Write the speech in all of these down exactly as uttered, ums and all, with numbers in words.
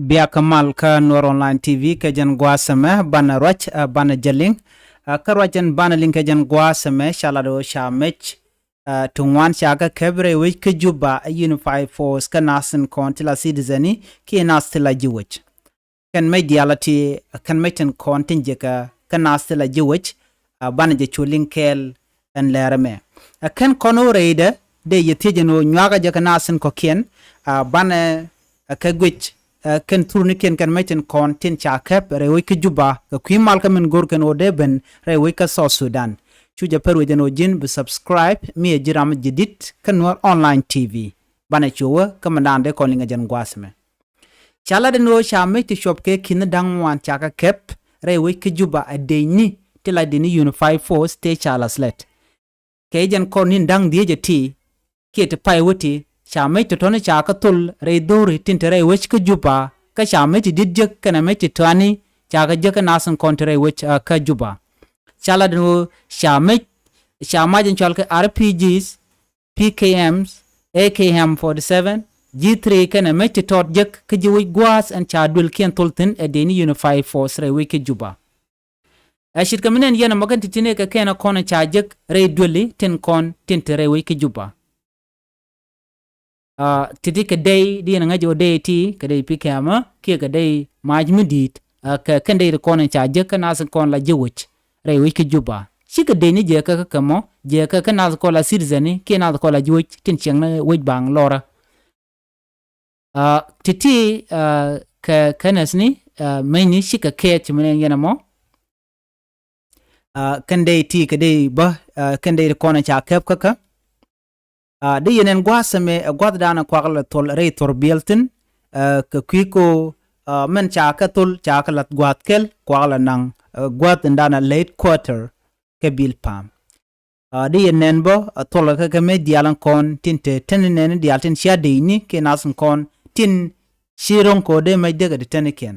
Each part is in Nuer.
Bia kä mal kä Nuɔr Online T V kɛ jɛn gua̱a̱th ɛmɛ banɛ ruac, ɛ, banɛ jɛ liŋ. Ɛ, kä ruac ɛn banɛ liŋ kɛ jɛn gua̱a̱th ɛmɛ ca lat ɣöö ca mec, ɛ, ti ŋuan ca kɛ käp rɛy wec kä Juba, ɛ, Unified Force kä nath tin kɔn ti la citizen i̱ kiɛ nath ti la ji̱ wec. Kɛn mec diaal a ti, kɛn mec tin kɔn tin jiäkä kä nath ti la ji̱ wec, ɛ, banɛ jɛ cu liŋ kɛɛl ɛn lɛr ɛmɛ. Ɛ, kɛn kɔn ɣöö rɛydɛ dee yɛ thiec ɛn ɣöö nyuakä jɛ kɛ nath tin kɔ̱kiɛn, ɛ, banɛ, ɛ, kɛ guic, ɛ, kɛn thurnikiɛn kɛn mec tin kɔn tin ca käp rɛy wec kä Juba kɛ kui̱ mal kä min go̱r kɛn ɣöö dee ben rɛy wec kä South Sudan. Cu jɛ pär wec ɛn ɣöö ji̱n bi subscribe mi ɛ ji̱ ram jadid kä Nuɔr Online T V. Banɛ cu wä kä mɛndan dee kɔn liŋ ɛ jɛn gua̱a̱th ɛmɛ. Ca lat ɛn ɣöö ca mec ti cuɔp kɛ ki̱n da̱ŋ ŋuan ca kɛ käp rɛy wec kä Juba ɛ dec ni ti la dec ni Unified Force tëë ca la̱th lät. Kɛ jɛn kɔr ni̱n da̱ŋ dhieec ɛ ti kiɛ ti pay wä ti ca mec tɔ̱tɔ̱ni ca kɛ thol rɛy dho̱ri tin te rɛy wec kä Juba, kä ca mec ti di̱t jek kɛnɛ mec ti tɔani ca kɛ jek kä nath tin kɔn te rɛy wec, ɛ, kä Juba. Ca lat ɛn ɣöö ca mec, ca mac in cɔal kɛ R P Gs, P K Ms, A K M forty seven, G three kɛnɛ mec ti tɔt jek kä ji̱ wec gua̱a̱th ɛn ca duëlkiɛn thol thi̱n ɛ dec ni Unified Force rɛy wec kä Juba. Ɛ ce̱tkɛ mi nɛn yɛn ɛmɔ kɛn ti ti ni kɛ kɛn ɛ kɔn ɛ ca jek rɛy duëli tin kɔn tin te rɛy wec kä Juba. Ɛ, ti ti kɛ dey di yɛn ɛ ŋäc ɣöö dey ti kɛ dey P K M kiɛ kɛ dey mac mi di̱i̱t, ɛ, kɛ kɛn dey ti kɔn ɛ ca jek kä nath kɔn la ji̱ wec rɛy wec kä Juba. Cikɛ dec ni jɛ kä kä kɛ mɔ jɛ kä kä nath kɔn la citizen ni kiɛ nath kɔn la ji̱ wec tin ciɛŋ ni wec baŋ lɔrä. Ɛ, ti ti, ɛ, kɛ kɛnɛth ni, ɛ, meny ni cikɛ kɛɛt ci mi nɛn yɛn ɛmɔ. Ɛ, kɛn dey ti kɛ dey bä, ɛ, kɛn dey ti kɔn ɛ ca käp kä kä. Ɛ, di yɛn ɛn gua̱a̱th ɛmɛ ɛ gua̱thdan ɛ kuak lɛ thol rɛy thor biɛl thi̱n, ɛ, kɛ kui̱ ko, ɛ, mɛn ca kɛ thol ca kɛ la̱th gua̱a̱th kɛl kuak lɛ naŋ, ɛ, gua̱a̱th in dan ɛ late quarter kɛ bil pa̱a̱m. Ɛ, di yɛn nɛn bä, ɛ, thol kɛ kɛ mec diaal in kɔn tin te teni nɛni diaal tin cia dec ni kiɛ nath in kɔn tin ci ro̱ŋ kɛ ɣöö dee mec dee kɛ ti tenikiɛn.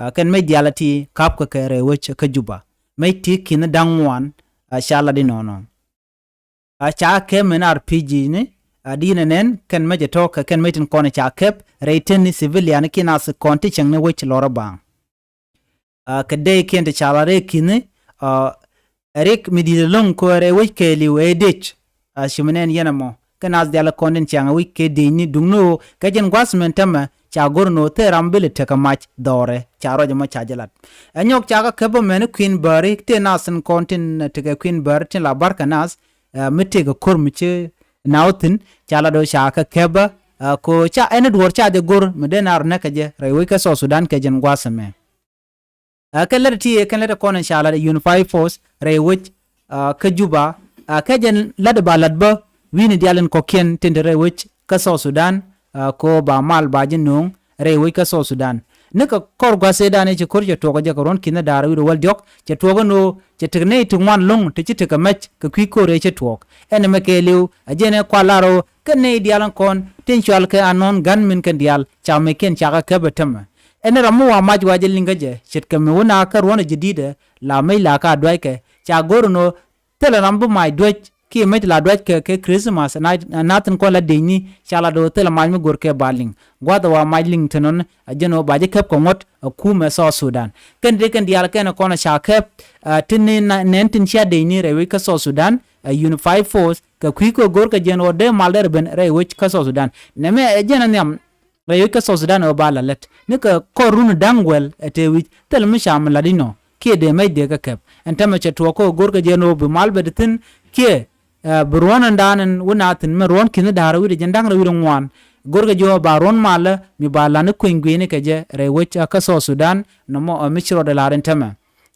Ɛ, kɛn mec diaal a ti ka̱p kɛ kɛ rɛy wec kä Juba. Mec ti ki̱n da̱ŋ ŋuan, ɛ, ca lat inɔnɔ. Ɛ, ca käp mɛn R P G ni, ɛ, di yɛn ɛ nɛn kɛn mec ɛ tɔ̱ kɛ kɛn mec tin kɔn ca käp rɛy teni civilian kiɛ nath kɔn ti cieŋ ni wec lɔrä baŋ. Ɛ, kɛ dey kiɛn ti ca lat rɛy ki̱n, ɛ, rik mi di̱t ɛlɔ̱ŋ kɛ rɛy wec kɛɛliw ɛ dec. Ɛ, ci mi nɛn yɛn ɛmɔ kɛ nath diaal kɔn tin ciaŋ ɛ wec kɛ dec ni duŋni ɣöö kɛ jɛn gua̱th mɛn tämɛ ca go̱r ni ɣöö thil ram bi lɛ tekɛ mac dhɔrɛ ca ruac ɛmɔ ca jɛ lat. Ɛ nyɔk ca kɛ käp bä mɛn kui̱n bääri tëë nath tin kɔn tin tekɛ kui̱n bääri tin la barkɛ nath, ɛ, mi tëëkɛ ko̱r mi ci naw thi̱n ca lat ɣöö ca kɛ käp bä, ɛ, ko ca ɛn duɔ̱ɔ̱r ca jɛ go̱r mi dee naar näkɛ jɛ rɛy wec kä South Sudan kɛ jɛn gua̱th ɛmɛ. Ɛ, kɛn lät ti, kɛn lät kɔn in ca lat Unified Force rɛy wec, ɛ, kä Juba, ɛ, kɛ jɛn lät ba lat bä wi̱ni diaal in kɔ̱kiɛn tin te rɛy wec kä South Sudan, ɛ, ko ba mal ba ji̱ no̱o̱ŋ rɛy wec kä South Sudan. Ni kɛ kɔr gua̱th ëëdan i̱ ci ko̱r cɛ tuɔɔk jɛ kɛ ruɔ̱n ki̱n da̱a̱r wi̱cdɛ wäl diɔ̱k cɛ tuɔɔk ɛn ɣöö cɛ tek nɛy ti ŋuan lo̱ŋ ti ci tekɛ mɛc kɛ kui̱ ko̱r ëë cɛ tuɔɔk. Ɛn ɛmɛ kɛɛliw ɛ jɛn ɛ kual lar ɣöö kɛn nɛy diaal in kɔn tin cɔal kɛ anɔn ga̱n min kɛn diaal ca mɛckiɛn ca kɛ käp ɛ tämɛ. Ɛn ram mi wa mac wa jɛ liŋ kä jɛ ce̱tkɛ mi wä na kä ruɔ̱n ɛ jɛ di̱t ɛ la mec la ka duackɛ ca go̱r ɛn ɣöö thilɛ ram bi mac duäc kiɛ mec la duäc kɛ kɛ Christmas na, na thi̱n kɔn la dec ni ca la do̱r thilɛ mac mi go̱r kɛ ba liŋ. Gua̱th ɛ wa mac liŋ thi̱n ɣän ɛ jɛn ɣöö ba ji̱ käp kɛ ŋuɔ̱t ɛ kumɛ South Sudan. Kɛn dee kɛn diaal kɛn ɛ kɔn ɛ ca käp, ɛ, tin ni na, nɛn tin cia dec ni rɛy wec kä South Sudan, ɛ, Unified Force kɛ kui̱ kɛ go̱r kɛ jɛn ɣöö dee mal derɛ ben rɛy wec kä South Sudan. Nɛmɛ ɛ jɛn ɛ nhiam rɛy wec kä South Sudan ɛ ɣöö ba la lät ni kɛ kɔr run da̱ŋ wɛl ɛ tëë wi̱c thil mi ca mi lat inɔ kiɛ dee mɛc dee kɛ käp. Ɛn tämɛ cɛ tuɔɔk kä go̱r kɛ jɛ ni ɣöö bi mal bɛ di thi̱n kiɛ, ɛ, bi ruɔ̱n ɛn da̱a̱n ɛn wä na thi̱n mɛ ruɔ̱n ki̱n da̱a̱r wi̱cdɛ jɛn da̱ŋ rɛw wi̱cdɛ ŋuan. Go̱r kɛ jɛ ɣöö ba ruɔ̱n malä mi ba lan i̱ kueny gui̱ni kɛ jɛ rɛy wec kä South Sudan nɔmɔ, ɛ, mi ci rɔɔdɛ la̱r ɛn tämɛ.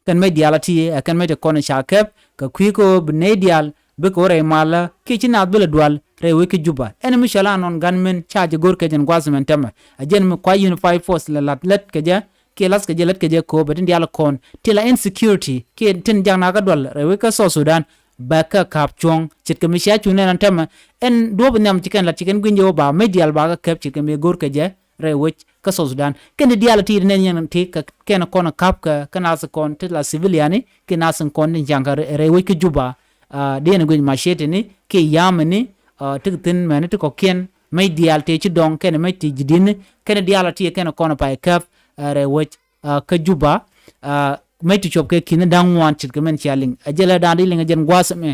Kɛn mɛc diaal a ti ɛ kɛn mɛc ti kɔn ca kɛp kɛ kui̱ kɛ ɣöö bi nɛy diaal bikɛ wä rɛy malä kiɛ ci naath bi lɛ dual rɛy wec kä Juba. Ɛn mi cɔl anɔn gunmen ca jɛ go̱r kɛ jɛn gua̱th mɛn tämɛ. Ɛ jɛn mi kua Unified Force lɛ la̱t lät kɛ jɛ kiɛ la̱th kɛ jɛ lät kɛ jɛ ko̱o̱p ɛ tin diaal kɔn ti la insecurity kiɛ tin jak nakä dual rɛy wec kä South Sudan. Bɛ kɛ ka̱p cuɔ̱ŋ ce̱tkɛ mi cia cuŋ nɛn ɛn tämɛ. Ɛn duɔ̱ɔ̱p nhiam ci kɛn la̱t ci kɛn gui̱ny jɛ wä ba mɛc diaal ba kɛ kɛp ce̱tkɛ mi go̱r kɛ jɛ rɛy wec kä South Sudan. Kɛn ti diaal ti nɛn yɛn ti kɛ kɛn kɔn ka̱p kɛ kä nath kɔn ti la civilian ni kiɛ nath kɔn ti ja̱ŋ kɛ rɛy wec kä Juba. Aa, diɛn guic machete ni kiɛ yam ni, aa, ti kɛ thi̱n mɛni ti kɔ̱kiɛn, mec diaal tëë ci dɔŋ kɛnɛ mec ti ji̱ di̱n kɛnɛ diaal a ti kɛnɛ kɔn pay käp, ɛ, rɛy wec, ɛ, kä Juba, ɛ, mec ti cuɔp kɛ ki̱n da̱ŋ ŋuan ce̱tkɛ min cia liŋ. Ɛ jɛ lɛ da̱a̱n di liŋ ɛ jɛn gua̱a̱th ɛmɛ.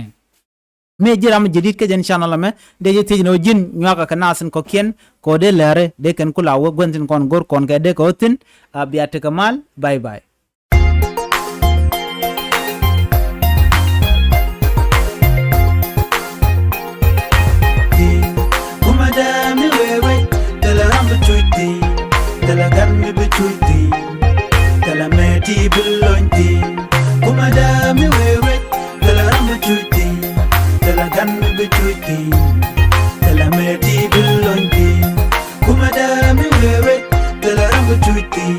Mi ji̱ ram mi ji̱ di̱t kä jɛn channel ɛmɛ, dee ji̱ thiec ni ɣöö ji̱n nyuakä kɛ naath tin kɔ̱kiɛn kɛ ɣöö dee lɛri dee kɛn ku la wä gua̱n tin kɔn go̱r kɔn kɛ dee kɛ ɣöö thi̱n, a, bia tekɛ mal. Bye bye. Kumɛ dee mi wee wec, thilɛ ram bi cuc thi̱n, thilɛ gan mi bi cuc thi̱n, thilɛ mɛ ti bi lony thi̱n. Kumɛ dee mi wee wec, thilɛ ram bi cuc thi̱n, thilɛ gan mi bi cuc thi̱n, thilɛ mɛ ti bi lony thi̱n. Kumɛ dee mi wee wec, thilɛ ram bi cuc thi̱n.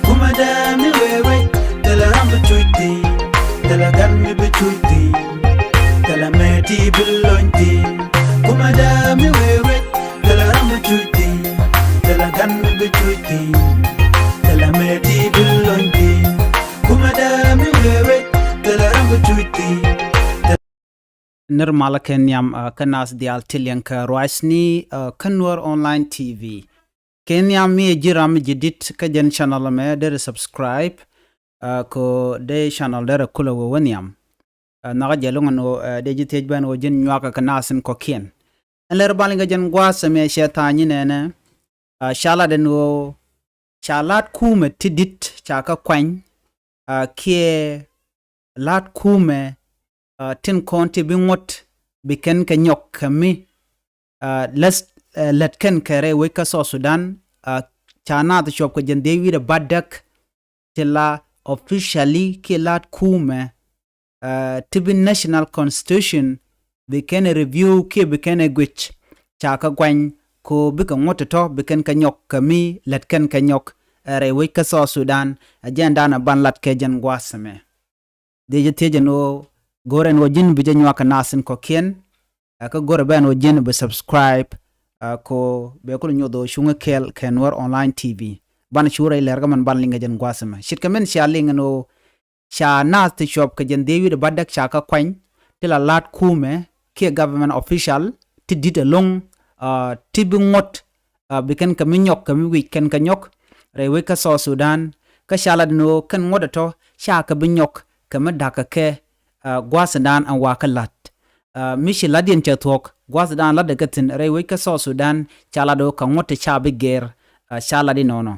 Kumɛ dee mi wee wec, thilɛ ram bi cuc thi̱n, thilɛ gan mi bi cuc thi̱n, thilɛ mɛ ti bi lony thi̱n. Kumɛ dee mi wee wec, thilɛ ram bi cuc thi̱n, thilɛ gan mi bi cuc thi̱n, thilɛ mɛ ti bi lony thi̱n. Kumɛ dee mi wee wec, thilɛ ram bi cuc thi̱n. Nir malä kɛ nhiam, ɛ, kä naath diaal ti liɛŋ kɛ ruacni, ɛ, kä Nuer Online T V. Kɛ nhiam mi ɛ ji̱ ram mi ji̱ di̱t kä jɛn channel ɛmɛ, deri subscribe, ɛ, kɛ ɣöö dee channel derɛ kulɛ wee wä nhiam. Ɛ, nhɔakä jɛ lo̱ŋ ɛn ɣöö, ɛ, dee ji̱ thiec ben ɣöö ji̱n nyuakä kɛ naath tin kɔ̱kiɛn. Ɛn lɛr bal in kɛ jɛn gua̱a̱th ɛmɛ cɛ tha̱a̱ny inɛnɛ, ɛ, ca lat ɛn ɣöö ca la̱t kumɛ ti di̱t ca kä kuany, ɛ, kiɛ la̱t kumɛ, ɛ, tin kɔn ti bi ŋuɔ̱t bi kɛn kɛ nyɔk kɛ mi, ɛ, lät, ɛ, lät kɛn kɛ rɛy wec kä South Sudan, ɛ, ca naath cuɔp kɛ jɛn dhieec wi̱cdɛ bädäk ti la officially kiɛ la̱t kumɛ, ɛ, ti bi national constitution bi kɛn ɛ review kiɛ bi kɛn ɛ guic, ca kɛ guany kɛ ɣöö bikɛ ŋuɔ̱t tɔ̱tɔ̱ bi kɛn kɛ nyɔk kɛ mi lät kɛn kɛ nyɔk, ɛ, rɛy wec kä South Sudan. Ɛ jɛn da̱a̱n ɛ ban lat kɛ jɛn gua̱a̱th ɛmɛ. Dee jɛ thiec ɛn ɣöö go̱o̱rɛ ɛn ɣöö ji̱n bi jɛ nyuak kɛ naath tin kɔ̱kiɛn, ɛ, kä go̱o̱rɛ bɛ ɛn ɣöö ji̱n bi subscribe, ɛ, kɛ ɣöö bɛ kulɛ nyoth ɣöö cuŋä kɛɛl kɛ Nuer Online T V. Banɛ cu rɛy lɛr kä mɛn ban liŋ kɛ jɛn gua̱a̱th ɛmɛ. Ce̱tkɛ min cia liŋ ɛn ɣöö ca naath ti cuɔp kɛ jɛn dhieec wi̱cdɛ bädäk ca kä kuany ti la la̱t kumɛ kiɛ government official ti di̱t ɛlɔ̱ŋ, ɛ, ti bi ŋuɔ̱t, ɛ, bi kɛn kɛ mi nyɔk kɛ mi wi̱c kɛn kɛ nyɔk rɛy wec kä South Sudan. Kä ca lat ɛn ɣöö kɛn ŋuɔ̱t ɛ tɔ̱ ca kɛ bi nyɔk kɛ mi da̱k kɛ kɛ, ɛ, gua̱a̱th ɛn da̱a̱n ɛn wakä la̱t. Ɛ, mi ci la̱tdiɛn cɛ thuɔ̱k gua̱a̱th ɛn da̱a̱n la̱tdɛ kɛ thi̱n rɛy wec kä South Sudan, ca lat ɣöö kɛ ŋuɔ̱t ti ca bi gɛr, ɛ, ca lat inɔnɔ.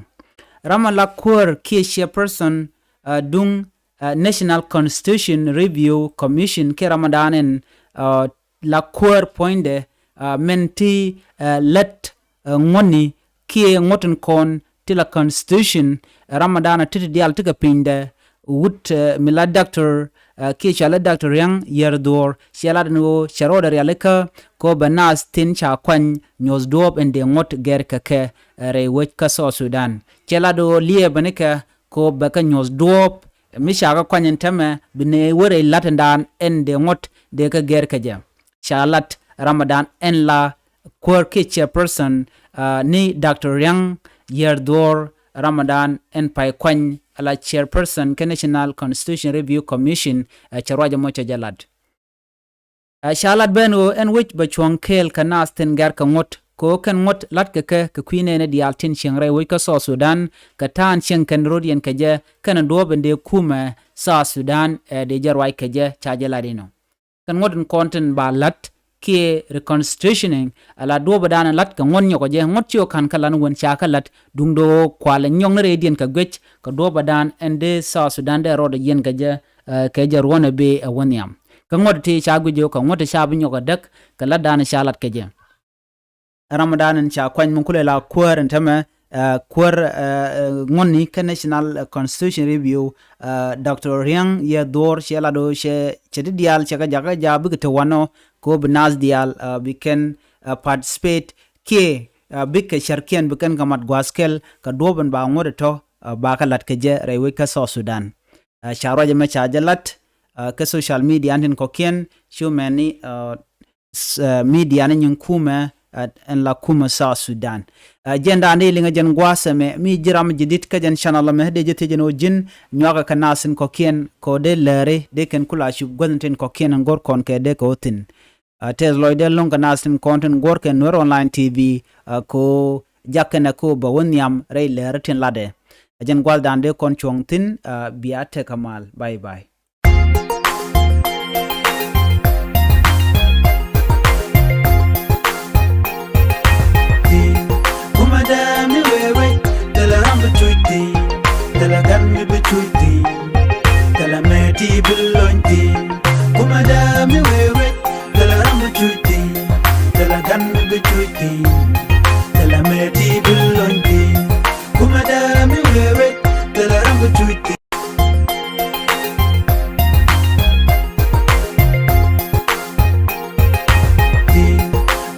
Ram ɛn la kuäär kiɛ chairperson, ɛ, duŋ, ɛ, National Constitution Review Commission kiɛ ram ɛn da̱a̱n ɛn, ɛ, la kuäär puɔ̱nydɛ, ɛ, min ti, ɛ, lät, ɛ, ŋuɔ̱tni kiɛ ŋuɔ̱t in kɔn ti la constitution, ɛ, ram ɛn da̱a̱n ɛ ti ti diaal ti kɛ pinydɛ wut, ɛ, mi la doctor, ɛ, kiɛ cɔalɛ Doctor Riaŋ Yiɛr Dhuɔ̱ɔ̱r, ciɛ lat ɛn ɣöö cɛ rɔɔdɛ rialikä kɛ ɣöö bɛ naath tin ca kuany nyuɔ̱th duɔ̱ɔ̱p in dee ŋuɔ̱t gɛr kɛ kɛ, ɛ, rɛy wec kä South Sudan. Ciɛ lat ɣöö liɛɛpɛ nikɛ kɛ ɣöö bɛ kɛ nyuɔ̱th duɔ̱ɔ̱p mi ca kɛ kuany ɛn täämɛ bi nɛy wä rɛy la̱t ɛn da̱a̱n ɛn dee ŋuɔ̱t dee kɛ gɛr kɛ jɛ. Ca lat ram ɛn da̱a̱n ɛn la kuäär kiɛ chairperson, ɛ, ni Doctor Riaŋ Yiɛr Dhuɔ̱ɔ̱r, ram ɛn da̱a̱n ɛn pay kuany ɛ la chairperson kä National Constitution Review Commission, ɛ, cɛ ruac ɛmɔ cɛ jɛ lat. Ɛ, ca lat bä ɛn ɣöö ɛn wec bɛ cuɔ̱ŋ kɛɛl kɛ naath tin gɛr kɛ ŋuɔ̱t kɛ ɣöö kɛn ŋuɔ̱t la̱tkɛ kɛ kɛ kui̱ nɛɛni diaal tin cieŋ rɛy wec kä South Sudan kɛ ta̱a̱n cieŋ kɛn rɔ̱diɛn kɛ jɛ kɛnɛ duɔ̱ɔ̱p in dee kumɛ South Sudan, ɛ, dee jɛ ruac kɛ jɛ ca jɛ lat inɔ. Kɛn ŋuɔ̱t in kɔn tin ba la̱t kiɛ reconstitutioning, ɛ la duɔ̱ɔ̱p ɛ da̱a̱n ɛ la̱t kɛ ŋuɔ̱t nyɔkɔ jɛ ŋuɔ̱t ci ɣä ka̱n kä lan wän ca kä la̱t duundɛ ɣöö kualɛ nyɔk ni rɛydiɛn kɛ guic kɛ duɔ̱ɔ̱p ɛ da̱a̱n ɛn dee South Sudan dee rɔɔdɛ yiɛn kɛ jɛ, ɛ, kɛ jɛ ruɔ̱n ɛ bee ɛ wä nhiam. Kä ŋuɔ̱t ti ca guic ɣöö kɛ ŋuɔ̱t ti ca bi nyɔk ɛ däk kɛ la̱t da̱a̱n ca la̱t kɛ jɛ. Ram ɛn da̱a̱n ɛn ca kuany mi kulɛ la kuäär ɛn täämɛ, ɛ, kuäär, ɛ, ɛ, ŋuɔ̱tni kä National, ɛ, Constitution Review, ɛ, Doctor Riaŋ Yiɛr Dhuɔ̱ɔ̱r ciɛ lat ɣöö cɛ, cɛ ti diaal cɛ kɛ jakä jaak bikɛ te wanɔ kɛ ɣöö bi naath diaal, ɛ, bi kɛn, ɛ, participate kiɛ, ɛ, bikɛ cärkiɛn bi kɛn kɛ mat gua̱a̱th kɛl kɛ duɔ̱ɔ̱p in ba ŋuɔ̱t ɛ tɔ̱, ɛ, ba kɛ la̱t kɛ jɛ rɛy wec kä South Sudan. Ɛ, ca ruac ɛmɛ ca jɛ lat, ɛ, kä social media an tin kɔ̱kiɛn cu mɛni, ɛ, s-, ɛ, media ni nyin kumɛ, ɛn la kumɛ South Sudan. Jɛn da̱a̱n dee liŋɛ jɛn gua̱a̱th ɛmɛ mi ji̱ ram ji̱ di̱t kä jɛn channel ɛmɛ dee jɛ thiec jɛn ɣöö ji̱n nyuakä kɛ nath tin kɔ̱kiɛn kɛ ɣöö dee lääri dee kɛn kula cup guäth tin kɔ̱kiɛn ɛn go̱r kɔn kɛ dee kɛ ɣöö thi̱n. Tɛth lɔcdɛ lo̱ŋ kɛ nath tin kɔn tin guɔ̱r kɛ Nuer Online T V kɛ ɣöö jak kɛnɛ kɛ ɣöö bɛ wä nhiam rɛy lääri tin latdɛ. Ɛ jɛn gua̱a̱th da̱a̱n dee kɔn cuɔ̱ŋ thi̱n. Bia tekɛ mal. Bye bye. Kumɛ dee mi wee wec, thilɛ ram bi cuc thi̱n, thilɛ gan mi bi cuc thi̱n, thilɛ mɛ ti bi lony thi̱n. Kumɛ dee mi wee wec, thilɛ ram bi cuc thi̱n, thilɛ gan mi bi cuc thi̱n, thilɛ mɛ ti bi lony thi̱n. Kumɛ dee mi wee wec, thilɛ ram bi cuc thi̱n.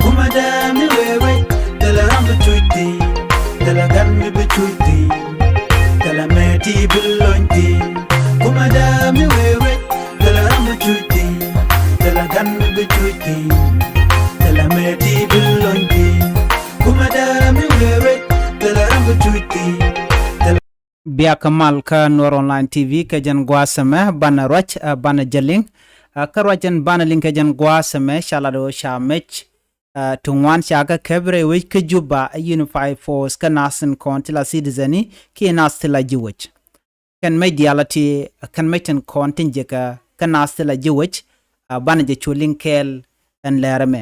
Kumɛ dee mi wee wec, thilɛ ram bi cuc thi̱n, thilɛ gan mi bi cuc thi̱n, thilɛ mɛ ti bi lony thi̱n. Kumɛ dee mi wee wec, thilɛ ram bi cuc thi̱n, thilɛ gan mi bi cuc thi̱n, thilɛ mɛ ti bi lony thi̱n. Kumɛ dee mi wee wec, thilɛ ram bi cuc thi̱n, thilɛ Biakä mal kä Nuer Online T V kɛ jɛn gua̱a̱th ɛmɛ banɛ ruac, banɛ jɛ liŋ. Kä ruac ɛn banɛ liŋ kɛ jɛn gua̱a̱th ɛmɛ ca lat ɣöö ca mec ti ŋuan ca kɛ käp rɛy wec kä Juba ɛ Unified Force kä nath tin kɔn ti la citizen i̱ kiɛ nath ti la ji̱ wec. Kɛn mec diaal a ti kɛn mec tin kɔn tin jiäkä kä nath ti la ji̱ wec. Banɛ jɛ cu liŋ kɛɛl ɛn lɛr ɛmɛ.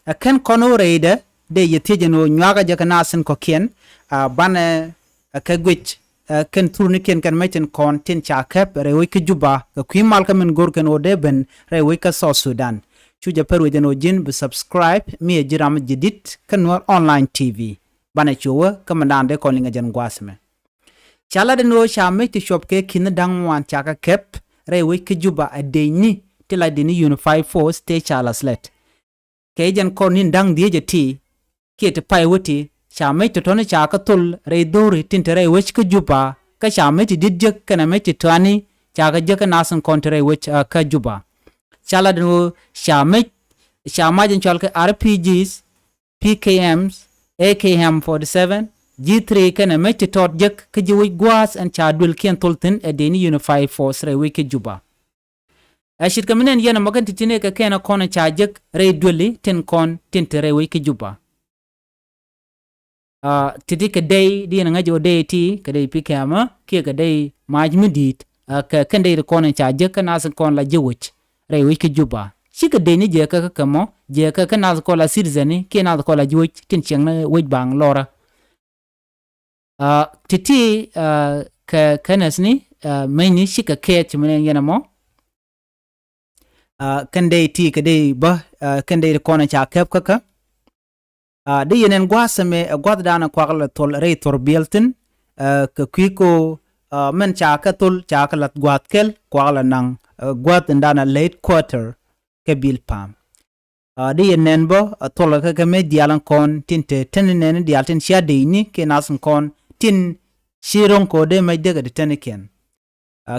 Ɛ kɛn kɔn ɣöö rɛydɛ dee yɛ thiec ɛn ɣöö nyuakä jɛ kɛ nath tin kɔ̱kiɛn. Banɛ ɛ kɛ guic ɛ kɛn thurnikiɛn kɛn mec tin kɔn tin ca käp rɛy wec kä Juba kɛ kui̱ mal kä min go̱r kɛn ɣöö dee ben rɛy wec kä South Sudan. Cu jɛ pär wec ɛn ɣöö ji̱n bi subscribe mi ɛ ji̱ ram ji̱ di̱t kä Nuer Online T V. Banɛ cu wä kä min da̱a̱n dee kɔn liŋ ɛ jɛn gua̱a̱th ɛmɛ. Ca lat ɛn ɣöö ca mec ti cuɔp kɛ ki̱n da̱ŋ ŋuan ca kɛ käp rɛy wec kä Juba ɛ dëëcni ti la dini Unified Force tëë ca la slɛt. Kɛ jɛn kɔr ni̱n da̱ŋ dhieec ɛ ti kiɛ ti pay wä ti ca mec tɔ̱tɔ̱ni ca kɛ thol rɛy dho̱ri tin te rɛy wec kä Juba kä ca mec ti di̱t jek kɛnɛ mec ti tɔ̱ani ca kɛ jek kä nath tin kɔn te rɛy wec kä Juba. Ca lat ɛn ɣöö ca mec ca mac in cɔal kɛ R P Gs, P K Ms, A K M forty seven, G three kɛnɛ mec ti tɔt jek kä ji̱ wec gua̱a̱th ɛn ca duëlkiɛn thol thi̱n ɛ dëëcni Unified Force rɛy wec kä Juba. Ɛ ce̱tkɛ mi nɛn yɛn ɛmɔ kɛn ti̱ti̱ ni kɛ kɛn ɛ kɔn ɛ ca jek rɛy duëli tin kɔn tin te rɛy wec kä Juba. Ti̱ti̱ kɛ dey di yɛn ɛ ŋäc ɣöö dey ti kɛ dey P K M kiɛ kɛ dey mac mi di̱i̱t. Kɛ kɛn dey ti kɔn ɛ ca jek kä nath kɔn la ji̱ wec rɛy wec kä Juba. Cikɛ dëëcni jiɛkä kä kɛ mɔ jiɛkä kä nath kɔn la citizen kiɛ nath kɔn la ji̱ wec tin ciɛŋni wec baŋ lɔrä. Ti̱ti̱ kɛ kɛnɛthni mecni cikɛ kɛɛth ci mi nɛn yɛn ɛmɔ. Kɛn dey ti kɛ dey bä kɛn dey ti kɔn ɛ ca käp kä kä. Di yɛn ɛn gua̱a̱th ɛmɛ ɛ gua̱a̱th da̱a̱n ɛ kuak lɛ thol rɛy thor biɛl thi̱n. Kɛ kui̱ ko mɛn ca kɛ thol ca kɛ lath gua̱a̱th kɛl kuak lɛ naŋ gua̱a̱th in da̱a̱n ɛ late quarter kɛ bil pa̱a̱m. Di yɛn nɛn bä ɛ thol kɛ kɛ mec diaal in kɔn tin te teni nɛni diaal tin cia dëëcni kiɛ nath in kɔn tin ci ro̱ŋ kɛ ɣöö dee mec dee kɛ ti tenikiɛn.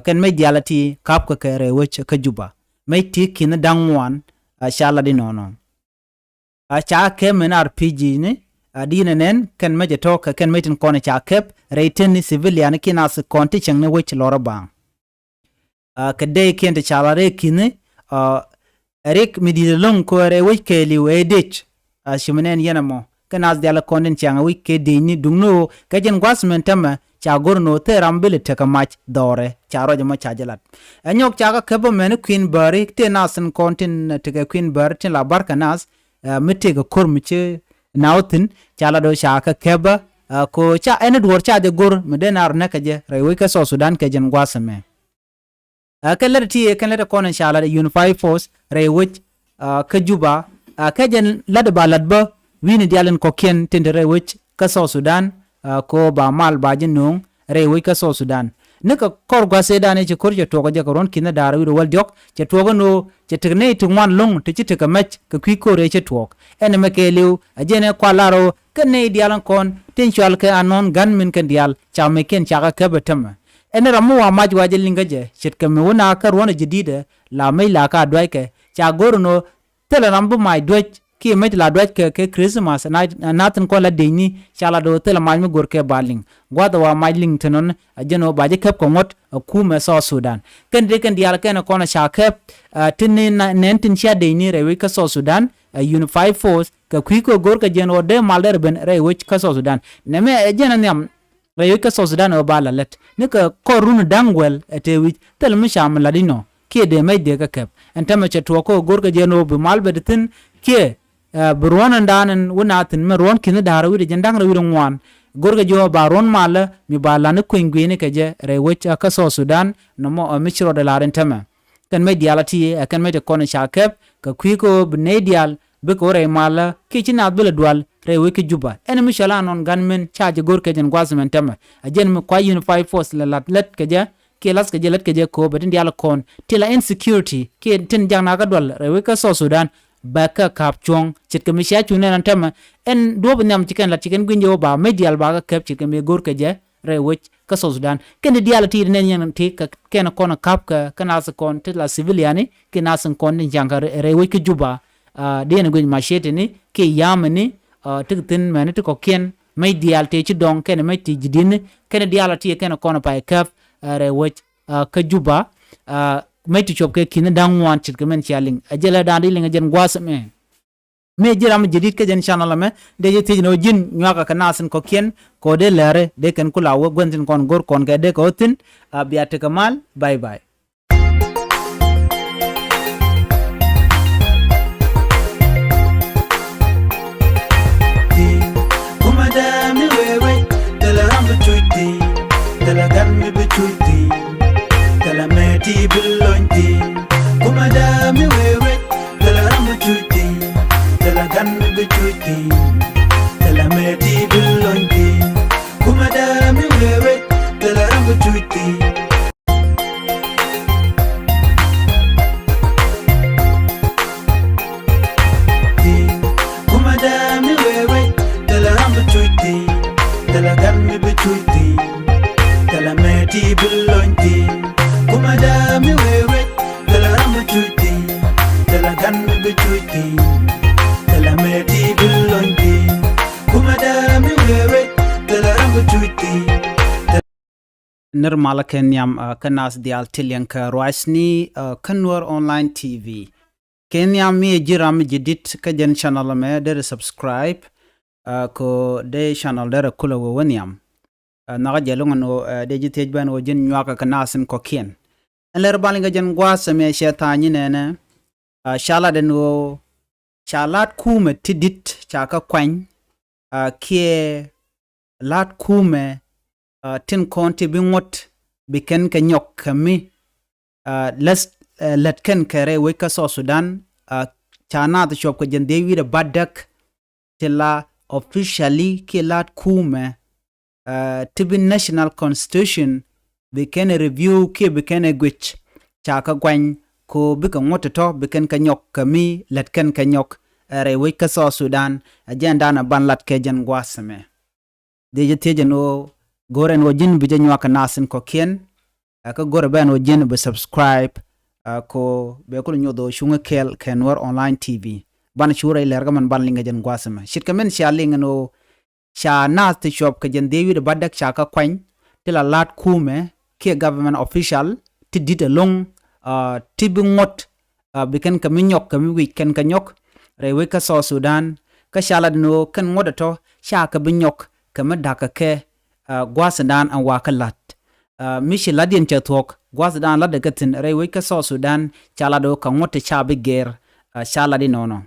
Kɛn mec diaal ɛ ti ka̱p kɛ kɛ rɛy wec kä Juba mec ti ki̱n da̱ŋ ŋuan. Ca lat inɔnɔ. Ca käp mɛn R P G ni di yɛn ɛ nɛn kɛn mec ɛ tɔ̱ kɛ kɛn mec tin kɔn ɛ ca käp rɛy teni civilian kiɛ nath kɔn ti cieŋni wec lɔrä baŋ. Kɛ dey kiɛn ti ca lat rɛy ki̱ni ɛ rik mi di̱i̱t ɛlɔ̱ŋ kɛ rɛy wec kɛɛliw ɛ dec. Ci mi nɛn yɛn ɛmɔ kɛ nath diaal kɔn tin ciaŋ ɛ wec kɛ dëëcni duŋni ɣöö kɛ jɛn gua̱th mɛn tämɛ ca go̱r ni ɣöö thil ram bi lɛ tekɛ mac dhɔrɛ ca ruac ɛmɔ ca jɛ lat. Ɛ nyɔk ca kɛ käp bä mɛn kui̱n bääri tëë nath tin kɔn tin tekɛ kui̱n bääri tin la barkɛ nath mi tëëkɛ ko̱r mi ci nath thi̱n ca lat ɣöö ca kɛ käp bä. Kɛ ɣöö ca ɛn duɔ̱ɔ̱r ca jɛ go̱r mi dee naar näkɛ jɛ rɛy wec kä South Sudan kɛ jɛn gua̱th ɛmɛ. Kɛn lät ti kɛn lät kɔn in ca lat Unified Force rɛy wec kä Juba. Kɛ jɛn lat ba lat bä wi̱ni diaal in kɔ̱kiɛn tin te rɛy wec kä South Sudan. Kɛ ɣöö ba mal ba ji̱ nööŋ rɛy wec kä South Sudan. Ni kɛ kɔr gua̱th ëëdan i̱ ci ko̱r cɛ tuɔɔk jɛ kɛ ruɔ̱n ki̱n da̱a̱r wi̱r wäl diɔ̱k cɛ tuɔɔk ɛn ɣöö cɛ tek nɛy ti ŋuan lo̱ŋ ti ci tekɛ mɛc kɛ kui̱ ko̱r ëë ci tuɔɔk. Ɛn ɛmɛ kɛɛliw ɛ jɛn ɛ kual lar ɣöö kɛn nɛy diaal in kɔn tin cual kɛ anɔn ga̱n min kɛn diaal ca mɛckiɛn ca kɛ käp ɛ tämɛ. Ɛn ram mi wa mac wa jɛ liŋ kä jɛ ce̱tkɛ mi wä na kä ruɔ̱n ɛ ji̱ di̱tɛ la mec la ka duackɛ ca go̱r ɛn ɣöö thilɛ ram bi mac duäc kiɛ mec la duac kɛ kɛ Christmas, na, na thi̱n kɔn la dec ni, ca la do̱ thilɛ mac mi go̱r kɛ ba liŋ. Gua̱th ɛ wa mac liŋ thi̱n ɔn, ɛ jɛn ɣöö ba ji̱ käp kɛ ŋuɔ̱t ɛ kumɛ South Sudan. Kɛn dee kɛn diaal kɛn kɔn ɛ ca käp, ɛ, tin ni na, nɛn tin cia dec ni rɛy wec kä South Sudan, ɛ, Unified Force, kɛ kui̱ kɛ go̱r kɛ jɛn ɣöö dee mal dee rɛ ben rɛy wec kä South Sudan. Nɛmɛ ɛ jɛn ɛ nhiam rɛy wec kä South Sudan ɣöö ba la lät. Ni kɛ kɔr run da̱ŋ wäl ɛ tëë wi̱c, thil mi ca mi lat inɔ, kiɛ dee mec dee kɛ käp. Ɛn täämɛ cɛ tuɔɔk kä go̱r kɛ jɛn ɣöö bi mal bɛ ti thi̱n, kiɛ, ɛ, bi ruɔ̱n ɛn da̱a̱n ɛn wä na thi̱n mɛ ruɔ̱n ki̱n da̱a̱r wi̱cdɛ jɛn da̱ŋ rɛw wi̱cdɛ ŋuan. Go̱r kɛ jɛ ɣöö ba ruɔ̱n malä mi ba la̱t ni kueny gui̱ni kɛ jɛ rɛy wec, ɛ, kä South Sudan, nɔmɔ, ɛ, mi ci rɔɔdɛ la̱r ɛn täämɛ. Kɛn mec diaal a ti, ɛ, kɛn mec ti kɔn ca käp, kɛ kui̱ kɛ ɣöö bi nɛy diaal, bikɛ wä rɛy malä, kiɛ ci naath bi lɛ dual, rɛy wec kä Juba. Ɛn mi cɔal a nɔn gunmen, ca jɛ go̱r kɛ jɛn gua̱th mɛn täämɛ. Ɛ jɛn mi kua Unified Force lɛ la̱t lät kɛ jɛ, kiɛ la̱th kɛ jɛ lät kɛ jɛ kɛ ɣöö bɛ tin diaal kɔn. Ti la insecurity, kiɛ tin jak naath kä dual, rɛy wec kä South Sudan, bɛ kɛ ka̱p cuɔ̱ŋ, ce̱tkɛ mi cia cu nɛn ɛn täämɛ. Ɛn duɔ̱ɔ̱p nhiam ci kɛn la̱t ci kɛn gui̱ny jɛ ɣöö ba mec diaal ba kɛ käp ce̱tkɛ mi go̱r kɛ jɛ rɛy wec kä South Sudan. Kɛn ti diaal ti nɛn yɛn ti kɛ kɛn kɔn ka̱p kɛ, kɛ naath kɔn ti la civilian ni, kɛ naath kɔn ti ca̱ŋ kɛ rɛy, rɛy wec kä Juba. Ɛ, diɛn guic maceteni, kɛ yameni, ɛ, ti kɛ thi̱n mɛni ti kɔ̱kiɛn, mec diaal ti ci dɔ̱ŋ, kɛn mec ti ji̱ di̱n, kɛn diaal ti kɛn kɔn pay käp, ɛ, rɛy wec, ɛ, kä Juba, ɛ, mec ti cuɔp kɛ ki̱n da̱ŋ ŋuan ce̱tkɛ mɛn cia liŋ. Ɛ jɛ lɛ da̱a̱n di liŋ ɛ jɛn gua̱th mɛ. Mi ji̱ ram jadid kä jɛn channel ɛmɛ, dee jɛ thiec ni ɣöö ji̱n nyuakä kɛ naath tin kɔ̱kiɛn, kɛ ɣöö dee lääri, dee kɛn ku la wä gua̱n tin kɔn go̱r kɔn kɛ dee kɛ ɣöö thi̱n, ɛ, bia tekɛ mal, bye bye. Kumɛ dee mi wee wec, thilɛ ram bi cuc thi̱n, thilɛ gan mi bi cuc thi̱n, thilɛ mɛ ti bi lony thi̱n. Kumɛ dee mi wee wec, thilɛ ram bi cuc thi̱n, thilɛ gan mi bi cuc thi̱n, thilɛ mɛ ti bi lony thi̱n. Kumɛ dee mi wee wec, thilɛ ram bi cuc thi̱n. Kumɛ dee mi wee wec, thilɛ ram bi cuc thi̱n, thilɛ gan mi bi cuc thi̱n, thilɛ mɛ ti bi lony thi̱n. Kumɛ dee mi wee wec, thilɛ ram bi cuc thi̱n, thilɛ gan mi bi cuc thi̱n, thilɛ mɛ ti bi lony thi̱n. Kumɛ dee mi wee wec, thilɛ ram bi cuc thi̱n. Nir malä kɛ nhiam, ɛ, kä naath diaal ti liɛŋ kɛ ruacni, ɛ, kä Nuer Online T V. Kɛ nhiam mi ɛ ji̱ ram jadid kä jɛn channel ɛmɛ, derɛ subscribe, ɛ, kɛ ɣöö dee channel derɛ kulɛ wee wä nhiam. Ɛ, nhɔkä jɛ lo̱ŋ ɛn ɣöö, ɛ, dee ji̱ thiec bä ɛn ɣöö ji̱n nyuakä kɛ naath tin kɔ̱kiɛn. Ɛn lär bal in kɛ jɛn gua̱a̱th ɛmɛ cɛ tha̱a̱ny inɛnɛ, ɛ, ca lat ɛn ɣöö ca la̱t kumɛ ti di̱t ca kɛ kuany, ɛ, kiɛ la̱t kumɛ, ɛ, tin kɔn ti bi ŋuɔ̱t bi kɛn kɛ nyɔk kɛ mi, ɛ, läth, ɛ, lät kɛn kɛ rɛy wec kä South Sudan, ɛ, ca naath cuɔp kɛ jɛn dhieec wi̱cdɛ bädäk ti la officially kiɛ la̱t kumɛ, ɛ, ti bi national constitution bi kɛn ɛ review kiɛ bi kɛn ɛ guic, ca kɛ guany kɛ ɣöö bikɛ ŋuɔ̱t tɔ̱tɔ̱ bi kɛn kɛ nyɔk kɛ mi lät kɛn kɛ nyɔk, ɛ, rɛy wec kä South Sudan. Ɛ jɛn da̱a̱n ɛ ban lat kɛ jɛn gua̱a̱th ɛmɛ. Dee jɛ thiec ɛn ɣöö go̱r ɛn ɣöö ji̱n bi jɛ nyuak kɛ naath tin kɔ̱kiɛn, ɛ, kä go̱r ɛ bä ɛn ɣöö ji̱n bi subscribe, ɛ, kɛ ɣöö bɛ kulɛ nyoth ɣöö cuŋä kɛɛl kɛ Nuer Online T V. Banɛ cu rɛy lɛr kä mɛn banɛ liŋ kɛ jɛn gua̱a̱th ɛmɛ. Ce̱tkɛ min cia liŋ ɛn ɣöö ca naath ti cuɔp kɛ jɛn dhieec wi̱cdɛ bädäk ca kɛ kuany ti la la̱t kumɛ kiɛ government official ti di̱t ɛlɔ̱ŋ, ɛ, ti bi ŋuɔ̱t, ɛ, bi kɛn kɛ mi nyɔk kɛ mi wi̱c kɛn kɛ nyɔk rɛy wec kä South Sudan. Kä ca lat ɛn ɣöö kɛn ŋuɔ̱t ɛ tɔ̱ ca kɛ bi nyɔk kɛ mi da̱kä kɛ, ɛ, gua̱a̱th in da̱a̱n ɛn wakä la̱t. Ɛ, mi ci la̱t yɛn cɛ thuɔ̱k gua̱a̱th in da̱a̱n la̱t ɛ kɛ thi̱n rɛy wec kä South Sudan ca lat ɣöö kɛ ŋuɔ̱t ti ca bi gɛr, ɛ, ca lat inɔnɔ.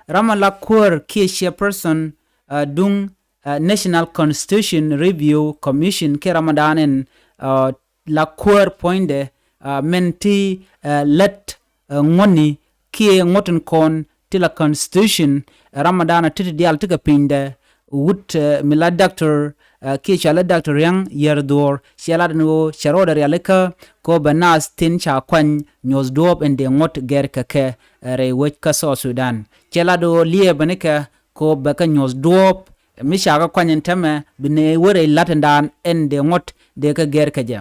Ram ɛ la kuäär kiɛ chairperson, ɛ, duŋ, ɛ, National Constitution Review Commission kiɛ ram ɛ da̱a̱n ɛn, ɛ, la kuäär puɔ̱nydɛ, ɛ, mɛn ti, ɛ, lät, ɛ, ŋuɔ̱tni kiɛ ŋuɔ̱t in kɔn ti la constitution, ɛ, ram ɛ da̱a̱n ɛ ti ti diaal ti kɛ pinydɛ wut, ɛ, mi la doctor, ɛ, kiɛ cɔal i̱ Doctor Riäŋ Yɛr Dhuɔ̱ɔ̱r, cɛ lat ɛn ɣöö cɛ rɔɔdɛ rialikä kɛ ɣöö bɛ naath tin ca kuany nyuɔ̱th duɔ̱ɔ̱p in dee ŋuɔ̱t gɛr kɛ kɛ, ɛ, rɛy wec kä South Sudan. Cɛ lat ɣöö liɛɛpɛ ni kɛ kɛ ɣöö bɛ kɛ nyuɔ̱th duɔ̱ɔ̱p mi ca kɛ kuany ɛn täämɛ bi nɛy wä rɛy la̱t in da̱a̱n ɛn dee ŋuɔ̱t dee kɛ gɛr kɛ jɛ.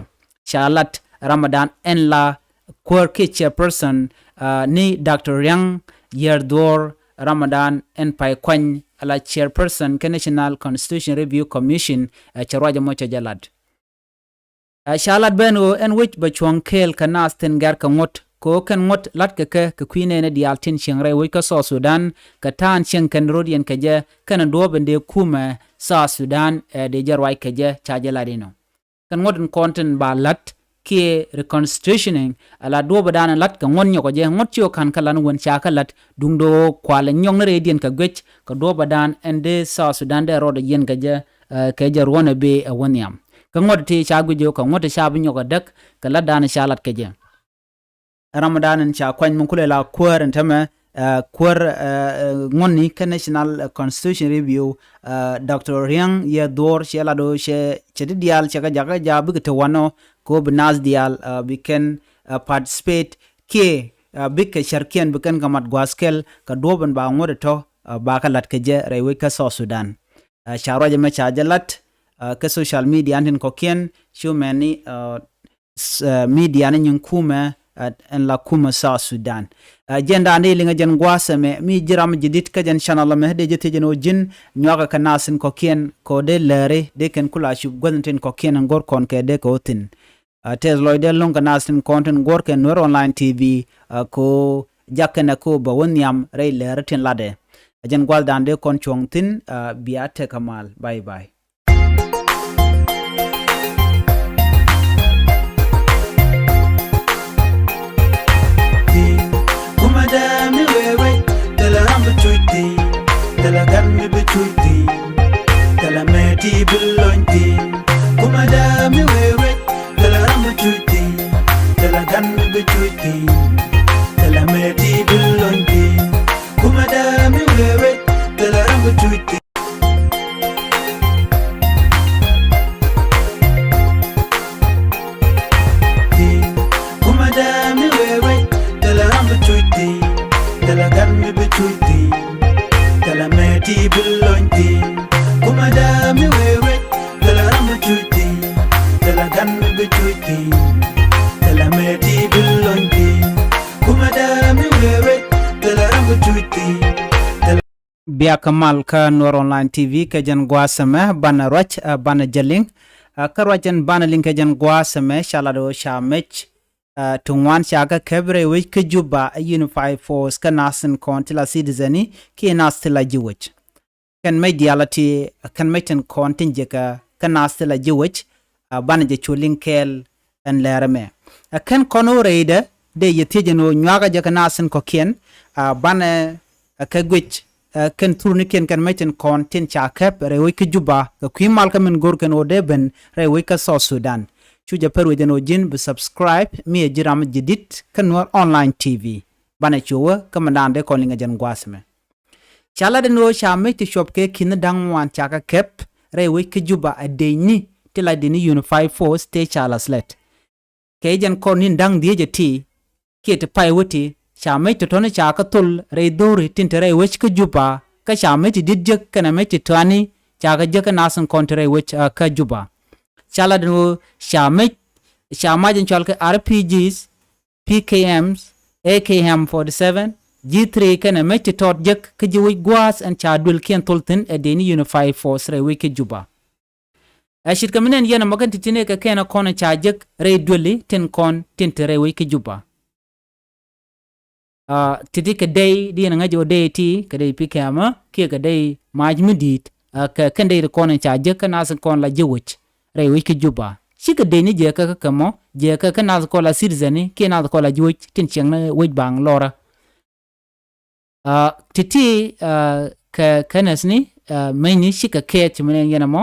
Ca lat ram ɛ da̱a̱n ɛn la kuäär kiɛ chairperson, ɛ, ni Doctor Riäŋ Yɛr Dhuɔ̱ɔ̱r, Ramadan ɛn Pay Kuany, ala chairperson kä National Constitution Review Commission, ɛ cɛ ruac ɛmɔ cɛ jɛ lat. Ɛ ca lat ben ɣöö ɛn wec bɛ cuɔ̱ŋ kɛɛl kɛ naath tin gɛr kɛ ŋuɔ̱t, kɛ ɣöö kɛn ŋuɔ̱t la̱tkɛ kɛ kɛ kui̱ nɛɛni diaal tin cieŋ rɛy wec kä South Sudan, kɛ ta̱a̱n cieŋ kɛn rot yɛn kɛ jɛ, kɛn duɔ̱ɔ̱p in dee kumɛ South Sudan ɛ dee jɛ ruac kɛ jɛ, ca jɛ lat inɔ. Kɛn ŋuɔ̱t in kɔn tin ba la̱t kiɛ reconstitutioning, ala duɔ̱ɔ̱pdan in la̱t kɛ ŋuɔ̱t nyɔkɔ jɛ, ŋuɔ̱t ci ɣöö ka̱n kä lan wän ca kä la̱t, duundɛ ɣöö kualɛ nyɔk ni rɛydiɛn kɛ guic kɛ duɔ̱ɔ̱pdan ɛn dee South Sudan dee rɔɔdɛ yiɛn kɛ jɛ, ɛ, kɛ jɛ ruɔ̱n ɛ bee ɛ wä nhiam. Kä ŋuɔ̱t ti ca guic ɣöö kɛ ŋuɔ̱t ti ca bi nyɔk ɛ däk kɛ la̱tdan ca la̱t kɛ jɛ. Ramadan in ca kuany mi kulɛ la kuäär in tämɛ, ɛ, kuäär, ɛ, ɛ, ŋuɔ̱tni kä National Constitution Review, ɛ, Doctor Riang Yɛ Dhuɔr cɛ lat ɣöö cɛ, cɛ ti diaal cɛ kɛ jakä jaak bikɛ te wanɔ kɛ ɣöö bi naath diaal, ɛ, bi kɛn, ɛ, participate kiɛ, ɛ, bikɛ cärkiɛn bi kɛn kɛ mat gua̱a̱th kɛl kɛ duɔ̱ɔ̱p in ba ŋuɔ̱t ɛ tɔ̱, ɛ, ba kɛ la̱t kɛ jɛ rɛy wec kä South Sudan. Ɛ, ca ruac ɛmɛ ca jɛ lat, ɛ, kä social media ni tin kɔ̱kiɛn, cu mɛni, ɛ, s-, ɛ, media ni nyin kumɛ, ɛ, ɛn la kumɛ South Sudan. Ɛ, jɛn da̱a̱n dee liŋɛ jɛn gua̱a̱th ɛmɛ, mi ji̱ ram ji̱ di̱t kä jɛn channel ɛmɛ, dee jɛ thiec ɛn ɣöö ji̱n nyuakä kɛ naath tin kɔ̱kiɛn, kɛ ɣöö dee lääri, dee kɛn kula cup guäth tin kɔ̱kiɛn ɛn go̱r kɔn kɛ dee kɛ ɣöö thi̱n. Ɛ, tɛth lɔcdɛ lo̱ŋ kɛ naath tin kɔn tin guɔ̱r kɛ Nuer Online T V, ɛ, kɛ ɣöö jak kɛnɛ kɛ ɣöö bɛ wä nhiam rɛy lääri tin latdɛ. Ɛ jɛn gua̱thdan dee kɔn cuɔ̱ŋ thi̱n, ɛ, bia tekɛ mal. Bye bye. Kumɛ dee mi wee wec, thilɛ ram bi cuc thi̱n, thilɛ gan mi bi cuc thi̱n, thilɛ mɛ ti bi lony thi̱n. Kumɛ dee mi wee wec, thilɛ ram bi cuc thi̱n, thilɛ gan mi bi cuc thi̱n, thilɛ mɛ ti bi lony thi̱n. Kumɛ dee mi wee wec, thilɛ ram bi cuc thi̱n. Kumɛ dee mi wee wec, thilɛ ram bi cuc thi̱n, thilɛ gan mi bi cuc thi̱n, thilɛ mɛ ti bi lony thi̱n. Kumɛ dee mi wee wec, thilɛ ram bi cuc thi̱n, thilɛ gan mi bi cuc thi̱n, thilɛ mɛ ti bi lony thi̱n. Kumɛ dee mi wee wec, thilɛ ram bi cuc thi̱n, thilɛ Biakä mal kä Nuer Online T V kɛ jɛn gua̱a̱th ɛmɛ banɛ ruac, ɛ, banɛ jɛ liŋ. Ɛ, kä ruac ɛn banɛ liŋ kɛ jɛn gua̱a̱th ɛmɛ ca lat ɣöö ca mec, ɛ, ti ŋuan ca kɛ kɛp rɛy wec kä Juba ɛ unified force kä naath tin kɔn ti la citizen ni kiɛ naath ti la ji̱ wec. Kɛn mec diaal a ti, kɛn mec tin kɔn tin jiäkä kä naath ti la ji̱ wec, ɛ, banɛ jɛ cu liŋ kɛɛl ɛn lɛr ɛmɛ. Ɛ kɛn kɔn ɣöö rɛydɛ dee yɛ thiec ɛn ɣöö nyuakä jɛ kɛ naath tin kɔ̱kiɛn, ɛ, banɛ, ɛ, kɛ guic, ɛ, kɛn thurnikiɛn kɛn mec tin kɔn tin ca kɛp rɛy wec kä Juba kɛ kui̱ mal kä min go̱r kɛn ɣöö dee ben rɛy wec kä South Sudan. Cu jɛ pär wec ɛn ɣöö ji̱n bi subscribe mi ɛ ji̱ ram ji̱ di̱t kä Nuer Online T V. Banɛ cu wä kä mindan dee kɔn liŋ ɛ jɛn gua̱a̱th ɛmɛ. Ca lat ɛn ɣöö ca mec ti cuɔp kɛ ki̱n da̱ŋ ŋuan ca kɛ kɛp rɛy wec kä Juba ɛ dëëcni ti la dëëcni unified force tëë ca la slɛt. Kɛ jɛn kɔr ni̱n da̱ŋ dhieec ɛ ti kiɛ ti pay wä ti ca mec tɔ̱tɔ̱ni ca kɛ thol rɛy dho̱ri tin te rɛy wec kä Juba, kä ca mec ti di̱t jek kɛnɛ mec ti tɔani ca kɛ jek kä naath tin kɔn te rɛy wec, ɛ, kä Juba. Ca lat ɛn ɣöö ca mec, ca mac in cɔal kɛ R P Gs, P K Ms, A K M forty seven, G three kɛnɛ mec ti tɔt jek kä ji̱ wec gua̱a̱th ɛn ca duëlkiɛn thol thi̱n ɛ dëëcni unified force rɛy wec kä Juba. Ɛ ce̱tkɛ mi nɛn yɛn ɛmɔ kɛn ti̱ti̱ ni kɛ kɛn ɛ kɔn ɛ ca jek rɛy duëli tin kɔn tin te rɛy wec kä Juba. Ɛ, ti̱ti̱ kɛ dey di yɛn ɛ ŋäc ɣöö dey ti kɛ dey P K M kiɛ kɛ dey mac mi di̱i̱t, ɛ, kɛ kɛn dey ti kɔn ɛ ca jek kä naath kɔn la ji̱ wec rɛy wec kä Juba. Cikɛ dec ni jiɛkɛ kä kɛ mɔ, jiɛkɛ kä naath kɔn la citizen ni kiɛ naath kɔn la ji̱ wec tin ciɛŋ ni wec baŋ lɔrä. Ɛ, ti̱ti̱, ɛ, kɛ kɛnɛth ni, ɛ, meny ni cikɛ kɛɛth ci mi nɛn yɛn ɛmɔ.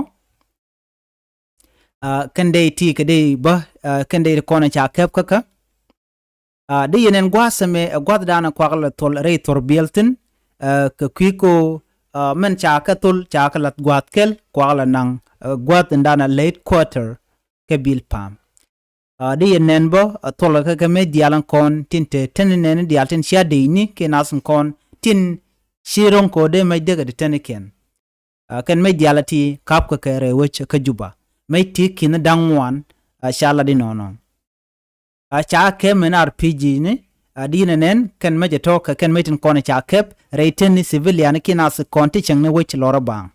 Ɛ, kɛn dey ti kɛ dey bä, ɛ, kɛn dey ti kɔn ɛ ca kɛp kä kä. Ɛ, di yɛn ɛn gua̱a̱th ɛmɛ, ɛ, gua̱thdan ɛ kuak lɛ thol rɛy thor biɛl thi̱n, ɛ, kɛ kui̱ ko, ɛ, mɛn ca kɛ thol ca kɛ la̱th gua̱a̱th kɛl kuak lɛ naŋ, ɛ, gua̱a̱th in dan ɛ late quarter kɛ bil pam. Ɛ, di yɛn nɛn bä, ɛ, thol kɛ kɛ mec diaal in kɔn tin te teni nɛni diaal tin cia dec ni kiɛ nath in kɔn tin ci ro̱ŋ kɛ ɣöö dee mec dee kɛ ti teni kiɛn. Ɛ, kɛn mec diaal ɛ ti ka̱p kɛ kɛ rɛy wec kä Juba. Mec ti ki̱n da̱ŋ ŋuan, ɛ, ca lat inɔnɔ. Ɛ, ca kɛ mɛn R P G ni, A di nɛ nɛn kɛn mɛ jɛ tɔ̱ kɛ kɛn mɛ tin kɔn ca kɛp rɛy teni civilian kiɛ nath kɔn ti cɛŋ ni wec lɔrä baŋ.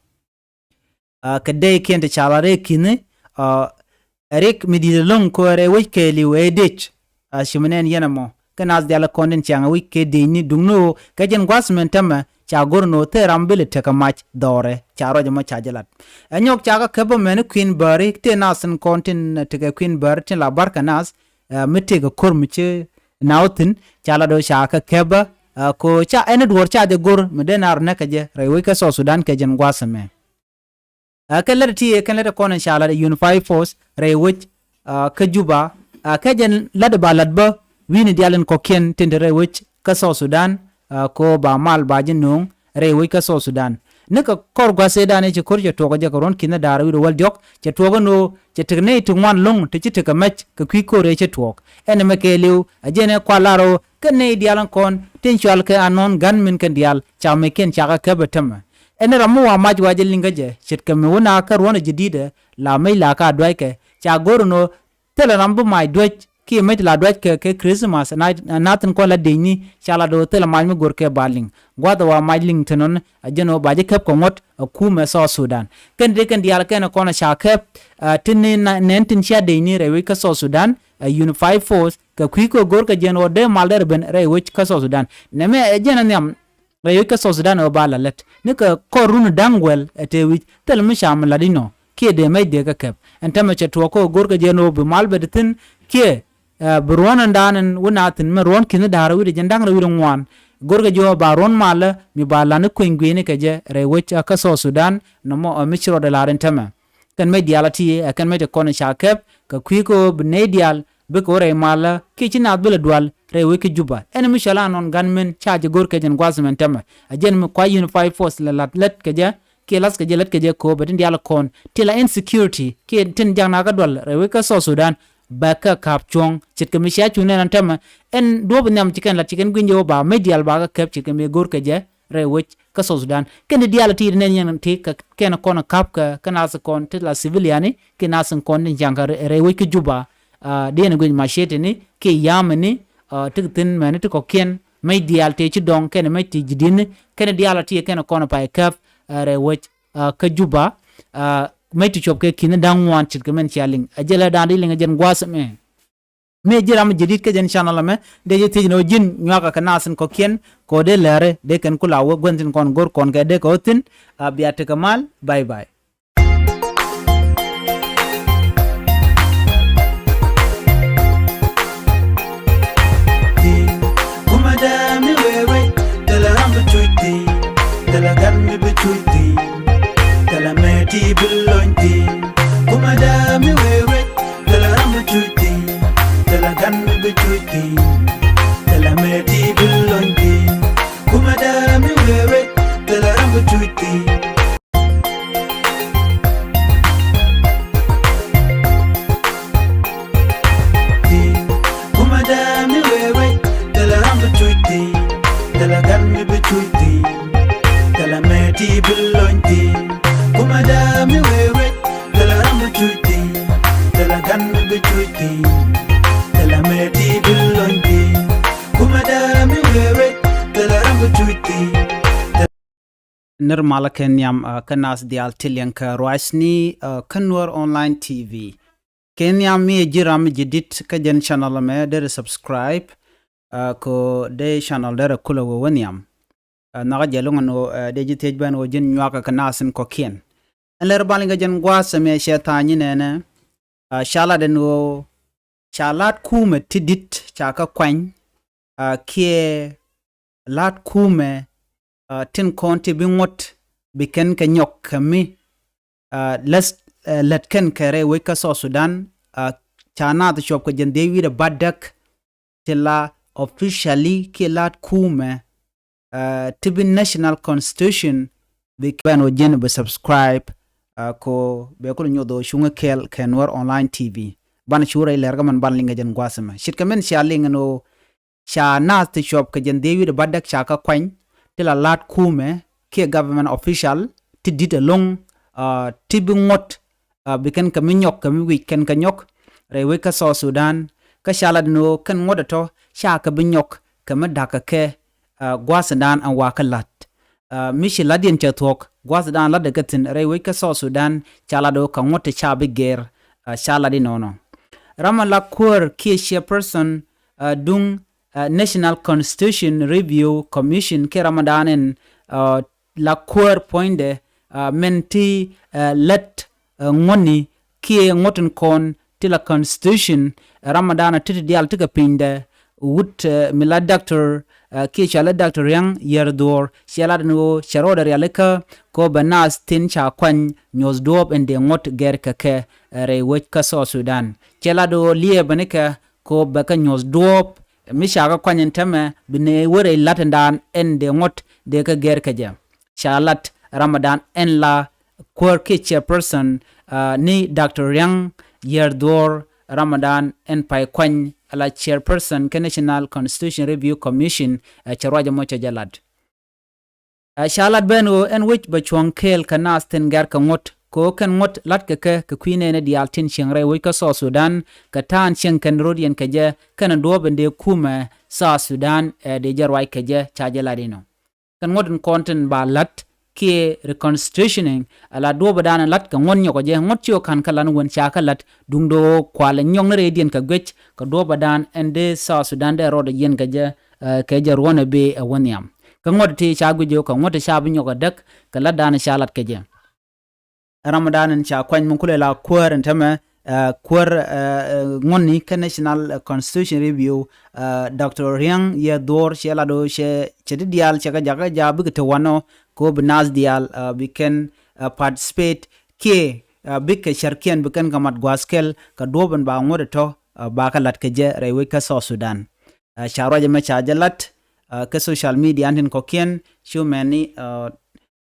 A kɛ dee kiɛn ti ca la rɛy ki̱ni a rik mi di̱t ɛlɔ̱ŋ kɛ rɛy wec kɛɛliw ɛ dec. A ci mi nɛn yɛn ɛmɔ kɛ nath dial kɔn tin cɛŋ wec kɛ dec ni duŋni ɣöö kɛ jɛn gua̱th mɛn tämɛ ca go̱r ni ɣöö thil ram bi lɛ tekɛ mac dhɔrɛ ca ruac ɛmɔ ca jɛ lat. Ɛ nyɔk ca kɛ kɛp ɛmɛni kui̱n bääri tëë nath tin kɔn tin tekɛ kui̱n bääri tin la barkɛ nath. Ɛ mi tëëkɛ ko̱r mi ci naw thi̱n ca la do̱ ca kɛ kɛpä. Ɛ ko ca ɛn duɔ̱ɔ̱r ca jɛ go̱r mi dee naar näkɛ jɛ rɛy wec kä South Sudan kɛ jɛn gua̱a̱th ɛmɛ. Ɛ kɛn lät ti ɛ kɛn lät kɔn ca la dee Unified Force rɛy wec ɛ kä Juba. Ɛ kɛ jɛn lat ba lat bä wi̱ni dial in kɔ̱kiɛn tin te rɛy wec kä South Sudan. Ɛ ko ba mal ba jɛ no̱o̱ŋ rɛy wec kä South Sudan. Ni kɛ kɔr gua̱th ëëdan ëë ci ko̱r cɛ tuɔɔk ɛ jɛ kɛ ruɔ̱n ki̱n ɛ da̱a̱r wi̱cdɛ wäl diɔ̱k cɛ tuɔɔk ɛn ɣöö cɛ teknɛ ti ŋuan lo̱ŋ ti ci tekɛ mɛc kɛ kui̱ ko̱r ëë cɛ tuɔɔk. Ɛn ɛmɛ kɛɛliw ɛ jɛn ɛ kual lar ɣöö kɛn nɛy diaal ɛn kɔn tin cual kɛ anɔn ga̱n min kɛn diaal ca mɛckiɛn cakɛ käp ɛ tämɛ. Ɛn ram mi wa mac wa jɛ liŋ kä jɛ ce̱tkɛ mi wä na kä ruɔ̱n ɛ jɛ di̱t ɛ la mɛc la ka duackɛ ca go̱r ɛn ɣöö thilɛ ram bi mac duäc kiɛ mec ti la duäc kɛ kɛ Christmas na na thin kɔn la dec ni ca la do̱ thilɛ mac mi go̱r kɛ ba liŋ. Gua̱th ɛ wa mac liŋ thin ɔn a jɛn ɣöö ba ji̱ käp kɛ ŋuɔ̱t ɛ kumɛ South Sudan. Kɛn dee kɛn diaal kɛn kɔn ɛ ca käp ɛ tin ni nɛn tin cia dec ni rɛy wec kä South Sudan ɛ Unified Force kɛ kui̱ kɛ go̱r kɛ jɛn ɣöö dee mal dee rɛ ben rɛy wec kä South Sudan. Nɛmɛ ɛ jɛn ɛ nhiam rɛy wec kä South Sudan ɛ ba la lät ni kɛ kɔr run da̱ŋ guɛl ɛ tëë wi̱c thil mi ca mi lat inɔ kiɛ dee mɛc dee kɛ kɛp. Ɛn tämɛ cɛ tuɔɔk kä go̱r kɛ jɛ ɛn ɣöö bi mal bɛ ti thi̱n kiɛ ɛ bi ruɔ̱n ɛn da̱a̱n ɛn wä na thi̱n mɛ ruɔ̱n ki̱n da̱a̱r wi̱cdɛ jɛn da̱ŋ rɛw wi̱cdɛ ŋuan. Go̱r kɛ jɛ ɣöö ba ruɔ̱n malä mi ba lan ni kueny gui̱ni kɛ jɛ rɛy wec kä South Sudan nɔmɔ ɛ mi ci rɔɔdɛ la̱r ɛn tämɛ. Kɛn mɛc diaal a ti ɛ kɛn mɛc ti kɔn ca kɛp kɛ kui̱ kɛ ɣöö bi nɛy diaal bikɛ wä rɛy malä kiɛ ci naath bi lɛ dual rɛy wec kä Juba. Ɛn mi cɔl anɔn gan min ca jɛ go̱r kɛ jɛn gua̱th mɛn tämɛ. Ɛ jɛn mi kua Unified Force lɛ la̱t lät kɛ jɛ kiɛ la̱th kɛ jɛ lät kɛ jɛ ko̱o̱p ɛ tin diaal kɔn ti la insecurity kiɛ tin jak nakä dual rɛy wec kä South Sudan. Bɛ kä ka̱p cuɔ̱ŋ ce̱tkɛ mi cia cuŋ nɛn an tämɛ. Ɛn duɔ̱ɔ̱p nhiam ci kɛn la̱t ci kɛn gui̱ny jɛ wä ba mɛc diaal ba kä kɛp ce̱tkɛ mi go̱r kɛ jɛ rɛy wec kä South Sudan. Kɛn di diaal ti nɛn yɛn ti kɛ kɛn kɔn ka̱p kɛ kä nath kɔn ti la civilian ni kiɛ nath kɔn tin ca̱ŋ kɛ rɛy wec kä Juba. Ɛ di ɛn guic maceteni kiɛ yameni ɛ ti thi̱n mɛni ti kɔ̱kiɛn mec diaal tëë ci dɔ̱ŋ kɛn mec ti ji̱di̱ni kɛn diaal ti kɛn kɔn pay käp ɛ rɛy wec ɛ kä Juba. Ɛ mec ti cuɔp kɛ ki̱n da̱ŋ ŋuan ce̱tkɛ mɛn cia liŋ ɛ jɛ lɛ da̱a̱n di liŋ ɛ jɛn gua̱a̱th ɛmɛ. Mi ji̱ ram ji̱ di̱t kä jɛn channel ɛmɛ dee ji̱ thiec ni ɣöö ji̱n nyuakä kɛ nath in kɔ̱kiɛn kɛ ɣöö dee lɛri dee kɛn ku la wä gua̱n thi̱n kɔn go̱r kɔn kɛ dee kɛ wä thi̱n. A bia tekɛ mal. Bye bye. Kumɛ dee mi wee wec thilɛ ram bi cuc thi̱n thilɛ gan mi bi cuc thi̱n thilɛ mɛ ti bi lony thi̱n. Kumɛ dee mi wee wec thilɛ ram bi cuc thi̱n thilɛ gan mi bi cuc thi̱n thilɛ mɛ ti bi lony thi̱n. Kumɛ dee mi wee wec thilɛ ram bi cuc thi̱n. Kumɛ dee mi wee wec thilɛ ram bi cuc thi̱n thilɛ gan mi bi cuc thi̱n thilɛ mɛ ti bi lony thi̱n. Kumɛ dee mi wee wec thilɛ ram bi cuc thi̱n thilɛ gan mi bi cuc thi̱n thilɛ mɛ ti bi lony thi̱n. Kumɛ dee mi wee wec thilɛ ram bi cuc thi̱n. Nir malä kɛ nhiam kä nath diaal ti liɛŋ kɛ ruacni kä Nuer Online T V. Kɛ nhiam mi ɛ ji̱ ram ji̱ di̱t kä jɛn channel mɛ derɛ subscribe kɛ dee channel derɛ kulɛ wä wä nhiam. Nhɔkä jɛ luŋ ɛn ɣöö dee ji̱ thiec ben ɣöö ji̱n nyuakä kɛ nath in kɔ̱kiɛn. Ɛn lɛr bal in kɛ jɛn gua̱a̱th ɛmɛ cɛ tha̱a̱ny in ɛnɛ ca lat ɛn ɣöö ca la̱t kumɛ ti di̱t ca kä kuany kiɛ la̱t kumɛ tin kɔn ti bi ŋuɔ̱t bi kɛn kɛ nyɔk kɛ mi lät kɛn kɛ rɛy wec kä South Sudan. Ca naath cuɔp kɛ jɛn dhiec wi̱cdɛ bädäk ti la officially kiɛ la̱t kumɛ ti bi national constitution. Bi kɛn wä ji̱n bi subscribe ko bɛ kul nyoth ɣöö cuŋä kɛɛl kɛ Nuer Online T V. Ban cu rɛy lɛr kä mɛn ban liŋ kɛ jɛn gua̱a̱th ɛmɛ ce̱tkɛ mɛn cia liŋ ɛn ɣöö ca naath ti cuɔp kɛ jɛn dhiec wi̱cdɛ bädäk ca kä kuany ti la la̱t kumɛ kiɛ government official ti di̱t ɛlɔ̱ŋ ti bi ŋuɔ̱t bi kɛn kɛ mi nyɔk kɛ mi wi̱c kɛn kɛ nyɔk rɛy wec kä South Sudan. Kä ca lat ni ɣöö kɛn ŋuɔ̱t ɛ tɔ̱ ca kɛ bi nyɔk kɛ mi da̱kä kɛ, ah, gua̱a̱thdan ɛn wakä la̱t. Ah, mi ci la̱tdiɛn cɛ thuɔ̱k, gua̱a̱thdan la̱tdɛ kɛ thi̱n rɛy wec kä South Sudan, ca lat ɣöö kɛ ŋuɔ̱t ti ca bi gɛr, ah, ca lat inɔnɔ. Ram ɛ la kuäär kiɛ chairperson, ah, duŋ, ah, National Constitution Review Commission kiɛ ramdan ɛn, ah, la kuäär puɔ̱nydɛ, ah, min ti, ah, lät, ah, ŋuɔ̱tni kiɛ ŋuɔ̱t in kɔn ti la constitution, ah, ramdan ti ti diaal ti kɛ pinydɛ wut, ah, mi la Doctor, ah, kiɛ cɔal i̱ Doctor Ria̱ŋ Yɛr Dhuɔ̱ɔ̱r, ciɛ lat ɛn ɣöö cɛ rɔɔdɛ rialikä kɛ ɣöö bɛ naath tin ca kuany nyuɔ̱th duɔ̱ɔ̱p in dee ŋuɔ̱t gɛr kɛ kɛ, ah, rɛy wec kä South Sudan. Ciɛ lat ɣöö liɛɛbä ni kɛ kɛ ɣöö bɛ kɛ nyuɔ̱th duɔ̱ɔ̱p mi ca kɛ kuany ɛn täämɛ bi nɛy wä rɛy la̱tdan ɛn dee ŋuɔ̱t dee kɛ gɛr kɛ jɛ. Ca lat ramdan ɛn la kuäär kiɛ chairperson, ah, ni Doctor Ria̱ŋ Yɛr Dhuɔ̱ɔ̱r, ramdan ɛn pay kuany la chairperson kɛ National Constitution Review Commission, ah, cɛ ruac ɛmɔ cɛ jɛ lat. Ah, ca lat ben ɣöö ɛn wec bɛ cuɔ̱ŋ kɛɛl kɛ naath tin gɛr kɛ ŋuɔ̱t, kɛ ɣöö kɛn ŋuɔ̱t la̱tkɛ kɛ kɛ kui̱ nɛɛni diaal tin cieŋ rɛy wec kä South Sudan, kɛ ta̱a̱n cieŋ kɛn rɔ̱diɛn kɛ jɛ, kɛn duɔ̱ɔ̱p in dee kumɛ South Sudan, eh, dee jɛ ruac kɛ jɛ, ca jɛ lat inɔ. Kɛn ŋuɔ̱t in kɔn tin ba la̱t kiɛ reconstitutioning, ala duɔ̱ɔ̱pdan in la̱t kɛ ŋuɔ̱t nyɔkɔ jɛ, ŋuɔ̱t ci ɣöö ka̱n kɛ la̱t ni wen ca kɛ la̱t, duundɛ ɣöö kualɛ nyɔk ni rɛydiɛn kɛ guic kɛ duɔ̱ɔ̱pdan ɛn dee South Sudan dee rɔɔdɛ yiɛn kɛ jɛ, eh, kɛ jɛ ruɔ̱n ɛ bee ɛ wä nhiam. Kɛ ŋuɔ̱t ti ca guic ɣöö kɛ ŋuɔ̱t ti ca bi nyɔk ɛ däk kɛ la̱tdan ca lat kɛ jɛ. Ramdan in ca kuany mi kulɛ la kuäär in täämɛ, eh, kuäär, eh, eh, ŋuɔ̱tni kä National Constitution Review, eh, Doctor Ria̱ŋ Yɛr Dhuɔ̱ɔ̱r, ciɛ lat ɣöö cɛ, cɛ ti diaal cɛ kɛ jakä jaak bikɛ te wanɔ kɛ ɣöö bi naath diaal, eh, bi kɛn, eh, participate kiɛ, eh, bikɛ cärkiɛn bi kɛn kɛ mat gua̱a̱th kɛl kɛ duɔ̱ɔ̱p in ba ŋuɔ̱t ɛ tɔ̱, eh, ba kɛ la̱t kɛ jɛ rɛy wec kä South Sudan. Eh, ca ruac ɛmɛ ca jɛ lat, eh, kä social media in tin kɔ̱kiɛn, cu mɛni, eh,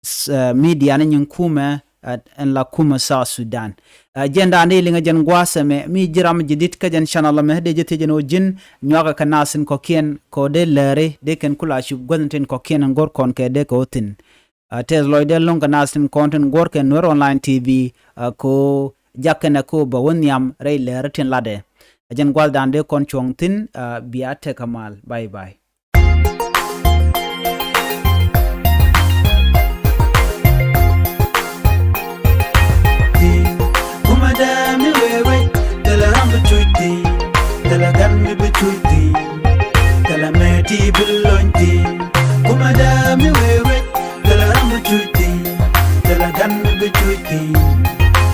s-, eh, media ni nyin kumɛ, eh, ɛn la kumɛ South Sudan. Eh, jɛn da̱a̱n dee liŋɛ jɛn gua̱a̱th ɛmɛ, mi ji̱ ram ji̱ di̱t kä jɛn channel ɛmɛ, dee ji̱ thiec jɛn ɣöö ji̱n nyuakä kɛ naath tin kɔ̱kiɛn, kɛ ɣöö dee lääri, dee kɛn kula cup guäth tin kɔ̱kiɛn ɛn go̱r kɔn kɛ dee kɛ ɣöö thi̱n. Eh, tɛth lɔcdɛ ɛlɔ̱ŋ kɛ naath tin kɔ̱ŋ tin guɔ̱r kɛ Nuer Online T V, eh, kɛ ɣöö jak kɛnɛ kɛ ɣöö bɛ wä nhiam rɛy lääri tin latdɛ. Ɛ jɛn gua̱thdan dee kɔn cuɔ̱ŋ thi̱n, eh, bia tekɛ mal. Bye bye. Kumɛ dee mi wee wec, thilɛ ram bi cuc thi̱n, thilɛ gan mi bi cuc thi̱n, thilɛ mɛ ti bi lony thi̱n. Kumɛ dee mi wee wec, thilɛ ram bi cuc thi̱n, thilɛ gan mi bi cuc thi̱n,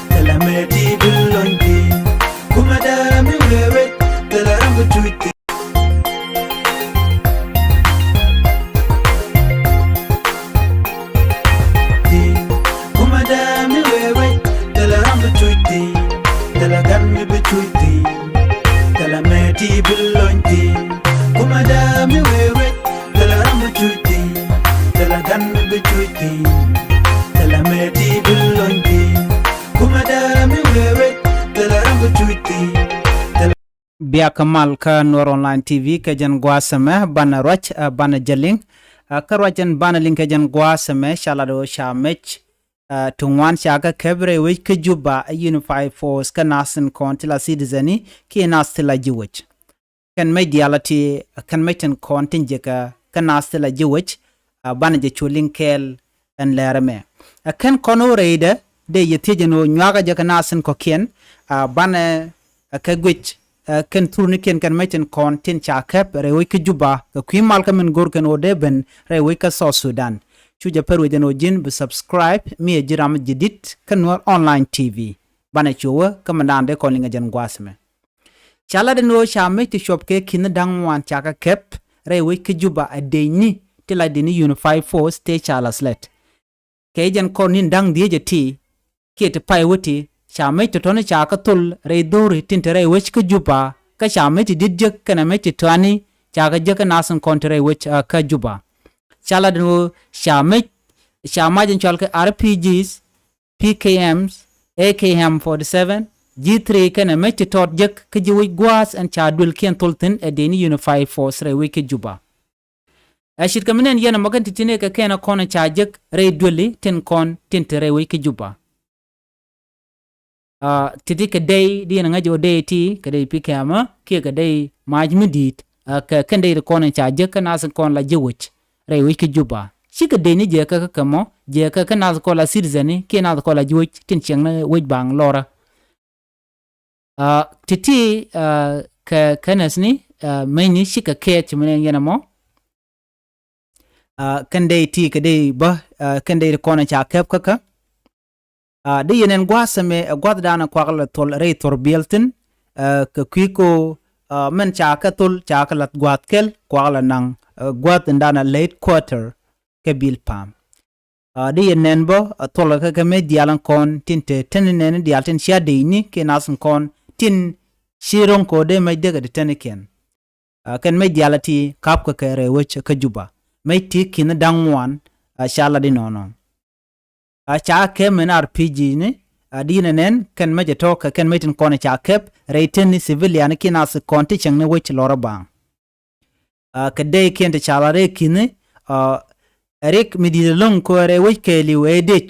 thilɛ mɛ ti bi lony thi̱n. Kumɛ dee mi wee wec, thilɛ ram bi cuc thi̱n. Kumɛ dee mi wee wec, thilɛ ram bi cuc thi̱n, thilɛ gan mi bi cuc thi̱n, thilɛ mɛ ti bi lony thi̱n. Kumɛ dee mi wee wec, thilɛ ram bi cuc thi̱n, thilɛ gan mi bi cuc thi̱n, thilɛ mɛ ti bi lony thi̱n. Kumɛ dee mi wee wec, thilɛ ram bi cuc thi̱n, thilɛ Biakä mal kä Nuer Online T V kɛ jɛn gua̱a̱th ɛmɛ, banɛ ruac, eh, banɛ jɛ liŋ. Eh, kä ruac ɛn banɛ liŋ kɛ jɛn gua̱a̱th ɛmɛ, ca lat ɣöö ca mec, eh, ti ŋuan ca kɛ kɛp rɛy wec kä Juba, eh, Unified Force kä naath tin kɔ̱ŋ ti la citizen i̱ kiɛ naath ti la ji̱ wec. Kɛn mec diaal a ti, kɛn mec tin kɔ̱ŋ tin jiäkä kä naath ti la ji̱ wec, ah, banɛ jɛ cu liŋ kɛɛl ɛn lɛr ɛmɛ. Ah, kɛn kɔn ɣöö rɛydɛ dee yɛ thiec ɛn ɣöö nyuakä jɛ kɛ naath tin kɔ̱kiɛn, ah, banɛ, ah, kɛ guic, ah, kɛn thurnikiɛn kɛn mec tin kɔ̱ŋ tin ca kɛp rɛy wec kä Juba kɛ kui̱ mal kä min go̱r kɛn ɣöö dee ben rɛy wec kä South Sudan. Cu jɛ pär wec ɛn ɣöö ji̱n bi subscribe mi ɛ ji̱ ram ji̱ di̱t kä Nuer Online T V. Banɛ cu wä kä mindan dee kɔn liŋ ɛ jɛn gua̱a̱th ɛmɛ. Ca lat ɛn ɣöö ca mec ti cuɔp kɛ ki̱n da̱ŋ ŋuan ca kɛ kɛp rɛy wec kä Juba ɛ dëëcni ti la dëëcni Unified Force tëë ca la̱th lɛt. Kɛ jɛn kɔr ni̱n da̱ŋ dhieec ɛ ti kiɛ ti pay wä ti, ca mec ti tɔ̱ni ca kɛ thol rɛy dho̱ri tin te rɛy wec kä Juba, kä ca mec ti di̱t jek kɛnɛ mec ti tɔ̱ani ca kɛ jek kä naath tin kɔ̱ŋ ti rɛy wec, ah, kä Juba. Ca lat ɛn ɣöö ca mec, ca mac in cɔal kɛ R P Gs, P K Ms, A K M forty seven, G three kɛnɛ mec ti tɔt jek kä ji̱ wec gua̱a̱th ɛn ca duëlkiɛn thol thi̱n ɛ dëëcni Unified Force rɛy wec kä Juba. Ɛ ce̱tkɛ mi nɛn yɛn ɛmɔ kɛn ti̱ti̱ ni kɛ kɛn ɛ kɔn ca jek rɛy duëli tin kɔ̱ŋ tin te rɛy wec kä Juba. Ah, ti̱ti̱ kɛ dey di yɛn ŋäc ɣöö dey ti kɛ dey P K M kiɛ kɛ dey mac mi di̱i̱t, Ɛ, kɛ kɛn dee ti kɔn in ca jek kä nath in kɔn la ji̱ wec rɛy wec kä Juba. Cikɛ dee ni jɛ kä kä kɛ mɔ, jɛ kä kä nath kɔn la citizen ni kiɛ nath kɔn la ji̱ wec tin cieŋ ni wec baŋ lɔrä. Ɛ, ti̱ti̱, ɛ, kɛ kɛnɛth ni, ɛ, meny ni cikɛ kɛɛth ci mi nɛn yɛn ɛmɔ. Ɛ, kɛn dee ti kɛ dee bä, ɛ, kɛn dee ti kɔn in ca kɛp kä kä. Ɛ, di yɛn ɛn gua̱a̱th ɛmɛ, ɛ, gua̱a̱th danɛ kuak lɛ thol rɛy thor biɛl thi̱n, ɛ, kɛ kui̱ ko, ɛ, mɛn ca kɛ thol ca kɛ lath gua̱a̱th kɛl kuak lɛ naŋ, ɛ, gua̱a̱th in danɛ late quarter kɛ bil pam. Ɛ, di yɛn nɛn bä, ɛ, thol kɛ kɛ mec diaal in kɔn tin te teni nɛn diaal tin cia dee ni kiɛ nath in kɔn tin ci ro̱ŋ ko dee mec dee kɛ te teni kiɛn. Ɛ, kɛn mec diaal ti kap kɛ kɛ rɛy wec kä Juba. Mec ti ki̱n da̱ŋ ŋuan, ɛ, ca lat inɔnɔ. Ɛ, ca kɛp mɛn R P G ni, ɛ, di nɛ nɛn kɛn mec tɔ̱ kɛ kɛn mec tin kɔn ca kɛp rɛy ten ni civilian kiɛ nath kɔn ti cieŋ ni wec lɔrä baŋ. Ɛ, kɛ dee kiɛn ti ca lat rɛy ki̱n ni, ɛ, rik mi di̱t ɛlɔ̱ŋ ko rɛy wec kɛɛliw ɛ dec.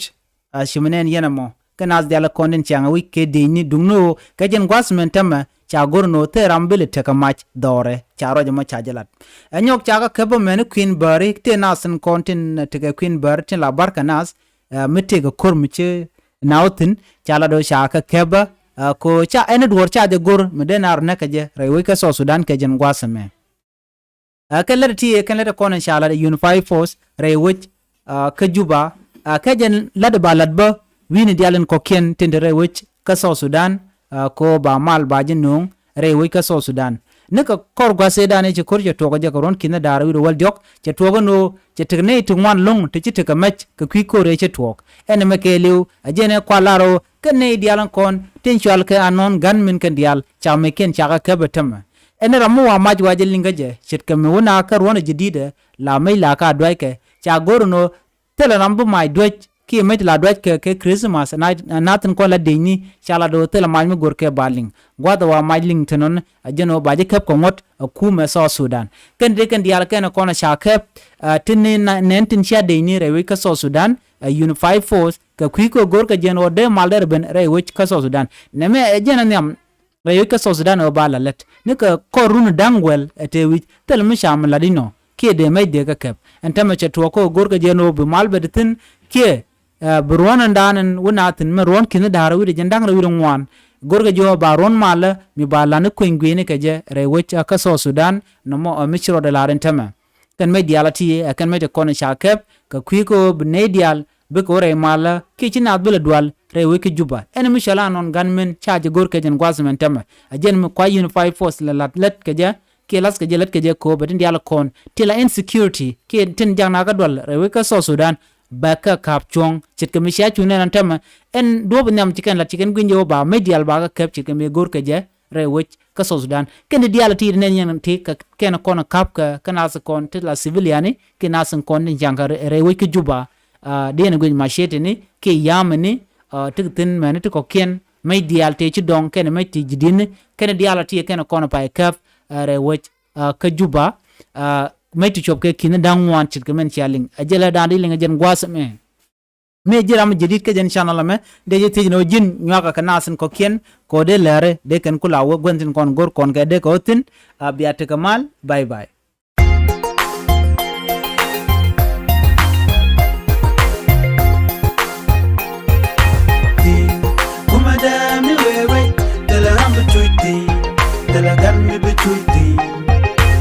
Ɛ, ci mi nɛn yɛn ɛmɔ kɛ nath diaal kɔn tin ciaŋ ɛ wec kɛ dec ni duŋ ni ɣöö kɛ jɛn gua̱th mɛn tämɛ ca go̱r ni ɣöö thil ram bi lɛ tekɛ mac dhɔrɛ ca ruac ɛmɔ ca jɛ lat. Ɛ nyɔk ca kɛ kɛp bä mɛn i̱ kui̱n bääri tëë nath in kɔn tin tekɛ kui̱n bääri tin la bar kɛ nath, ɛ, mi tëëkɛ ko̱r mi ci naw thi̱n ca lat ɣöö ca kɛ kɛp bä, ɛ, ko ca ɛn i̱ duɔ̱ɔ̱r ca jɛ go̱r mi dee naar näk kɛ jɛ rɛy wec kä South Sudan kɛ jɛn gua̱th ɛmɛ. Ɛ, kɛn lät ti, kɛn lät kɔn in ca lat Unified Force rɛy wec, ɛ, kä Juba, ɛ, kɛ jɛn lat ba lat bä wi̱ni diaal in kɔ̱kiɛn tin te rɛy wec kä South Sudan, ɛ, ko ba mal ba ji̱ no̱o̱ŋ rɛy wec kä South Sudan. Ni kɛ kɔr gua̱th ëëdan i̱ ci ko̱r cɛ tuɔɔk jɛ kɛ ruɔ̱n ki̱n da̱a̱r wi̱r wäl diɔ̱k cɛ tuɔɔk ɛn ɣöö cɛ tek nɛy ti ŋuan lo̱ŋ ti ci tekɛ mɛc kɛ kui̱ ko̱r ëë cɛ tuɔɔk. Ɛn ɛmɛ kɛɛliw ɛ jɛn ɛ kual lar ɣöö kɛn nɛy diaal in kɔn tin cual kɛ anɔn ga̱n min kɛn diaal ca mɛckiɛn ca kɛ kɛp ɛ tämɛ. Ɛn ram mi wa mac wa jɛ liŋ kä jɛ ce̱tkɛ mi wä na kä ruɔ̱n ɛ jɛ di̱t ɛ la mec la ka duackɛ ca go̱r ɛn ɣöö thilɛ ram bi mac duäc kiɛ mec la duackɛ kɛ Christmas na, na thi̱n kɔn la dec ni ca la do̱ thilɛ mac mi go̱r kɛ ba liŋ. Gua̱th ɛ wa mac liŋ thi̱n ɣän ɛ jɛn ɣöö ba jɛ kɛp kɛ ŋuɔ̱t ɛ kumɛ South Sudan. Kɛn dee kɛn diaal kɛn ɛ kɔn ɛ ca kɛp, ɛ, tin ni na, nɛn tin cia dec ni rɛy wec kä South Sudan, ɛ, Unified Force kɛ kui̱ kɛ go̱r kɛ jɛn ɣöö dee mal dee rɛ ben rɛy wec kä South Sudan. Nɛmɛ ɛ jɛn ɛ nhiam rɛy wec kä South Sudan ɛ ɣöö ba la lät. Ni kɛ kɔr run da̱ŋ wäl ɛ tëë wi̱c thil mi ca mi lat inɔ kiɛ dee mɛc dee kɛ kɛp. Ɛn tämɛ cɛ tuɔɔk kä go̱r kɛ jɛn ɣöö bi mal bɛ ti thi̱n kiɛ, ɛ, bi ruɔ̱n ɛn da̱a̱n ɛn wä na thi̱n mɛ ruɔ̱n ki̱n da̱a̱r wi̱cdɛ jɛn da̱ŋ rɛw wi̱cdɛ ŋuan. Go̱r kɛ jɛn ɣöö ba ruɔ̱n malä mi ba lan i̱ kueny gui̱ni kɛ jɛ rɛy wec kä South Sudan nɔmɔ ɛ mi ci rɔɔdɛ la̱r ɛn tämɛ. Kɛn mɛc diaal a ti ɛ kɛn mɛc ti kɔn ca kɛp kɛ kui̱ kä ɣöö bi nɛy diaal bikɛ wä rɛy malä kiɛ ci naath bi lɛ dual rɛy wec kä Juba. Ɛn mi cɔal anɔn gunmen ca jɛ go̱r kɛ jɛn gua̱th mɛn tämɛ. Ɛ jɛn mi kua Unified Force lɛ la̱t lät kɛ jɛ kiɛ la̱th kɛ jɛ lät kɛ jɛ kööbɛ tin diaal kɔn ti la insecurity kiɛ tin jak nakä dual rɛy wec kä South Sudan. Bɛ kɛ ka̱p cuɔ̱ŋ ce̱tkɛ mi cia cuŋ nɛn ɛn tämɛ. Ɛn duɔ̱ɔ̱p nhiam ci kɛn la̱t ci kɛn gui̱ny jɛ wä ba mɛc diaal ba kɛ kɛp ce̱tkɛ mi go̱r kɛ jɛ rɛy wec kä South Sudan. Kɛn ti diaal ti nɛn yɛn ti kɛ kɛn kɔn ka̱p kɛ kä nath kɔn ti la civilian ni kiɛ nath kɔn tin ca̱ŋ kɛ rɛy wec kä Juba. Ɛ, diɛn guic macetini kiɛ yamini, ɛ, ti thi̱n mɛni ti kɔ̱kiɛn mec diaal ti ci dɔ̱ŋ kɛn mec ti ji̱di̱ni kɛn diaal ti kɛn kɔn pay käp, ɛ, rɛy wec, ɛ, kä Juba, ɛ, mec ti cuɔp kɛ ki̱n da̱ŋ ŋuan ce̱tkɛ mɛn cia liŋ. Ɛ jɛ lɛ da̱a̱n di liŋ ɛ jɛn gua̱a̱th ɛmɛ. Mi ji̱ ram ji̱ di̱t kä jɛn channel ɛmɛ dee ji̱ thiec ni ɣöö ji̱n nyuakä kɛ nath in kɔ̱kiɛn kɛ ɣöö dee lääri dee kɛn kula wä gua̱n thi̱n kɔn go̱r kɔn kɛ dee kɛ ɣöö thi̱n. A bia tekɛ mal. Bye bye. Kumɛ dee mi wee wec thilɛ ram bi cuc thi̱n, thilɛ gan mi bi cuc thi̱n,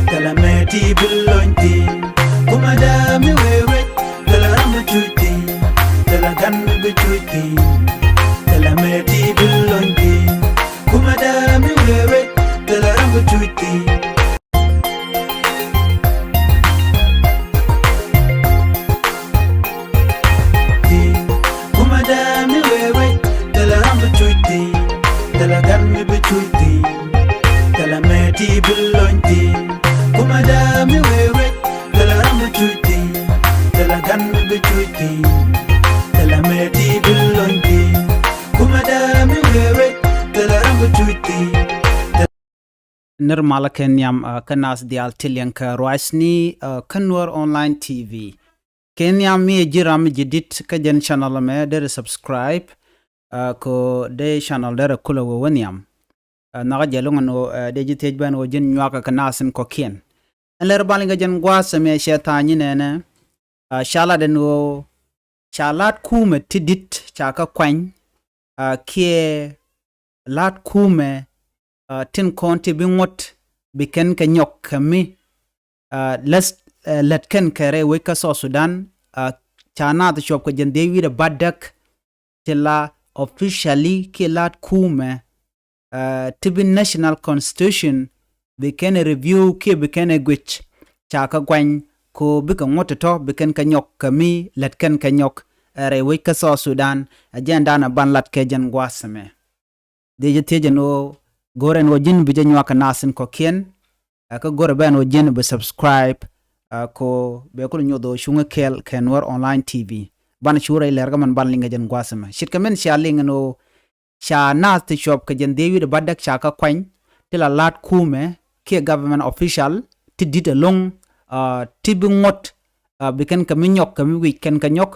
thilɛ mɛ ti bi lony thi̱n. Kumɛ dee mi wee wec thilɛ ram bi cuc thi̱n, thilɛ gan mi bi cuc thi̱n, thilɛ mɛ ti bi lony thi̱n. Kumɛ dee mi wee wec thilɛ ram bi cuc thi̱n. Kumɛ dee mi wee wec thilɛ ram bi cuc thi̱n, thilɛ gan mi bi cuc thi̱n, thilɛ mɛ ti bi lony thi̱n. Kumɛ dee mi wee wec thilɛ ram bi cuc thi̱n, thilɛ gan mi bi cuc thi̱n, thilɛ mɛ ti bi lony thi̱n. Kumɛ dee mi wee wec thilɛ ram bi cuc thi̱n. Nir malä kɛ nhiam, ɛ, kä nath diaal ti liɛŋ kɛ ruacni, ɛ, kä Nuer Online T V. Kɛ nhiam mi ɛ ji̱ ram ji̱ di̱t kä jɛn channel ɛmɛ derɛ subscribe, ɛ, kɛ dee channel derɛ kulɛ wee wä nhiam. Ɛ, nhɔkä jɛ luŋ ɛn ɣöö, ɛ, dee ji̱ thiec ben ɣöö ji̱n nyuakä kɛ nath in kɔ̱kiɛn. Ɛn lɛr ban liŋ kɛ jɛn gua̱a̱th ɛmɛ cɛ tha̱a̱ny inɛnɛ. Ca lat ɛn ɣöö ca la̱t kuumɛ ti di̱t ca kä kuany, kiɛ la̱t kuumɛ tin kɔn ti bi ŋuɔ̱t bi kɛn kɛ nyɔk kɛ mi lät kɛn kɛ rɛy wec kä South Sudan. Ca naath cuɔp kɛ jɛn dhiec wi̱cdɛ bädäk ti la officially kiɛ la̱t kuumɛ ti bi national constitution bi kɛn ɛ review kiɛ bi kɛn ɛ guic. Ca kɛ guany ko bikɛ ŋuɔ̱t tɔ̱ bi kɛn kɛ nyɔk kɛ mi lät kɛn kɛ nyɔk rɛy wec kä South Sudan. Ɛ jɛn danɛ ban lat kɛ jɛn gua̱a̱th ɛmɛ. Dhiec jɛ thiec ɛn ɣöö go̱r ɛn ɣöö ji̱n bi jɛ nyuak kɛ naath in kɔ̱kiɛn. Kä go̱r ɛ bɛ ɛn ɣöö ji̱n bi subscribe ko bɛ kulɛ nyoth ɣöö cuŋä kɛɛl kɛ Nuer Online T V. Banɛ cu rɛy lɛr kä mɛn ban liŋ kɛ jɛn gua̱a̱th ɛmɛ. Ce̱tkɛ min cia liŋ ɛn ɣöö ca naath ti cuɔp kɛ jɛn dhiec wi̱cdɛ bädäk ca kä kuany ti la la̱t kuumɛ kiɛ government official ti di̱t ɛlɔ̱ŋ ti bi ŋuɔ̱t bi kɛn kɛ mi nyɔk kɛ mi wi̱c kɛn kɛ nyɔk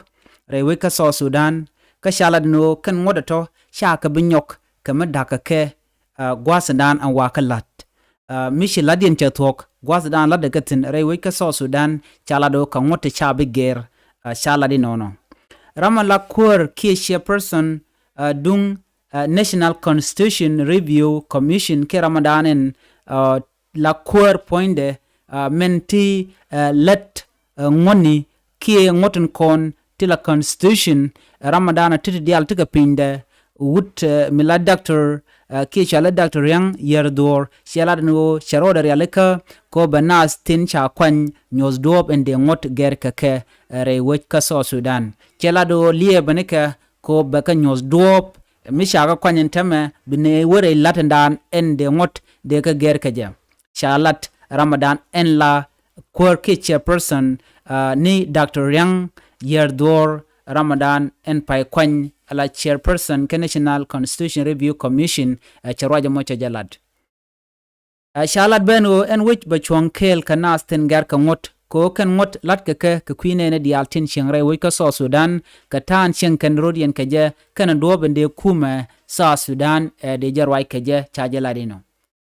rɛy wec kä South Sudan. Kä ca lat ni ɣöö kɛn ŋuɔ̱t ɛ tɔ̱ ca kɛ bi nyɔk kɛ mi da̱k kɛ kɛ gua̱a̱th in dan ɛn wakä la̱t. Mi ci la̱t yɛn cɛ thuɔ̱k gua̱a̱th in dan la̱t ɛ kɛ thi̱n rɛy wec kä South Sudan ca lat ɣöö kɛ ŋuɔ̱t ti ca bi gɛr. Ca lat inɔnɔ. Ram ɛ la kuäär kiɛ chairperson duŋ National Constitution Review Commission kiɛ ram ɛ dan ɛn la kuäär puɔ̱nydɛ mɛn ti lät ŋuɔ̱tni kiɛ ŋuɔ̱t in kɔn ti la constitution. Ram ɛ dan ɛ ti ti diaal ti kɛ pinydɛ wut mi la doctor kiɛ cɔal i̱ Doctor Riaŋ Yɛr Dhuɔr cɛ lat ɛn ɣöö cɛ rɔɔdɛ rialikä ko bɛ naath tin ca kuany nyuɔ̱th duɔ̱ɔ̱p in dee ŋuɔ̱t gɛr kɛ kɛ rɛy wec kä South Sudan. Cɛ lat ɣöö liɛɛbä ni kɛ ko bɛ kɛ nyuɔ̱th duɔ̱ɔ̱p mi ca kɛ kuany in tämɛ bi ni wä rɛy la̱t in dan ɛn dee ŋuɔ̱t dee kɛ gɛr kɛ jɛ. Ca lat ram ɛ dan ɛn la kuäär kiɛ chairperson ni Doctor Riaŋ Yɛr Dhuɔr ram ɛ dan ɛn pay kuany la chairperson kɛ National Constitution Review Commission. Cɛ ruac ɛmɔ cɛ jɛ lat. Ca lat ben ɣöö ɛn wec bɛ cuɔ̱ŋ kɛɛl kɛ naath tin gɛr kɛ ŋuɔ̱t kɛ ɣöö kɛn ŋuɔ̱t la̱t kɛ kɛ kɛ kui̱ nɛɛni diaal tin cieŋ rɛy wec kä South Sudan kɛ ta̱a̱n cieŋ kɛn ro̱d yɛn kɛ jɛ kɛn duɔ̱ɔ̱p in dee kuumɛ South Sudan ɛ dee jɛ ruac kɛ jɛ ca jɛ lat inɔ.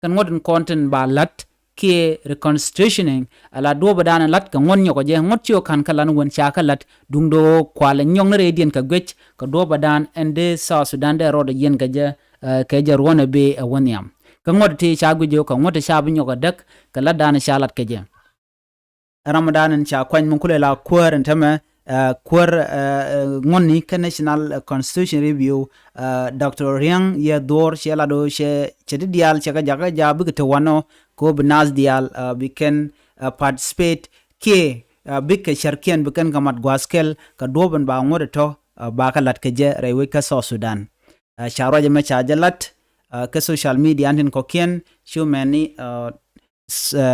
Kɛn ŋuɔ̱t in kɔn tin ba la̱t kiɛ reconstitutioning ala duɔ̱ɔ̱p ɛ dan in la̱t kɛ ŋuɔ̱t nyɔk ɛ jɛ ŋuɔ̱t ci ɣöö ka̱n kä lan wän ca kä la̱t duŋdɛ ɣöö kualɛ nyɔk ni rɛydiɛn kɛ guic kɛ duɔ̱ɔ̱p ɛ dan ɛn dee South Sudan dee rɔɔdɛ yiɛn kɛ jɛ kɛ jɛ ruɔ̱n ɛ bee ɛ wä nhiam. Kä ŋuɔ̱t ti ca guic jɛ ɣöö kɛ ŋuɔ̱t ti ca bi nyɔk ɛ däk kɛ la̱t dan ca la̱t kɛ jɛ. Ram ɛ dan in ca kuany min kulɛ la kuäär in tämɛ kuäär ŋuɔ̱tni kä National Constitution Review Doctor Riaŋ Yɛr Dhuɔr cɛ lat ɣöö cɛ cɛ ti diaal cɛ kɛ jakä jaak bikɛ te wanɔ ko bi naath diaal bi kɛn participate kiɛ bikɛ cärkiɛn bi kɛn kɛ mat gua̱a̱th kɛl kɛ duɔ̱ɔ̱p in ba ŋuɔ̱t ɛ tɔ̱ ba kɛ la̱t kɛ jɛ rɛy wec kä South Sudan. Ca ruac ɛmɛ ca jɛ lat kä social media an tin kɔ̱kiɛn cu mɛni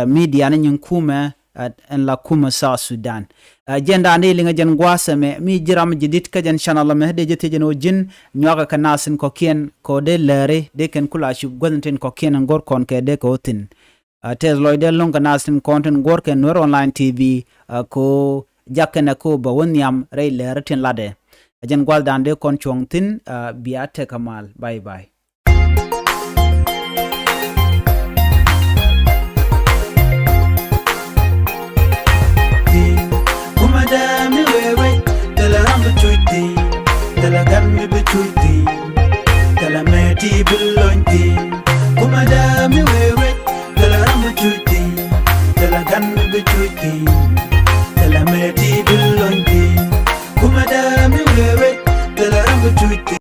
media ni nyin kumɛ ɛn la kumɛ South Sudan. Jɛn da̱a̱n dee liŋɛ jɛn gua̱a̱th ɛmɛ mi ji̱ ram ji̱ di̱t kä jɛn channel ɛmɛ dee jɛ thiec jɛn ɣöö ji̱n nyuakɛ kɛ naath tin kɔ̱kiɛn kɛ ɣöö dee lääri dee kɛn kula cup guäth tin kɔ̱kiɛn ɛn go̱r kɔn kɛ dee kɛ ɣöö thi̱n. Tɛth lɔcdɛ lo̱ŋ kɛ naath tin kɔn tin go̱r kɛ Nuer Online T V kɛ ɣöö jak kɛnɛ kɛ ɣöö bɛ wä nhiam rɛy lääri tin latdɛ. Ɛ jɛn gua̱a̱th da̱a̱n dee kɔn cuɔ̱ŋ thi̱n bia tekɛ mal. Bye bye. Kumɛ dee mi wee wec, thilɛ ram bi cuc thi̱n, thilɛ gan mi bi cuc thi̱n, thilɛ mɛ ti bi lony thi̱n. Kumɛ dee mi wee wec, thilɛ ram bi cuc thi̱n, thilɛ gan mi bi cuc thi̱n, thilɛ mɛ ti bi lony thi̱n. Kumɛ dee mi wee wec, thilɛ ram bi cuc thi̱n.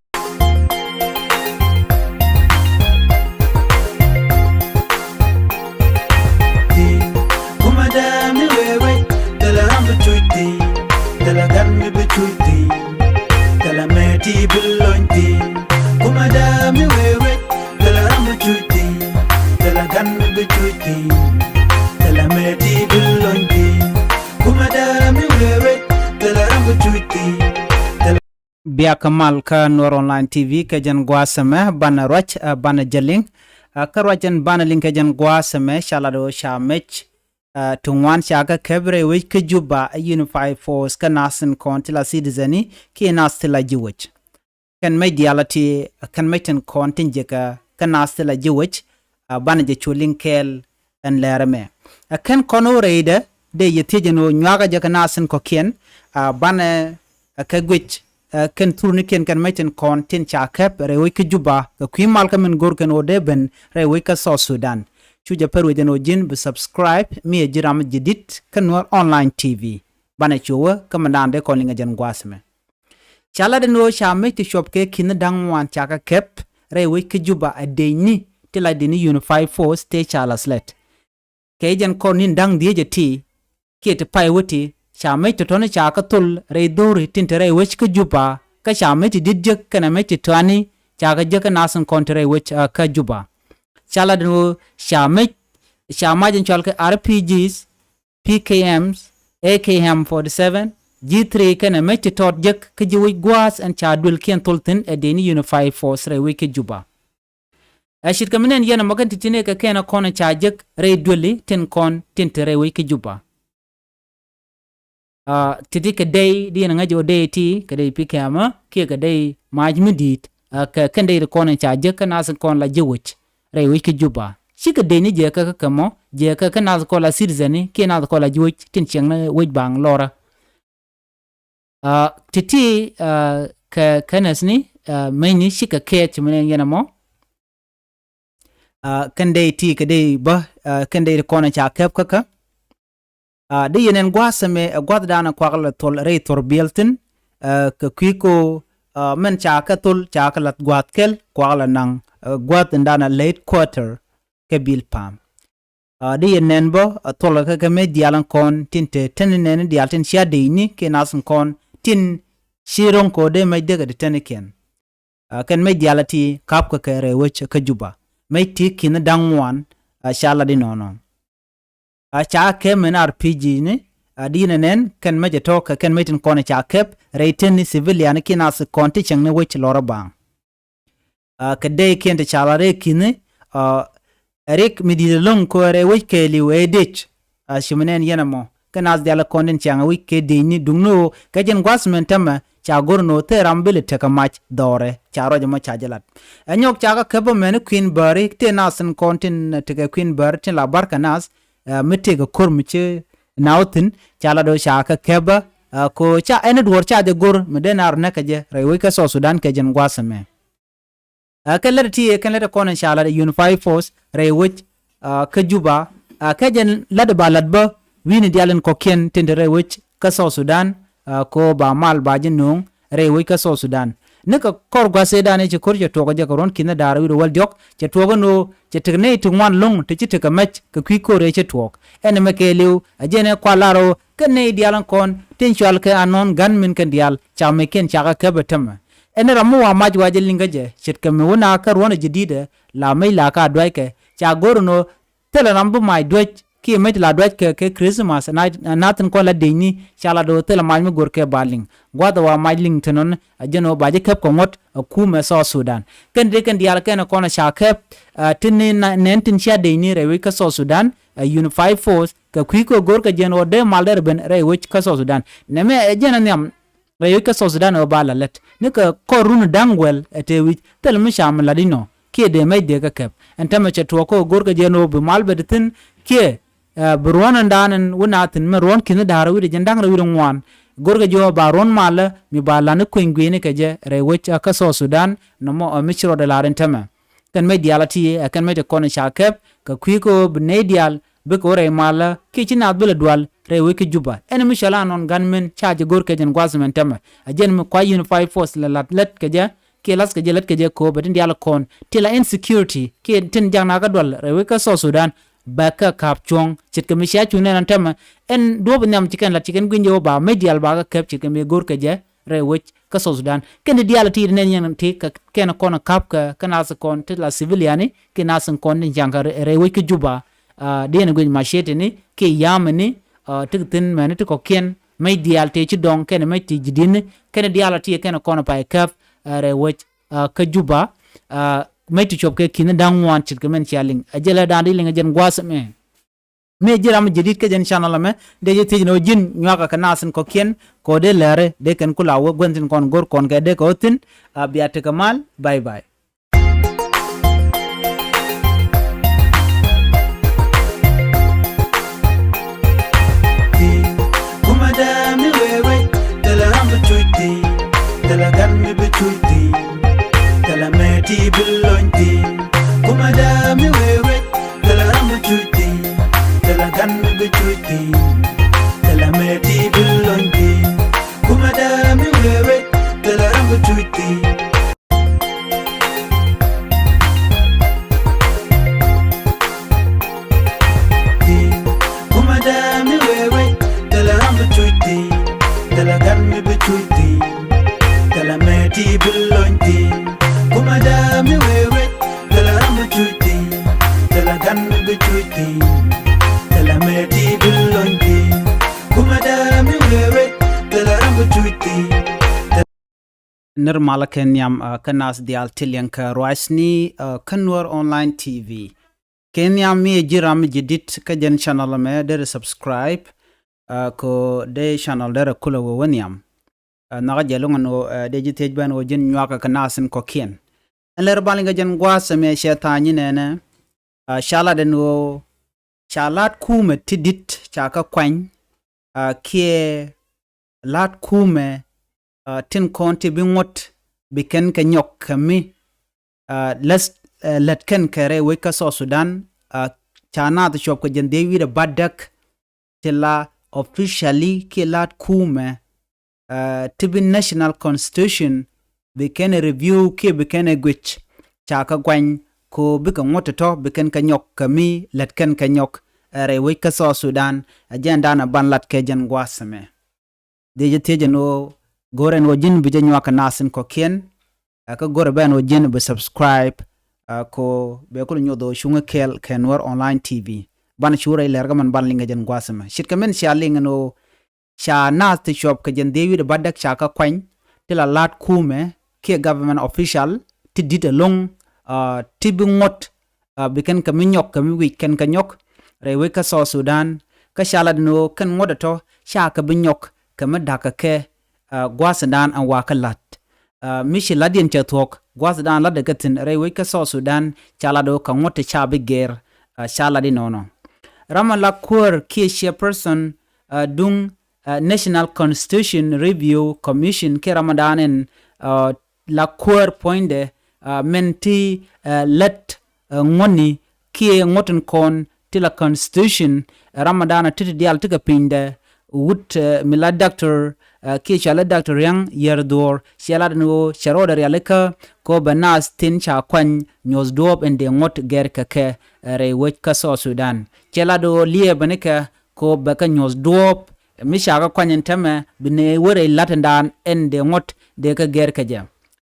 Kumɛ dee mi wee wec, thilɛ ram bi cuc thi̱n, thilɛ gan mi bi cuc thi̱n, thilɛ mɛ ti bi lony thi̱n. Kumɛ dee mi wee wec, thilɛ ram bi cuc thi̱n, thilɛ gan mi bi cuc thi̱n, thilɛ mɛ ti bi lony thi̱n. Kumɛ dee mi wee wec, thilɛ ram bi cuc thi̱n, thilɛ Biakä mal kä Nuer Online T V kɛ jɛn gua̱a̱th ɛmɛ banɛ ruac banɛ jɛ liŋ. Kä ruac ɛn banɛ liŋ kɛ jɛn gua̱a̱th ɛmɛ ca lat ɣöö ca mec ti ŋuan ca kä käp rɛy wec kä Juba ɛ Unified Force kä naath tin kɔn ti la citizen i̱ kiɛ naath ti la ji̱ wec. Kɛn mec diaal a ti kɛn mec tin kɔn tin jiäkä kä naath ti la ji̱ wec. Banɛ jɛ cu liŋ kɛɛl ɛn lɛr ɛmɛ. Ɛ kɛn kɔn ɣöö rɛydɛ dee yɛ thiec ɛn ɣöö nyuakä jɛ kɛ naath tin kɔ̱kiɛn, a, banɛ, ɛ, kɛ guic, ɛ, kɛn thurnikiɛn kɛn mec tin kɔn tin ca kɛp rɛy wec kä Juba kɛ kui̱ mal kä min go̱r kɛn ɣöö dee ben rɛy wec kä South Sudan. Cu jɛ pär wec ɛn ɣöö ji̱n bi subscribe mi ɛ ji̱ ram jɛ di̱t kä Nuer Online T V. Banɛ cuɛ wä kä mindan dee kɔn liŋ ɛ jɛn gua̱a̱th ɛmɛ. Ca lat ɛn ɣöö ca mec ti cuɔp kɛ ki̱n da̱ŋ ŋuan ca kɛ kɛp rɛy wec kä Juba ɛ dëëcni ti la dëëcni Unified Force tëë ca la̱th lät. Kɛ jɛn kɔr ni̱n da̱ŋ dhieec ɛ ti kiɛ ti pay wä ti ca mec tɔ̱tɔ̱ni ca kɛ thol rɛy dho̱ri tin te rɛy wec kä Juba, kä ca mec ti di̱t jek kɛnɛ mec ti tɔani ca kɛ jek kä naath in kɔn te rɛy wec, ah, kä Juba. Ca lat ɛn ɣöö ca mec, ca mac in cɔal kɛ R P Gs, P K Ms, A K M forty seven, G three kɛnɛ mec ti tɔt jek kä ji̱ wec gua̱a̱th ɛn ca duëlkiɛn thol thi̱n ɛ dëëcni Unified Force rɛy wec kä Juba. Ɛ ce̱tkɛ mi nɛn yɛn ɛmɔ kɛn ti̱ti̱ ni kɛ kɛn ɛ kɔn ɛ ca jek rɛy duëli tin kɔn tin te rɛy wec kä Juba. Ah, ti̱ti̱ kɛ dey di yɛn ŋäc ɔ dey ti kɛ dey P K M kiɛ kɛ dey mac mi di̱i̱t, ah, kɛ kɛn dey ti kɔn ɛ ca jek kä naath kɔn la ji̱ wec rɛy wec kä Juba. Cikɛ dëëcni jɛ kä kä kɛ mɔ jɛ kä kä naath kɔn la citizen ni kiɛ naath kɔn la ji̱ wec tin ciɛŋni wec baŋ lɔrä. Ah, ti̱ti̱, ah, kɛ kɛnɛth ni, ah, mecni cikɛ kɛɛth ci mi nɛn yɛn ɛmɔ. Ah, kɛn dey ti kɛ dey bä, ah, kɛn dey ti kɔn ca kɛp kä kä. Ah, di yɛn ɛn gua̱a̱th ɛmɛ ɛ gua̱a̱th danɛ kuak lɛ thol rɛy thor biɛl thi̱n, ah, kɛ kui̱ ko, ah, mɛn ca kɛ thol ca kɛ la̱th gua̱a̱th kɛl kuak lɛ naŋ, ah, gua̱a̱th in danɛ late quarter kɛ bil pam. Ah, di yɛ nɛn bä, ah, thol kɛ kɛ mec diaal in kɔn tin te teni nɛni diaal tin cia dëëcni kiɛ naath in kɔn tin ci ro̱ŋ kɛ ɣöö dee mec dee kɛ ti tenikiɛn. Ah, kɛn mec diaal a ti ka̱p kɛ kɛ rɛy wec kä Juba. Mec ti ki̱n da̱ŋ ŋuan, ah, ca lat inɔnɔ. Ah, ca kɛp min R P G ni, ah, di yɛn ɛ nɛn kɛn mec ɛ tɔ̱ kɛ kɛn mec tin kɔn ca kɛp rɛy teni civilian kiɛ naath in kɔn ti cieŋni wec lɔrä baŋ. Ah, kɛ dey kiɛn ti ca la rɛy ki̱ni, ah, rik mi di̱i̱t ɛlɔ̱ŋ kɛ rɛy wec kɛɛliw ɛ dec. Ah, ci mi nɛn yɛn ɛmɔ kɛ naath diaal ɛ kɔn tin ciaŋ ɛ wec kɛ dec ni duŋni ɣöö kɛ jɛn gua̱th min tämɛ ca go̱r ni ɣöö thil ram bi lɛ tekɛ mac dhɔrɛ ca ruac ɛmɔ ca jɛ lat. Ɛ nyɔk ca kɛ käp ɛmɛni kui̱n bääri tëë naath tin kɔn tin tekɛ kui̱n bääri tin la barkɛ naath, ah, mi tëëkɛ ko̱r mi ci naath thi̱n ca lat ɣöö ca kɛ käp, ah, kɛ ɣöö ca ɛn duɔ̱ɔ̱r ca jɛ go̱r mi dee naar näk kɛ jɛ rɛy wec kä South Sudan kɛ jɛn gua̱th ɛmɛ. Ah, kɛn lät ti kɛn lät kɔn in ca lat Unified Force rɛy wec, ah, kä Juba, ah, kɛ jɛn lat ba lat bä wi̱ni diaal in kɔ̱kiɛn tin te rɛy wec kä South Sudan, ah, kɛ ɣöö ba mal ba ji̱ nööŋ rɛy wec kä South Sudan. Ni kɛ kɔr gua̱th ëëdan i̱ ci ko̱r cɛ tuɔɔk ɛ jɛ kɛ ruɔ̱n ki̱n da̱a̱r wi̱cdɛ wäl diɔ̱k cɛ tuɔɔk ɛn ɣöö cɛ tekɛ nɛy ti ŋuan lo̱ŋ ti ci tekɛ mɛc kɛ kui̱ ko̱r ëë cɛ tuɔɔk. Ɛn ɛmɛ kɛɛliw ɛ jɛn ɛ kual lar ɣöö kɛn nɛy diaal in kɔn tin cɔal kɛ unknown gunmen kɛn diaal ca meckiɛn ca kɛ käp ɛ tämɛ. Ɛn ram mi wa mac wa jɛ liŋ kä jɛ ce̱tkɛ mi wä na kä ruɔ̱n ɛ jɛ di̱tdɛ la mec la ka duackɛ ca go̱r ɛn ɣöö thilɛ ram bi mac duäc kiɛ mec la duackɛ kɛ Christmas na, na thi̱n kɔn la dëëcni ca la do̱ thilɛ mac mi go̱rkɛ ba liŋ. Gua̱th ɛ wa mac liŋ thi̱n ɣän ɛ jɛn ɣöö ba ji̱ käp kɛ ŋuɔ̱t ɛ kumɛ South Sudan. Kɛn dee kɛn diaal kɛn ɛ kɔn ɛ ca käp, ah, tin ni na, nɛn tin cia dëëcni rɛy wec kä South Sudan, ah, Unified Force kɛ kui̱ kɛ go̱rkɛ jɛn ɣöö dee mal derɛ ben rɛy wec kä South Sudan. Nɛmɛ ɛ jɛn ɛ nhiam rɛy wec kä South Sudan ɛ ɣöö ba la lät ni kɛ kɔr run da̱ŋ guɛl ɛ tëë wi̱c thil mi ca mi lat inɔ kiɛ dee mɛc dee kɛ käp. Ɛn tämɛ cɛ tuɔɔk kä go̱rkɛ jɛ ni ɣöö bi mal bɛ ti thi̱n kiɛ, ah, bi ruɔ̱n ɛn da̱a̱n ɛn wä na thi̱n mɛ ruɔ̱n ki̱n da̱a̱r wi̱cdɛ jɛn da̱ŋ rɛw wi̱cdɛ ŋuan. Go̱rkɛ jɛ ɣöö ba ruɔ̱n malä mi ba la̱t ni kueny gui̱ni kɛ jɛ rɛy wec, ah, kä South Sudan nɔmɔ, ah, mi ci rɔɔdɛ la̱r ɛn tämɛ. Kɛn mec diaal a ti ɛ kɛn mec ti kɔn ca käp kɛ kui̱ kɛ ɣöö bi nɛy diaal bikɛ wä rɛy malä kiɛ ci naath bi lɛ dual rɛy wec kä Juba. Ɛn mi cɔal a unknown gunmen ca jɛ go̱r kɛ jɛn gua̱th mɛn tämɛ. Ɛ jɛn mi kua Unified Force lɛ la̱t lät kɛ jɛ kiɛ la̱th kɛ jɛ lät kɛ jɛ kɛ ɣöö bɛ tin diaal kɔn ti la insecurity kiɛ tin jak na kä dual rɛy wec kä South Sudan bɛ kɛ ka̱p cuɔ̱ŋ. Ce̱tkɛ mi cia cuŋ nɛn ɛn tämɛ ɛn duɔ̱ɔ̱p nhiam ci kɛn la̱t ci kɛn gui̱ny jɛ ɣöö ba mec diaal ba kɛ käp ce̱tkɛ mi go̱r kɛ jɛ rɛy wec kä South Sudan. Kɛn ti diaal ti nɛn yɛn ti kɛ kɛn kɔn ka̱p kɛ kɛ naath kɔn ti la civilian ni kiɛ naath kɔn tin ciaŋ kɛ rɛy wec kä Juba. Ah, di yɛn guic macietini kiɛ yamini, ah, ti kɛ thi̱n mɛni ti kɔ̱kiɛn mec diaal ti ci dɔŋ kɛn mec ti ji̱ di̱tni kɛn diaal ti kɛn kɔn pay käp, ah, rɛy wec, ah, kä Juba. Ah, mec ti cuɔp kɛ ki̱n da̱ŋ ŋuan ce̱tkɛ mɛn cia liŋ. Ɛ jɛ lɛ da̱a̱n di liŋ ɛ jɛn gua̱a̱th ɛmɛ. Mi ji̱ ram ji̱ di̱t kä jɛn channel ɛmɛ dee ji̱ thiec ni ɣöö ji̱n nyuakä kɛ naath in kɔ̱kiɛn kɛ ɣöö dee lääri dee kɛn ku la wä gua̱n thi̱n kɔn go̱r kɔn kɛ dee kɛ ɣöö thi̱n. A bia tekɛ mal. Bye bye. Thɛlɛ mɛ ti bi lony thi̱n. Kumɛ dee mi wee wec. Thɛlɛ ram bi cuc thi̱n. Thɛlɛ gan mi bi cuc thi̱n. Thɛlɛ mɛ ti bi lony thi̱n. Kumɛ dee mi wee wec. Thɛlɛ ram bi cuc thi̱n. Nir malä kɛ nhiam, ah, kä naath diaal ti liɛŋ kɛ ruacni, ah, kä Nuer Online T V. Kɛ nhiam mi ɛ ji̱ ram ji̱ di̱t kä jɛn channel mɛ derɛ subscribe, ah, kɛ dee channel derɛ kulɛ wee wä nhiam. Ah, nhɔakä jɛ loŋ ɛn ɣöö, ah, dee ji̱ thiec bɛn ɣöö ji̱n nyuakä kɛ naath in kɔ̱kiɛn. Ɛn lɛr bal in kɛ jɛn gua̱a̱th ɛmɛ cɛ tha̱a̱ny inɛnɛ, ah, ca lat ɛn ɣöö ca la̱t kumɛ ti di̱t ca kɛ kuany, ah, kiɛ la̱t kumɛ, ah, tin kɔn ti bi ŋuɔ̱t bi kɛn kɛ nyɔk kɛ mi, ah, lät, ah, lät kɛn kɛ rɛy wec kä South Sudan, ah, ca naath cuɔp kɛ jɛn dhiec wi̱cdɛ bädäk ti la officially kiɛ la̱t kumɛ, ah, ti bi national constitution bi kɛn ɛ review kiɛ bi kɛn ɛ guic ca kɛ guany ko bikɛ ŋuɔ̱t tɔ̱ bi kɛn kɛ nyɔk kɛ mi lät kɛn kɛ nyɔk, ah, rɛy wec kä South Sudan. Ɛ jɛn danɛ ban lat kɛ jɛn gua̱a̱th ɛmɛ. Dee jɛ thiec ɛn ɣöö go̱rɛ ɛn ɣöö ji̱n bi jɛ nyuak kɛ naath in kɔ̱kiɛn, ah, kä go̱rɛ bɛ ɛn ɣöö ji̱n bi subscribe, ah, ko bɛ kul nyoth ɣöö cuŋä kɛɛl kɛ Nuer Online T V. Banɛ cu rɛy lɛr kä mɛn ban liŋ kɛ jɛn gua̱a̱th ɛmɛ. Ce̱tkɛ min cia liŋ ɛn ɣöö ca naath ti cuɔp kɛ jɛn dhiec wi̱cdɛ bädäk ca kɛ kuany ti la la̱t kumɛ kiɛ government official ti di̱t ɛlɔ̱ŋ, ah, ti bi ŋuɔ̱t, ah, bi kɛn kɛ mi nyɔk kɛ mi wi̱c kɛn kɛ nyɔk rɛy wec kä South Sudan. Kä ca lat ɛn ɣöö kɛn ŋuɔ̱t ɛ tɔ̱ ca kɛ bi nyɔk kɛ mi da̱kä kɛ, ah, gua̱a̱th in dan ɛn wakä la̱t. Ah, mi ci la̱tdiɛn cɛ thuɔ̱k gua̱a̱th in dan la̱tdɛ kɛ thi̱n rɛy wec kä South Sudan ca lat ɣöö kɛ ŋuɔ̱t ti ca bi gɛr, ah, ca lat inɔnɔ. Ram ɛn la kuäär kiɛ chairperson, ah, duŋ, ah, National Constitution Review Commission kiɛ ram ɛn dan ɛn, ah, la kuäär puɔ̱nydɛ, ah, min ti, ah, lät, ah, ŋuɔ̱tni kiɛ ŋuɔ̱t in kɔn ti la constitution, ah, ram ɛn dan ti ti diaal ti kɛ pinydɛ wut, ah, mi la doctor, ah, kiɛ cɔal i̱ Doctor Riaŋ Yiɛr Dhuɔ̱ɔ̱r, cɛ lat ɛn ɣöö cɛ rɔɔdɛ rialikä kɛ ɣöö bɛ naath tin ca kuany nyuɔ̱th duɔ̱ɔ̱p in dee ŋuɔ̱t gɛr kɛ kɛ, ah, rɛy wec kä South Sudan. Cɛ lat ɣöö liɛɛbä nikɛ kɛ ɣöö bɛ kɛ nyuɔ̱th duɔ̱ɔ̱p mi ca kɛ kuany ɛn täämɛ bi nɛy wä rɛy la̱t ɛn dan ɛn dee ŋuɔ̱t dee kɛ gɛr kɛ jɛ.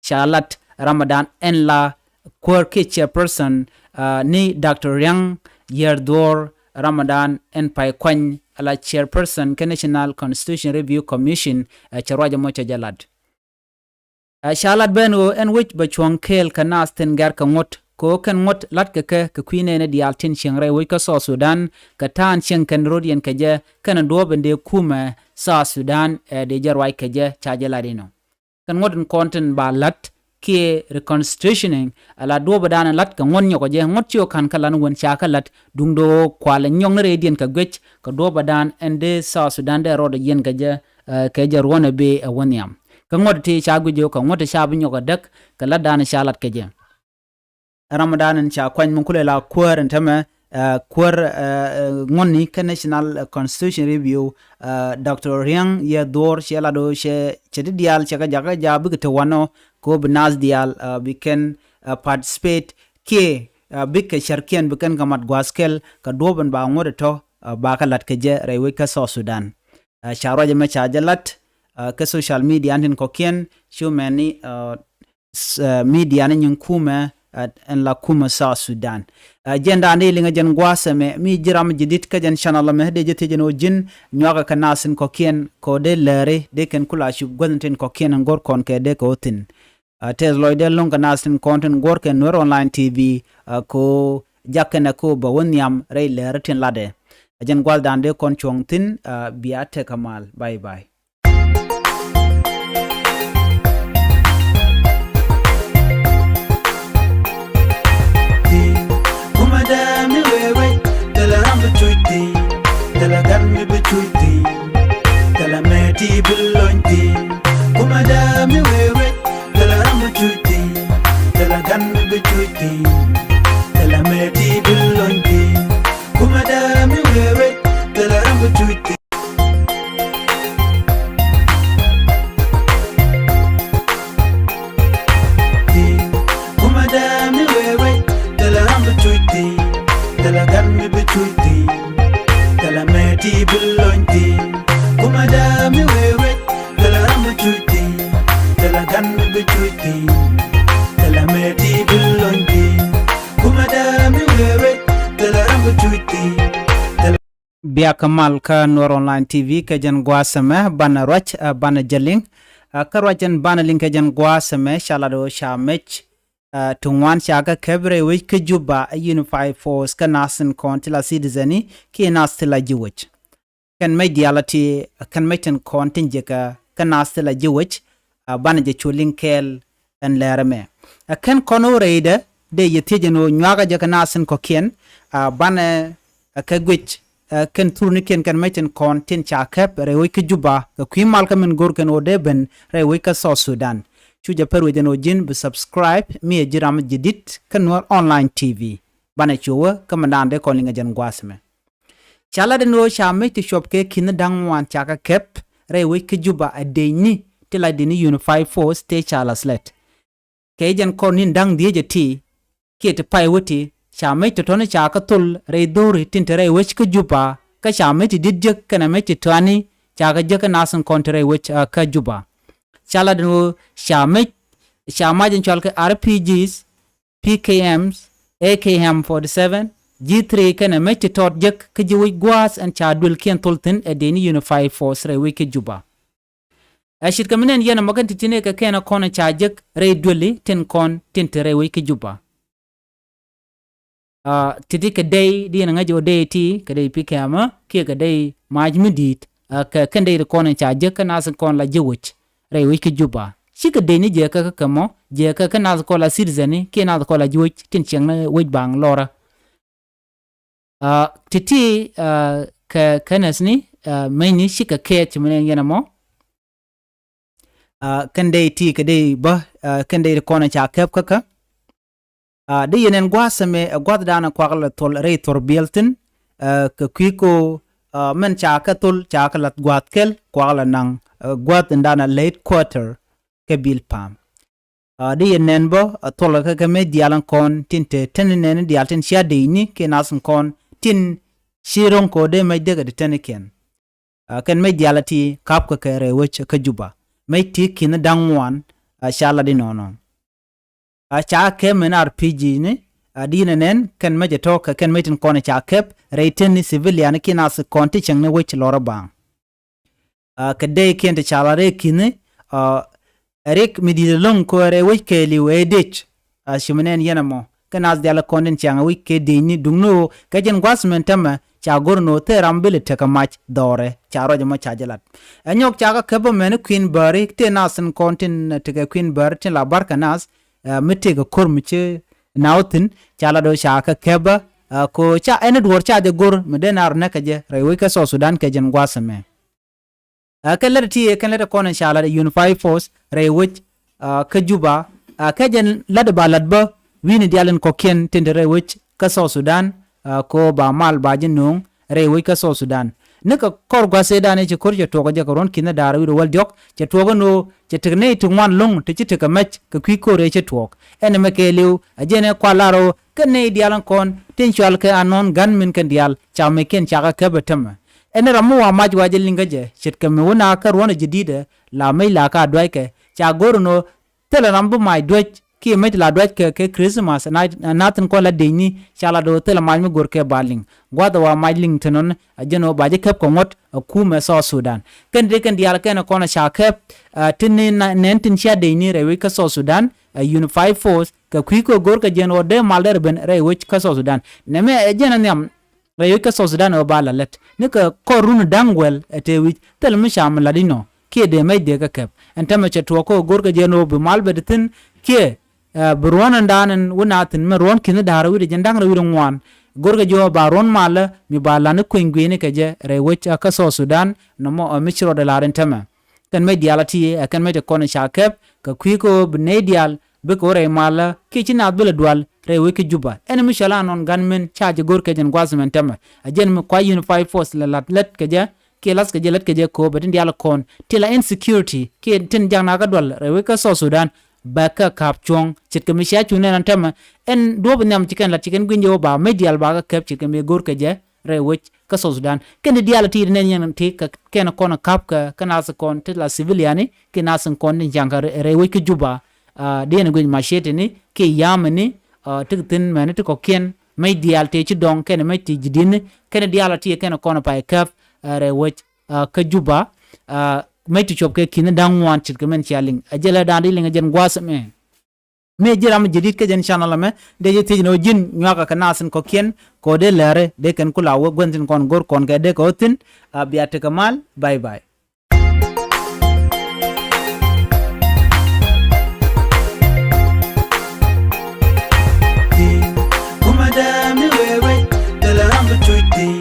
Ca lat ram ɛn dan ɛn la kuäär kiɛ chairperson, ah, ni Doctor Riaŋ Yiɛr Dhuɔ̱ɔ̱r, ram ɛn dan ɛn pay kuany ala chairperson kɛ National Constitution Review Commission, ah, cɛ ruac ɛmɔ cɛ jɛ lat. Ah, ca lat ben ɣöö ɛn wec bɛ cuɔ̱ŋ kɛɛl kɛ naath tin gɛr kɛ ŋuɔ̱t kɛ ɣöö kɛn ŋuɔ̱t la̱tkɛ kɛ kɛ kui̱ nɛɛni diaal tin cieŋ rɛy wec kä South Sudan kɛ ta̱a̱n cieŋ kɛn ro̱diɛn kɛ jɛ kɛn duɔ̱ɔ̱p in dee kumɛ South Sudan, eh, dee jɛ ruac kɛ jɛ ca jɛ lat inɔ. Kɛn ŋuɔ̱t in kɔn tin ba la̱t kiɛ reconstitutioning, ala duɔ̱ɔ̱p in dan in la̱t kɛ ŋuɔ̱t nyɔk kɛ jɛ, ŋuɔ̱t ci ɣöö ka̱n kɛ la̱t ni wen ca kɛ la̱t duundɛ ɣöö kualɛ nyɔk ni rɛydiɛn kɛ guic kɛ duɔ̱ɔ̱p in dan ɛn dee South Sudan dee rɔɔdɛ yiɛn kɛ jɛ, eh, kɛ jɛ ruɔ̱n ɛ bee ɛ wä nhiam. Kɛ ŋuɔ̱t ti ca guic ɣöö kɛ ŋuɔ̱t ti ca bi nyɔk ɛ däk kɛ la̱t dan ca la̱t kɛ jɛ. Ram ɛn dan in ca kuany mi kulɛ la kuäär in täämɛ, eh, kuäär, eh, eh, ŋuɔ̱tni kä National, eh, Constitution Review, eh, Doctor Riaŋ Yiɛr Dhuɔ̱ɔ̱r cɛ lat ɣöö cɛ, cɛ ti diaal cɛ kɛ jakä jaak bikɛ te wanɔ kɛ ɣöö bi naath diaal, eh, bi kɛn, eh, participate kiɛ, eh, bikɛ cärkiɛn bi kɛn kɛ mat gua̱a̱th kɛl kɛ duɔ̱ɔ̱p in ba ŋuɔ̱t ɛ tɔ̱, eh, ba kɛ la̱t kɛ jɛ rɛy wec kä South Sudan. Eh, ca ruac ɛmɛ ca jɛ lat, eh, kä social media tin kɔ̱kiɛn cu mɛni, eh, s-, eh, media ni nyin kumɛ, eh, ɛn la kumɛ South Sudan. Eh, jɛn dan dee liŋɛ jɛn gua̱a̱th ɛmɛ mi ji̱ ram ji̱ di̱t kä jɛn channel ɛmɛ dee jɛ thiec ɛn ɣöö ji̱n nyuakä kɛ naath tin kɔ̱kiɛn kɛ ɣöö dee lääri dee kɛn kula cup gua̱thni tin kɔ̱kiɛn ɛn go̱r kɔn kɛ dee kɛ ɣöö thi̱n. Ah, tɛth lɔcdɛ lo̱ŋ kɛ naath tin kɔn tin guɔ̱rkɛ Nuer Online T V, ah, kɛ ɣöö jak kɛnɛ kɛ ɣöö bɛ wä nhiam rɛy lääri tin latdɛ. Ɛ jɛn gua̱thdan dee kɔn cuɔ̱ŋ thi̱n, ah, bia tekɛ mal. Bye bye. Kumɛ dee mi wee wec, thilɛ ram bi cuc thi̱n, thilɛ gat mi bi cuc thi̱n, thilɛ mɛ ti bi lony thi̱n. Kumɛ dee mi wee wec, thilɛ ram bi cuc thi̱n, thilɛ gat mi bi cuc thi̱n, thilɛ mɛ ti bi lony thi̱n. Kumɛ dee mi wee wec, thilɛ ram bi cuc thi̱n. Bia kä mal kä Nuɔr Online T V kɛ jɛn gua̱a̱th ɛmɛ banɛ ruac, ɛ, banɛ jɛ liŋ. Ɛ, kä ruac ɛn banɛ liŋ kɛ jɛn gua̱a̱th ɛmɛ ca lat ɣöö ca mec, ɛ, ti ŋuan ca kɛ kɛp rɛy wec kä Juba, ɛ, Unified Force kä naath tin kɔn ti la citizen i̱ kiɛ naath ti la ji̱ wec. Kɛn mec diaal a ti, kɛn mec tin kɔn tin jiäkä kä naath ti la ji̱ wec, ɛ, banɛ jɛ cu liŋ kɛɛl ɛn lɛr ɛmɛ. Ɛ kɛn kɔn ɣöö rɛydɛ dee yɛ thiec ɛn ɣöö nyuakä jɛ kɛ naath tin kɔ̱kiɛn, ɛ, banɛ, ɛ, kɛ guic, ɛ, kɛn thurnikiɛn kɛn mec tin kɔn tin ca kɛp rɛy wec kä Juba kɛ kui̱ mal kä min go̱rkɛn ɣöö dee ben rɛy wec kä South Sudan. Cu jɛ pär wec ɛn ɣöö ji̱n bi subscribe mi ɛ ji̱ ram ji̱ dit kä Nuɔr Online T V. Banɛ cu wä kä mindan dee kɔn liŋ ɛ jɛn gua̱a̱th ɛmɛ. Ca lat ɛn ɣöö ca mec ti cuɔp kɛ ki̱n da̱ŋ ŋuan ca kɛ kɛp rɛy wec kä Juba ɛ dëëcni ti la dini Unified Force tëë ca la̱th lät. Kɛ jɛn kɔr ni̱n da̱ŋ dhieec ɛ ti kiɛ ti pay wä ti ca mec tɔ̱tɔ̱ni ca kɛ thol rɛy dho̱ri tin te rɛy wec kä Juba kä ca mec ti di̱t jek kɛnɛ mec ti tɔ̱ani ca kɛ jek kä naath tin kɔn te rɛy wec, ɛ, kä Juba. Ca lat ɛn ɣöö ca mec, ca mac in cɔal kɛ R P Gs, P K Ms, A K M forty seven, G three kɛnɛ mec ti tɔt jek kä ji̱ wec gua̱a̱th ɛn ca duël kiɛn thol thi̱n ɛ dëëcni Unified Force rɛy wec kä Juba. Ɛ ce̱tkɛ mi nɛn yɛn ɛmɔ kɛn ti̱ti̱ni kɛ kɛn ɛ kɔn ɛ ca jek rɛy duëli tin kɔn tin te rɛy wec kä Juba. Ɛ, ti̱ti̱ kɛ dey di yɛn ɛ ŋäc ɣöö dey ti kɛ dey P K M kiɛ kɛ dey mac mi di̱i̱t, ɛ, kɛ kɛn dey ti kɔn ɛ ca jek kä naath kɔn la ji̱ wec rɛy wec kä Juba. Cikɛ dëëcni jɛ kä kä kɛ mɔ jɛ kä kä naath kɔn la citizen kiɛ naath kɔn la ji̱ wec tin ciɛŋni wec baŋ lɔrä. Ɛ, ti̱ti̱, ɛ, kɛ kɛnɛthni, ɛ, mecni cikɛ kɛɛth ci mi nɛn yɛn ɛmɔ. Ɛ, kɛn dey ti kɛ dey bä, ɛ, kɛn dey ti kɔn ɛ ca kɛp kä kä. Ɛ, di yɛn ɛn gua̱a̱th ɛmɛ ɛ gua̱thdan ɛ kuak lɛ thol rɛy thor biɛl thi̱n, ɛ, kɛ kui̱ ko, ɛ, mɛn ca kɛ thol ca kɛ la̱th gua̱a̱th kɛl kuak lɛ naŋ, ɛ, gua̱a̱th in dan ɛ late quarter kɛ bil pa̱a̱m. Ɛ, di yɛn nɛn bä, ɛ, thol kɛ kɛ mec diaal in kɔn tin te teni nɛni diaal tin cia dëëcni kiɛ naath in kɔn tin ci ro̱ŋ kɛ ɣöö dee mec dee kɛ ti tenikiɛn. Ɛ, kɛn mec diaal a ti ka̱p kɛ kɛ rɛy wec kä Juba. Mec ti ki̱n da̱ŋ ŋuan, ɛ, ca lat inɔnɔ. Ɛ, ca kɛp mɛn R P G ni, ɛ, di yɛn ɛ nɛn kɛn mec ɛ tɔ̱ kɛ kɛn mec tin kɔn ɛ ca kɛp rɛy teni civilian kiɛ naath kɔn ti cieŋni wec lɔrä baŋ. Ɛ, kɛ dey kiɛn ti ca lat rɛy ki̱ni, ɛ, rik mi di̱i̱t ɛlɔ̱ŋ kɛ rɛy wec kɛɛliw ɛ dec. Ɛ, ci mi nɛn yɛn ɛmɔ kɛ naath diaal kɔn tin ciaŋ ɛ wec kɛ dëëcni duŋni ɣöö kɛ jɛn gua̱th mɛn tämɛ ca go̱r ni ɣöö thil ram bi lɛ tekɛ mac dhɔrɛ ca ruac ɛmɔ ca jɛ lat. Ɛ nyɔk ca kɛ käp bä mɛn i̱ Queen Bäri tëë naath tin kɔn tin, ɛ, tekɛ Queen Bäri tin la barkɛ naath, ɛ, mi tëëkɛ ko̱r mi ci naath thi̱n ca lat ɣöö ca kɛ käp bä, ɛ, kɛ ɣöö ca ɛn i̱ duɔ̱ɔ̱r ca jɛ go̱r mi dee naar näk kɛ jɛ rɛy wec kä South Sudan kɛ jɛn gua̱th ɛmɛ. Ɛ, kɛn lät ti, kɛn lät kɔn in ca lat Unified Force rɛy wec, ɛ, kä Juba, ɛ, kɛ jɛn lät ba lat bä wi̱ni diaal in kɔ̱kiɛn tin te rɛy wec kä South Sudan, ɛ, ko ba mal ba ji̱ no̱o̱ŋ rɛy wec kä South Sudan. Ni kɛ kɔr gua̱th ëëdan i̱ ci ko̱r cɛ tuɔɔk jɛ kɛ ruɔ̱n ki̱n da̱a̱r wi̱cdɛ wäl diɔ̱k cɛ tuɔɔk ɛn ɣöö cɛ tek nɛy ti ŋuan lo̱ŋ ti ci tekɛ mɛc kɛ kui̱ ko̱r ëë ci tuɔɔk. Ɛn ɛmɛ kɛɛliw ɛ jɛn ɛ kua̱r lar ɣöö kɛn nɛy diaal in kɔn tin cɔal kɛ anɔn ga̱n min kɛn diaal ca mɛckiɛn ca kɛ käp ɛ tämɛ. Ɛn ram mi wa mac wa jɛ liŋ kä jɛ ce̱tkɛ mi wun a kä ruɔ̱n ɛ jɛ di̱t ɛ la mec la ka duackɛ ca go̱r ɛn ɣöö thilɛ ram bi mac duäc kiɛ mec la duackɛ kɛ Christmas na, na thi̱n kɔn la dëëcni ca la do̱r thilɛ mac mi go̱r kɛ ba liŋ. Gua̱th ɛ wa mac liŋ thi̱n ɣän ɛ jɛn ɣöö ba ji̱ käp kɛ ŋuɔ̱t ɛ kumɛ South Sudan. Kɛn dee kɛn diaal kɛn ɛ kɔn ɛ ca käp, ɛ, tin ni na, nɛn tin cia dëëcni rɛy wec kä South Sudan, ɛ, Unified Force kɛ kui̱ kɛ go̱r kɛ jɛn ɣöö dee mal dee rɛ ben rɛy wec kä South Sudan. Nɛmɛ ɛ jɛn ɛ nhiam rɛy wec kä South Sudan ɛ ɣöö ba la lät ni kɛ kɔr run da̱ŋ wäl ɛ tëë wi̱c thil mi ca mi lat inɔ kiɛ dee mɛc dee kä kɛp. Ɛn tämɛ cɛ tuɔɔk kä go̱rkɛ jɛ ni ɣöö bi mal bɛ ti thi̱n kiɛ, ɛ, bi ruɔ̱n ɛn da̱a̱n ɛn wä na thi̱n mɛ ruɔ̱n ki̱n da̱a̱r wi̱cdɛ jɛn da̱ŋ rɛw wi̱cdɛ ŋuan. Go̱rkɛ jɛ ɣöö ba ruɔ̱n malä mi ba lan i̱ kueny gui̱ni kɛ jɛ rɛy wec kä South Sudan nɔmɔ, ɛ, mi ci rɔɔdɛ la̱r ɛn tämɛ. Kɛn mɛc diaal a ti ɛ kɛn mɛc ti kɔn ca kɛp kɛ kui̱ kä ɣöö bi nɛy diaal bikɛ wä rɛy malä kiɛ ci naath bi lɛ dual rɛy wec kä Juba. Ɛn mi cɔal anɔn ga̱n min ca jɛ go̱r kɛ jɛn gua̱th mɛn tämɛ. Ɛ jɛn mi kua Unified Force lɛ la̱t lät kɛ jɛ kiɛ la̱th kɛ jɛ lät kɛ jɛ kööbɛ tin diaal kɔn ti la insecurity kiɛ tin jak nakä dual rɛy wec kä South Sudan. Bɛ kä ka̱p cuɔ̱ŋ ce̱tkɛ mi cia cuŋ nɛn ɛn tämɛ. Ɛn duɔ̱ɔ̱p nhiam ci kɛn la̱t ci kɛn gui̱ny jɛ wä ba mɛc diaal ba kä kɛp ce̱tkɛ mi go̱r kɛ jɛ rɛy wec kä South Sudan. Kɛn ti diaal ti nɛn yɛn ti kɛ kɛn kɔn ka̱p kɛ kä nath kɔn ti la civiliani kiɛ nath kɔn ti jaŋ kä rɛy wec kä Juba. Ɛ, diɛn guic macetini kiɛ yamini, ɛ, ti thi̱n mɛni ti kɔ̱kiɛn, mec diaal tëë ci dɔŋ kɛnɛ mec ti ji̱ di̱n kɛnɛ diaal a ti kɛnɛ kɔn pay käp rɛy wec kä Juba. Mec ti cuɔp kɛ ki̱n da̱ŋ ŋuan ce̱tkɛ min cia liŋ a jɛ lɛ da̱a̱n di liŋ a jɛn gua̱a̱th ɛmɛ. Mëë ji̱ ram mi jadid kä jɛn channel ɛmɛ dee jɛ thiec ni ɣöö ji̱n nyuakä kɛ naath tin kɔ̱kiɛn kɛ ɣöö dee lɛri dee kɛn ku la wä gua̱n tin kɔn go̱r kɔn kɛ dee kɛ ɣöö thi̱n. Bia tekɛ mal. Bye bye. Kumada mi wee wec thilɛ ram bi cuc thi̱n,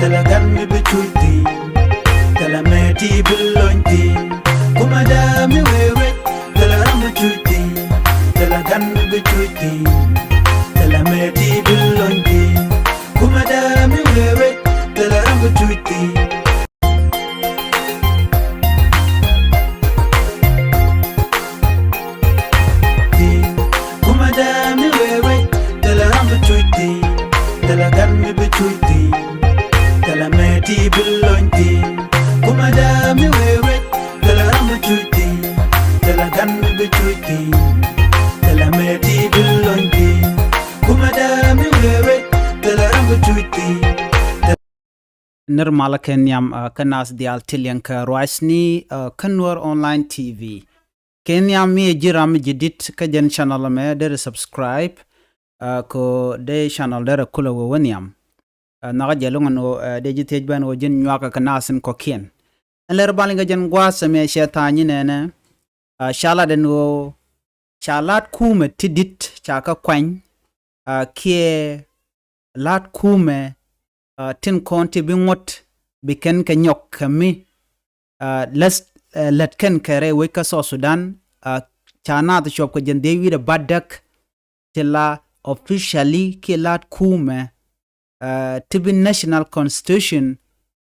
thilɛ gan mi bi cuc thi̱n, thilɛ mɛ ti bi lony thi̱n. Kumada mi wee wec thilɛ ram bi cuc thi̱n, thilɛ gan mi bi cuc thi̱n, thilɛ mɛ ti bi lony thi̱n. Kumada mi wee wec thilɛ ram bi cuc thi̱n. Kumada mi wee wec thilɛ ram bi cuc thi̱n, thilɛ gan mi bi cuc thi̱n, thilɛ mɛ ti bi lony thi̱n. Kumada mi wee wec thilɛ ram bi cuc thi̱n, thilɛ gan mi bi cuc thi̱n, thilɛ mɛ ti bi lony thi̱n. Kumada mi wee wec thilɛ ram bi cuc thi̱n. Nir malä kɛ nhiam kä naath diaal ti liɛŋ kɛ ruacni kä Nuer Online T V. Kɛ nhiam mi ɛ ji̱ ram mi ji̱ dit kä jɛn channel ɛmɛ deri subscribe kɛ dee channel deri kulɛ wee wä nhiam. Nhɔkä jɛ loŋ ɛn ɣöö dee ji̱ thiec ben ɣöö ji̱n nyuakä kɛ naath in kɔ̱kiɛn. Ɛn lɛr bal in kɛ jɛn gua̱a̱th ɛmɛ cɛ tha̱a̱ny in ɛnɛ. Ca lat ɛn ɣöö ca la̱t kuumɛ ti dit ca kä kuany kiɛ la̱t kuumɛ tin kɔn ti bi ŋuɔ̱t bi kɛn kɛ nyɔk kɛ mi lät kɛn kɛ rɛy wec kä South Sudan. Ca naath cuɔp kɛ jɛn dhieec wi̱cdɛ bädäk ti la officially kiɛ la̱t kuumɛ ti bi national constitution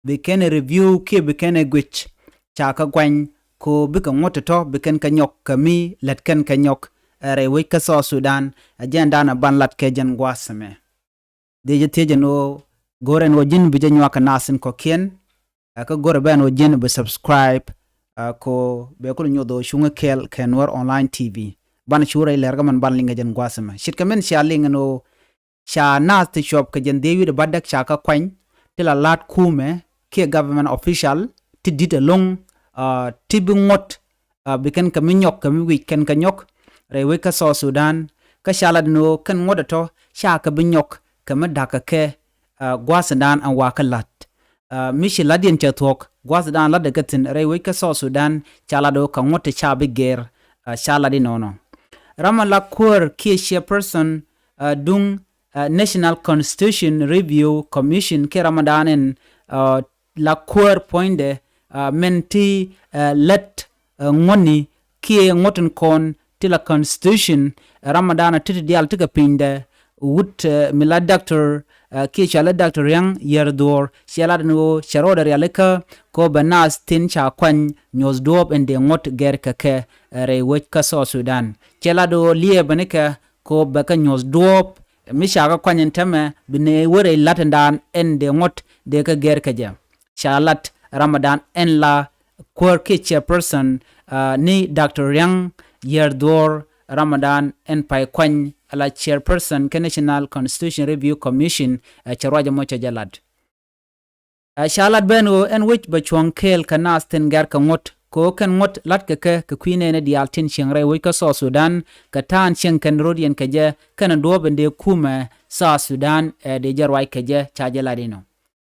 bi kɛn ɛ review kiɛ bi kɛn ɛ guic ca kä guany ko bikɛ ŋuɔ̱t tɔ̱ bi kɛn kɛ nyɔk kɛ mi lät kɛn kɛ nyɔk rɛy wec kä South Sudan. Ɛ jɛn da̱a̱n ɛ ban lat kɛ jɛn gua̱a̱th ɛmɛ. Dee jɛ thiec ɛn ɣöö go̱r ɛn ɣöö ji̱n bi jɛ nyuak kɛ naath in kɔ̱kiɛn kä go̱r ɛ bɛ ɛn ɣöö ji̱n bi subscribe ko bɛ kul nyoth ɣöö cuŋä kɛɛl kɛ Nuer Online T V. Ban cu rɛy lɛr kä mɛn ban liŋ kɛ jɛn gua̱a̱th ɛmɛ ce̱tkɛ min cia liŋ ɛn ɣöö ca naath ti cuɔp kɛ jɛn dhieec wi̱cdɛ bädäk ca kä kuany ti la la̱t kuumɛ kiɛ government official ti dit ɛlɔ̱ŋ ti bi ŋuɔ̱t bi kɛn kɛ mi nyɔk kɛ mi wi̱c kɛn kɛ nyɔk rɛy wec kä South Sudan. Kä ca lat ni ɣöö kɛn ŋuɔ̱t ɛ tɔ̱ ca kɛ bi nyɔk kɛ mi da̱kä kɛ gua̱a̱th in da̱a̱n ɛn wakä la̱t. Mi ci la̱t yɛn cɛ thuɔ̱k gua̱a̱th in da̱a̱n la̱t ɛ kɛ thi̱n rɛy wec kä South Sudan ca lat ɣöö kɛ ŋuɔ̱t ti ca bi gɛr. Ca lat inɔnɔ ram ɛn la kuäär kiɛ chairperson duŋ National Constitution Review Commission kiɛ ram ɛn da̱a̱n ɛn la kuäär puɔ̱nydɛ mɛn ti lät ŋuɔ̱tni kiɛ ŋuɔ̱t in kɔn ti la constitution ram ɛn da̱a̱n ti ti diaal ti kɛ pinydɛ wut mi la doctor kiɛ cɔalɛ doctor Riaŋ Yɛr Dhuɔ̱ɔ̱r ciɛ lat ɛn ɣöö cɛ rɔɔdɛ rialikä kɛ ɣöö bɛ naath tin ca kuany nyuɔ̱th duɔ̱ɔ̱p in dee ŋuɔ̱t gɛr kɛ kɛ rɛy wec kä South Sudan. Ciɛ lat ɣöö liɛɛbä nikɛ kɛ ɣöö bɛ kɛ nyuɔ̱th duɔ̱ɔ̱p mi ca kɛ kuany ɛn täämɛ bi ni wä rɛy la̱t in da̱a̱n ɛn dee ŋuɔ̱t dee kɛ gɛr kɛ jɛ. Ca lat ram ɛn da̱a̱n ɛn la kuäär kiɛ chairperson ni doctor Riaŋ Yɛr Dhuɔ̱ɔ̱r ram ɛn da̱a̱n ɛn pay kuany ɛ la chairperson kɛ National Constitution Review Commission. Cɛ ruac ɛmɔ cɛ jɛ lat. Ca lat ben ɣöö ɛn wec bɛ cuɔ̱ŋ kɛɛl kɛ naath tin gɛr kɛ ŋuɔ̱t kɛ ɣöö kɛn ŋuɔ̱t la̱t kɛ kɛ kɛ kui̱ nɛɛni diaal tin cieŋ rɛy wec kä South Sudan kɛ ta̱a̱n cieŋ kɛn rot yɛn kɛ jɛ kɛn duɔ̱ɔ̱p in dee kuumɛ South Sudan ɛ dee jɛ ruac kɛ jɛ ca jɛ lat inɔ.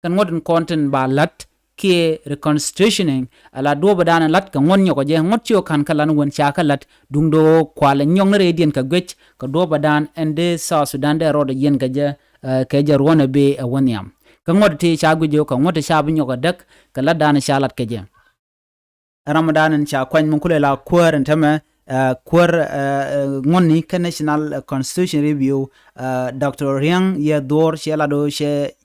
Kɛn ŋuɔ̱t in kɔn tin ba la̱t kiɛ reconstitutioning ala duɔ̱ɔ̱p in da̱a̱n la̱t kɛ ŋuɔ̱t nyɔk ɛ jɛ ŋuɔ̱t ci ɣä ka̱n kä lan wän ca kä la̱t duŋdɛ ɣöö kualɛ nyɔk ni rɛydiɛn kɛ guic kɛ duɔ̱ɔ̱p in da̱a̱n ɛn dee South Sudan dee rɔɔdɛ yɛn kɛ jɛ kɛ jɛ ruɔ̱n ɛ bee ɛ wä nhiam. Kä ŋuɔ̱t ti ca guic ɣöö kɛ ŋuɔ̱t ti ca bi nyɔk ɛ däk kɛ la̱tdan ca lat kɛ jɛ. Ram ɛn da̱a̱n ɛn ca kuany mi kulɛ la kuäär ɛn täämɛ kuäär ŋuɔ̱tni kä National Constitution Review doctor Riaŋ Yɛr Dhuɔ̱ɔ̱r ciɛ lat ɣöö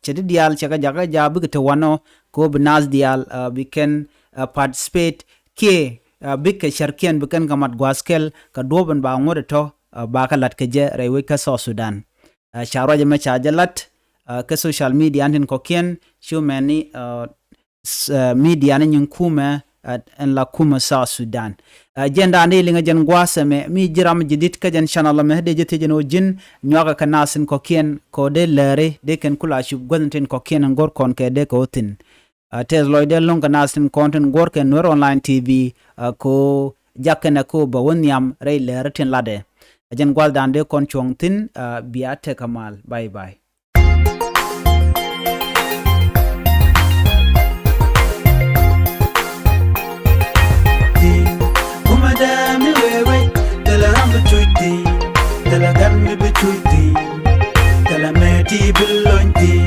cɛ ti diaal cɛ kɛ jakä jaak bikɛ te wanɔ kɛ ɣöö bi naath diaal bi kɛn participate kiɛ bikɛ cärkiɛn bi kɛn kɛ mat gua̱a̱th kɛl kɛ duɔ̱ɔ̱p in ba ŋuɔ̱t ɛ tɔ̱ ba kɛ la̱t kɛ jɛ rɛy wec kä South Sudan. Ca ruac ɛmɛ ca jɛ lat kä social media an tin kɔ̱kiɛn cu mɛni media ni nyin kumɛ ɛn la kumɛ South Sudan. Jɛn da̱a̱n dee liŋɛ jɛn gua̱a̱th ɛmɛ mi ji̱ ram ji̱ di̱t kä jɛn channel ɛmɛ dee ji̱ thiec jɛn ɣöö ji̱n nyuakä kɛ nath tin kɔ̱kiɛn kɛ ɣöö dee lääri dee kɛn kula cup guäth tin kɔ̱kiɛn ɛn go̱r kɔn kɛ dee kɛ ɣöö thi̱n. Tɛth lɔcdɛ lo̱ŋ kɛ nath tin kɔn tin guɔ̱r kɛ Nuer Online T V kɛ ɣöö jak kɛnɛ kɛ ɣöö bɛ wä nhiam rɛy lääri tin latdɛ. Ɛ jɛn gua̱th da̱a̱n dee kɔn cuɔ̱ŋ thi̱n. Bia tekɛ mal. Bye bye. Kumɛ dee mi wee wec thilɛ ram bi cuc thi̱n, thilɛ gan mi bi cuc thi̱n, thilɛ mɛ ti bi lony thi̱n.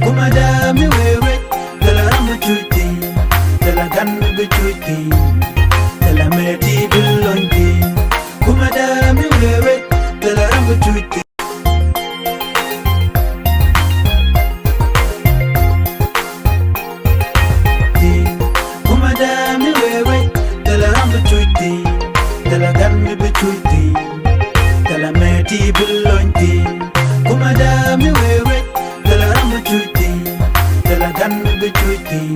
Kumɛ dee mi wee wec thilɛ ram bi cuc thi̱n, thilɛ gan mi bi cuc thi̱n, thilɛ mɛ ti bi lony thi̱n. Kumɛ dee mi wee wec thilɛ ram bi cuc thi̱n. Kumɛ dee mi wee wec thilɛ ram bi cuc thi̱n, thilɛ gan mi bi cuc thi̱n, thilɛ mɛ ti bi lony thi̱n. Kumɛ dee mi wee wec thilɛ ram bi cuc thi̱n, thilɛ gan mi bi cuc thi̱n,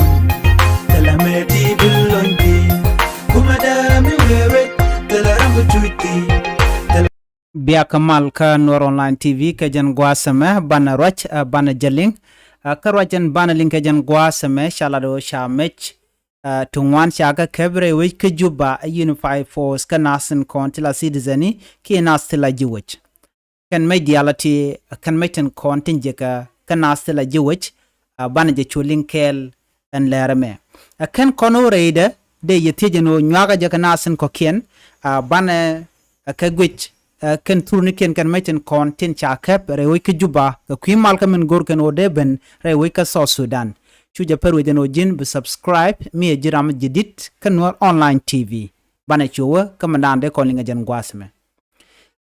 thilɛ mɛ ti bi lony thi̱n. Kumɛ dee mi wee wec thilɛ ram bi cuc thi̱n, thilɛ Biakä mal kä Nuer Online T V kɛ jɛn gua̱a̱th ɛmɛ banɛ ruac banɛ jɛ liŋ. Kä ruac ɛn banɛ liŋ kɛ jɛn gua̱a̱th ɛmɛ ca lat ɣöö ca mec ti ŋuan ca kɛ kɛp rɛy wec kä Juba ɛ Unified Force kä nath tin kɔn ti la citizen i̱ kiɛ nath ti la ji̱ wec. Kɛn mec diaal a ti kɛn mec tin kɔn tin jiäkä kä nath ti la ji̱ wec. Banɛ jɛ cu liŋ kɛɛl ɛn lɛr ɛmɛ. Ɛ kɛn kɔn ɣöö rɛydɛ dee yɛ thiec ɛn ɣöö nyuakä jɛ kɛ nath tin kɔ̱kiɛn. Banɛ ɛ kɛ guic ɛ kɛn thurnikiɛn kɛn mec tin kɔn tin ca kɛp rɛy wec kä Juba kɛ kui̱ mal kä min go̱r kɛn ɣöö dee ben rɛy wec kä South Sudan. Cu jɛ pär wec ɛn ɣöö ji̱n bi subscribe mi ɛ ji̱ ram ji̱ di̱t kä Nuer Online T V. Banɛ cu wä kä mindan dee kɔn liŋ ɛ jɛn gua̱a̱th ɛmɛ.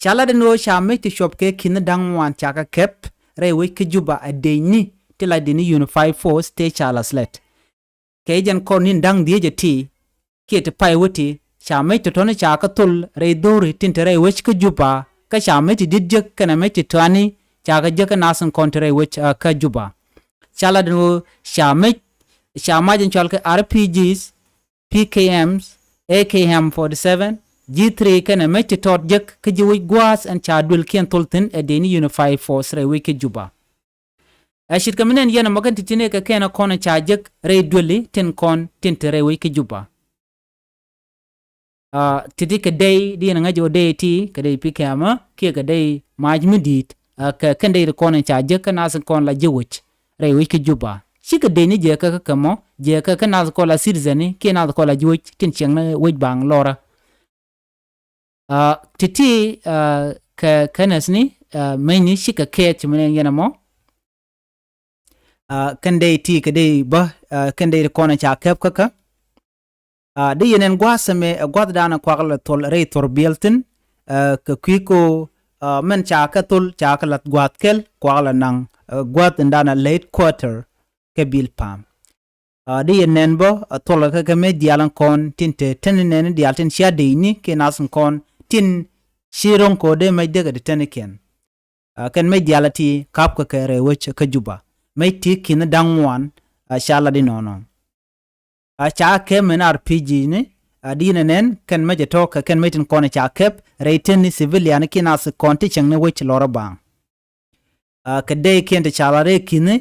Ca lat ɛn ɣöö ca mec ti cuɔp kɛ ki̱n da̱ŋ ŋuan ca kɛ kɛp rɛy wec kä Juba ɛ dëëcni ti la dëëcni Unified Force tëë ca la slɛt. Kɛ jɛn kɔr ni̱n da̱ŋ dhieec ɛ ti kiɛ ti pay wä ti ca mec tɔ̱tɔ̱ni ca kɛ thol rɛy dho̱ri tin te rɛy wec kä Juba kä ca mec ti di̱t jek kɛnɛ mec ti tɔani ca kɛ jek kä nath tin kɔn te rɛy wec kä Juba. Ca lat ɛn ɣöö ca mec ca mac in cɔal kɛ R P Gs, P K Ms, A K M forty seven, G three kɛnɛ mec ti tɔt jek kä ji̱ wec gua̱a̱th ɛn ca duëlkiɛn thol thi̱n ɛ dëëcni Unified Force rɛy wec kä Juba. Ɛ ce̱tkɛ mi nɛn yɛn ɛmɔ kɛn ti̱ti̱ ni kɛ kɛn ɛ kɔn ɛ ca jek rɛy duëli tin kɔn tin te rɛy wec kä Juba. Ti̱ti̱ kɛ dey di yɛn ɛ ŋäc ɣöö dey ti kɛ dey P K M kiɛ kɛ dey mac mi di̱i̱t. Kɛ kɛn dey ti kɔn ɛ ca jek kä nath kɔn la ji̱ wec rɛy wec kä Juba. Cikɛ dëëcni jiɛɛkä kä kɛ mɔ jiɛɛkä kä nath kɔn la citizen kiɛ nath kɔn la ji̱ wec tin ciɛŋni wec baŋ lɔrä. Ti̱ti̱ kɛ kɛnɛthni mecni cikɛ kɛɛth ci mi nɛn yɛn ɛmɔ. Kɛn dey ti kɛ dey bä kɛn dey ti kɔn ɛ ca kɛp kä kä. Di yɛn ɛn gua̱a̱th ɛmɛ ɛ gua̱thdan ɛ kuak lɛ thol rɛy thor biɛl thi̱n. Kɛ kui̱ ko mɛn ca kɛ thol ca kɛ lath gua̱a̱th kɛl kuak lɛ naŋ gua̱a̱th in dan a late quarter kɛ bil pam. Di yɛn nɛn bä a thol kɛ kɛ mec diaal in kɔn tin te teni nɛn diaal tin cia dec ni kiɛ nath in kɔn tin ci ro̱ŋ kɛ ɣöö dee mec dee kɛ te teni kiɛn. Kɛn mec diaal a ti kap kɛ kɛ rɛy wec kä Juba mec ti ki̱n da̱ŋ ŋuan. Ca lat inɔnɔ. A ca kɛp mɛn R P G ni a di nɛ nɛn kɛn mec a tɔk kɛ kɛn mec tin kɔn ca kɛp rɛy teni civilian kiɛ nath kɔn ti cieŋni wec lɔrä baŋ. Kɛ dey kiɛn ti ca la rɛy ki̱ni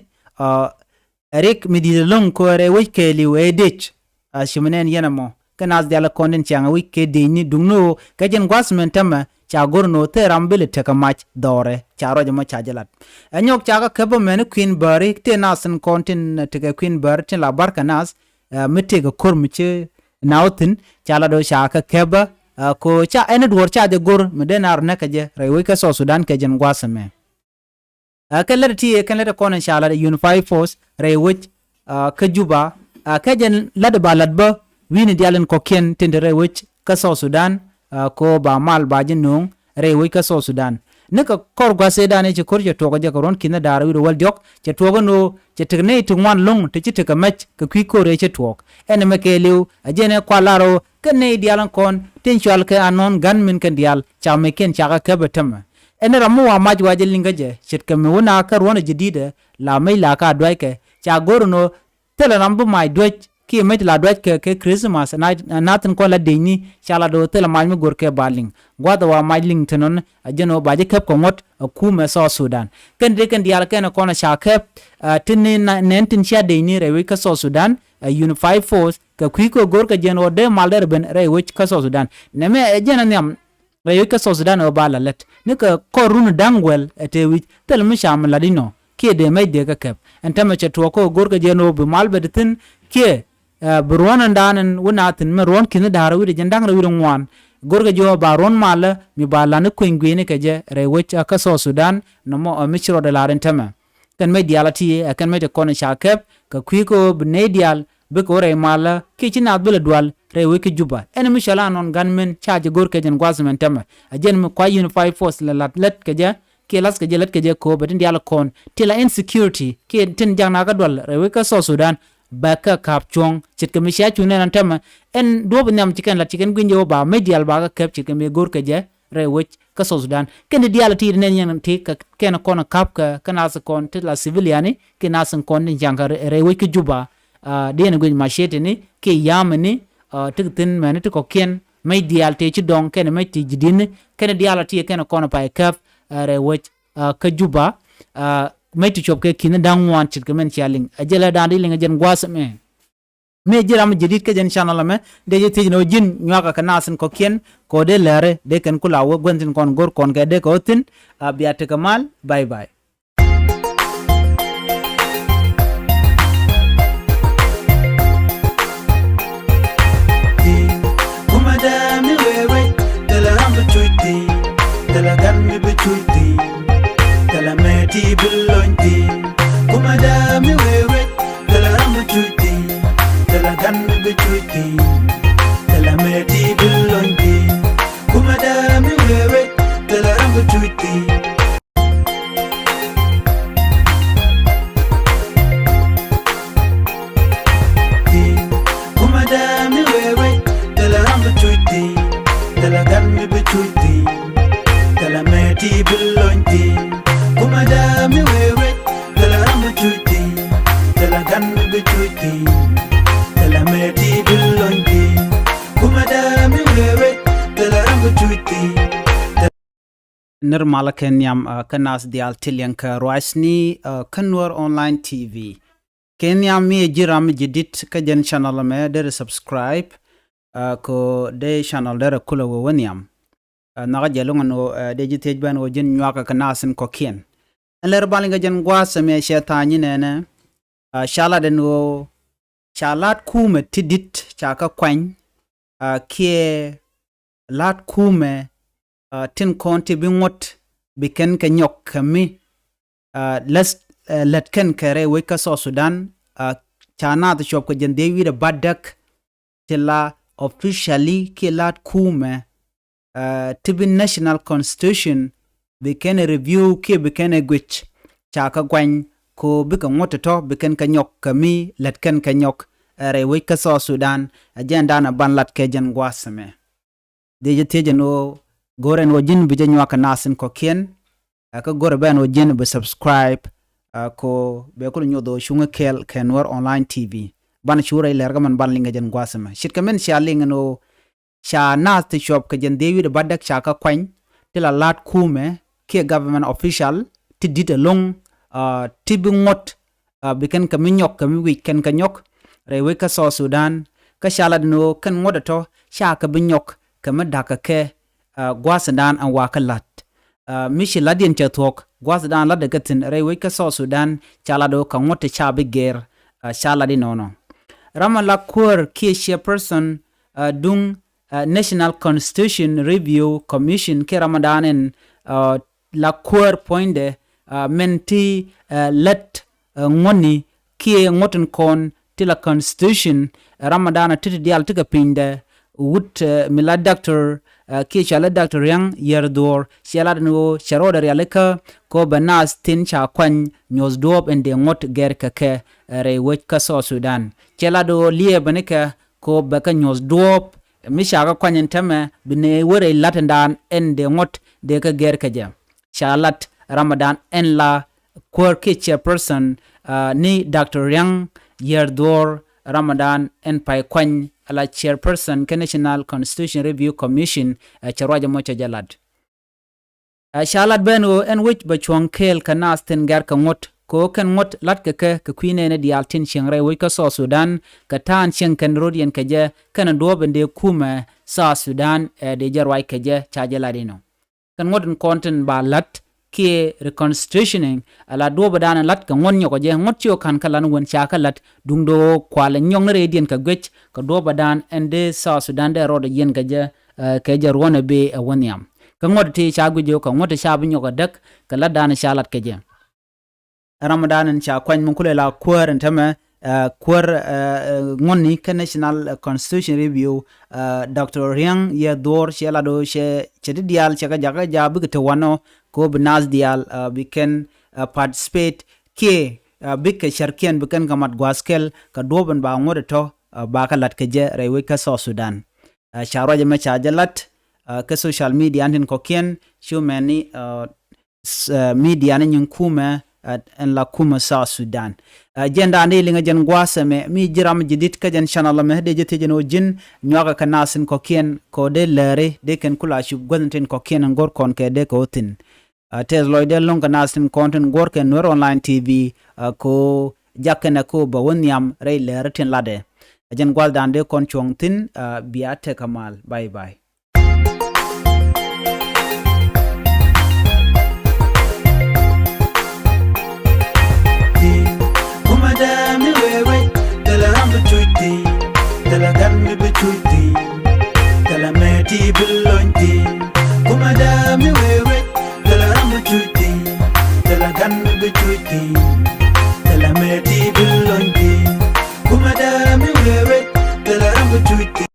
rik mi di̱t ɛlɔ̱ŋ kɛ rɛy wec kɛɛliw ɛ dec. Ci mi nɛn yɛn ɛmɔ kɛ nath diaal kɔn tin ciaŋ ɛ wec kɛ dec ni duŋni ɣöö kɛ jɛn gua̱th mɛn tämɛ ca go̱r ni ɣöö thil ram bi lɛ tekɛ mac dhɔrɛ ca ruac ɛmɔ ca jɛ lat. Ɛ nyɔk ca kɛ käp ɛmɛn kui̱n bääri tëë nath tin kɔn tin tekɛ kui̱n bääri tin la barkɛ nath mi tëëkɛ ko̱r mi ci naw thi̱n ca lat ɣöö ca kɛ käp ɛ ko ca ɛn duɔ̱ɔ̱r ca jɛ go̱r mi dee naar näkɛ jɛ rɛy wec kä South Sudan kɛ jɛn gua̱th ɛmɛ. Kɛn lät ti kɛn lät kɔn in ca lat Unified Force rɛy wec kä Juba. Kɛ jɛn lat ba lat bä wi̱ni diaal in kɔ̱kiɛn tin te rɛy wec kä South Sudan. Ko ba mal ba ji̱ no̱o̱ŋ rɛy wec kä South Sudan. Ni kɛ kɔr gua̱th ëëdan i̱ ci ko̱r cɛ tuɔɔk jɛ kɛ ruɔ̱n ki̱n da̱a̱r wi̱r wäl diɔ̱k cɛ tuɔɔk in ɣöö cɛ tek nɛy ti ŋuan lo̱ŋ te ci tekɛ mɛc kɛ kui̱ ko̱r ëë cɛ tuɔɔk. Ɛn ɛmɛ kɛɛliw a jɛn ɛ kual lar ɣöö kɛn nɛy diaal in kɔn tin cual kɛ anɔ̱ɔ̱n ga̱n min kɛn diaal ca mɛckiɛn ca kɛ käp ɛ tämɛ. Ɛn ram mi wa mac wa jɛ liŋ kä jɛ ce̱tkɛ mi wä na kä ruɔ̱n ɛ jɛ di̱tɛ la mec la ka duackɛ ca go̱r ɛn ɣöö thilɛ ram bi mac duäc kiɛ mec ti la duac kɛ kɛ Christmas, na, na thi̱n kɔn la dec ni, ca la do̱ thilɛ mac mi go̱r kɛ ba liŋ. Gua̱th ɛ wa mac liŋ ti nɔn, ɛ jɛn ɣöö ba ji̱ käp kɛ ŋuɔ̱t ɛ kumɛ South Sudan. Kɛn dee kɛn diaal kɛn kɔn ca käp, ɛ, ti ni na, nɛn tin cia dec ni rɛy wec kä South Sudan, ɛ, Unified Force, kɛ kui̱ kɛ go̱r kɛ jɛn ɣöö dee mal derɛ ben rɛy wec kä South Sudan. Nɛmɛ ɛ jɛn ɛ nhiam rɛy wec kä South Sudan ɛ ba la lät. Ni kɛ kɔr run da̱ŋ wäl ɛ tëë wi̱c, thil mi ca mi lat inɔ, kiɛ dee mec dee kä käp. Ɛn täämɛ cɛ tuɔɔk kä go̱r kɛ jɛn ɣöö bi mal bɛ ti thi̱n, kiɛ, ɛ, bi ruɔ̱n ɛn da̱a̱n ɛn wä na thi̱n mɛ ruɔ̱n ki̱n da̱a̱r wi̱cdɛ jɛn da̱ŋ rɛw wi̱cdɛ ŋuan. Go̱r kɛ jɛ ɣöö ba ruɔ̱n malä mi ba la̱t ni kueny gui̱ni kɛ jɛ rɛy wec kä South Sudan, nɔmɔ, ɛ, mi ci rɔɔdɛ la̱r ɛn täämɛ. Kɛn mec diaal a ti, ɛ, kɛn mec ti kɔn ca käp, kɛ kui̱ kɛ ɣöö bi nɛy diaal, bikɛ wä rɛy malä, kiɛ ci naath bi lɛ dual rɛy wec kä Juba. Ɛn mi cɔal a nɔn gunmen ca jɛ go̱r kɛ jɛn gua̱th mɛn täämɛ. Ɛ jɛn mi kua Unified Force la la̱t lät kɛ jɛ, kiɛ la̱th kɛ jɛ lät kɛ jɛ kɛ ɣöö bɛ tin diaal kɔn ti la insecurity, kiɛ tin jak naath kä dual rɛy wec kä South Sudan, bɛ kɛ ka̱p cuɔ̱ŋ. Ce̱tkɛ mi cia cu nɛn ɛn täämɛ, ɛn duɔ̱ɔ̱p nhiam ci kɛn la̱t ci kɛn gui̱ny jɛ ɣöö ba mec diaal ba kɛ käp ce̱tkɛ mi go̱r kɛ jɛ rɛy wec kä South Sudan. Kɛn ti diaal a ti ti nɛn yɛn ti kɛ kɛn kɔn ka̱p kɛ, kɛ naath kɔn ti la civilian ni, kiɛ naath kɔn tin ca̱ŋ kɛ rɛy, rɛy wec kä Juba. Ɛ, dee yɛn guic machete ni, kiɛ yam ni, ɛ, ti kɛ thi̱n mɛni ti kɔ̱kiɛn, mec diaal tëë ci dɔ̱ŋ kɛn mec ti ji̱ di̱n ni, kɛn diaal a ti kɛn kɔn pay käp, ɛ, rɛy wec, ɛ, kä Juba, ɛ, mec ti cuɔp kɛ ki̱n da̱ŋ ŋuan ce̱tkɛ mɛn cia liŋ. Ɛ jɛ lɛ da̱a̱n di liŋ ɛ jɛn gua̱th mɛ. Mi ji̱ ram ji̱ di̱t kä jɛn channel ɛmɛ, dee ji̱ thiec ni ɣöö ji̱n nyuakä kɛ naath in kɔ̱kiɛn, kɛ ɣöö dee lääri, dee kɛn ku la wä gua̱n tin kɔn go̱r kɔn kɛ dee kɛ ɣöö thi̱n, a bia tekɛ mal, bye bye. Kumɛ dee mi wee wec, thilɛ ram bi cuc thi̱n, thilɛ gan mi bi cuc thi̱n, thilɛ mɛ ti bi lony thi̱n. Kumɛ dee mi wee wec, thilɛ ram bi cuc thi̱n, thilɛ gan mi bi cuc thi̱n, thilɛ mɛ ti bi lony thi̱n. Kumɛ dee mi wee wec, thilɛ ram bi cuc thi̱n. Kumɛ dee mi wee wec, thilɛ ram bi cuc thi̱n, thilɛ gan mi bi cuc thi̱n, thilɛ mɛ ti bi lony thi̱n. Kumɛ dee mi wee wec, thilɛ ram bi cuc thi̱n, thilɛ gan mi bi cuc thi̱n, thilɛ mɛ ti bi lony thi̱n. Kumɛ dee mi wee wec, thilɛ ram bi cuc thi̱n. Nir malä kɛ nhiam, ɛ, kä naath diaal ti liɛŋ kɛ ruacni, ɛ, kä Nuer Online T V. Kɛ nhiam mi ɛ ji̱ ram ji̱ di̱t kä jɛn channel ɛmɛ derɛ subscribe, ɛ, kɛ ɣöö dee channel derɛ kulɛ wä wä nhiam. Ɛ, nhɔakä jɛ lo̱ŋ ɛn ɣöö, ɛ, dee ji̱ thiec bä ɛn ɣöö ji̱n nyuakä kɛ naath in kɔ̱kiɛn. Ɛn lär bal in kɛ jɛn gua̱a̱th ɛmɛ cɛ tha̱a̱ny inɛnɛ, ɛ, ca lat ɛn ɣöö ca la̱t kumɛ ti di̱t ca kɛ kuany, ɛ, kiɛ la̱t kumɛ, ɛ, tin kɔn ti bi ŋuɔ̱t bi kɛn kɛ nyɔk kɛ mi, ɛ, läth, ɛ, lät kɛn kɛ rɛy wec kä South Sudan, ɛ, ca naath cuɔp kɛ jɛn dhieec wi̱cdɛ bädäk ti la officially kiɛ la̱t kumɛ, ɛ, ti bi national constitution bi kɛn ɛ review kiɛ bi kɛn ɛ guic, ca kɛ guany kɛ ɣöö bikɛ ŋuɔ̱t tɔ̱tɔ̱ bi kɛn kɛ nyɔk kɛ mi lät kɛn kɛ nyɔk, ɛ, rɛy wec kä South Sudan. Ɛ jɛn da̱a̱n ɛ ban lat kɛ jɛn gua̱a̱th ɛmɛ. Dee jɛ thiec ɛn ɣöö go̱r ɛn ɣöö ji̱n bi jɛ nyuak kɛ naath in kɔ̱kiɛn, ɛ, kä go̱r ɛ bä ɛn ɣöö ji̱n bi subscribe, ɛ, kɛ ɣöö bɛ kulɛ nyoth ɣöö cuŋä kɛɛl kɛ Nuer Online T V. Banɛ cu rɛy lɛr kä mɛn ban liŋ kɛ jɛn gua̱a̱th ɛmɛ. Ce̱tkɛ mɛn cia liŋ ɛn ɣöö ca naath ti cuɔp kɛ jɛn dhieec wi̱cdɛ bädäk ca kɛ kuany ti la la̱t kumɛ kiɛ government official ti di̱t ɛlɔ̱ŋ, ɛ, ti bi ŋuɔ̱t, ɛ, bi kɛn kɛ mi nyɔk kɛ mi wi̱c kɛn kɛ nyɔk rɛy wec kä South Sudan. Kä ca lat ni ɣöö kɛn ŋuɔ̱t ɛ tɔ̱ ca kɛ bi nyɔk kɛ mi da̱kä kɛ, ɛ, gua̱a̱th in da̱a̱n ɛn wakä la̱t. Ɛ, mi ci la̱tdiɛn cɛ thuɔ̱k gua̱a̱th in da̱a̱n la̱tdɛ kɛ thi̱n rɛy wec kä South Sudan, ca lat ɣöö kɛ ŋuɔ̱t ti ca bi gɛr, ɛ, ca lat inɔnɔ. Ram ɛ la kuäär kiɛ chairperson, ɛ, duŋ, ɛ, National Constitution Review Commission kiɛ ram ɛ da̱a̱n ɛn, ɛ, la kuäär puɔ̱nydɛ, ɛ, mɛn ti, ɛ, lät, ɛ, ŋuɔ̱tni kiɛ ŋuɔ̱t in kɔn ti la constitution, ɛ, ram ɛ da̱a̱n ɛ ti ti diaal ti kɛ pinydɛ wut, ɛ, mi la doctor, ɛ, kiɛ cɔalɛ Doctor Riaŋ Yɛr Dhuɔr, ciɛ lat ni ɣöö cɛ rɔɔdɛ rialikä kɛ ɣöö bɛ naath tin ca kuany nyuɔ̱th duɔ̱ɔ̱p in dee ŋuɔ̱t gɛr kɛ kɛ, ɛ, rɛy wec kä South Sudan. Ciɛ lat ɣöö liɛɛbä ni kɛ kɛ ɣöö bɛ kɛ nyuɔ̱th duɔ̱ɔ̱p mi ca kɛ kuany ɛn täämɛ bi nɛy wä rɛy la̱t in da̱a̱n ɛn dee ŋuɔ̱t dee kɛ gɛr kɛ jɛ. Ca lat ram ɛ da̱a̱n ɛn la kuäär kiɛ chairperson, ɛ, ni Doctor Riaŋ Yɛr Dhuɔr, Ramadan ɛn Pay Kuany, ala chairperson kä National Constitution Review Commission, ɛ cɛ ruac ɛmɔ cɛ jɛ lat. Ɛ ca lat ben ɣöö ɛn wec bɛ cuɔ̱ŋ kɛɛl kɛ naath tin gɛr kɛ ŋuɔ̱t, kɛ ɣöö kɛn ŋuɔ̱t la̱tkɛ kɛ kɛ kui̱ nɛɛni diaal tin cieŋ rɛy wec kä South Sudan, kɛ ta̱a̱n cieŋ kɛn röt yɛn kɛ jɛ, kɛn duɔ̱ɔ̱p in dee kumɛ South Sudan, ɛ dee jɛ ruac kɛ jɛ, ca jɛ lat inɔ. Kɛn ŋuɔ̱t in kɔn tin ba la̱t kiɛ reconstitutioning, ala duɔ̱ɔ̱p in dan in la̱t kɛ ŋuɔ̱t nyɔkɔ jɛ, ŋuɔ̱t ci ɣöö ka̱n kä lan wän ca kä la̱t, duŋdɛ ɣöö kualɛ nyɔk ni rɛydiɛn kɛ guic, kɛ duɔ̱ɔ̱p in dan ɛn dee South Sudan dee rɔɔdɛ yiɛn kɛ jɛ, ɛ kɛ jɛ ruɔ̱n ɛ bee ɛ wä nhiam. Kä ŋuɔ̱t ti ca guic ɣöö kɛ ŋuɔ̱t ti ca bi nyɔk ɛ däk, kɛ la̱tdan ca lat kɛ jɛ. Ramadan in ca kuany mi kulɛ la kuäär in tämɛ, ɛ kuäär, ɛ ɛ ŋuɔ̱tni kä National, ɛ Constitution Review, ɛ Doctor Riang Yɛ Dhuɔr cɛ lat ɣöö cɛ, cɛ ti diaal cɛ kɛ jakä jaak bikɛ te wanɔ, kɛ ɣöö bi naath diaal, ɛ bi kɛn, ɛ participate kiɛ, ɛ bikɛ cärkiɛn bi kɛn kɛ mat gua̱a̱th kɛl, kɛ duɔ̱ɔ̱p in ba ŋuɔ̱t ɛ tɔ̱, ɛ ba kɛ la̱t kɛ jɛ rɛy wec kä South Sudan. Ɛ ca ruac ɛmɛ ca jɛ lat, ɛ kä social media tin kɔ̱kiɛn, cu mɛni, ɛ s-, ɛ media ni nyin kumɛ, ɛ ɛn la kumɛ South Sudan. Ɛ jɛn dan dee liŋɛ jɛn gua̱a̱th ɛmɛ, mi ji̱ ram jɛ dit kä jɛn channel ɛmɛ, dee jɛ thiec ɛn ɣöö ji̱n nyuakɛ kɛ naath tin kɔ̱kiɛn, kɛ ɣöö dee lääri, dee kɛn kula cup guäth tin kɔ̱kiɛn in go̱r kɔn kɛ dee kɛ ɣöö thi̱n. Ɛ tɛth lɔcdɛ lo̱ŋ kɛ naath tin kɔn tin guɔ̱r kɛ Nuer Online T V, ɛ kɛ ɣöö jak kɛnɛ kɛ ɣöö bɛ wä nhiam rɛy lääri tin latdɛ. Ɛ jɛn gua̱a̱th dan dee kɔn cuɔ̱ŋ thi̱n, ɛ bia tekɛ mal. Bye bye. Kumɛ dee mi wee wec, thilɛ ram bi cuc thi̱n, thilɛ gan mi bi cuc thi̱n, thilɛ mɛ ti bi lony thi̱n. Kumɛ dee mi wee wec, thilɛ ram bi cuc thi̱n, thilɛ gan mi bi cuc thi̱n, thilɛ mɛ ti bi lony thi̱n. Kumɛ dee mi wee wec, thilɛ ram bi cuc thi̱n.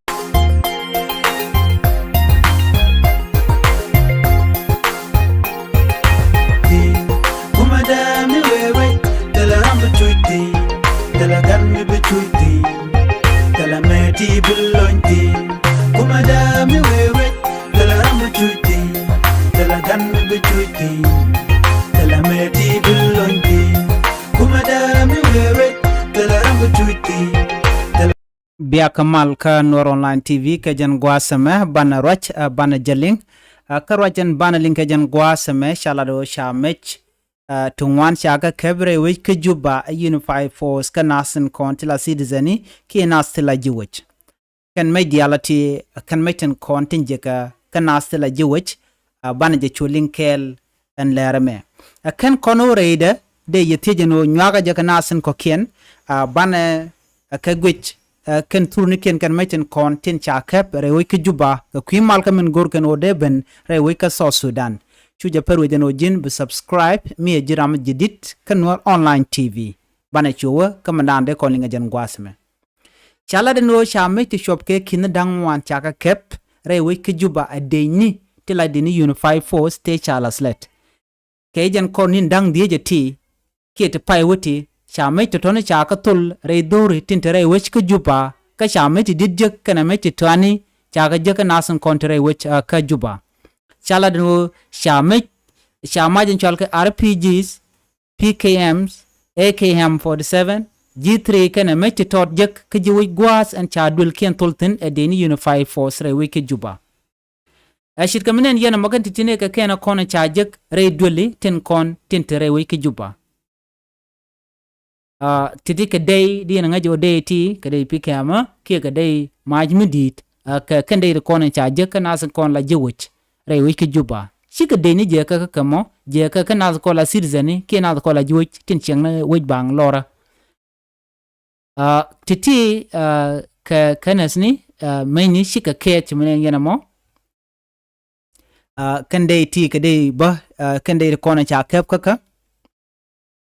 Kumɛ dee mi wee wec, thilɛ ram bi cuc thi̱n, thilɛ gan mi bi cuc thi̱n, thilɛ mɛ ti bi lony thi̱n. Kumɛ dee mi wee wec, thilɛ ram bi cuc thi̱n, thilɛ gan mi bi cuc thi̱n, thilɛ mɛ ti bi lony thi̱n. Kumɛ dee mi wee wec, thilɛ ram bi cuc thi̱n, thilɛ Biakä mal kä Nuer Online T V kɛ jɛn gua̱a̱th ɛmɛ, banɛ ruac, ɛ banɛ jɛ liŋ. Ɛ kä ruac ɛn banɛ liŋ kɛ jɛn gua̱a̱th ɛmɛ, ca lat ɣöö ca mec, ɛ ti ŋuan ca kɛ kɛp rɛy wec kä Juba, ɛ Unified Force kä naath tin kɔn ti la citizen ni kiɛ naath ti la ji̱ wec. Kɛn mec diaal ɛ ti, kɛn mec tin kɔn tin jiäkä kä naath ti la ji̱ wec, ɛ banɛ jɛ cu liŋ kɛɛl ɛn lɛr ɛmɛ. Ɛ kɛn kɔn ɣöö rɛydɛ dee yɛ thiec ɛn ɣöö nyuakä jɛ kɛ naath tin kɔ̱kiɛn, ɛ banɛ ɛ kɛ guic, ɛ kɛn thurnikiɛn kɛn mec tin kɔn tin ca kɛp rɛy wec kä Juba, kɛ kui̱ mal kä min go̱r kɛn ɣöö dee ben rɛy wec kä South Sudan. Cu jɛ pär wec ɛn ɣöö ji̱n bi subscribe mi ɛ ji̱ ram ji̱ dit kä Nuer Online T V. Banɛ cu wä kä mindan dee kɔn liŋɛ jɛn gua̱a̱th ɛmɛ. Ca lat ɛn ɣöö ca mec ti cuɔp kɛ ki̱n da̱ŋ ŋuan ca kɛ kɛp rɛy wec kä Juba, ɛ dec ni ti la dec ni Unified Force tëë ca la slɛt. Kɛ jɛn kɔn ni̱n da̱ŋ dhieec ɛ ti kiɛ ti pay wä ti, ca mec tɔ̱tɔ̱ni ca kɛ thol rɛy dho̱ri tin te rɛy wec kä Juba, kä ca mec ti di̱t jek kɛnɛ mec ti tɔani ca kɛ jek kä naath tin kɔn te rɛy wec, ɛ kä Juba. Ca lat ɛn ɣöö ca mec, ca mac in cɔal kɛ R P Gs, P K Ms, A K M forty seven, G three kɛnɛ mec ti tɔt jek kä ji̱ wec gua̱a̱th ɛn ca duëlkiɛn thol thi̱n ɛ dec ni Unified Force rɛy wec kä Juba. Ɛ ce̱tkɛ mi nɛn yɛn ɛmɔ kɛn ti̱ti̱ ni kɛ kɛn ɛ kɔn ɛ ca jek rɛy duëli tin kɔn tin te rɛy wec kä Juba. Ɛ ti̱ti̱ kɛ dec di yɛn ɛ ŋäc ɣöö dec ti kɛ dec P K M kiɛ kɛ dec mac mi di̱i̱t, ɛ kɛ kɛn dec ti kɔn ɛ ca jek kä naath kɔn la ji̱ wec rɛy wec kä Juba. Cikɛ dec ni jɛ kä kä kɛ mɔ, jɛ kä kä naath kɔn la citizen ni kiɛ naath kɔn la ji̱ wec tin cieŋ ni wec baŋ lɔrä. Ɛ ti̱ti̱, ɛ kɛ kɛnɛth ni, ɛ mec ni cikɛ kɛɛth ci mi nɛn yɛn ɛmɔ. Ɛ kɛn dec ti kɛ dec bä, ɛ kɛn dec ti kɔn ɛ ca kɛp kä kä.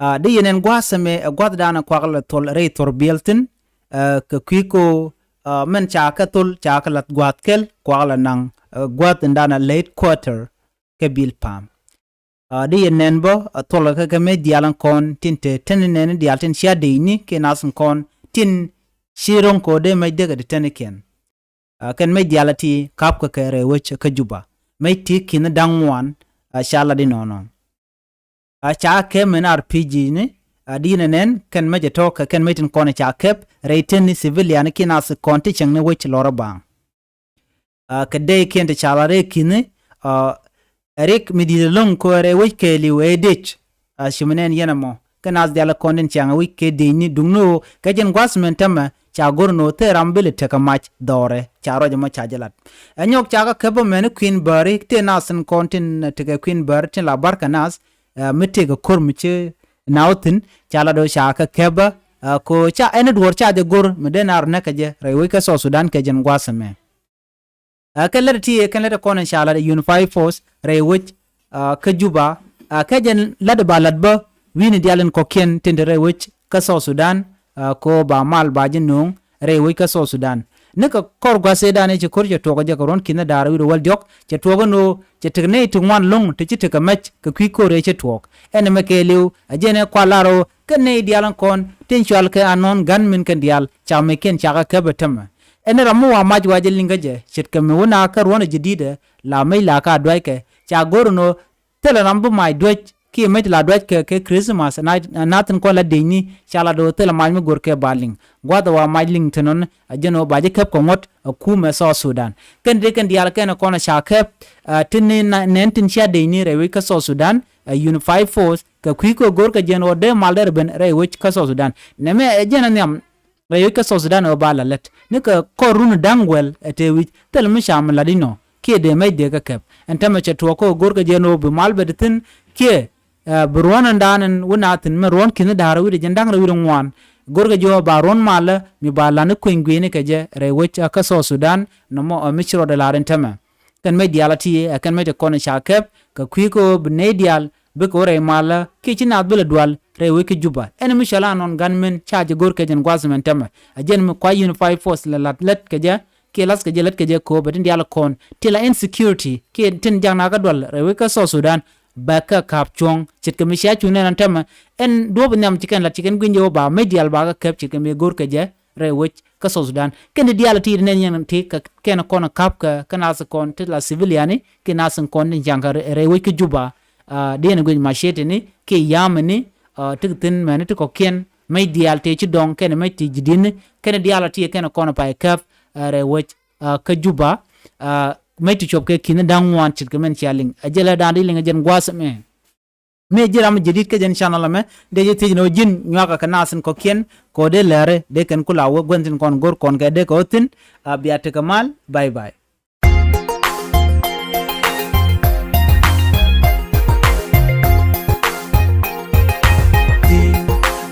Ɛ di yɛn ɛn gua̱a̱th ɛmɛ, ɛ gua̱a̱th dan ɛ kuak lɛ thol rɛy thor biɛl thi̱n, ɛ kɛ kui̱ ko, ɛ mɛn ca kɛ thol ca kɛ la̱th gua̱a̱th kɛl kuak lɛ naŋ, ɛ gua̱a̱th in dan ɛ late quarter kɛ bil pa̱a̱m. Ɛ di yɛn nɛn bä, ɛ thol kɛ kɛ mec diaal in kɔn tin te teni nɛni diaal tin cia dec ni kiɛ naath in kɔn tin ci ro̱ŋ kɛ ɣöö dee mec dee kɛ ti tenikiɛn. Ɛ kɛn mec diaal ɛ ti ka̱p kɛ kɛ rɛy wec kä Juba. Mec ti ki̱n da̱ŋ ŋuan, ɛ ca lat inɔnɔ. Ɛ ca kɛp min R P G ni, ɛ di yɛn ɛ nɛn kɛn mec ɛ tɔ̱ kɛ kɛn mec tin kɔn ɛ ca kɛp, rɛy teni civilian kiɛ nath kɔn ti cieŋni wec lɔrä baaŋ. Aa, kɛ dee kiɛn ti ca la rɛy ki̱ni, aa, rik mi di̱i̱t ɛlɔ̱ŋ kɛ rɛy wec kɛɛliw ɛ dec. Aa, ci mi nɛn yɛn ɛmɔ kä nath diaal kɔn tin ciaŋ ɛ wec kɛ dec ni duŋni ɣöö kɛ jɛn gua̱th mɛn tämɛ ca go̱r ni ɣöö thil ram bi lɛ tekɛ mac dhɔrɛ ca ruac ɛmɔ ca jɛ lat. Ɛ nyɔk ca kɛ käp bä mɛni kui̱n bääri tëë nath tin kɔn tin tekɛ kui̱n bääri tin la barkɛ nath, aa, mi tëëkɛ ko̱r mi ci nath thi̱n ca lat ɣöö ca kɛ käp bä, aa, kɛ ɣöö ca ɛn duɔ̱ɔ̱r ca jɛ go̱r mi dee naar näk kɛ jɛ rɛy wec kä South Sudan kɛ jɛn gua̱th ɛmɛ. Aa, kɛn lät ti, kɛn lät kɔn in ca lat Unified Force rɛy wec, aa, kä Juba. Aa, kɛ jɛn lat ba lat bä wi̱ni diaal in kɔ̱kiɛn tin te rɛy wec kä South Sudan, aa, kɛ ɣöö ba mal ba ji̱ nööŋ rɛy wec kä South Sudan. Ni kɛ kɔr gua̱th ëëdan i̱ ci ko̱r cɛ tuɔɔk jɛ kɛ ruɔ̱n ki̱n da̱r wi̱r wäl diɔ̱k cɛ tuɔɔk ɛn ɣöö cɛ tek nɛy ti ŋuan lo̱ŋ ti ci tekɛ mɛc kɛ kui̱ ko̱r ëë cɛ tuɔɔk. Ɛn ɛmɛ kɛɛliw ɛ jɛn ɛ kual lar ɣöö kɛ nɛy diaal in kɔn tin cɔal kɛ unknown gunmen kɛn diaal ca meckiɛn ca kɛ käp ɛ tämɛ. Ɛn ram mi wa mac wa jɛ liŋ kä jɛ ce̱tkɛ mi wä na kä ruɔ̱n ɛ jɛ di̱t ɛ la mec la ka duackɛ ca go̱r ɛn ɣöö thilɛ ram bi mac duäc kiɛ mec la duackɛ kɛ Christmas na, na thi̱n kɔn la dec ni ca la do̱ thilɛ mac mi go̱r kɛ ba liŋ. Gua̱th ɛ wa mac liŋ thi̱n ɣän ɛ jɛn ɣöö ba jɛ käp kɛ ŋuɔ̱t ɛ kumɛ South Sudan. Kɛn dee kɛn diaal kɛn kɔn ɛ ca käp, aa, tin ni na, nɛn tin cia dec ni rɛy wec kä South Sudan, aa, Unified Force kɛ kui̱ kɛ go̱r kɛ jɛn ɣöö dee mal derɛ ben rɛy wec kä South Sudan. Nɛmɛ ɛ jɛn ɛ nhiam rɛy wec kä South Sudan ɛ ɣöö ba la lät ni kɛ kɔr run da̱ŋ guɛl ɛ tëë wi̱c thil mi ca mi lat inɔ kiɛ dee mɛc dee kɛ käp. Ɛn tämɛ cɛ tuɔɔk kä ɣöö go̱r kɛ jɛn ɣöö bi mal bɛ di thi̱n kiɛ, aa, bi ruɔ̱n ɛn daan ɛn wä na thi̱n mɛ ruɔ̱n ki̱n da̱r wi̱r jɛn da̱ŋ rɛy wi̱r ŋuan. Go̱r kɛ jɛ ɣöö ba ruɔ̱n malä mi ba lan i̱ kueny gui̱ni kɛ jɛ rɛy wec, aa, kä South Sudan nɔmɔ, aa, mi ci rɔɔdɛ lar ɛn tämɛ. Kɛn mec diaal a ti ɛ kɛn mec ti kɔn ca käp kɛ kui̱ kɛ ɣöö bi nɛy diaal bikɛ wä rɛy malä kiɛ ci naath bi lɛ dual rɛy wec kä Juba. Ɛn mi cɔal a unknown gunmen ca jɛ go̱r kɛ jɛn gua̱th mɛn tämɛ. Ɛ jɛn mi kua Unified Force lɛ la̱t lät kɛ jɛ kiɛ la̱th kɛ jɛ lät kɛ jɛ kɛ ɣöö bɛ tin diaal kɔn ti la insecurity kiɛ tin jak na kä dual rɛy wec kä South Sudan bɛ kɛ ka̱p cuɔ̱ŋ. Ce̱tkɛ mi cia cuŋ nɛn ɛn tämɛ ɛn duɔ̱ɔ̱p nhiam ci kɛn la̱t ci kɛn gui̱ny jɛ ɣöö ba mec diaal ba kɛ käp ce̱tkɛ mi go̱r kɛ jɛ rɛy wec kä South Sudan. Kɛn ti diaal ti nɛn yɛn ti kɛ kɛn kɔn ka̱p kɛ kɛ nath kɔn ti la civilian ni kiɛ nath kɔn tin ciaŋ kɛ rɛy wec kä Juba. Aa, diɛn guic macetini kiɛ yamini, aa, ti kɛ thi̱n mɛni ti kɔ̱kiɛn mec diaal tëë ci dɔŋ kɛn mec ti ji̱ di̱tni kɛn diaal ti kɛn kɔn pay käp, aa, rɛy wec, aa, kä Juba, aa, mec ti cuɔp kɛ ki̱n da̱ŋ ŋuan ce̱tkɛ mɛn cia liŋ. Ɛ jɛ lɛ da̱a̱n di liŋ ɛ jɛn gua̱th mɛ. Mi ji̱ ram ji̱ di̱t kä jɛn channel ɛmɛ dee ji̱ thiec ni ɣöö ji̱n nyuakä kɛ nath in kɔ̱kiɛn kɛ ɣöö dee lɛri dee kɛn ku la wä gua̱n thi̱n kɔn go̱r kɔn kɛ dee kɛ ɣöö thi̱n. A bia tekɛ mal. Bye bye.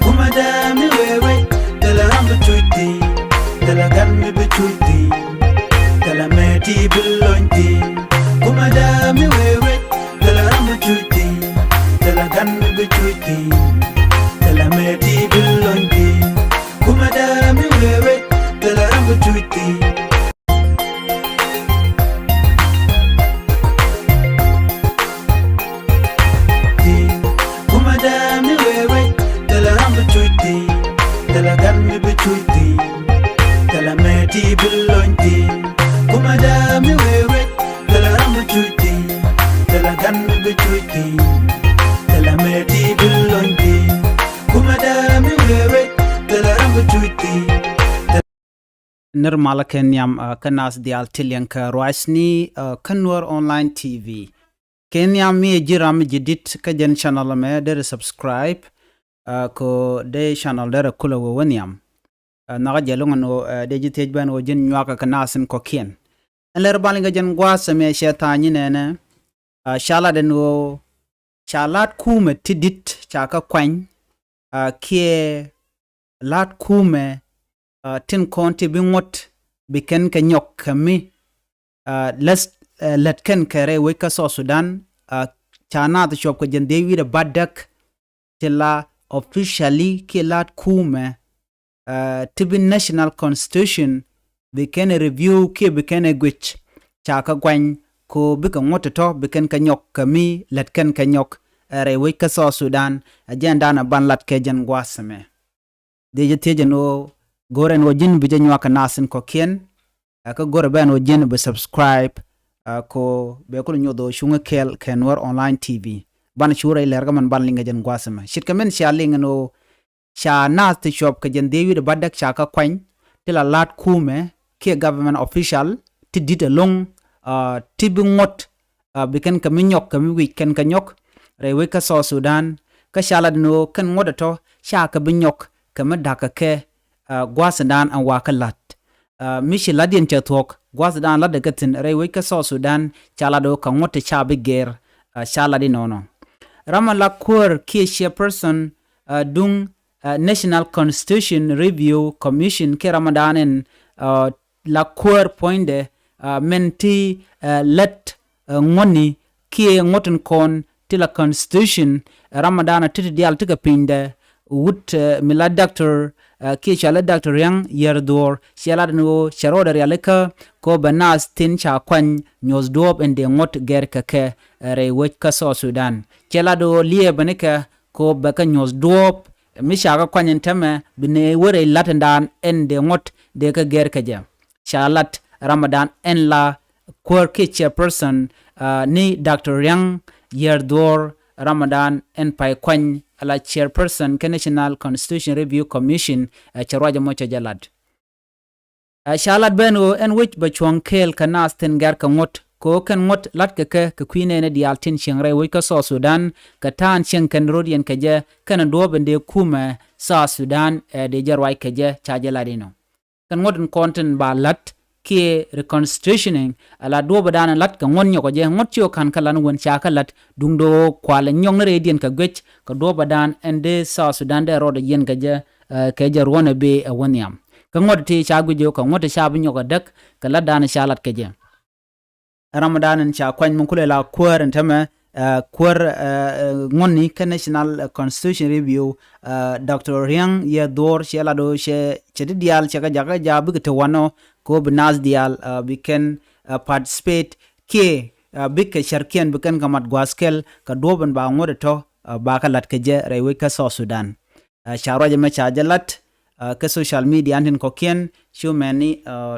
Kumɛ dee mi wee wec thilɛ ram bi cuc thi̱n, thilɛ gan mi bi cuc thi̱n, thilɛ mɛ ti bi lony thi̱n. Kumɛ dee mi wee wec thilɛ ram bi cuc thi̱n, thilɛ gan mi bi cuc thi̱n, thilɛ mɛ ti bi lony thi̱n. Kumɛ dee mi wee wec thilɛ ram bi cuc thi̱n. Kumɛ dee mi wee wec thilɛ ram bi cuc thi̱n, thilɛ gan mi bi cuc thi̱n, thilɛ mɛ ti bi lony thi̱n. Kumɛ dee mi wee wec thilɛ ram bi cuc thi̱n, thilɛ gan mi bi cuc thi̱n, thilɛ mɛ ti bi lony thi̱n. Kumɛ dee mi wee wec thilɛ ram bi cuc thi̱n. Nir malä kɛ nhiam, aa, kä nath diaal ti liɛŋ kɛ ruacni, aa, kä Nuer Online T V. Kɛ nhiam mi ɛ ji̱ ram ji̱ di̱t kä jɛn channel ɛmɛ derɛ subscribe, aa, kɛ ɣöö dee channel derɛ kulɛ wee wä nhiam. Aa, nhɔakä jɛ lo̱ŋ ɛn ɣöö, aa, dee ji̱ thiec bän ɣöö ji̱n nyuakä kɛ nath in kɔ̱kiɛn. Ɛn lɛr bal in kɛ jɛn gua̱a̱th ɛmɛ cɛ tha̱a̱ny inɛnɛ, aa, ca lat ɛn ɣöö ca la̱t kumɛ ti di̱t ca kɛ kuany, aa, kiɛ la̱t kumɛ, aa, tin kɔn ti bi ŋuɔ̱t bi kɛn kɛ nyɔk kɛ mi, aa, lät, aa, lät kɛn kɛ rɛy wec kä South Sudan, aa, ca naath cuɔp kɛ jɛn dhiec wi̱cdɛ bädäk ti la officially kiɛ la̱t kumɛ, aa, ti bi national constitution bi kɛn ɛ review kiɛ bi kɛn ɛ guic ca kɛ guany ko bikɛ ŋuɔ̱t tɔ̱tɔ̱ bi kɛn kɛ nyɔk kɛ mi lät kɛn kɛ nyɔk, aa, rɛy wec kä South Sudan. Ɛ jɛn da̱a̱n ɛ ban lat kɛ jɛn gua̱a̱th ɛmɛ. Dee jɛ thiec ɛn ɣöö go̱rɛ ɛn ɣöö ji̱n bi jɛ nyuak kɛ nath in kɔ̱kiɛn. Ɛ kä go̱rɛ bɛ ɛn ɣöö ji̱n bi subscribe, ɛ ko bɛ kul nyoth ɣöö cuŋä kɛɛl kɛ Nuer Online T V. Ban cu rɛy lɛr kä mɛn ban liŋ kɛ jɛn gua̱a̱th ɛmɛ. Ce̱tkɛ mɛn cia liŋ ɛn ɣöö ca naath ti cuɔp kɛ jɛn dhiec wi̱cdɛ bädäk ca kɛ kuany ti la la̱t kumɛ kiɛ government official ti di̱t ɛlɔ̱ŋ, ah, ti bi ŋuɔ̱t, ah, bi kɛn kɛ mi nyɔk kɛ mi wi̱c kɛn kɛ nyɔk rɛy wec kä South Sudan. Kä ca lat ni ɣöö kɛn ŋuɔ̱t ɛ tɔ̱ ca kɛ bi nyɔk kɛ mi da̱kä kɛ, ah, gua̱a̱thdan ɛn wakä la̱t. Ah, mi ci la̱tdiɛn cɛ thuɔ̱k gua̱a̱thdan la̱tdɛ kɛ thi̱n rɛy wec kä South Sudan, ca lat ɣöö kɛ ŋuɔ̱t ti ca bi gɛr, ah, ca lat inɔnɔ. Ram ɛ la kuäär kiɛ chairperson, ah, duŋ, ah, National Constitution Review Commission kiɛ ramdan ɛn, ah, la kuäär puɔ̱nydɛ, ah, mɛn ti, ah, lät, ah, ŋuɔ̱tni kiɛ ŋuɔ̱t tin kɔn ti la constitution, ah, ramdan ti ti diaal ti kɛ pinydɛ wut, ah, mi la doctor, ah, kiɛ cɔalɛ Doctor Riaŋ Yiɛr Dhuɔr, ciɛ lat ni ɣöö cɛ rɔɔdɛ rialikä kɛ ɣöö bɛ naath tin ca kuany nyuɔ̱th duɔ̱ɔ̱p in dee ŋuɔ̱t gɛr kɛ kɛ, ah, rɛy wec kä South Sudan. Ciɛ lat ɣöö liɛɛbä ni kɛ kɛ ɣöö bɛ kɛ nyuɔ̱th duɔ̱ɔ̱p mi ca kɛ kuany in täämɛ bi nɛy wä rɛy la̱tdan ɛn dee ŋuɔ̱t dee kɛ gɛr kɛ jɛ. Ca lat ramdan ɛn la kuäär kiɛ chairperson, ah, ni Doctor Riaŋ Yiɛr Dhuɔr, ramdan ɛn pay kuany ɛ la chairperson kɛ National Constitution Review Commission, ah, cɛ ruac ɛmɔ cɛ jɛ lat. Ah, ca lat ben ɣöö ɛn wec bɛ cuɔ̱ŋ kɛɛl kɛ naath tin gɛr kɛ ŋuɔ̱t kɛ ɣöö kɛn ŋuɔ̱t la̱tkɛ kɛ kɛ kui̱ nɛɛni diaal tin cieŋ rɛy wec kä South Sudan kɛ ta̱a̱n cieŋ kɛn ro̱diɛn kɛ jɛ kɛnɛ duɔ̱ɔ̱p in dee kumɛ South Sudan, eh, dee jɛ ruac kɛ jɛ ca jɛ lat inɔ. Kɛn ŋuɔ̱t in kɔn tin ba la̱t kiɛ reconstitutioning, ala duɔ̱ɔ̱pdan in la̱t kɛ ŋuɔ̱t nyɔkɔ jɛ ŋuɔ̱t ci ɣöö ka̱n kä lan wen ca kä la̱t duŋdɛ ɣöö kualɛ nyɔk ni rɛydiɛn kɛ guic kɛ duɔ̱ɔ̱pdan ɛn dee South Sudan dee rɔɔdɛ yiɛn kɛ jɛ, eh, kɛ jɛ ruɔ̱n ɛ bee ɛ wä nhiam. Kä ŋuɔ̱t ti ca guic ɣöö kɛ ŋuɔ̱t ti ca bi nyɔk ɛ däk kɛ la̱tdan ca la̱t kɛ jɛ. Ramdan in ca kuany mi kulɛ la kuäär in täämɛ, eh, kuäär, eh, eh, ŋuɔ̱tni kä National, eh, Constitution Review, eh, Doctor Riaŋ Yiɛr Dhuɔr, ciɛ lat ɣöö cɛ, cɛ ti diaal cɛ kɛ jakä jaak bikɛ te wanɔ kɛ ɣöö bi naath diaal, eh, bi kɛn, eh, participate kiɛ, eh, bikɛ cärkiɛn bi kɛn kɛ mat gua̱a̱th kɛl kɛ duɔ̱ɔ̱p in ba ŋuɔ̱t ɛ tɔ̱, eh, ba kɛ la̱t kɛ jɛ rɛy wec kä South Sudan. Eh, ca ruac ɛmɛ ca jɛ lat, eh, kä social media tin kɔ̱kiɛn cu mɛni, eh,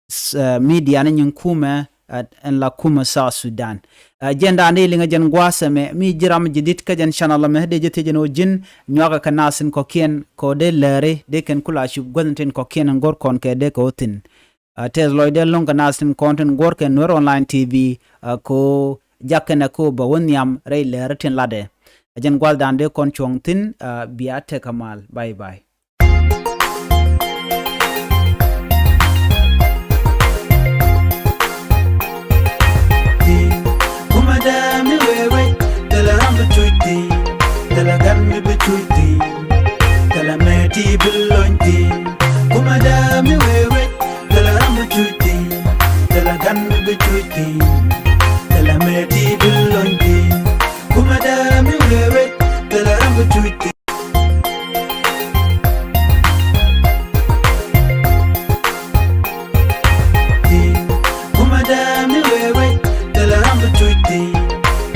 s-, eh, media ni nyin kumɛ, eh, ɛn la kumɛ South Sudan. Eh, jɛn da̱a̱n dee liŋɛ jɛn gua̱a̱th ɛmɛ mi ji̱ ram ji̱ di̱t kä jɛn channel ɛmɛ dee jɛ thiec jɛn ɣöö ji̱n nyuakä kɛ naath tin kɔ̱kiɛn kɛ ɣöö dee lääri dee kɛn kula cup guäth tin kɔ̱kiɛn ɛn go̱r kɔn kɛ dee kɛ ɣöö thi̱n. Eh, tɛth lɔcdɛ lo̱ŋ kɛ naath tin kɔn tin guɔ̱r kɛ Nuer Online T V, eh, kɛ ɣöö jak kɛnɛ kɛ ɣöö bɛ wä nhiam rɛy lääri tin latdɛ. Ɛ jɛn gua̱a̱th da̱a̱n dee kɔn cuɔ̱ŋ thi̱n, eh, bia tekɛ mal. Bye bye. Kumɛ dee mi wee wec, thilɛ ram bi cuc thi̱n, thilɛ gan mi bi cuc thi̱n, thilɛ mɛ ti bi lony thi̱n. Kumɛ dee mi wee wec, thilɛ ram bi cuc thi̱n, thilɛ gan mi bi cuc thi̱n, thilɛ mɛ ti bi lony thi̱n. Kumɛ dee mi wee wec, thilɛ ram bi cuc thi̱n. Kumɛ dee mi wee wec, thilɛ ram bi cuc thi̱n,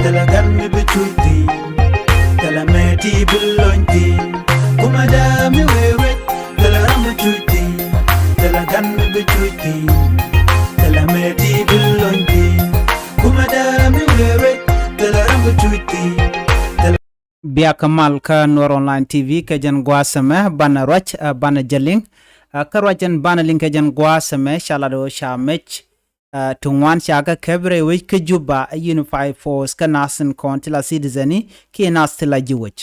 thilɛ gan mi bi cuc thi̱n, thilɛ mɛ ti bi lony thi̱n. Kumɛ dee mi wee wec, thilɛ ram bi cuc thi̱n, thilɛ gan mi bi cuc thi̱n, thilɛ mɛ ti bi lony thi̱n. Kumɛ dee mi wee wec, thilɛ ram bi cuc thi̱n, thilɛ Biakä mal kä Nuer Online T V kɛ jɛn gua̱a̱th ɛmɛ banɛ ruac, eh, banɛ jɛ liŋ. Eh, kä ruac ɛn banɛ liŋ kɛ jɛn gua̱a̱th ɛmɛ ca lat ɣöö ca mec, eh, ti ŋuan ca kɛ kɛp rɛy wec kä Juba, eh, Unified Force kä naath tin kɔn ti la citizen ni kiɛ naath ti la ji̱ wec.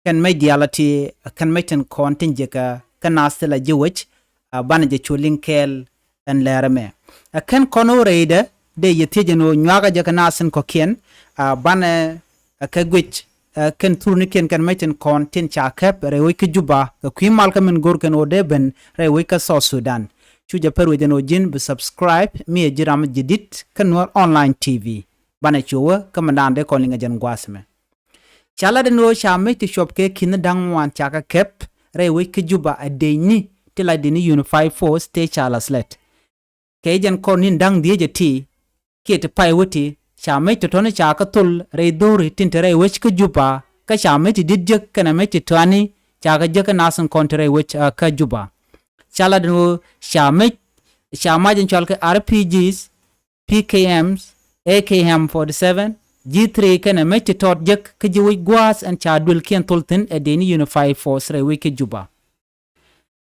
Kɛn mec diaal a ti, eh, kɛn mec tin kɔn tin jiäkä kä naath ti la ji̱ wec, eh, banɛ jɛ cu liŋ kɛɛl ɛn lɛr ɛmɛ. Ɛ kɛn kɔn ɣöö rɛydɛ dee yɛ thiec ɛn ɣöö nyuakä jɛ kɛ naath tin kɔ̱kiɛn, a banɛ, ɛ kɛ guic, ɛ kɛn thurnikiɛn kɛn mec tin kɔn tin ca kɛp rɛy wec kä Juba kɛ kui̱ mal kä min go̱r kɛn ɣöö dee ben rɛy wec kä South Sudan. Cu jɛ pär wec ɛn ɣöö ji̱n bi subscribe mi ɛ ji̱ ram ji̱ di̱t kä Nuer Online T V. Banɛ cu wä kä min daan dee kɔn liŋ ɛ jɛn gua̱a̱th ɛmɛ. Ca lat ɛn ɣöö ca mec ti cuɔp kɛ ki̱n da̱ŋ ŋuan ca kɛ kɛp rɛy wec kä Juba a dec ni ti la dec ni Unified Force tëë ca la slɛt. Kɛ jɛn kɔr ni̱n da̱ŋ dhieec ɛ ti kiɛ ti pay wä ti ca mec tɔ̱tɔ̱ni ca kä thol rɛy dho̱ri tin te rɛy wec kä Juba kä ca mec ti di̱t jek kɛnɛ mec ti tɔani ca kɛ jek kä naath tin kɔn te rɛy wec, ah, kä Juba. Ca lat ɛn ɣöö ca mec ca mac in cɔal kɛ R P Gs, P K Ms, A K M forty seven, G three kɛnɛ mec ti tɔt jek kä ji̱ wec gua̱a̱th ɛn ca duël kiɛn thol thi̱n ɛ dëëcni Unified Force rɛy wec kä Juba.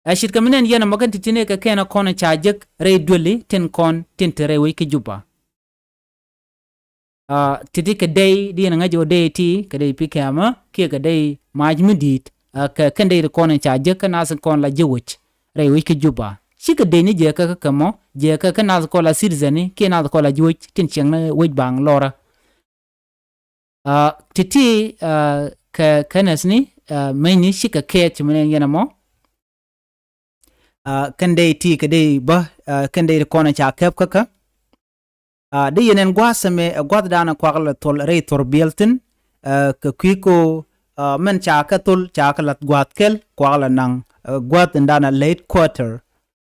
Ɛ ce̱tkɛ mi nɛn yɛn ɛmɔ kɛn ti̱ti̱ ni kɛ kɛn ɛ kɔn ɛ ca jek rɛy duëli tin kɔn tin te rɛy wec kä Juba. Aa, ti̱ti̱ kɛ dey di yɛn ŋäc ɣöö dey ti kɛ dey pikɛmä kiɛ kɛ dey mac mi di̱i̱t, aa, kɛ kɛn dey ti kɔn in ca jek kä nath in kɔn la ji̱ wec rɛy wec kä Juba. Cikɛ dey ni jɛ kä kä kɛ mɔ jɛ kä kä nath kɔn la citizen ni kiɛ nath kɔn la ji̱ wec tin ciɛŋ ni wec baŋ lɔrä. Aa, ti̱ti̱, aa, kɛ kɛnɛth ni, aa, meny ni cikɛ kɛɛth ci mi nɛn yɛn ɛmɔ. Aa, kɛn dey ti kɛ dey bä, aa, kɛn dey ti kɔn ca kɛp kä kä. Aa, di yɛn ɛn gua̱a̱th ɛmɛ ɛ gua̱a̱th danɛ kuak lɛ thol rɛy thor biɛl thi̱n, aa, kɛ kui̱ ko, aa, mɛn ca kɛ thol ca kɛ lath gua̱a̱th kɛl kuak lɛ naŋ, aa, gua̱a̱th in danɛ late quarter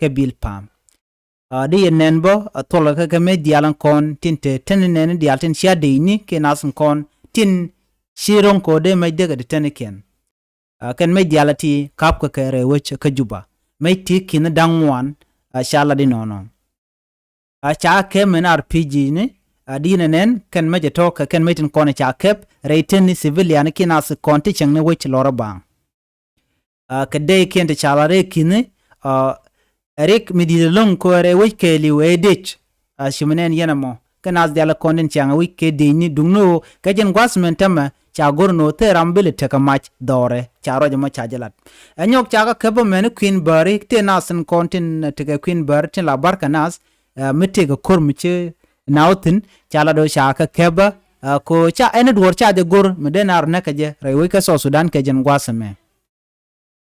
kɛ bil pa̱a̱m. Aa, di yɛn nɛn bä, aa, thol kɛ kɛ mec diaal in kɔn tin te ten nɛn diaal tin cia dey ni kiɛ nath in kɔn tin ci ro̱ŋ kɛ ɣöö dee mec dee kɛ ti ten kiɛn. Aa, kɛn mec diaal a ti ka̱p kɛ kɛ rɛy wec kä Juba. Mec ti ki̱n da̱ŋ ŋuan, aa, ca lat inɔnɔ. Aa, ca kɛp mɛn R P G ni, aa, di yɛn ɛ nɛn kɛn mec ɛ tɔ̱ kɛ kɛn mec tin kɔn ca kɛp rɛy ten ni civilian kiɛ nath kɔn ti cieŋ ni wec lɔrä baŋ. Aa, kɛ dey kiɛn ti ca lat rɛy ki̱n ni, aa, rik mi di̱i̱t ɛlɔ̱ŋ kɛ rɛy wec kɛɛliw ɛ dec. Aa, ci mi nɛn yɛn ɛmɔ kɛ nath diaal kɔn tin ciaŋ ɛ wec kɛ dec ni duŋni ɣöö kɛ jɛn gua̱th mɛn tämɛ ca go̱r ni ɣöö thil ram bi lɛ tekɛ mac dhɔrɛ ca ruac ɛmɔ ca jɛ lat. Ɛ nyɔk ca kɛ kɛp bä mɛn i̱ kui̱n bääri tëë nath in kɔn tin tekɛ kui̱n bääri tin la bar kɛ nath, aa, mi tëëkɛ ko̱r mi ci nath thi̱n ca lat ɣöö ca kɛ kɛp bä, aa, ko ca ɛn i̱ duɔ̱ɔ̱r ca jɛ go̱r mi dee naar näk kɛ jɛ rɛy wec kä South Sudan kɛ jɛn gua̱th ɛmɛ.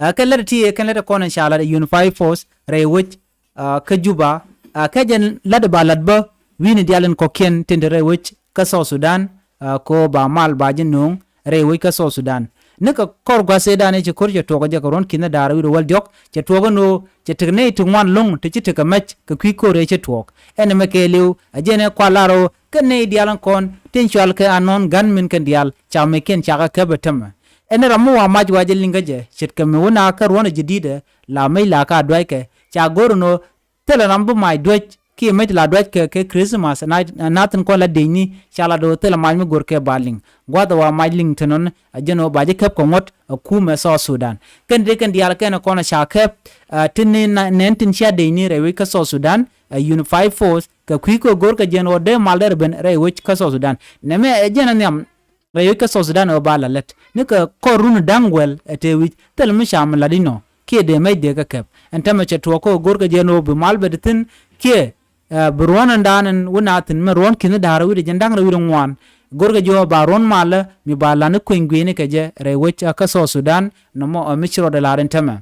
Aa, kɛn lät ti, kɛn lät kɔn in ca lat Unified Force rɛy wec, aa, kä Juba, aa, kɛ jɛn lät ba lat bä wi̱i̱ni diaal in kɔ̱kiɛn tin te rɛy wec kä South Sudan, aa, ko ba mal ba ji̱ no̱o̱ŋ rɛy wec kä South Sudan. Ni kɛ kɔr gua̱th ëëdan i̱ ci ko̱r cɛ tuɔɔk kɛ jɛ kɛ ruɔ̱n ki̱n da̱a̱r wi̱i̱ wä diɔ̱k cɛ tuɔɔk ɛn ɣöö cɛ tek nɛy ti ŋuan lo̱ŋ ti ci tekɛ mɛc kɛ kui̱ ko̱r ëë ci tuɔɔk. Ɛn ɛmɛ kɛɛliw ɛ jɛn ɛ kual lar ɣöö kɛn nɛy diaal in kɔn tin cual kɛ anɔn ga̱n min kɛn diaal ca mɛckiɛn ca kɛ kɛp ɛ tämɛ. Ɛn ram mi wa mac wa jɛ liŋ kä jɛ ce̱tkɛ mi wä na kä ruɔ̱n ɛ jɛ di̱t ɛ la mec la ka duackɛ ca go̱r ɛn ɣöö thilɛ ram bi mac duäc kiɛ mec la duackɛ kɛ Christmas na, na thi̱n kɔn la dec ni ca la do̱r thilɛ mac mi go̱r kɛ ba liŋ. Gua̱th ɛ wa mac liŋ thi̱n ɣän ɛ jɛn ɣöö ba ji̱ kɛp kɛ ŋuɔ̱t ɛ kumɛ South Sudan. Kɛn dee kɛn diaal kɛn ɛ kɔn ɛ ca kɛp, aa, tin ni na, nɛn tin cia dec ni rɛy wec kä South Sudan, aa, Unified Force kɛ kui̱ kɛ go̱r kɛ jɛn ɣöö dee mal dee rɛ ben rɛy wec kä South Sudan. Nɛmɛ ɛ jɛn ɛ nhiam rɛy wec kä South Sudan ɛ ɣöö ba la lät ni kɛ kɔr run da̱ŋ guɛl ɛ tëë wi̱c thil mi ca mi la̱t inɔ kiɛ dee mec dee kä kɛp. Ɛn tämɛ cɛ tuɔɔk kä go̱rkɛ jɛ ni ɣöö bi mal bɛ ti thi̱n kiɛ, ɛ, bi ruɔ̱n ɛn da̱a̱n ɛn wä na thi̱n mɛ ruɔ̱n ki̱n da̱a̱r wi̱cdɛ jɛn da̱ŋ rɛw wi̱cdɛ ŋuan. Go̱rkɛ jɛ ɣöö ba ruɔ̱n malä mi ba la̱t ni kueny gui̱ni kɛ jɛ rɛy wec kä South Sudan nɔmɔ ɛ mi ci rɔɔdɛ la̱r ɛn tämɛ.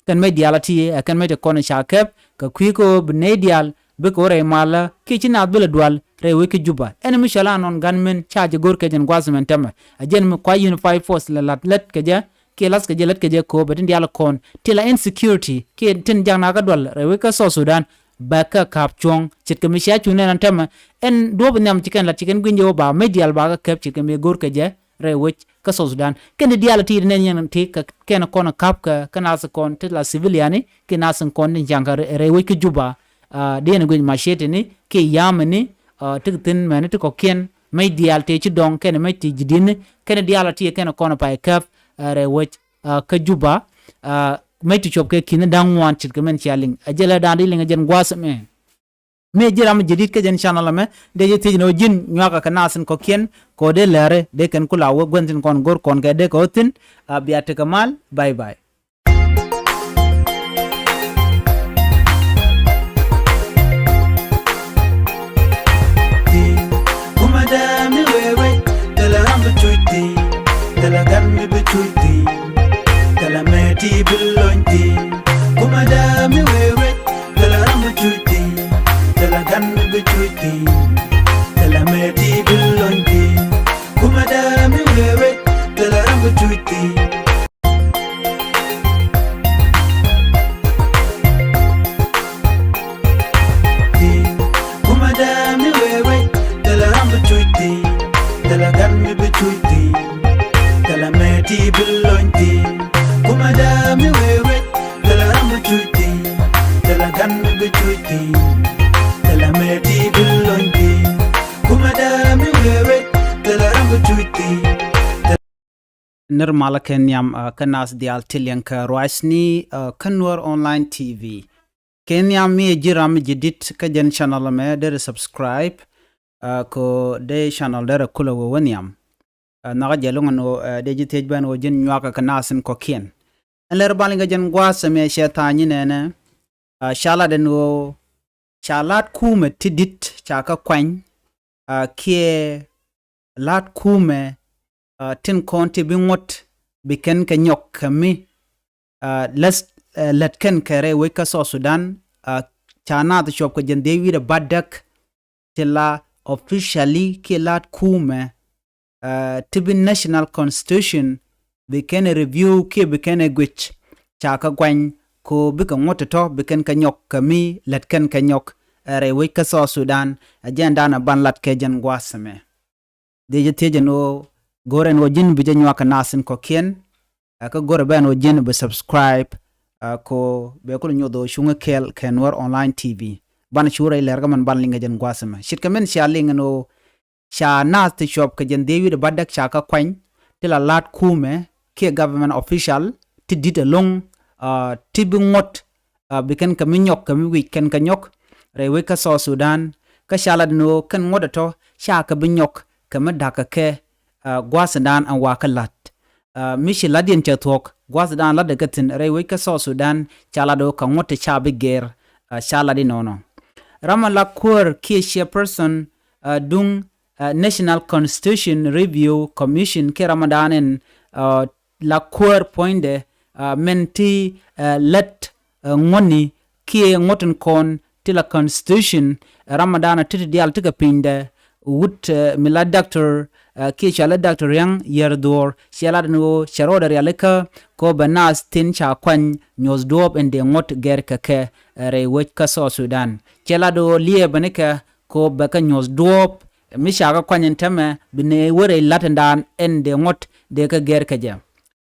Kɛn mec diaal a ti ɛ kɛn mec ti kɔn ca kɛp kɛ kui̱ kä ɣöö bi nɛy diaal bikɛ wä rɛy malä kiɛ ci naath bi lɛ dual rɛy wec kä Juba. Ɛn mi cɔal anɔn gunmen ca jɛ go̱r kɛ jɛn gua̱th mɛn tämɛ. Ɛ jɛn mi kua Unified Force lɛ la̱t lät kɛ jɛ kiɛ la̱th kɛ jɛ lät kɛ jɛ ko̱o̱p ɛ tin diaal kɔn ti la insecurity kiɛ tin jak nakä dual rɛy wec kä South Sudan. Bɛ kɛ ka̱p cuɔ̱ŋ ce̱tkɛ mi cia cuŋ nɛn ɛn tämɛ. Ɛn duɔ̱ɔ̱p nhiam ci kɛn la̱t ci kɛn gui̱ny jɛ wä ba mec diaal ba kɛ kɛp ce̱tkɛ mi go̱r kɛ jɛ rɛy wec kä South Sudan. Kɛn ti diaal ti nɛn yɛn ti kɛ kɛn kɔn ka̱p kɛ kä nath kɔn ti la civilian ni kiɛ nath kɔn tin ca̱ŋ kɛ rɛy wec kä Juba. Aa, diɛn guic machete ni kiɛ yam ni, aa, ti thi̱n mɛn ti kɔ̱kiɛn mec diaal ti ci dɔŋ kɛn mec ti ji̱ di̱n ni kɛn diaal ti kɛn kɔn pay käp, aa, rɛy wec, aa, kä Juba, aa, mec ti cuɔp kɛ ki̱n da̱ŋ ŋuan ce̱tkɛ mɛn cia liŋ. Ɛ jɛ lɛ da̱a̱n di liŋ ɛ jɛn gua̱a̱th mɛ. Mi ji̱ ram jadid kä jɛn channel ɛmɛ dee jɛ thiec ni ɣöö ji̱n nyuakä kɛ nath in kɔ̱kiɛn kɛ ɣöö dee lääri dee kɛn ku la wä gua̱n thi̱n kɔn go̱r kɔn kɛ dee kɛ ɣöö thi̱n. A bia tekɛ mal. Bye bye. Kumɛ dee mi wee wec thilɛ ram bi cuc thi̱n, thilɛ gan mi bi cuc thi̱n, thilɛ mɛ ti bi lony thi̱n. Kumɛ dee mi wee wec thilɛ ram bi cuc thi̱n, thilɛ gan mi bi cuc thi̱n, thilɛ mɛ ti bi lony thi̱n. Kumɛ dee mi wee wec thilɛ ram bi cuc thi̱n. Nir malä kɛ nhiam, ah, kä nath diaal ti liɛŋ kɛ ruacni, ah, kä Nuer Online T V. Kɛ nhiam mi ji̱ ram jadid kä jɛn channel mɛ, derɛ subscribe, ah, kɛ dee channel derɛ kulɛ wee wä nhiam. Ah, nhɔkä jɛ loŋ ɛn ɣöö, ah, dee ji̱ thiec bɛn ɣöö ji̱n nyuakä kɛ nath in kɔ̱kiɛn. Ɛn lɛr bal in kɛ jɛn gua̱a̱th ɛmɛ cɛ tha̱a̱ny in ɛnɛ, ah, ca lat ɛn ɣöö ca la̱t kumɛ ti di̱t ca kä kuany, ah, kiɛ la̱t kumɛ, ah, tin kɔn ti bi ŋuɔ̱t bi kɛn kɛ nyɔk kɛ mi, ah, läth, ah, lät kɛn kɛ rɛy wec kä South Sudan, ah, ca naath cuɔp kɛ jɛn dhieec wi̱cdɛ bädäk ti la officially kiɛ la̱t kumɛ, ah, ti bi national constitution bi kɛn ɛ review kiɛ bi kɛn ɛ guic ca kä guany ko bikɛ ŋuɔ̱t tɔ̱tɔ̱ bi kɛn kɛ nyɔk kɛ mi lät kɛn kɛ nyɔk, ah, rɛy wec kä South Sudan. Ɛ jɛn danɛ ban lat kɛ jɛn gua̱a̱th ɛmɛ. Dee jɛ thiec ɛn ɣöö go̱rɛ ɛn ɣöö ji̱n bi jɛ nyuak kɛ nath in kɔ̱kiɛn, ah, kä go̱rɛ bɛ ɛn ɣöö ji̱n bi subscribe, ah, ko bɛ kulɛ nyoth ɣöö cuŋä kɛɛl kɛ Nuer Online T V. Banɛ cu rɛy lɛr kä mɛn ban liŋ kɛ jɛn gua̱a̱th ɛmɛ. Ce̱tkɛ min cia liŋ ɛn ɣöö ca nath ti cuɔp kɛ jɛn dhieec wi̱cdɛ bädäk ca kä kuany ti la la̱t kumɛ kiɛ government official ti di̱t ɛlɔ̱ŋ, ah, ti bi ŋuɔ̱t, ah, bi kɛn kɛ mi nyɔk kɛ mi wi̱c kɛn kɛ nyɔk rɛy wec kä South Sudan. Kä ca lat ni ɣöö kɛn ŋuɔ̱t ɛ tɔ̱ ca kɛ bi nyɔk kɛ mi da̱kä kɛ, ah, gua̱a̱th in dan ɛn wakä la̱t. Ah, mi ci la̱t yɛn cɛ thuɔ̱k gua̱a̱th in dan la̱t ɛ kɛ thi̱n rɛy wec kä South Sudan ca lat ɣöö kɛ ŋuɔ̱t ti ca bi gɛr, ah, ca lat inɔnɔ. Ram ɛ la kuäär kiɛ chairperson, ah, duŋ, ah, National Constitution Review Commission kiɛ ram ɛ dan ɛn, ah, la kuäär puɔ̱nydɛ, ah, mɛn ti, ah, lät, ah, ŋuɔ̱tni kiɛ ŋuɔ̱t in kɔn ti la constitution, ah, ram ɛ dan ɛ ti ti diaal ti kɛ pinydɛ wut, ah, mi la doctor, ah, kiɛ cɔalɛ doctor Riaŋ Yɛr Dhuɔ̱ɔ̱r, cɛ lat ɛn ɣöö cɛ rɔɔdɛ rialikä ko bɛ nath tin ca kuany nyuɔ̱th duɔ̱ɔ̱p in dee ŋuɔ̱t gɛr kɛ kɛ, ah, rɛy wec kä South Sudan. Cɛ lat ɣöö liɛɛbä ni kɛ ko bɛ kɛ nyuɔ̱th duɔ̱ɔ̱p mi ca kɛ kuany ɛn täämɛ bi ni wä rɛy la̱t in dan ɛn dee ŋuɔ̱t dee kɛ gɛr kɛ jɛ.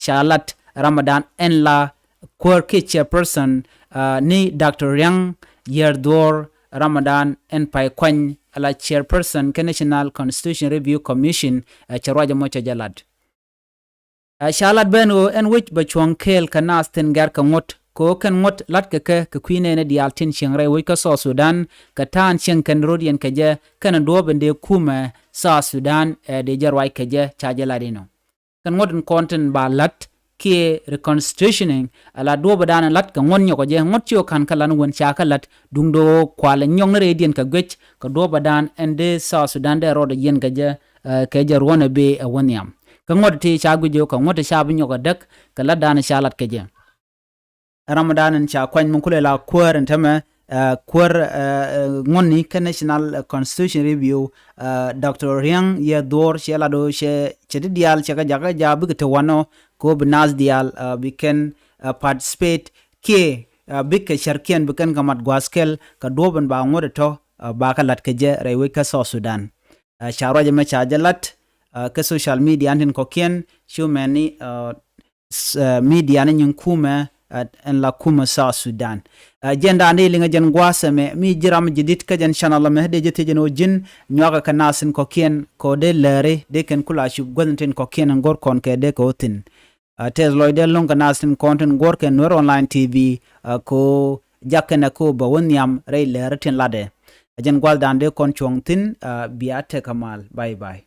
Ca lat ram ɛ dan ɛn la kuäär kiɛ chairperson, ah, ni doctor Riaŋ Yɛr Dhuɔ̱ɔ̱r ram ɛ dan ɛn pay kuany ɛ la chairperson kɛ National Constitution Review Commission, ah, cɛ ruac ɛmɔ cɛ jɛ lat. Ah, ca lat ben ɣöö ɛn wec bɛ cuɔ̱ŋ kɛɛl kɛ nath tin gɛr kɛ ŋuɔ̱t kɛ ɣöö kɛn ŋuɔ̱t la̱t kɛ kɛ kɛ kui̱ nɛɛni diaal tin cieŋ rɛy wec kä South Sudan kɛ ta̱a̱n cieŋ kɛn rot yɛn kɛ jɛ kɛn duɔ̱ɔ̱p in dee kumɛ South Sudan, eh, dee jɛ ruac kɛ jɛ ca jɛ lat inɔ. Kɛn ŋuɔ̱t in kɔn tin ba la̱t kiɛ reconstitutioning, ala duɔ̱ɔ̱p ɛ dan in la̱t kɛ ŋuɔ̱t nyɔk ɛ jɛ ŋuɔ̱t ci ɣä ka̱n kä lan wän ca kä la̱t duŋdɛ ɣöö kualɛ nyɔk ni rɛydiɛn kɛ guic kɛ duɔ̱ɔ̱p ɛ dan ɛn dee South Sudan dee rɔɔdɛ yiɛn kɛ jɛ, eh, kɛ jɛ ruɔ̱n ɛ bee ɛ wä nhiam. Kä ŋuɔ̱t ti ca guic jɛ ɣöö kɛ ŋuɔ̱t ti ca bi nyɔk ɛ däk kɛ la̱t dan ca la̱t kɛ jɛ. Ram ɛ dan in ca kuany mi kulɛ la kuäär in täämɛ, eh, kuäär, eh, eh, ŋuɔ̱tni kä National Constitution Review, eh, doctor Riaŋ Yɛr Dhuɔ̱ɔ̱r cɛ lat ɣöö cɛ, cɛ ti diaal cɛ kɛ jakä jaak bikɛ te wanɔ ko bi nath diaal, eh, bi kɛn, eh, participate kiɛ, eh, bikɛ cärkiɛn bi kɛn kɛ mat gua̱a̱th kɛl kɛ duɔ̱ɔ̱p in ba ŋuɔ̱t ɛ tɔ̱, eh, ba kɛ la̱t kɛ jɛ rɛy wec kä South Sudan. Eh, ca ruac ɛmɛ ca jɛ lat, eh, kä social media in tin kɔ̱kiɛn cu mɛni, eh, s-, eh, media ni nyin kumɛ, eh, ɛn la kumɛ South Sudan. Eh, jɛn dan dee liŋɛ jɛn gua̱a̱th ɛmɛ mi ji̱ ram jadid kä jɛn channel ɛmɛ dee jɛ thiec ɛn ɣöö ji̱n nyuakä kɛ nath tin kɔ̱kiɛn kɛ ɣöö dee lääri dee kɛn kula cup guäth in tin kɔ̱kiɛn in go̱r kɔn kɛ dee kɛ ɣöö thi̱n. Eh, tɛth lɔcdɛ lo̱ŋ kɛ nath tin kɔn tin guɔ̱r kɛ Nuer Online T V, eh, kɛ ɣöö jak kɛnɛ kɛ ɣöö bɛ wä nhiam rɛy lääri tin latdɛ. Ɛ jɛn gua̱a̱th dan dee kɔn cuɔ̱ŋ thi̱n, eh, bia tekɛ mal. Bye bye.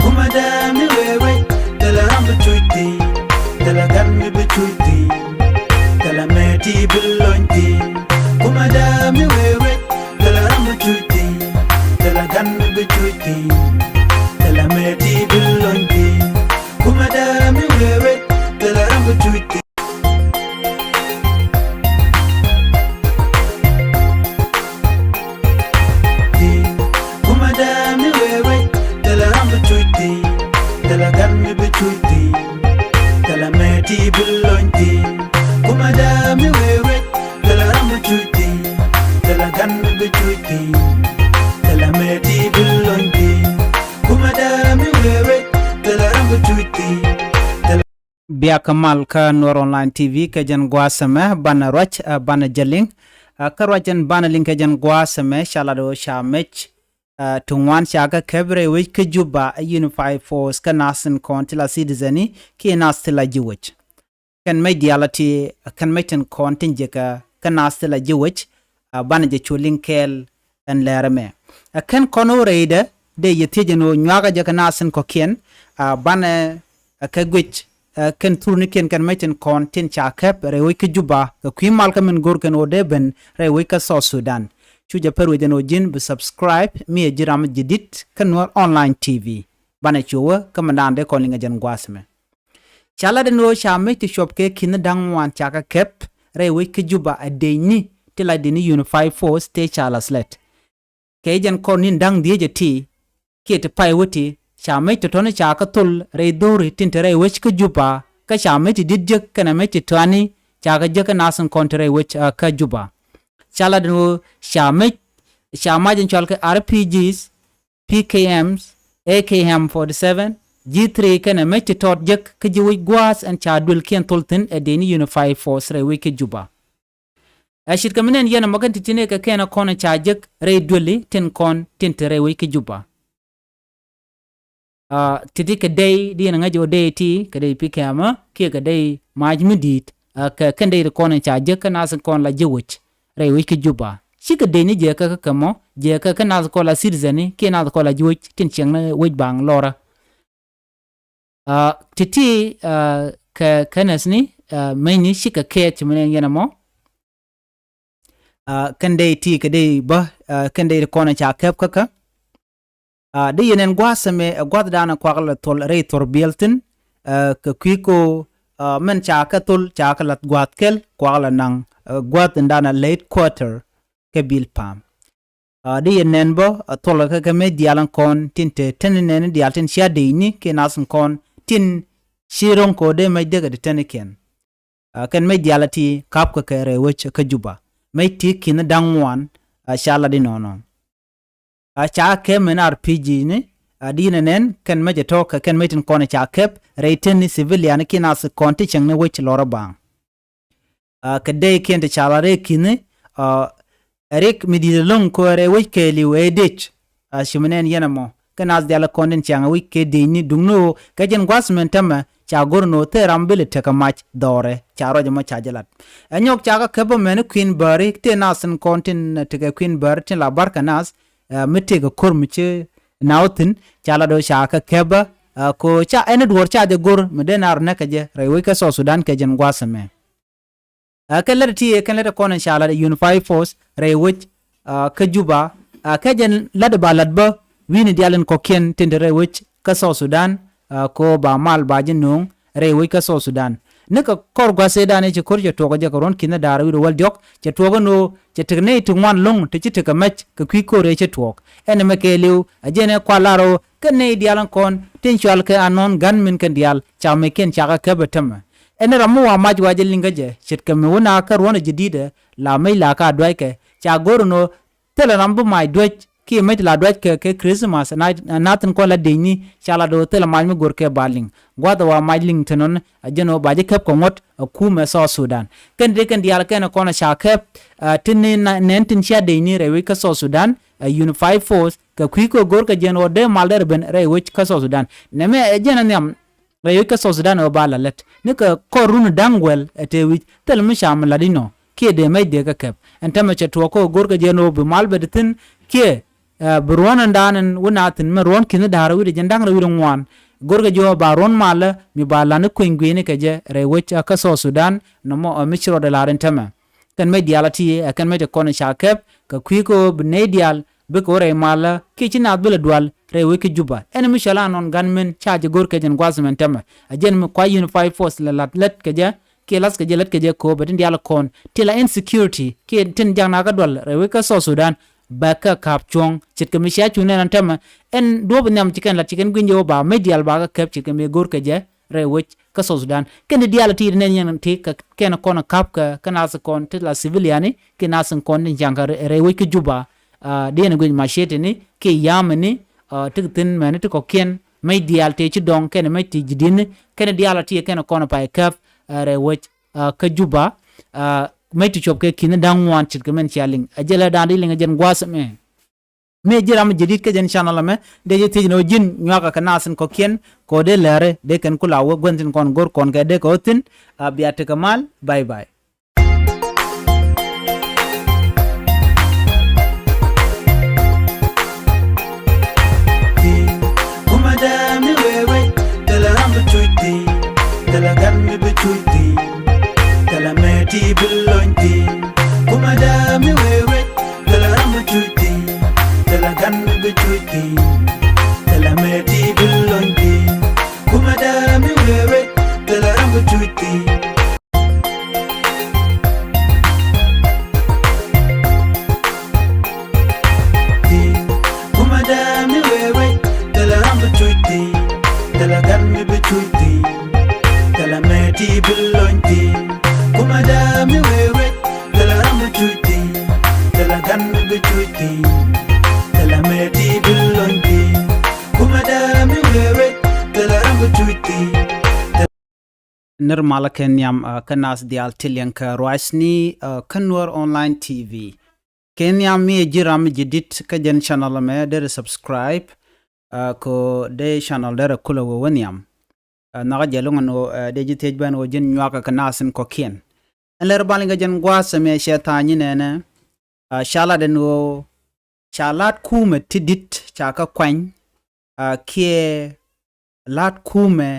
Kumɛ dee mi wee wec, thilɛ ram bi cuc thi̱n, thilɛ gan mi bi cuc thi̱n, thilɛ mɛ ti bi lony thi̱n. Kumɛ dee mi wee wec, thilɛ ram bi cuc thi̱n, thilɛ gan mi bi cuc thi̱n, thilɛ mɛ ti bi lony thi̱n. Kumɛ dee mi wee wec, thilɛ ram bi cuc thi̱n. Kumɛ dee mi wee wec, thilɛ ram bi cuc thi̱n, thilɛ gan mi bi cuc thi̱n, thilɛ mɛ ti bi lony thi̱n. Kumɛ dee mi wee wec, thilɛ ram bi cuc thi̱n, thilɛ gan mi bi cuc thi̱n, thilɛ mɛ ti bi lony thi̱n. Bia kä mal kä Nuɔr Online T V kɛ jɛn gua̱a̱th ɛmɛ banɛ ruac, ɛ, banɛ jɛ liŋ. Ɛ, kä ruac ɛn banɛ liŋ kɛ jɛn gua̱a̱th ɛmɛ ca lat ɣöö ca mec, ɛ, ti ŋuan ca kɛ kɛp rɛy wec kä Juba ɛ Unified Force kä naath tin kɔn ti la citizen i̱ kiɛ naath ti la ji̱ wec. Kɛn mec diaal a ti, kɛn mec tin kɔn tin jiäkä kä naath ti la ji̱ wec, ɛ, banɛ jɛ cu liŋ kɛɛl ɛn lɛr ɛmɛ. Ɛ, kɛn kɔn ɣöö rɛydɛ dee yɛ thiec ɛn ɣöö nyuakä jɛ kɛ naath tin kɔ̱kiɛn, ɛ, banɛ, ɛ, kɛ guic, ɛ, kɛn thurnikiɛn kɛn mec tin kɔn tin ca kɛp rɛy wec kä Juba kɛ kui̱ mal kä min go̱r kɛn ɣöö dee ben rɛy wec kä South Sudan. Cu jɛ pär wec ɛn ɣöö ji̱n bi subscribe mi ɛ ji̱ ram ji̱ dit kä Nuɔr Online T V. Banɛ cu wä kä mindan dee kɔn liŋ ɛ jɛn gua̱a̱th ɛmɛ. Ca lat ɛn ɣöö ca mec ti cuɔp kɛ ki̱n da̱ŋ ŋuan ca kɛ kɛp rɛy wec kä Juba ɛ dëëcni ti la dini Unified Force tëë ca la̱th lät. Kɛ jɛn kɔr ni̱n da̱ŋ dhieec ɛ ti kiɛ ti pay wä ti ca mec tɔ̱tɔ̱ni ca kɛ thol rɛy dho̱ri tin te rɛy wec kä Juba kä ca mec ti di̱t jek kɛnɛ mec ti tɔani ca kɛ jek kä naath tin kɔn te rɛy wec, ɛ, kä Juba. Ca lat ɛn ɣöö ca mec, ca mac in cɔal kɛ R P Gs, P K Ms, A K M forty seven, G three kɛnɛ mec ti tɔt jek kä ji̱ wec gua̱a̱th ɛn ca duëlkiɛn thol thi̱n ɛ dëëcni Unified Force rɛy wec kä Juba. Ɛ ce̱tkɛ mi nɛn yɛn ɛmɔ kɛn ti̱ti̱ni kɛ kɛn ɛ kɔn ɛ ca jek rɛy duëli tin kɔn tin te rɛy wec kä Juba. Ɛ, ti̱ti̱ kɛ dey di yɛn ɛ ŋäc ɣöö dey ti kɛ dey P K M kiɛ kɛ dey mac mi di̱i̱t, ɛ, kɛ kɛn dey ti kɔn ɛ ca jek kä naath kɔn la ji̱ wec rɛy wec kä Juba. Cikɛ dëëcni jɛ kä kä kɛ mɔ jɛ kä kä naath kɔn la citizen kiɛ naath kɔn la ji̱ wec tin ciɛŋni wec baŋ lɔrä. Ɛ, ti̱ti̱, ɛ, kɛ kɛnɛthni, ɛ, mecni cikɛ kɛɛt ci mi nɛn yɛn ɛmɔ. Ɛ, kɛn dey ti kɛ dey bä, ɛ, kɛn dey ti kɔn ɛ ca kɛp kä kä. Ɛ, di yɛn ɛn gua̱a̱th ɛmɛ ɛ gua̱thdan ɛ kuak lɛ thol rɛy thor biɛl thi̱n, ɛ, kɛ kui̱ ko, ɛ, mɛn ca kɛ thol ca kɛ la̱th gua̱a̱th kɛl kuak lɛ naŋ, ɛ, gua̱a̱th in dan ɛ late quarter kɛ bil pam. Ɛ, di yɛn nɛn bä, ɛ, thol kɛ kɛ mec diaal in kɔn tin te teni nɛni diaal tin cia dëëcni kiɛ naath in kɔn tin ci ro̱ŋ kɛ ɣöö dee mec dee kɛ te tenikiɛn. Ɛ, kɛn mec diaal a ti ka̱p kɛ kɛ rɛy wec kä Juba. Mec ti ki̱n da̱ŋ ŋuan, ɛ, ca lat inɔnɔ. Ɛ, ca kɛp mɛn R P G ni, ɛ, di yɛn ɛ nɛn kɛn mec ɛ tɔ̱ kɛ kɛn mec tin kɔn ɛ ca kɛp rɛy teni civilian kiɛ naath kɔn ti cieŋni wec lɔrä baŋ. Ɛ, kɛ dey kiɛn ti ca lat rɛy ki̱ni, ɛ, rik mi di̱i̱t ɛlɔ̱ŋ kɛ rɛy wec kɛɛliw ɛ dec. Ɛ, ci mi nɛn yɛn ɛmɔ kɛ naath diaal kɔn tin ciaŋ ɛ wec kɛ dëëcni duŋni ɣöö kɛ jɛn gua̱th mɛn tämɛ ca go̱r ni ɣöö thil ram bi lɛ tekɛ mac dhɔrɛ ca ruac ɛmɔ ca jɛ lat. Ɛ nyɔk ca kɛ käp ɛmɛn i̱ kui̱n bääri tëë naath tin kɔn tin tekɛ kui̱n bääri tin la barkɛ naath, ɛ, mi tëëkɛ ko̱r mi ci naath thi̱n ca lat ɣöö ca kɛ käp ɛ, ɛ, ko ca ɛn i̱ duɔ̱ɔ̱r ca jɛ go̱r mi dee naar näk kɛ jɛ rɛy wec kä South Sudan kɛ jɛn gua̱th ɛmɛ. Ɛ, kɛn lät ti, kɛn lät kɔn in ca lat Unified Force rɛy wec, ɛ, kä Juba, ɛ, kɛ jɛn lät ba lat bä wi̱ni diaal in kɔ̱kiɛn tin te rɛy wec kä South Sudan, ɛ, ko ba mal ba ji̱ no̱o̱ŋ rɛy wec kä South Sudan. Ni kɛ kɔr gua̱th ëëdan i̱ ci ko̱r cɛ tuɔɔk jɛ kɛ ruɔ̱n ki̱n da̱a̱r wi̱r wäl diɔ̱k cɛ tuɔɔk ɛn ɣöö cɛ tek nɛy ti ŋuan lo̱ŋ ti ci tekɛ mɛc kɛ kui̱ ko̱r ëë cɛ tuɔɔk. Ɛn ɛmɛ kɛɛliw ɛ jɛn ɛ kual lar ɣöö kɛn nɛy diaal in kɔn tin cual kɛ anɔn ga̱n min kɛn diaal ca mɛckiɛn ca kɛ käp ɛ tämɛ. Ɛn ram mi wa mac wa jɛ liŋ kä jɛ ce̱tkɛ mi wä na kä ruɔ̱n ɛ jɛ di̱t ɛ la mec la ka duackɛ ca go̱r ɛn ɣöö thilɛ ram bi mac duäc kiɛ mec la duackɛ kɛ Christmas na, na thi̱n kɔn la dëëcni ca la do̱r thilɛ mac mi go̱r kɛ ba liŋ. Gua̱th ɛ wa mac liŋ te nɔn ɛ jɛn ɣöö ba ji̱ käp kɛ ŋuɔ̱t ɛ kumɛ South Sudan. Kɛn dee kɛn diaal kɛn ɛ kɔn ɛ ca käp, ɛ, tin ni na, nɛn tin cia dëëcni rɛy wec kä South Sudan, ɛ, Unified Force kɛ kui̱ kɛ go̱r kɛ jɛn ɣöö dee mal dee rɛ ben rɛy wec kä South Sudan. Nɛmɛ ɛ jɛn ɛ nhiam rɛy wec kä South Sudan ɛ ɣöö ba la lät ni kɛ kɔr run da̱ŋ guɛl ɛ tëë wi̱c thil mi ca mi lat inɔ kiɛ dee mɛc dee kɛ kɛp. Ɛn tämɛ cɛ tuɔɔk kä go̱r kɛ jɛn ɣöö bi mal bɛ ti thi̱n kiɛ, ɛ, bi ruɔ̱n ɛn da̱a̱n ɛn wä na thi̱n mɛ ruɔ̱n ki̱n da̱a̱r wi̱cdɛ jɛn da̱ŋ rɛw wi̱cdɛ ŋuan. Go̱r kɛ jɛ ɣöö ba ruɔ̱n malä mi ba lan i̱ kueny gui̱ni kɛ jɛ rɛy wec kä South Sudan nɔmɔ, ɛ, mi ci rɔɔdɛ la̱r ɛn tämɛ. Kɛn mɛc diaal a ti ɛ kɛn mɛc ti kɔn ca kɛp kɛ kui̱ kɛ ɣöö bi nɛy diaal bikɛ wä rɛy malä kiɛ ci naath bi lɛ dual rɛy wec kä Juba. Ɛn mi cɔl anɔn gan min ca jɛ go̱r kɛ jɛn gua̱th mɛn tämɛ. Ɛ jɛn mi kua Unified Force lɛ la̱t lät kɛ jɛ kiɛ la̱th kɛ jɛ lät kɛ jɛ kɛ ɣöö bɛ tin diaal kɔn ti la insecurity kiɛ tin jak nakä dual rɛy wec kä South Sudan bɛ kɛ ka̱p cuɔ̱ŋ. Ce̱tkɛ mi cia cuŋ nɛn ɛn tämɛ ɛn duɔ̱ɔ̱p nhiam ci kɛn la̱t ci kɛn gui̱ny jɛ ɣöö ba mɛc diaal ba kɛ kɛp ce̱tkɛ mi go̱r kɛ jɛ rɛy wec kä South Sudan. Kɛn di diaal ti di nɛn yɛn ti kɛ kɛn kɔn ka̱p kɛ kä nath kɔn ti la civiliani kiɛ nath kɔn ti jaŋ kä rɛy wec kä Juba. Ɛ, di yɛn guic macetini kiɛ yamini, ɛ, ti thi̱n mɛni ti kɔ̱kiɛn Mec diaal tëë ci dɔŋ kɛnɛ mec ti ji̱di̱n kɛnɛ diaal a ti kɛnɛ kɔn pay käp, ɛ, rɛy wec, ɛ, kä Juba, ɛ, mec ti cuɔp kɛ ki̱n da̱ŋ ŋuan ce̱tkɛ min cia liŋ. Ɛ jɛ lɛ da̱a̱n di liŋ ɛ jɛn gua̱a̱th ɛmɛ. Mi ji̱ ram ji̱ di̱t kä jɛn channel ɛmɛ, dee ji̱ thiec ni ɣöö ji̱n nyuakä kɛ naath tin kɔ̱kiɛn, kɛ ɣöö dee lääri, dee kɛn ku la wä gua̱n tin kɔn go̱r kɔn kɛ dee kɛ ɣöö thi̱n, a bia tekɛ mal, bye bye. Kumɛ dee mi wee wec, thilɛ ram bi cuc thi̱n, thilɛ gan mi bi cuc thi̱n, thilɛ mɛ ti bi lony thi̱n. Kumɛ dee mi wee wec, thilɛ ram bi cuc thi̱n, thilɛ gan mi bi cuc thi̱n, thilɛ mɛ ti bi lony thi̱n. Kumɛ dee mi wee wec, thilɛ ram bi cuc thi̱n. Kumɛ dee mi wee wec, thilɛ ram bi cuc thi̱n, thilɛ gan mi bi cuc thi̱n, thilɛ mɛ ti bi lony thi̱n. Kumɛ dee mi wee wec, thilɛ ram bi cuc thi̱n, thilɛ gan mi bi cuc thi̱n, thilɛ mɛ ti bi lony thi̱n. Kumɛ dee mi wee wec, thilɛ ram bi cuc thi̱n. Nir malä kɛ nhiam, ɛ, kä naath diaal ti liɛŋ kɛ ruacni, ɛ, kä Nuer Online T V. Kɛ nhiam mi ɛ ji̱ ram ji̱ di̱t kä jɛn channel ɛmɛ, derɛ subscribe, ɛ, kɛ ɣöö dee channel derɛ kulɛ wee wä nhiam. Ɛ, nhɔakä jɛ lo̱ŋ ɛn ɣöö, ɛ, dee ji̱ thiec ben ɣöö ji̱n nyuakä kɛ naath tin kɔ̱kiɛn. Ɛn lɛr bal in kɛ jɛn gua̱a̱th ɛmɛ cɛ tha̱a̱ny inɛnɛ, ɛ, ca lat ɛn ɣöö ca la̱t kumɛ ti di̱t ca kä kuany, ɛ, kiɛ la̱t kumɛ,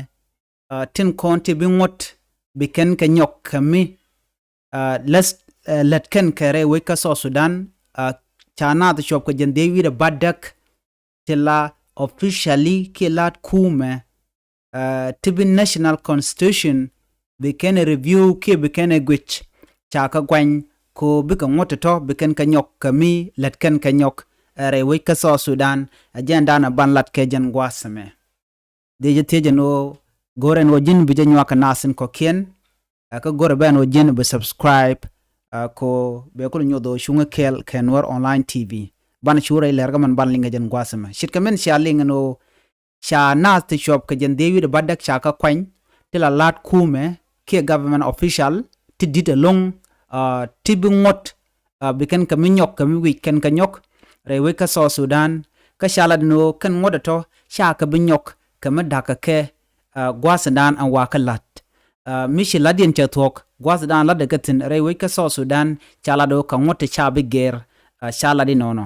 ɛ, tin kɔn ti bi ŋuɔ̱t bi kɛn kɛ nyɔk kɛ mi, ɛ, läth, ɛ, lät kɛn kɛ rɛy wec kä South Sudan, ɛ, ca naath cuɔp kɛ jɛn dhieec wi̱cdɛ bädäk ti la officially kiɛ la̱t kumɛ, ɛ, ti bi national constitution bi kɛn ɛ review kiɛ bi kɛn ɛ guic, ca kä guany kɛ ɣöö bikɛ ŋuɔ̱t tɔ̱tɔ̱ bi kɛn kɛ nyɔk kɛ mi lät kɛn kɛ nyɔk, ɛ, rɛy wec kä South Sudan. Ɛ jɛn da̱a̱n ɛ ban lat kɛ jɛn gua̱a̱th ɛmɛ. Dee jɛ thiec ɛn ɣöö go̱o̱rɛ ɛn ɣöö ji̱n bi jɛ nyuak kɛ naath tin kɔ̱kiɛn, ɛ, kä go̱o̱rɛ bɛ ɛn ɣöö ji̱n bi subscribe, ɛ, kɛ ɣöö bɛ kulɛ nyoth ɣöö cuŋä kɛɛl kɛ Nuer Online T V. Banɛ cu rɛy lɛr kä mɛn ban liŋ kɛ jɛn gua̱a̱th ɛmɛ. Ce̱tkɛ min cia liŋ ɛn ɣöö ca naath ti cuɔp kɛ jɛn dhieec wi̱cdɛ bädäk ca kä kuany, ti la la̱t kumɛ kiɛ government official ti di̱t ɛlɔ̱ŋ, ɛ, ti bi ŋuɔ̱t, ɛ, bi kɛn kɛ mi nyɔk kɛ mi wi̱c kɛn kɛ nyɔk rɛy wec kä South Sudan. Kä ca lat ni ɣöö kɛn ŋuɔ̱t ɛ tɔ̱ ca kɛ bi nyɔk kɛ mi da̱k kɛ kɛ, ɛ, gua̱a̱th in da̱a̱n ɛn wakä la̱t. Ɛ, mi ci la̱tdiɛn cɛ thuɔ̱k gua̱a̱th in da̱a̱n la̱tdɛ kɛ thi̱n rɛy wec kä South Sudan, ca lat ɣöö kɛ ŋuɔ̱t ti ca bi gɛr, ɛ, ca lat inɔnɔ.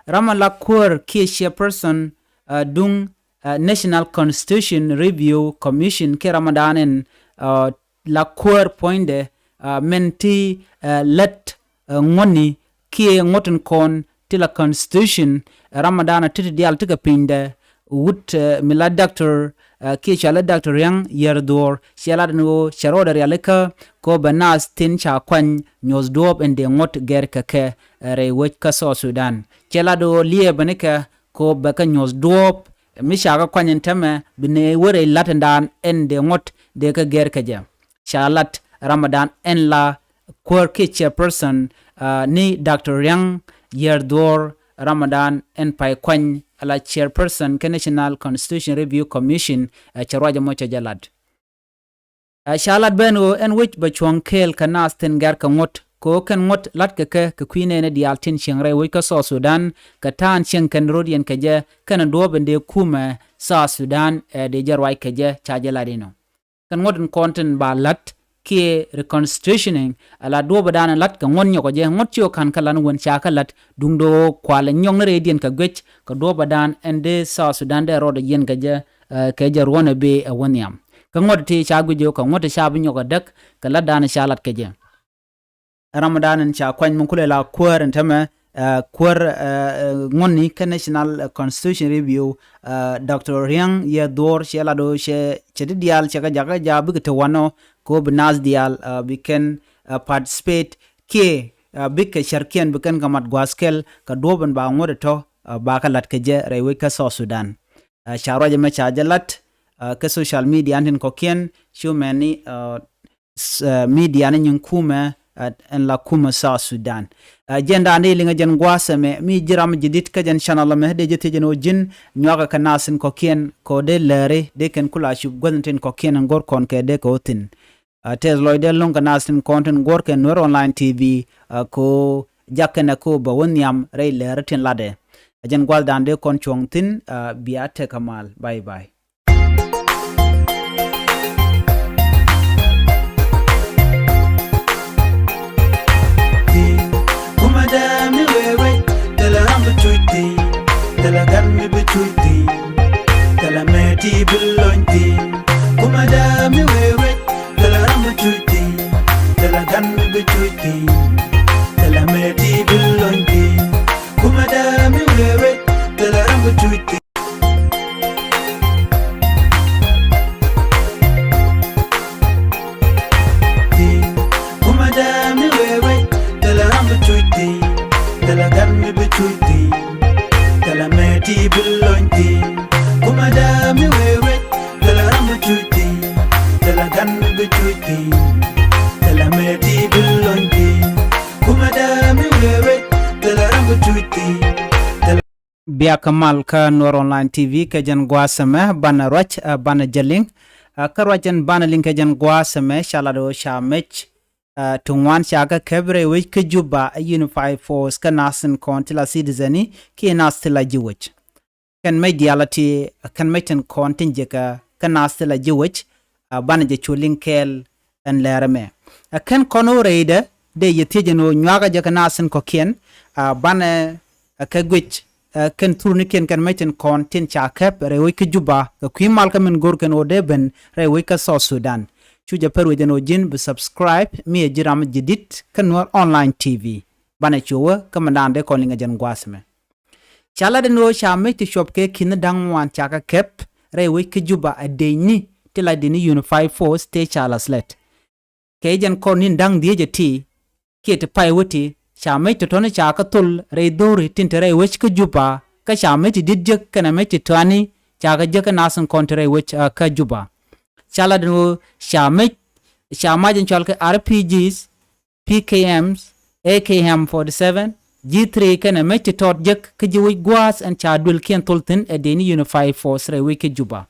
Ram ɛ la kuäär kiɛ chairperson, ɛ, duŋ, ɛ, National Constitution Review Commission kiɛ ram ɛ da̱a̱n ɛn, ɛ, la kuäär puɔ̱nydɛ, ɛ, min ti, ɛ, lät, ɛ, ŋuɔ̱tni kiɛ ŋuɔ̱t in kɔn ti la constitution, ɛ, ram ɛ da̱a̱n ɛ ti ti diaal ti kɛ pinydɛ wut, ɛ, mi la doctor, ɛ, kiɛ cɔalɛ Doctor Riaŋ Yɛr Dhuɔ̱ɔ̱r, ciɛ lat ni ɣöö cɛ ruɔdɛ rialikä kɛ ɣöö bɛ naath tin ca kuany nyuɔ̱th duɔ̱ɔ̱p in dee ŋuɔ̱t gɛr kɛ kɛ, ɛ, rɛy wec kä South Sudan. Ciɛ lat ɣöö liɛɛbä ni kɛ kɛ ɣöö bɛ kɛ nyuɔ̱th duɔ̱ɔ̱p mi ca kɛ kuany in täämɛ bi ni wä rɛy la̱t in da̱a̱n in dee ŋuɔ̱t dee kɛ gɛr kɛ jɛ. Ca lat ram ɛ da̱a̱n ɛn la kuäär kiɛ chairperson, ɛ, ni Doctor Riaŋ Yɛr Dhuɔ̱ɔ̱r, ram ɛ da̱a̱n ɛn pay kuany ɛ la chairperson kä National Constitution Review Commission, ɛ, cɛ ruac ɛmɔ cɛ jɛ lat. Ɛ, ca lat ben ɣöö ɛn wec bɛ cuɔ̱ŋ kɛɛl kɛ naath tin gɛr kɛ ŋuɔ̱t kɛ ɣöö kɛn ŋuɔ̱t la̱t kɛ kɛ kɛ kui̱ nɛɛni diaal tin cieŋ rɛy wec kä South Sudan kɛ ta̱a̱n cieŋ kɛn ro̱diɛn kɛ jɛ kɛnɛ duɔ̱ɔ̱p in dee kumɛ South Sudan, ɛ, dee jɛ ruac kɛ jɛ ca jɛ lat inɔ. Kɛn ŋuɔ̱t in kɔn tin ba la̱t kiɛ reconstitutioning, ɛ la duɔ̱ɔ̱p in da̱a̱n ɛ la̱t kɛ ŋuɔ̱t nyɔk ɛ jɛ ŋuɔ̱t ci ɣöö ka̱n kä la̱t wän ca kä la̱t duŋdɛ ɣöö kualɛ nyɔk ni rɛydiɛn kɛ guic kɛ duɔ̱ɔ̱p in da̱a̱n ɛn dee South Sudan dee rɔɔdɛ yiɛn kɛ jɛ, ɛ, kɛ jɛ ruɔ̱n ɛ bee ɛ wä nhiam. Kä ŋuɔ̱t ti ca guic ɣöö kɛ ŋuɔ̱t ti ca bi nyɔk ɛ däk kɛ la̱t da̱a̱n ca la̱t kɛ jɛ. Ram ɛ da̱a̱n in ca kuany mi kulɛ la kuäär in täämɛ, ɛ, kuäär, ɛ, ɛ, ŋuɔ̱tni kä National, ɛ, Constitution Review, ɛ, Doctor Riaŋ Yɛr Dhuɔ̱ɔ̱r ciɛ lat ɣöö cɛ, cɛ ti diaal cɛ kɛ jakä jaak bikɛ te wanɔ kɛ ɣöö bi naath diaal, ɛ, bi kɛn, ɛ, participate kiɛ, ɛ, bikɛ cärkiɛn bi kɛn kɛ mat gua̱a̱th kɛl kɛ duɔ̱ɔ̱p in ba ŋuɔ̱t ɛ tɔ̱, ɛ, ba kɛ la̱t kɛ jɛ rɛy wec kä South Sudan. Ɛ, ca ruac ɛmɛ ca jɛ lat, ɛ, kä social media in tin kɔ̱kiɛn cu mɛni, ɛ, s-, ɛ, media ni nyin kumɛ, ɛn la kumɛ South Sudan. Jɛn da̱a̱n dee liŋɛ jɛn gua̱a̱th ɛmɛ mi ji̱ ram jɛ di̱t kä jɛn channel ɛmɛ dee jɛ thiec jɛn ɣöö ji̱n nyuakɛ kɛ nath tin kɔ̱kiɛn kɛ ɣöö dee lääri dee kɛn kula cup guäth tin kɔ̱kiɛn in go̱r kɔn kɛ dee kɛ wä thi̱n. Tɛth lɔcdɛ lo̱ŋ kɛ nath tin kɔn tin guɔ̱r kɛ Nuer Online T V kɛ ɣöö jak kɛnɛ kɛ ɣöö bɛ wä nhiam rɛy lääri tin latdɛ. Ɛ jɛn gua̱a̱th da̱a̱n dee kɔn cuɔ̱ŋ thi̱n. Bia tekɛ mal. Bye bye. Kumɛ dee mi wee wec, thilɛ ram bi cuc thi̱n, thilɛ gan mi bi cuc thi̱n, thilɛ mɛ ti bi lony thi̱n. Kumɛ dee mi wee wec, thilɛ ram bi cuc thi̱n, thilɛ gan mi bi cuc thi̱n, thilɛ mɛ ti bi lony thi̱n. Kumɛ dee mi wee wec, thilɛ ram bi cuc thi̱n. Kumɛ dee mi wee wec, thilɛ ram bi cuc thi̱n, thilɛ gan mi bi cuc thi̱n, thilɛ mɛ ti bi lony thi̱n. Kumɛ dee mi wee wec, thilɛ ram bi cuc thi̱n, thilɛ gan mi bi cuc thi̱n, thilɛ mɛ ti bi lony thi̱n. Kumɛ dee mi wee wec, thilɛ ram bi cuc thi̱n, thilɛ Biak mal kä Nuer Online T V kɛ jɛn gua̱a̱th ɛmɛ banɛ ruac, banɛ jɛ liŋ. Kä ruac ɛn banɛ liŋ kɛ jɛn gua̱a̱th ɛmɛ ca lat ɣöö ca mec ti ŋuan ca kɛ käp rɛy wec kä Juba ɛ Unified Force kä nath tin kɔn ti la citizen i̱ kiɛ nath ti la ji̱ wec. Kɛn mec diaal a ti kɛn mec tin kɔn tin jiäkä kä nath ti la ji̱ wec. Banɛ jɛ cu liŋ kɛɛl ɛn lɛr ɛmɛ. Ɛ kɛn kɔn ɣöö rɛydɛ dee yɛ thiec ɛn ɣöö nyuakä jɛ kɛ nath tin kɔ̱kiɛn. Banɛ ɛ kɛ guic ɛ kɛn thurnikiɛn kɛn mec tin kɔn tin ca käp rɛy wec kä Juba kɛ kui̱ mal kä min go̱r kɛn ɣöö dee ben rɛy wec kä South Sudan. Cu jɛ pär wec ɛn ɣöö ji̱n bi subscribe mi ɛ ji̱ ram ji̱ di̱t kä Nuer Online T V. Banɛ cu wä kä min daan dee kɔn liŋ ɛ jɛn gua̱a̱th ɛmɛ. Ca lat ɛn ɣöö ca mec ti cuɔp kɛ ki̱n da̱ŋ ŋuan ca kɛ käp rɛy wec kä Juba ɛ dëëcni ti la dini Unified Force tëë ca la slɛt. Kɛ jɛn kɔn ni̱n da̱ŋ dhieec ɛ ti kiɛ ti pay wä ti ca mec tɔ̱tɔ̱ni ca kɛ thol rɛy dho̱ri tin te rɛy wec kä Juba kä ca mec ti di̱t jek kɛnɛ mec ti tɔani ca kɛ jek kä nath tin kɔn te rɛy wec kä Juba. Ca lat ɛn ɣöö ca mec ca mac in cɔal kɛ R P Gs, P K Ms, A K M forty seven, G three kɛnɛ mec ti tɔt jek kä ji̱ wec gua̱a̱th ɛn ca duëlkiɛn thol thi̱n ɛ dëëcni Unified Force rɛy wec kä Juba.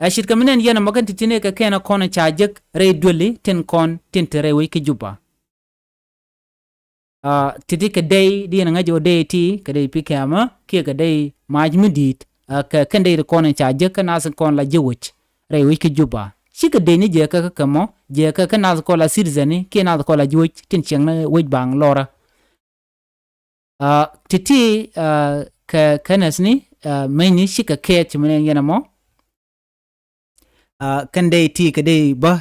Ɛ ce̱tkɛ mi nɛn yɛn ɛmɔ kɛn ti̱ti̱ ni kɛ kɛn ɛ kɔn ɛ ca jek rɛy duëli tin kɔn tin te rɛy wec kä Juba. Ti̱ti̱ kɛ dey di yɛn ɛ ŋäc ɣöö dey ti kɛ dey pi̱kɛmä kiɛ kɛ dey mac mi di̱i̱t. Kɛ kɛn dey ti kɔn ɛ ca jek kä nath kɔn la ji̱ wec rɛy wec kä Juba. Cikɛ dëëcni jɛ kä kä kɛ mɔ jɛ kä kä nath kɔn la citizen kiɛ nath kɔn la ji̱ wec tin ciɛŋni wec baŋ lɔrä. Ti̱ti̱ kɛ kɛnɛthni mecni cikɛ kɛɛth ci mi nɛn yɛn ɛmɔ. Kɛn dey ti kɛ dey bä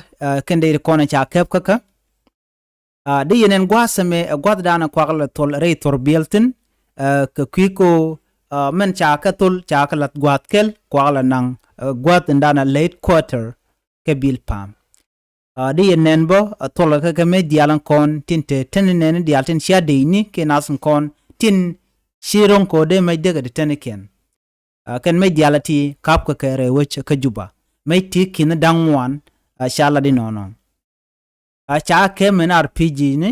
kɛn dey ti kɔn ɛ ca käp kä kä. Di yɛn ɛn gua̱a̱th ɛmɛ ɛ gua̱a̱th daanɛ kuak lɛ thol rɛy thor biɛl thi̱n. Kɛ kui̱ ko mɛn ca kɛ thol ca kɛ lath gua̱a̱th kɛl kuak lɛ naŋ gua̱a̱th in daanɛ late quarter kɛ bil pa̱a̱m. Di yɛn nɛn bä thol kɛ kɛ mec diaal in kɔn tin te teni nɛni diaal tin cia dëëcni kiɛ nath in kɔn tin ci ro̱ŋ ko̱dɛ mec dee kɛ ti tenikiɛn. Kɛn mec diaal a ti ka̱p kɛ kɛ rɛy wec kä Juba mec ti ki̱n da̱ŋ ŋuan. Ca lat inɔnɔ. Ca kɛp mɛn R P G ni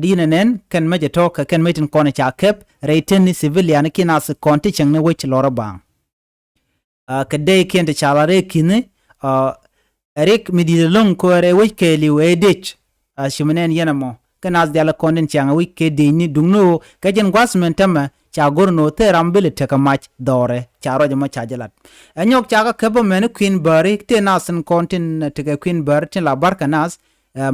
di yɛn ɛ nɛn kɛn mec ɛ tɔ̱ kɛ kɛn mec tin kɔn ca kɛp rɛy teni civilian kiɛ nath kɔn ti cieŋni wec lɔrä baŋ. Kɛ dey kiɛn ti ca lat rɛy ki̱ni ɛ rik mi di̱i̱t ɛlɔ̱ŋ kɛ rɛy wec kɛɛliw ɛ dec. Ci mi nɛn yɛn ɛmɔ kɛ nath diaal kɔn tin ciaŋ ɛ wec kɛ dëëcni duŋni ɣöö kɛ jɛn gua̱a̱th mɛn tämɛ ca go̱r ni ɣöö thil ram bi lɛ tekɛ mac dhɔrɛ ca ruac ɛmɔ ca jɛ lat. Ɛ nyɔk ca kɛ käp bä mɛn kui̱n bääri tëë nath tin kɔn tin tekɛ kui̱n bääri tin la barkɛ nath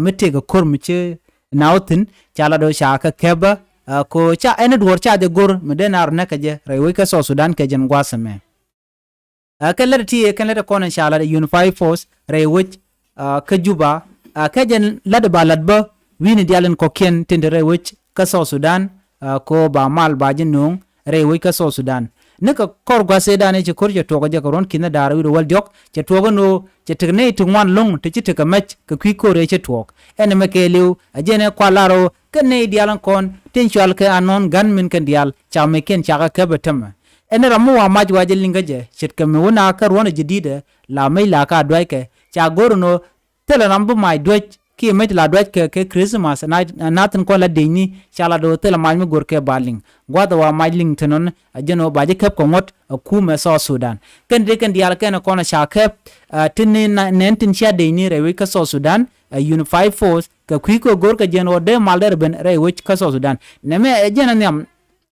mi tëëkɛ ko̱r mi ci nath thi̱n ca lat ɣöö ca kɛ käp bä. Ko ca ɛn duɔ̱ɔ̱r ca jɛ go̱r mi dee naar näkɛ jɛ rɛy wec kä South Sudan kɛ jɛn gua̱a̱th ɛmɛ. Kɛn lät ti kɛn lät kɔn in ca lat Unified Force rɛy wec kä Juba. Kɛ jɛn lat ba lat bä wi̱ni diaal in kɔ̱kiɛn tin te rɛy wec kä South Sudan. Ko ba mal ba ji̱ no̱o̱ŋ rɛy wec kä South Sudan. Ni kɛ kɔr gua̱th ëëdan i̱ ci ko̱r cɛ tuɔɔk jɛ kɛ ruɔ̱n ki̱n da̱a̱r wi̱r wäl diɔ̱k cɛ tuɔɔk in ɣöö cɛ tek nɛy ti ŋuan lo̱ŋ ti ci tekɛ mɛc kɛ kui̱ ko̱r ëë cɛ tuɔɔk. Ɛn ɛmɛ kɛɛliw ɛ jɛn ɛ kual lar ɣöö kɛn nɛy diaal in kɔn tin cual kɛ anɔn ga̱n min kɛn diaal ca mɛckiɛn ca kɛ käp ɛ tämɛ. Ɛn ram mi wa mac wa jɛ liŋ kä jɛ ce̱tkɛ mi wä na kä ruɔ̱n ɛ jɛ di̱tɛ la mec la ka duackɛ ca go̱r ɛn ɣöö thilɛ ram bi mac duäc kiɛ mec ti la duac kɛ kɛ Christmas, na, na thi̱n kɔn la dec ni, ca la do̱ thilɛ mac mi go̱r kɛ ba liŋ. Gua̱th ɛ wa mac liŋ thi̱n ɔn, ɛ jɛn ɣöö ba ji̱ käp kɛ ŋuɔ̱t ɛ kumɛ South Sudan. Kɛn dee kɛn diaal kɛn kɔn ca käp, ɛ, tin ni na, nɛn tin cia dec ni rɛy wec kä South Sudan, ɛ, Unified Force, kɛ kui̱ kɛ go̱r kɛ jɛn ɣöö dee mal derɛ ben rɛy wec kä South Sudan. Nɛmɛ ɛ jɛn ɛ nhiam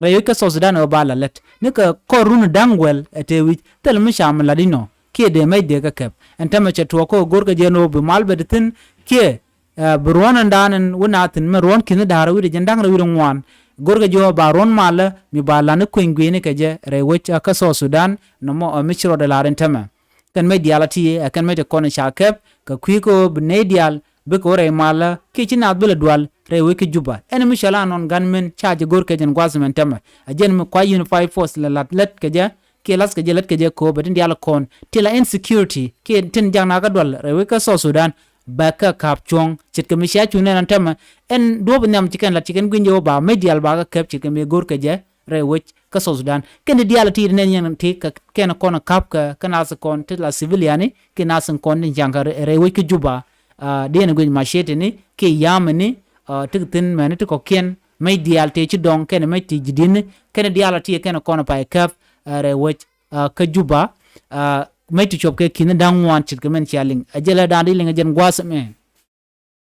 rɛy wec kä South Sudan ɣöö ba la lät. Ni kɛ kɔr run da̱ŋ wäl ɛ tëë wi̱c, thil mi ca mi lat inɔ, kiɛ dee mɛc dee kɛ käp. Ɛn täämɛ cɛ tuɔɔk kä go̱r kɛ jɛn ɣöö bi mal bɛ di thi̱n, kiɛ, ɛ, bi ruɔ̱n ɛn daan ɛn wä na thi̱n mɛ ruɔ̱n ki̱ni da̱a̱r wi̱cdɛ jɛn da̱ŋ rɛw wi̱cdɛ ŋuan. Go̱r kɛ jɛ ɣöö ba ruɔ̱n malä mi ba la̱t ni kueny gui̱ni kɛ jɛ rɛy wec, ɛ, kä South Sudan, nɔmɔ, ɛ, mi ci rɔɔdɛ la̱r ɛn täämɛ. Kɛn mec diaal a ti, ɛ, kɛn mec ti kɔn ca käp, kɛ kui̱ kɛ ɣöö bi nɛy diaal, bikɛ wä rɛy malä, kiɛ ci naath bi lɛ dual rɛy wec kä Juba. Ɛn mi cɔal a nɔn gunmen ca jɛ go̱r kɛ jɛn gua̱th mɛn täämɛ. Ɛ jɛn mi kua Unified Force la la̱t lät kɛ jɛ, kiɛ la̱th kɛ jɛ lät kɛ jɛ kɛ ɣöö bɛ tin diaal kɔn ti la insecurity, kiɛ tin jak naath kä dual rɛy wec kä South Sudan, bɛ kɛ ka̱p cuɔ̱ŋ. Ce̱tkɛ mi cia cuŋ nɛn ɛn täämɛ, ɛn duɔ̱ɔ̱p nhiam ci kɛn la̱t ci kɛn gui̱ny jɛ ɣöö ba mec diaal ba kɛ käp ce̱tkɛ mi go̱r kɛ jɛ rɛy wec kä South Sudan. Kɛn ti diaal a ti nɛn yɛn ti kɛ kɛn kɔn ka̱p kɛ, kɛ naath kɔn ti la civilian ni, kiɛ naath kɔn tin ca̱ŋ kɛ rɛy, rɛy wec kä Juba. Ɛ, dee ni guic maceteni, kiɛ yameni, ɛ, ti kɛ thi̱n mɛni ti kɔ̱kiɛn, mec diaal tëë ci dɔ̱ŋ, kɛn mec ti ji̱ di̱tni, kɛn diaal a ti kɛn kɔn pay käp, ɛ, rɛy wec, ɛ, kä Juba, ɛ, mec ti cuɔp kɛ ki̱ni da̱ŋ ŋuan ce̱tkɛ min cia liŋ. Ɛ jɛ lɛ da̱a̱n di liŋ ɛ jɛn gua̱th mɛ.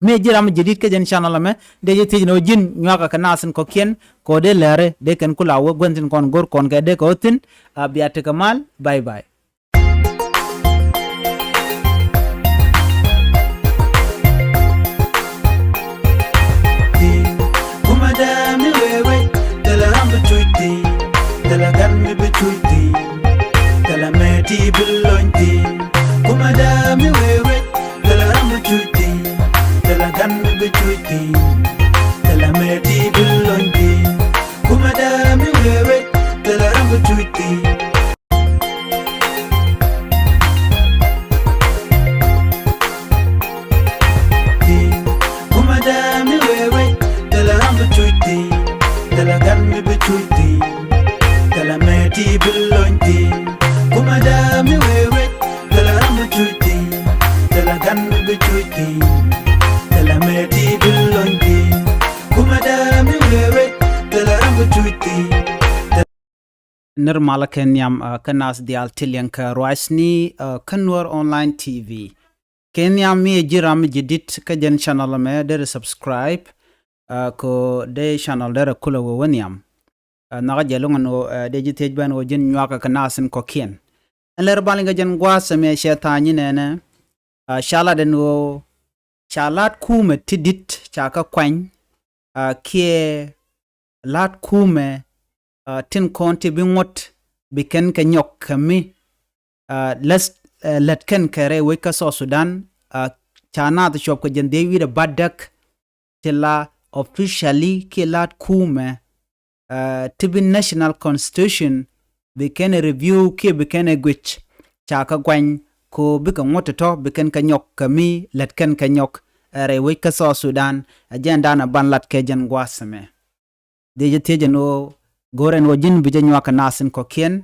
Mi ji̱ ram mi jɛ di̱t kä jɛn channel ɛmɛ, dee jɛ thiec ni ɣöö ji̱n nyuakä kɛ naath in kɔ̱kiɛn, kɛ ɣöö dee lɛri, dee kɛn ku la wä gua̱n tin kɔn go̱r kɔn kɛ dee kɛ ɣöö thi̱n, ɛ, bia tekɛ mal, bye bye. Kumɛ dee mi wee wec, thilɛ ram bi cuc thi̱n, thilɛ gan mi bi cuc thi̱n, thilɛ mɛ ti bi lony thi̱n. Kumɛ dee mi wee wec, thilɛ ram bi cuc thi̱n, thilɛ gan mi bi cuc thi̱n, thilɛ mɛ ti bi lony thi̱n. Kumɛ dee mi wee wec, thilɛ ram bi cuc thi̱n. Kumɛ dee mi wee wec, thilɛ ram bi cuc thi̱n, thilɛ gan mi bi cuc thi̱n, thilɛ mɛ ti bi lony thi̱n. Kumɛ dee mi wee wec, thilɛ ram bi cuc thi̱n, thilɛ gan mi bi cuc thi̱n, thilɛ mɛ ti bi lony thi̱n. Kumɛ dee mi wee wec, thilɛ ram bi cuc thi̱n. Nir malä kɛ nhiam, ɛ, kä naath diaal ti liɛŋ kɛ ruacni, ɛ, kä Nuer Online T V. Kɛ nhiam mi ɛ ji̱ ram mi ji̱ di̱t kä jɛn channel ɛmɛ derɛ subscribe, ɛ, kɛ ɣöö dee channel derɛ kulɛ wee wä nhiam. Ɛ, nhɔakä jɛ lo̱ŋ ɛn ɣöö, ɛ, dee ji̱ thiec bä ɛn ɣöö ji̱n nyuakä kɛ naath in kɔ̱kiɛn. Ɛn lɛr bal in kɛ jɛn gua̱a̱th ɛmɛ cɛ tha̱a̱ny inɛnɛ, ɛ, ca lat ɛn ɣöö ca la̱t kumɛ ti di̱t ca kɛ kuany, ɛ, kiɛ la̱t kumɛ, ɛ, tin kɔn ti bi ŋuɔ̱t bi kɛn kɛ nyɔk kɛ mi, ɛ, lät, ɛ, lät kɛn kɛ rɛy wec kä South Sudan, ɛ, ca naath cuɔp kɛ jɛn dhiec wi̱cdɛ bädäk ti la officially kiɛ la̱t kumɛ, ɛ, ti bi national constitution bi kɛn ɛ review kiɛ bi kɛn ɛ guic, ca kɛ guany kɛ ɣöö bikɛ ŋuɔ̱t tɔ̱tɔ̱ bi kɛn kɛ nyɔk kɛ mi lät kɛn kɛ nyɔk, ɛ, rɛy wec kä South Sudan. Ɛ jɛn da̱a̱n ɛ ban lat kɛ jɛn gua̱a̱th ɛmɛ. Dee jɛ thiec ɛn ɣöö go̱rɛ ɛn ɣöö ji̱n bi jɛ nyuak kɛ naath in kɔ̱kiɛn,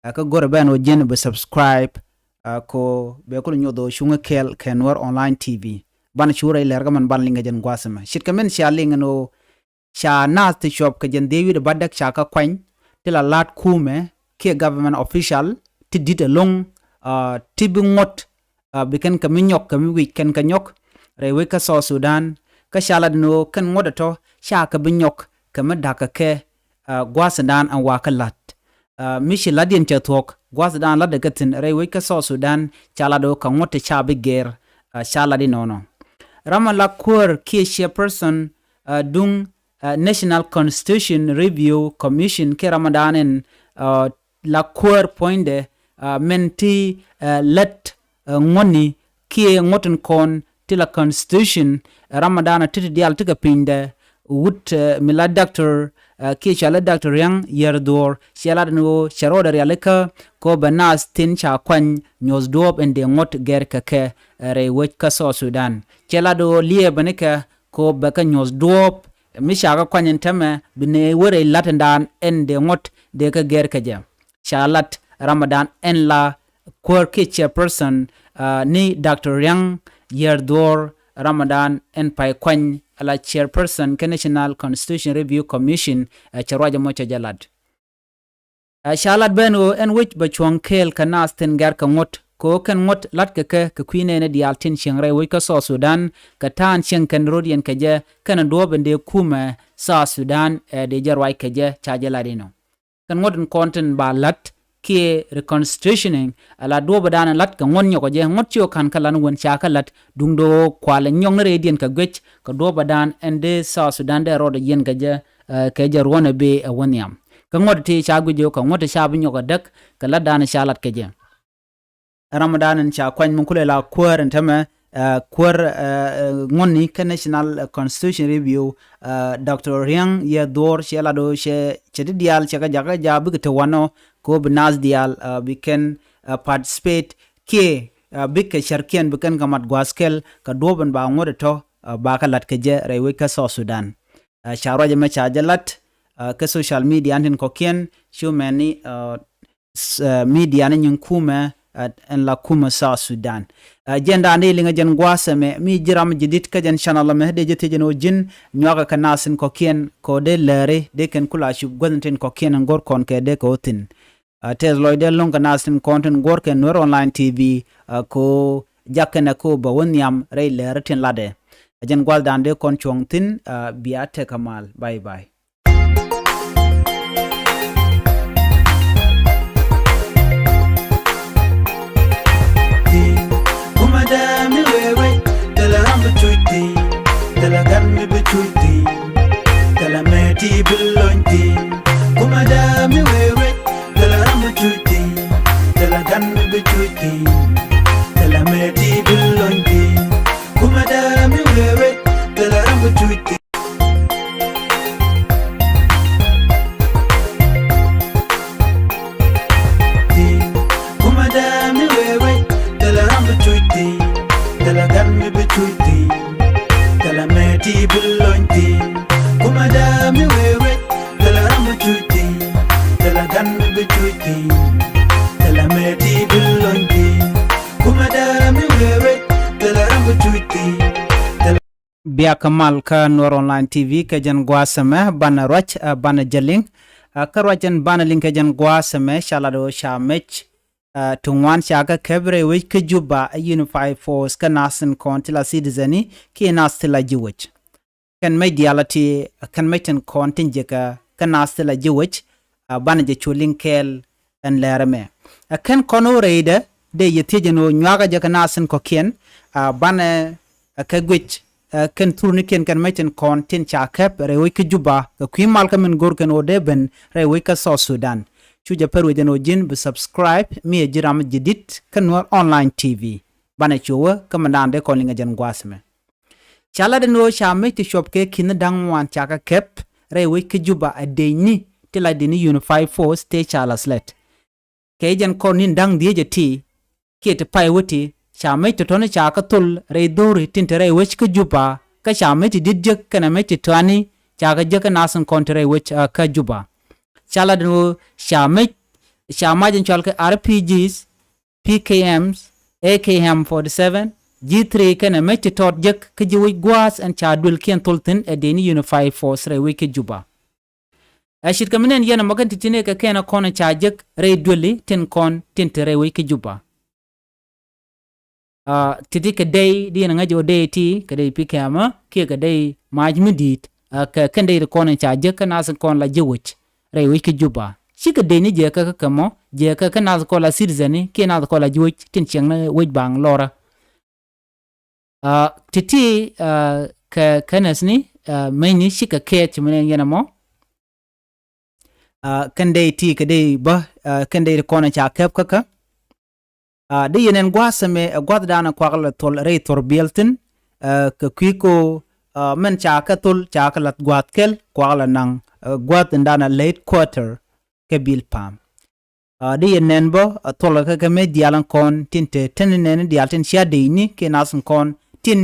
ɛ, kä go̱rɛ bä ɛn ɣöö ji̱n bi subscribe, ɛ, kɛ ɣöö bɛ kulɛ nyoth ɣöö cuŋä kɛɛl kɛ Nuer Online T V. Banɛ cu rɛy lɛr kä mɛn ban liŋ kɛ jɛn gua̱a̱th ɛmɛ. Ce̱tkɛ min cia liŋ ɛn ɣöö ca naath ti cuɔp kɛ jɛn dhiec wi̱cdɛ bädäk ca kɛ kuany ti la la̱t kumɛ kiɛ government official ti di̱t ɛlɔ̱ŋ, ɛ, ti bi ŋuɔ̱t, ɛ, bi kɛn kɛ mi nyɔk kɛ mi wi̱c kɛn kɛ nyɔk rɛy wec kä South Sudan. Kä ca lat ɛn ɣöö kɛn ŋuɔ̱t ɛ tɔ̱ ca kɛ bi nyɔk kɛ mi da̱k kɛ kɛ, ɛ, gua̱a̱th ɛn da̱a̱n ɛn wakä la̱t. Ɛ, mi ci la̱tdiɛn cɛ thuɔ̱k gua̱a̱th ɛn da̱a̱n la̱tdɛ kɛ thi̱n rɛy wec kä South Sudan ca lat ɣöö kɛ ŋuɔ̱t ti ca bi gɛr, ɛ, ca lat inɔnɔ. Ram ɛ la kuäär kiɛ chairperson, ɛ, duŋ, ɛ, National Constitution Review Commission kiɛ ram ɛ da̱a̱n ɛn, ɛ, la kuäär puɔ̱nydɛ, ɛ, min ti, ɛ, lät, ɛ, ŋuɔ̱tni kiɛ ŋuɔ̱t tin kɔn ti la constitution, ɛ, ram ɛ da̱a̱n ɛ ti ti diaal ti kɛ pinydɛ wut, ɛ, mi la doctor, ɛ, kiɛ cɔalɛ Doctor Riaŋ Yiɛr Dhuɔ̱ɔ̱r, cɛ lat ɛn ɣöö cɛ rɔɔdɛ rialikä kɛ ɣöö bɛ naath tin ca kuany nyuɔ̱th duɔ̱ɔ̱p in dee ŋuɔ̱t gɛr kɛ kɛ, ɛ, rɛy wec kä South Sudan. Cɛ lat ɣöö liɛɛbä nikɛ kɛ ɣöö bɛ kɛ nyuɔ̱th duɔ̱ɔ̱p mi ca kɛ kuany ɛn täämɛ bi nɛy wä rɛy la̱t ɛn da̱a̱n ɛn dee ŋuɔ̱t dee kɛ gɛr kɛ jɛ. Ca lat ram ɛ da̱a̱n ɛn la kuäär kiɛ chairperson, ɛ, ni Doctor Riaŋ Yiɛr Dhuɔ̱ɔ̱r, Ramadan ɛn Pay Kuany ala chairperson kä National Constitution Review Commission, ɛ cɛ ruac ɛmɔ cɛ jɛ lat. Ɛ ca lat ben ɣöö ɛn wec bɛ cuɔ̱ŋ kɛɛl kɛ naath tin gɛr kɛ ŋuɔ̱t kɛ ɣöö kɛn ŋuɔ̱t latkɛ kɛ kɛ kui̱ nɛɛni diaal tin cieŋ rɛy wec kä South Sudan kɛ ta̱a̱n cieŋ kɛn röt yɛn kɛ jɛ kɛn duɔ̱ɔ̱p in dee kumɛ South Sudan ɛ dee jɛ ruac kɛ jɛ ca jɛ lat inɔ. Kɛn ŋuɔ̱t in kɔn tin ba la̱t kiɛ reconstitutioning ala duɔ̱ɔ̱pdan in la̱t kɛ ŋuɔ̱t nyɔkɔ jɛ ŋuɔ̱t ci ɣä ka̱n kä lan wän ca kä la̱t duŋdɛ ɣöö kualɛ nyɔk ni rɛydiɛn kɛ guic kɛ duɔ̱ɔ̱pdan ɛn dee South Sudan dee rɔɔdɛ yiɛn kɛ jɛ, ɛ, kɛ jɛ ruɔ̱n ɛ bee ɛ wä nhiam. Kä ŋuɔ̱t ti ca guic ɣöö kɛ ŋuɔ̱t ti ca bi nyɔk ɛ däk kɛ la̱tdan ca la̱t kɛ jɛ. Ramadan in ca kuany mi kulɛ la kuäär in tämɛ, ɛ, kuäär, ɛ, ɛ, ŋuɔ̱tni kä National, ɛ, Constitution Review, ɛ, Doctor Riang Yɛ Dhuɔr cɛ lat ɣöö cɛ, cɛ ti diaal cɛ kɛ jakä jaak bikɛ te wanɔ kɛ ɣöö bi naath diaal, ɛ, bi kɛn, ɛ, participate kiɛ, ɛ, bikɛ cärkiɛn bi kɛn kɛ mat gua̱a̱th kɛl kɛ duɔ̱ɔ̱p in ba ŋuɔ̱t ɛ tɔ̱, ɛ, ba kɛ la̱t kɛ jɛ rɛy wec kä South Sudan. Ɛ, ca ruac ɛmɛ ca jɛ lat, ɛ, kä social media an tin kɔ̱kiɛn cu mɛni, ɛ, s-, ɛ, media ni nyin kumɛ, ɛ, ɛn la kumɛ South Sudan. Ɛ, jɛn da̱a̱n dee liŋɛ jɛn gua̱a̱th ɛmɛ mi ji̱ ram ji̱ di̱t kä jɛn channel ɛmɛ dee jɛ thiec ɛn ɣöö ji̱n nyuakä kɛ naath tin kɔ̱kiɛn kɛ ɣöö dee lääri dee kɛn kula cup guäth tin kɔ̱kiɛn ɛn go̱r kɔn kɛ dee kɛ ɣöö thi̱n. Ɛ, tɛth lɔcdɛ lo̱ŋ kɛ naath tin kɔn tin guɔ̱r kɛ Nuer Online T V, ɛ, kɛ ɣöö jak kɛnɛ kɛ ɣöö bɛ wä nhiam rɛy lääri tin latdɛ. Ɛ jɛn gua̱a̱th da̱a̱n dee kɔn cuɔ̱ŋ thi̱n, ɛ, bia tekɛ mal. Bye bye. Kumɛ dee mi wee wec, thilɛ ram bi cuc thi̱n, thilɛ gan mi bi cuc thi̱n, thilɛ mɛ ti bi lony thi̱n. Kumɛ dee mi wee wec, thilɛ ram bi cuc thi̱n, thilɛ gan mi bi cuc thi̱n, thilɛ mɛ ti bi lony thi̱n. Kumɛ dee mi wee wec, thilɛ ram bi cuc thi̱n. Kumɛ dee mi wee wec, thilɛ ram bi cuc thi̱n, thilɛ gan mi bi cuc thi̱n, thilɛ mɛ ti bi lony thi̱n. Kumɛ dee mi wee wec, thilɛ ram bi cuc thi̱n, thilɛ gan mi bi cuc thi̱n, thilɛ mɛ ti bi lony thi̱n. Kumɛ dee mi wee wec, thilɛ ram bi cuc thi̱n, thilɛ Biakä mal kä Nuer Online T V kɛ jɛn gua̱a̱th ɛmɛ banɛ ruac, ɛ, banɛ jɛ liŋ. Ɛ, kä ruac ɛn banɛ liŋ kɛ jɛn gua̱a̱th ɛmɛ ca lat ɣöö ca mec, ɛ, ti ŋuan ca kɛ kɛp rɛy wec kä Juba ɛ Unified Force kä naath tin kɔn ti la citizen ni kiɛ naath ti la ji̱ wec. Kɛn mec diaal ɛ ti kɛn mec tin kɔn tin jiäkä kä naath ti la ji̱ wec, ɛ, banɛ jɛ cu liŋ kɛɛl ɛn lɛr ɛmɛ. Ɛ kɛn kɔn ɣöö rɛydɛ dee yɛ thiec ɛn ɣöö nyuakä jɛ kɛ naath tin kɔ̱kiɛn, ɛ, banɛ, ɛ, kɛ guic, ɛ, kɛn thurnikiɛn kɛn mec tin kɔn tin ca kɛp rɛy wec kä Juba kɛ kui̱ mal kä min go̱r kɛn ɣöö dee ben rɛy wec kä South Sudan. Cu jɛ pär wec ɛn ɣöö ji̱n bi subscribe mi ɛ ji̱ ram ji̱ di̱t kä Nuer Online T V. Banɛ cu wä kä min da̱a̱n dee kɔn liŋ ɛ jɛn gua̱a̱th ɛmɛ. Ca lat ɛn ɣöö ca mec ti cuɔp kɛ ki̱n da̱ŋ ŋuan ca kɛ kɛp rɛy wec kä Juba ɛ dëëcni ti la dëëcni Unified Force tëë ca la̱th lɛt. Kɛ jɛn kɔn ni̱n da̱ŋ dhieec ɛ ti kiɛ ti pay wä ti ca mec tɔ̱tɔ̱ni ca kɛ thol rɛy dho̱ri tin te rɛy wec kä Juba kä ca mec ti di̱t jek kɛnɛ mec ti tɔ̱ani ca kɛ jek kä naath tin kɔn te rɛy wec, ɛ, kä Juba. Ca lat ɛn ɣöö ca mec ca mac in cɔal kɛ R P Gs, P K Ms, A K M forty seven, G three kɛnɛ mec ti tɔt jek kä ji̱ wec gua̱a̱th ɛn ca duëlkiɛn thol thi̱n ɛ dëëcni Unified Force rɛy wec kä Juba. Ɛ ce̱tkɛ mi nɛn yɛn ɛmɔ kɛn ti̱ti̱ni kɛ kɛn ɛ kɔn ɛ ca jek rɛy duëli tin kɔn tin te rɛy wec kä Juba. Ɛ, ti̱ti̱ kɛ dey di yɛn ɛ ŋäc ɣöö dey ti kɛ dey P K M kiɛ kɛ dey mac mi di̱i̱t, ɛ, kɛ kɛn dey ti kɔn ɛ ca jek kä naath kɔn la ji̱ wec rɛy wec kä Juba. Cikɛ dëëcni jɛ kä kä kɛ mɔ jɛ kä kä naath kɔn la citizen ni kiɛ naath kɔn la ji̱ wec tin ciɛŋ ni wec baŋ lɔrä. Ɛ, ti̱ti̱, ɛ, kɛ kɛnɛth ni, ɛ, mecni cikɛ kɛɛth ci mi nɛn yɛn ɛmɔ. Ɛ, kɛn dey ti kɛ dey bä, ɛ, kɛn dey ti kɔn ɛ ca kɛp kä kä. Ɛ, di yɛn ɛn gua̱a̱th ɛmɛ ɛ gua̱a̱th da̱a̱n ɛ kuak lɛ thol rɛy thor biɛl thi̱n, ɛ, kɛ kui̱ ko, ɛ, mɛn ca kɛ thol ca kɛ la̱th gua̱a̱th kɛl kuak lɛ naŋ, ɛ, gua̱a̱th in da̱a̱n ɛ late quarter kɛ bil pa̱a̱m. Ɛ, di yɛn nɛn bä ɛ thol kɛ kɛ mec diaal in kɔn tin te teni nɛni diaal tin cia dëëcni kiɛ naath in kɔn tin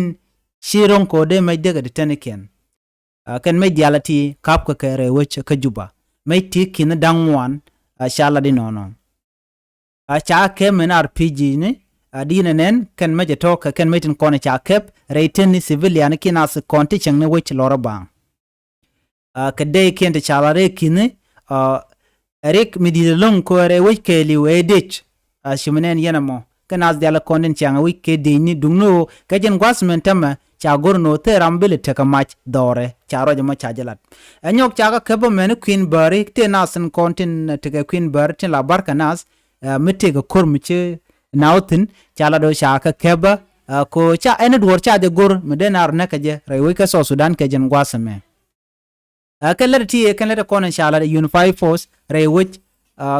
ci ro̱ŋ kɛ ɣöö dee mec dee kɛ ti tenikiɛn. Ɛ, kɛn mec diaal ɛ ti ka̱p kɛ kɛ rɛy wec kä Juba. Mec ti ki̱n da̱ŋ ŋuan, ɛ, ca lat inɔnɔ. Ɛ, ca kɛ mɛn R P G ni, Ɛ di̱i̱n ɛ nɛn kɛn mec ɛ tɔ̱ kɛ kɛn mec tin kɔn ɛ ca kɛp rɛy teni civilian kiɛ nath kɔn ti cieŋni wec lɔrä baŋ. Ɛ kɛ dee kiɛn ti ca la rɛy ki̱ni, ɛ rik mi di̱i̱t ɛlɔ̱ŋ kɛ rɛy wec kɛɛliw ɛ dec. Ɛ ci mi nɛn yɛn ɛmɔ kɛ nath diaal kɔn tin ciaŋ ɛ wec kɛ dec ni duŋni ɣöö kɛ jɛn gua̱th mɛn tämɛ ca go̱r ni ɣöö thil ram bi lɛ tekɛ mac dhɔrɛ ca ruac ɛmɔ ca jɛ lat. Ɛ nyɔk ca kɛ kɛp bä mɛni kui̱n bääri tëë nath tin kɔn tin tekɛ kui̱n bääri tin la barkɛ nath, ɛ mi tëëkɛ ko̱r mi ci na wä thi̱n ca la do̱ ca kɛ kɛp bä. Ɛ ko ca ɛn duɔ̱ɔ̱r ca jɛ go̱r mi dee na rɔ näk kɛ jɛ rɛy wec kä South Sudan kɛ jɛn gua̱th ɛmɛ. Ɛ kɛn lät ti ɛ kɛn lät kɔn in ca lat ɛ Unified Force rɛy wec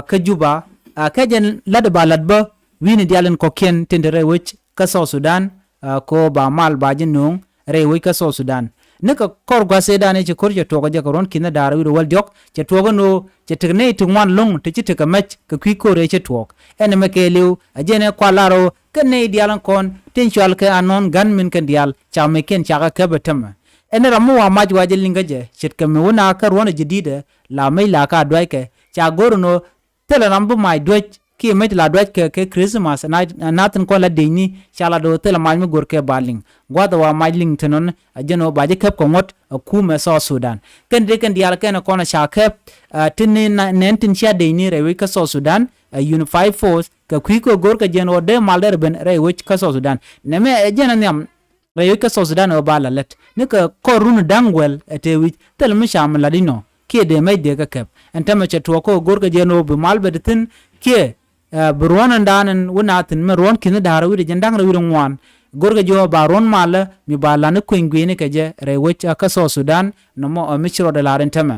kä Juba. Ɛ kɛ jɛn lat ba lat bä wi̱ni diaal in kɔ̱kiɛn tin te rɛy wec kä South Sudan. Ɛ ko ba mal ba ji̱ no̱o̱ŋ rɛy wec kä South Sudan. Ni kɛ kɔr gua̱th ëëdan ëë ci ko̱r cɛ tuɔɔk ɛ jɛ kɛ ruɔ̱n ki̱n da̱a̱r wi̱r wäl diɔ̱k cɛ tuɔɔk ɛn ɣöö cɛ tekɛ nɛy ti ŋuan lo̱ŋ ti ci tekɛ mɛc kɛ kui̱ ko̱r ëë cɛ tuɔɔk. Ɛn ɛmɛ kɛɛliw ɛ jɛn ɛ kual lar ɣöö kɛ nɛy diaal in kɔn tin cual kɛ anɔn ga̱n min kɛn diaal ca mɛckiɛn ca kɛ kɛp ɛ tämɛ. Ɛn ram mi wa mac wa jɛ liŋ kä jɛ ce̱tkɛ mi wun a kä ruɔ̱n ɛ jɛ di̱t ɛ la mec la ka duackɛ ca go̱r ɛn ɣöö thilɛ ram bi mac duäc kiɛ mec la duac kɛ kɛ Christmas na na thin kɔn la dec ni ca la do̱ thilɛ mac mi go̱r kɛ ba liŋ gua̱th ɛ wa mac liŋ thin ɣän. Ɛ jɛn ɣöö ba ji̱ kɛp kɛ ŋuɔ̱t ɛ kumɛ South Sudan. Kɛn dee kɛn diaal kɛn ɛ kɔn ɛ ca kɛp ɛ tin ni nɛn tin cia dec ni rɛy wec kä South Sudan ɛ Unified Force kɛ kui̱ kɛ go̱r kɛ jɛn ɣöö dee mal dee rɛ ben rɛy wec kä South Sudan. Nɛmɛ ɛ jɛn ɛ nhiam rɛy wec kä South Sudan ɛ ba la lät ni kɛ kɔr run da̱ŋ wɛl ɛ tëë wi̱c thil mi ca mi lat inɔ kiɛ dee mɛc dee kä kɛp. Ɛn tämɛ cɛ tuɔɔk kä go̱r kɛ jɛ ni ɣöö bi mal bɛ ti thi̱n kiɛ ɛ bi ruɔ̱n ɛn da̱a̱n ɛn wä na thi̱n mɛ ruɔ̱n ki̱n da̱a̱r wi̱cdɛ jɛn da̱ŋ rɛw wi̱cdɛ ŋuan. Go̱r kɛ jɛ ɣöö ba ruɔ̱n malä mi ba lan i̱ kueny gui̱ni kɛ jɛ rɛy wec kä South Sudan nɔmɔ ɛ mi ci rɔɔdɛ la̱r ɛn tämɛ.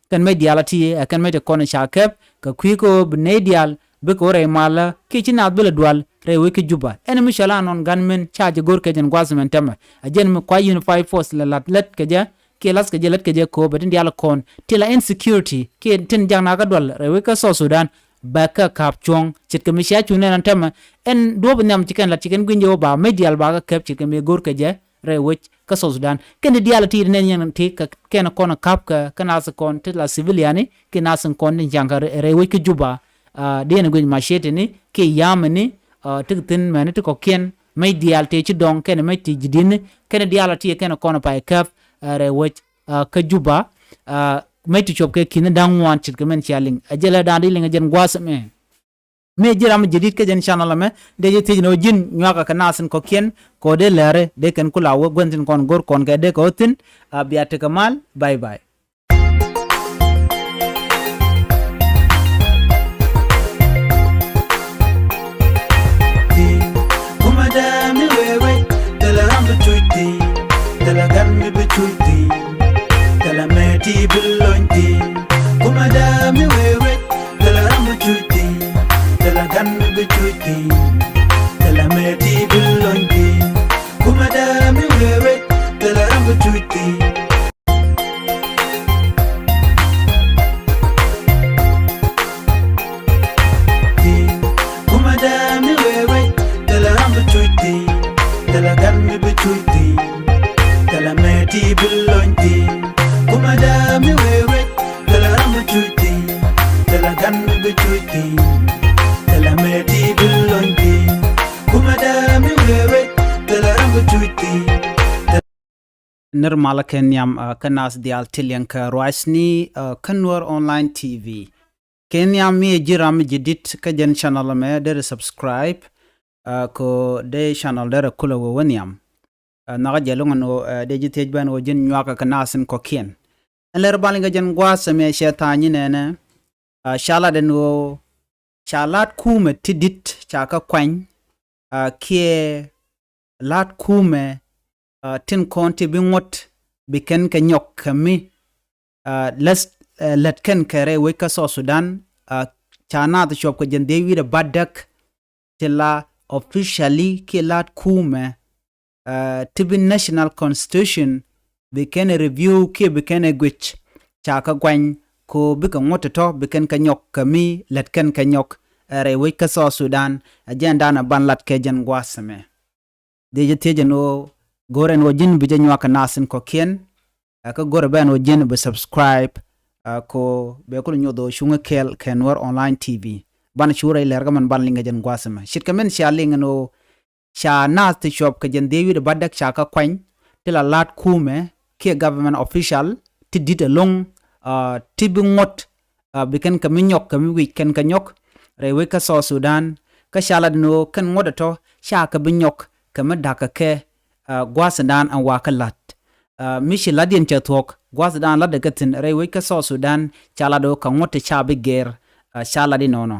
Kɛn mec diaal a ti ɛ kɛn mec ti kɔn ca kɛp kɛ kui̱ kä ɣöö bi nɛy diaal bikɛ wä rɛy malä kiɛ ci naath bi lɛ dual rɛy wec kä Juba. Ɛn mi cɔal anɔn gunmen ca jɛ go̱r kɛ jɛn gua̱th mɛn tämɛ. Ɛ jɛn mi kua Unified Force lɛ la̱t lät kɛ jɛ kiɛ la̱th kɛ jɛ lät kɛ jɛ kööbɛ tin diaal kɔn ti la insecurity kiɛ tin jak nakä dual rɛy wec kä South Sudan. Bɛ kä ka̱p cuɔ̱ŋ ce̱tkɛ mi cia cuŋ nɛn an tämɛ. Ɛn duɔ̱ɔ̱p nhiam ci kɛn la̱t ci kɛn gui̱ny jɛ wä ba mec diaal ba kä kɛp ce̱tkɛ mi go̱r kɛ jɛ rɛy wec kä South Sudan. Kɛn ti diaal ti nɛn yɛn ti kɛ kɛn kɔn ka̱p kɛ kä nath kɔn ti la civilian ni kiɛ nath kɔn tin ca̱ŋ kɛ rɛy wec kä Juba. Diɛn guic macetini kiɛ yamini ti thi̱n mɛni ti kɔ̱kiɛn mec diaal ti ci dɔŋ kɛn mec ti ji̱ di̱ni kɛn diaal ti kɛn kɔn pay käp rɛy wec kä Juba. Mec ti cuɔp kɛ ki̱n da̱ŋ ŋuan ce̱tkɛ mɛn cia liŋ a jɛ lɛ da̱a̱n di liŋ a jɛn gua̱a̱th mɛ. Mi ji̱ ram ji̱ di̱t kä jɛn channel ɛmɛ dee ji̱ thiec ni ɣöö ji̱n nyuakä kɛ nath in kɔ̱kiɛn kɛ ɣöö dee lɛri dee kɛn ku la wä gua̱n thi̱n kɔn go̱r kɔn kɛ dee kɛ ɣöö thi̱n. A bia tekɛ mal. Bye bye. Kumɛ dee mi wee wee thilɛ ram bi cuc thi̱n thilɛ gan mi bi cuc thi̱n thilɛ mɛ ti bi lony thi̱n. Kumɛ dee mi wee wee thilɛ ram bi cuc thi̱n thilɛ gan mi bi cuc thi̱n thilɛ mɛ ti bi lony thi̱n. Kumɛ dee mi wee wee thilɛ ram bi cuc thi̱n. Kumɛ dee mi wee wee thilɛ ram bi cuc thi̱n thilɛ gan mi bi cuc thi̱n thilɛ mɛ ti bi lony thi̱n. Kumɛ dee mi wee wee thilɛ ram bi cuc thi̱n thilɛ gan mi bi cuc thi̱n thilɛ mɛ ti bi lony thi̱n. Kumɛ dee mi wee wee thilɛ ram bi cuc thi̱n. Nir malä kɛ nhiam kä nath diaal ti liɛŋ kɛ ruacni kä Nuer Online T V. Kɛ nhiam mi ji̱ ram ji̱ di̱t kä jɛn channel mɛ derɛ subscribe kɛ dee channel derɛ kulɛ wee wä nhiam. Nhɔkä jɛ luŋ ɛn ɣöö dee ji̱ thiec bɛn ɣöö ji̱n nyuakä kɛ nath in kɔ̱kiɛn. Ɛn lɛr bal in kɛ jɛn gua̱a̱th ɛmɛ cɛ tha̱a̱ny in ɛnɛ. Ca lat ɛn ɣöö ca la̱t kumɛ ti di̱t ca kä kuany kiɛ la̱t kumɛ tin kɔn ti bi ŋuɔ̱t bi kɛn kɛ nyɔk kɛ mi lät lät kɛn kɛ rɛy wec kä South Sudan. Ca naath cuɔp kɛ jɛn dhiec wi̱i̱dɛ batdäk ti la officially kiɛ la̱t kumɛ ti bi national constitution bi kɛn ɛ review kiɛ bi kɛn ɛ guic. Ca kɛ guany ko bikɛ ŋuɔ̱t tɔ̱ bi kɛn kɛ nyɔk kɛ mi lät kɛn kɛ nyɔk rɛy wec kä South Sudan. Ɛ jɛn danɛ ban lat kɛ jɛn gua̱a̱th ɛmɛ. Dhiecä thiecä ni ɣöö go̱rɛ ni ɣöö ji̱n bi jɛ nyuak kɛ nath in kɔ̱kiɛn. Kä go̱rɛ bɛn ɣöö ji̱n bi subscribe ko bɛ kul nyoth ɣöö cuŋä kɛɛl kɛ Nuer Online T V. Ban cu rɛy lɛr kä mɛn ban liŋ kɛ jɛn gua̱a̱th ɛmɛ ce̱tkɛ mɛn cia liŋ ni ɣöö ca naath ti cuɔp kɛ jɛn dhiec wi̱cdɛ bädäk ca kɛ kuany ti la la̱t kumɛ kiɛ government official ti di̱t ɛlɔ̱ŋ, ah, ti bi ŋuɔ̱t, ah, bi kɛn kɛ mi nyɔk kɛ mi wi̱c kɛn kɛ nyɔk rɛy wec kä South Sudan. Kä ca lat ni ɣöö kɛn ŋuɔ̱t ɛ tɔ̱ ca kɛ bi nyɔk kɛ mi da̱k kɛ kɛ, ah, gua̱a̱thdan ɛn wakä la̱t. Ah, mi ci la̱tdiɛn cɛ thuɔ̱k gua̱a̱thdan la̱tdɛ kɛ thi̱n rɛy wec kä South Sudan ca lat ɣöö kɛ ŋuɔ̱t ti ca bi gɛr, ah, ca lat inɔnɔ.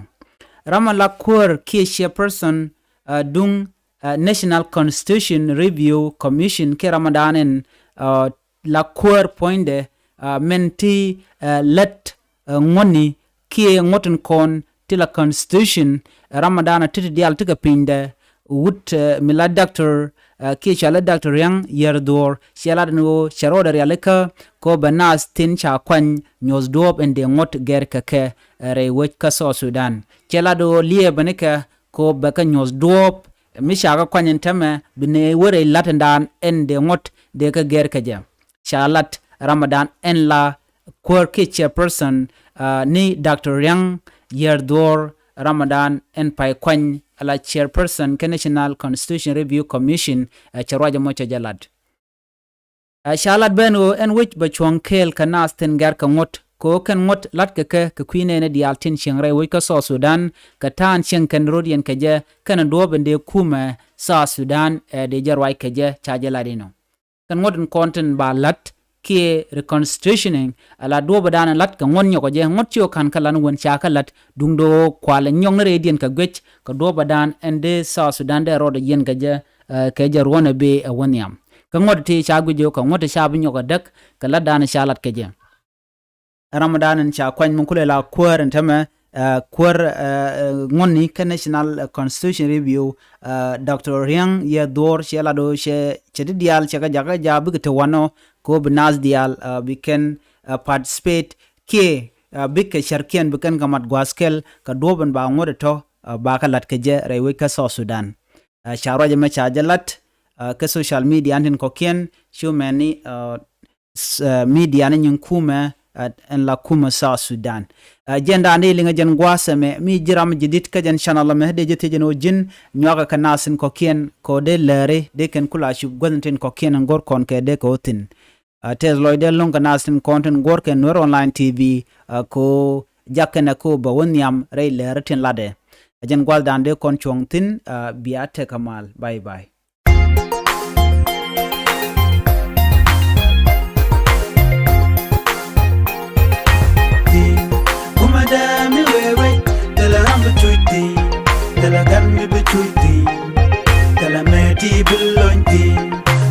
Ram ɛ la kuäär kiɛ chairperson, ah, duŋ, ah, National Constitution Review Commission kiɛ ram ɛ dan ɛn, ah, la kuäär puɔ̱nydɛ, ah, mɛn ti, ah, lät, ah, ŋuɔ̱tni kiɛ ŋuɔ̱t tin kɔn ti la constitution, ah, ram ɛ dan ɛ ti ti diaal ti kɛ pinydɛ wut, ah, mi la doctor, ah, kiɛ cɔalɛ Doctor Riaŋ Yiɛr Dhuɔr ciɛ lat ni ɣöö cɛ rɔɔdɛ rialikä kɛ ɣöö bɛ naath tin ca kuany nyuɔ̱th duɔ̱ɔ̱p in dee ŋuɔ̱t gɛr kɛ kɛ, ah, rɛy wec kä South Sudan. Ciɛ lat ɣöö liɛɛbä ni kɛ kɛ ɣöö bɛ kɛ nyuɔ̱th duɔ̱ɔ̱p mi ca kɛ kuany in tämɛ bi ni wä rɛy la̱tdan in dee ŋuɔ̱t dee kɛ gɛr kɛ jɛ. Ca lat ram ɛ dan ɛn la kuäär kiɛ chairperson, ah, ni Doctor Riaŋ Yiɛr Dhuɔr ram ɛ dan ɛn pay kuany ɛ la chairperson kɛ National Constitution Review Commission, ah, cɛ ruac ɛmɔ cɛ jɛ lat. Ah, ca lat ben ɣöö ɛn wec bɛ cuɔ̱ŋ kɛɛl kɛ naath tin gɛr kɛ ŋuɔ̱t kɛ ɣöö kɛn ŋuɔ̱t la̱t kɛ kɛ kɛ kui̱ nɛɛni diaal tin cieŋ rɛy wec kä South Sudan kɛ ta̱a̱n cieŋ kɛn ro̱diɛn kɛ jɛ kɛn duɔ̱ɔ̱p in dee kumɛ South Sudan, eh, dee jɛ ruac kɛ jɛ ca jɛ lat inɔ. Kɛn ŋuɔ̱t in kɔn tin ba la̱t kiɛ reconstitutioning, ala duɔ̱ɔ̱p ɛ dan ɛ la̱t kɛ ŋuɔ̱t nyɔkɔ jɛ ŋuɔ̱t ci ɣöö ka̱n kä lan wän ca kä la̱t duŋdɛ ɣöö kualɛ nyɔk ni rɛydiɛn kɛ guic kɛ duɔ̱ɔ̱p ɛ dan ɛn dee South Sudan dee rɔɔdɛ yiɛn kɛ jɛ, eh, kɛ jɛ ruɔ̱n ɛ bee ɛ wä nhiam. Kä ŋuɔ̱t ti ca guic ɣöö kɛ ŋuɔ̱t ti ca bi nyɔk ɛ däk kɛ la̱tdan ca la̱t kɛ jɛ. Ram ɛ dan in ca kuany mi kulɛ la kuäär in tämɛ, eh, kuäär, eh, eh, ŋuɔ̱tni kä National, eh, Constitution Review, eh, Doctor Riaŋ Yiɛr Dhuɔr ciɛ lat ɣöö cɛ, cɛ ti diaal cɛ kɛ jakä jaak bikɛ te wanɔ kɛ ɣöö bi naath diaal, eh, bi kɛn, eh, participate kiɛ, eh, bikɛ cärkiɛn bi kɛn kɛ mat gua̱a̱th kɛl kɛ duɔ̱ɔ̱p in ba ŋuɔ̱t ɛ tɔ̱, eh, ba kɛ la̱t kɛ jɛ rɛy wec kä South Sudan. Eh, ca ruac ɛmɛ ca jɛ lat, eh, kä social media an tin kɔ̱kiɛn cu mɛni, eh, s-, eh, media ni nyin kumɛ, eh, ɛn la kumɛ South Sudan. Eh, jɛn da̱a̱n dee liŋɛ jɛn gua̱a̱th ɛmɛ mi ji̱ ram ji̱ di̱t kä jɛn channel ɛmɛ dee ji̱ thiec ɛn ɣöö ji̱n nyuakä kɛ naath tin kɔ̱kiɛn kɛ ɣöö dee lääri dee kɛn kula cup guäth tin kɔ̱kiɛn ɛn go̱r kɔn kɛ dee kɛ ɣöö thi̱n. Eh, tɛth lɔcdɛ lo̱ŋ kɛ naath tin kɔn tin guɔ̱r kɛ Nuer Online T V, eh, kɛ ɣöö jak kɛnɛ kɛ ɣöö bɛ wä nhiam rɛy lääri tin latdɛ. Ɛ jɛn gua̱a̱th da̱a̱n dee kɔn cuɔ̱ŋ thi̱n, eh, bia tekɛ mal. Bye bye. Kumɛ dee mi wee wec, thilɛ ram bi cuc thi̱n, thilɛ gan mi bi cuc thi̱n, thilɛ mɛ ti bi lony thi̱n.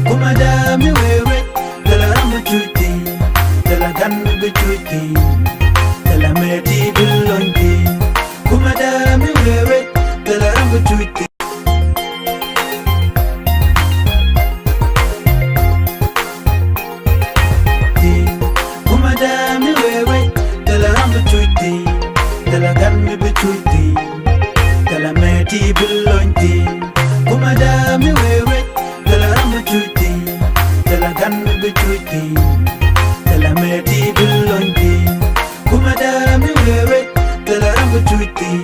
Kumɛ dee mi wee wec, thilɛ ram bi cuc thi̱n, thilɛ gan mi bi cuc thi̱n, thilɛ mɛ ti bi lony thi̱n. Kumɛ dee mi wee wec, thilɛ ram bi cuc thi̱n. Kumɛ dee mi wee wec, thilɛ ram bi cuc thi̱n, thilɛ gan mi bi cuc thi̱n, thilɛ mɛ ti bi lony thi̱n. Kumɛ dee mi wee wec, thilɛ ram bi cuc thi̱n, thilɛ gan mi bi cuc thi̱n, thilɛ mɛ ti bi lony thi̱n. Kumɛ dee mi wee wec, thilɛ ram bi cuc thi̱n,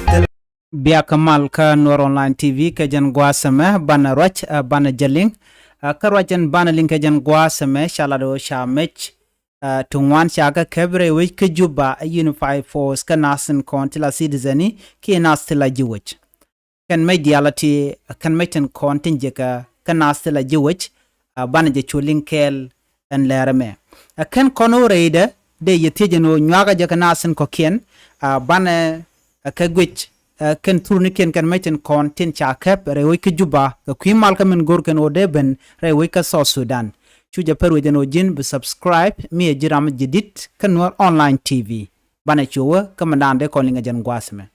thilɛ Biakä mal kä Nuer Online T V kɛ jɛn gua̱a̱th ɛmɛ banɛ ruac, eh, banɛ jɛ liŋ. Eh, kä ruac ɛn banɛ liŋ kɛ jɛn gua̱a̱th ɛmɛ ca lat ɣöö ca mec, eh, ti ŋuan ca kɛ kɛp rɛy wec kä Juba, eh, Unified Force kä naath tin kɔn ti la citizen ni kiɛ naath ti la ji̱ wec. Kɛn mec diaal a ti, eh, kɛn mec tin kɔn tin jiäkä kä naath ti la ji̱ wec, eh, banɛ jɛ cu liŋ kɛɛl ɛn lɛr ɛmɛ. Ɛ kɛn kɔn ɣöö rɛydɛ dee yɛ thiec ɛn ɣöö nyuakä jɛ kɛ naath tin kɔ̱kiɛn, a banɛ, ɛ kɛ guic, ɛ kɛn thurnikiɛn kɛn mec tin kɔn tin ca kɛp rɛy wec kä Juba kɛ kui̱ mal kä min go̱rkɛn ɣöö dee ben rɛy wec kä South Sudan. Cu jɛ pär wec ɛn ɣöö ji̱n bi subscribe mi ɛ ji̱ ram ji̱ di̱t kä Nuer Online T V. Banɛ cu wä kä min daan dee kɔn liŋ ɛ jɛn gua̱a̱th ɛmɛ.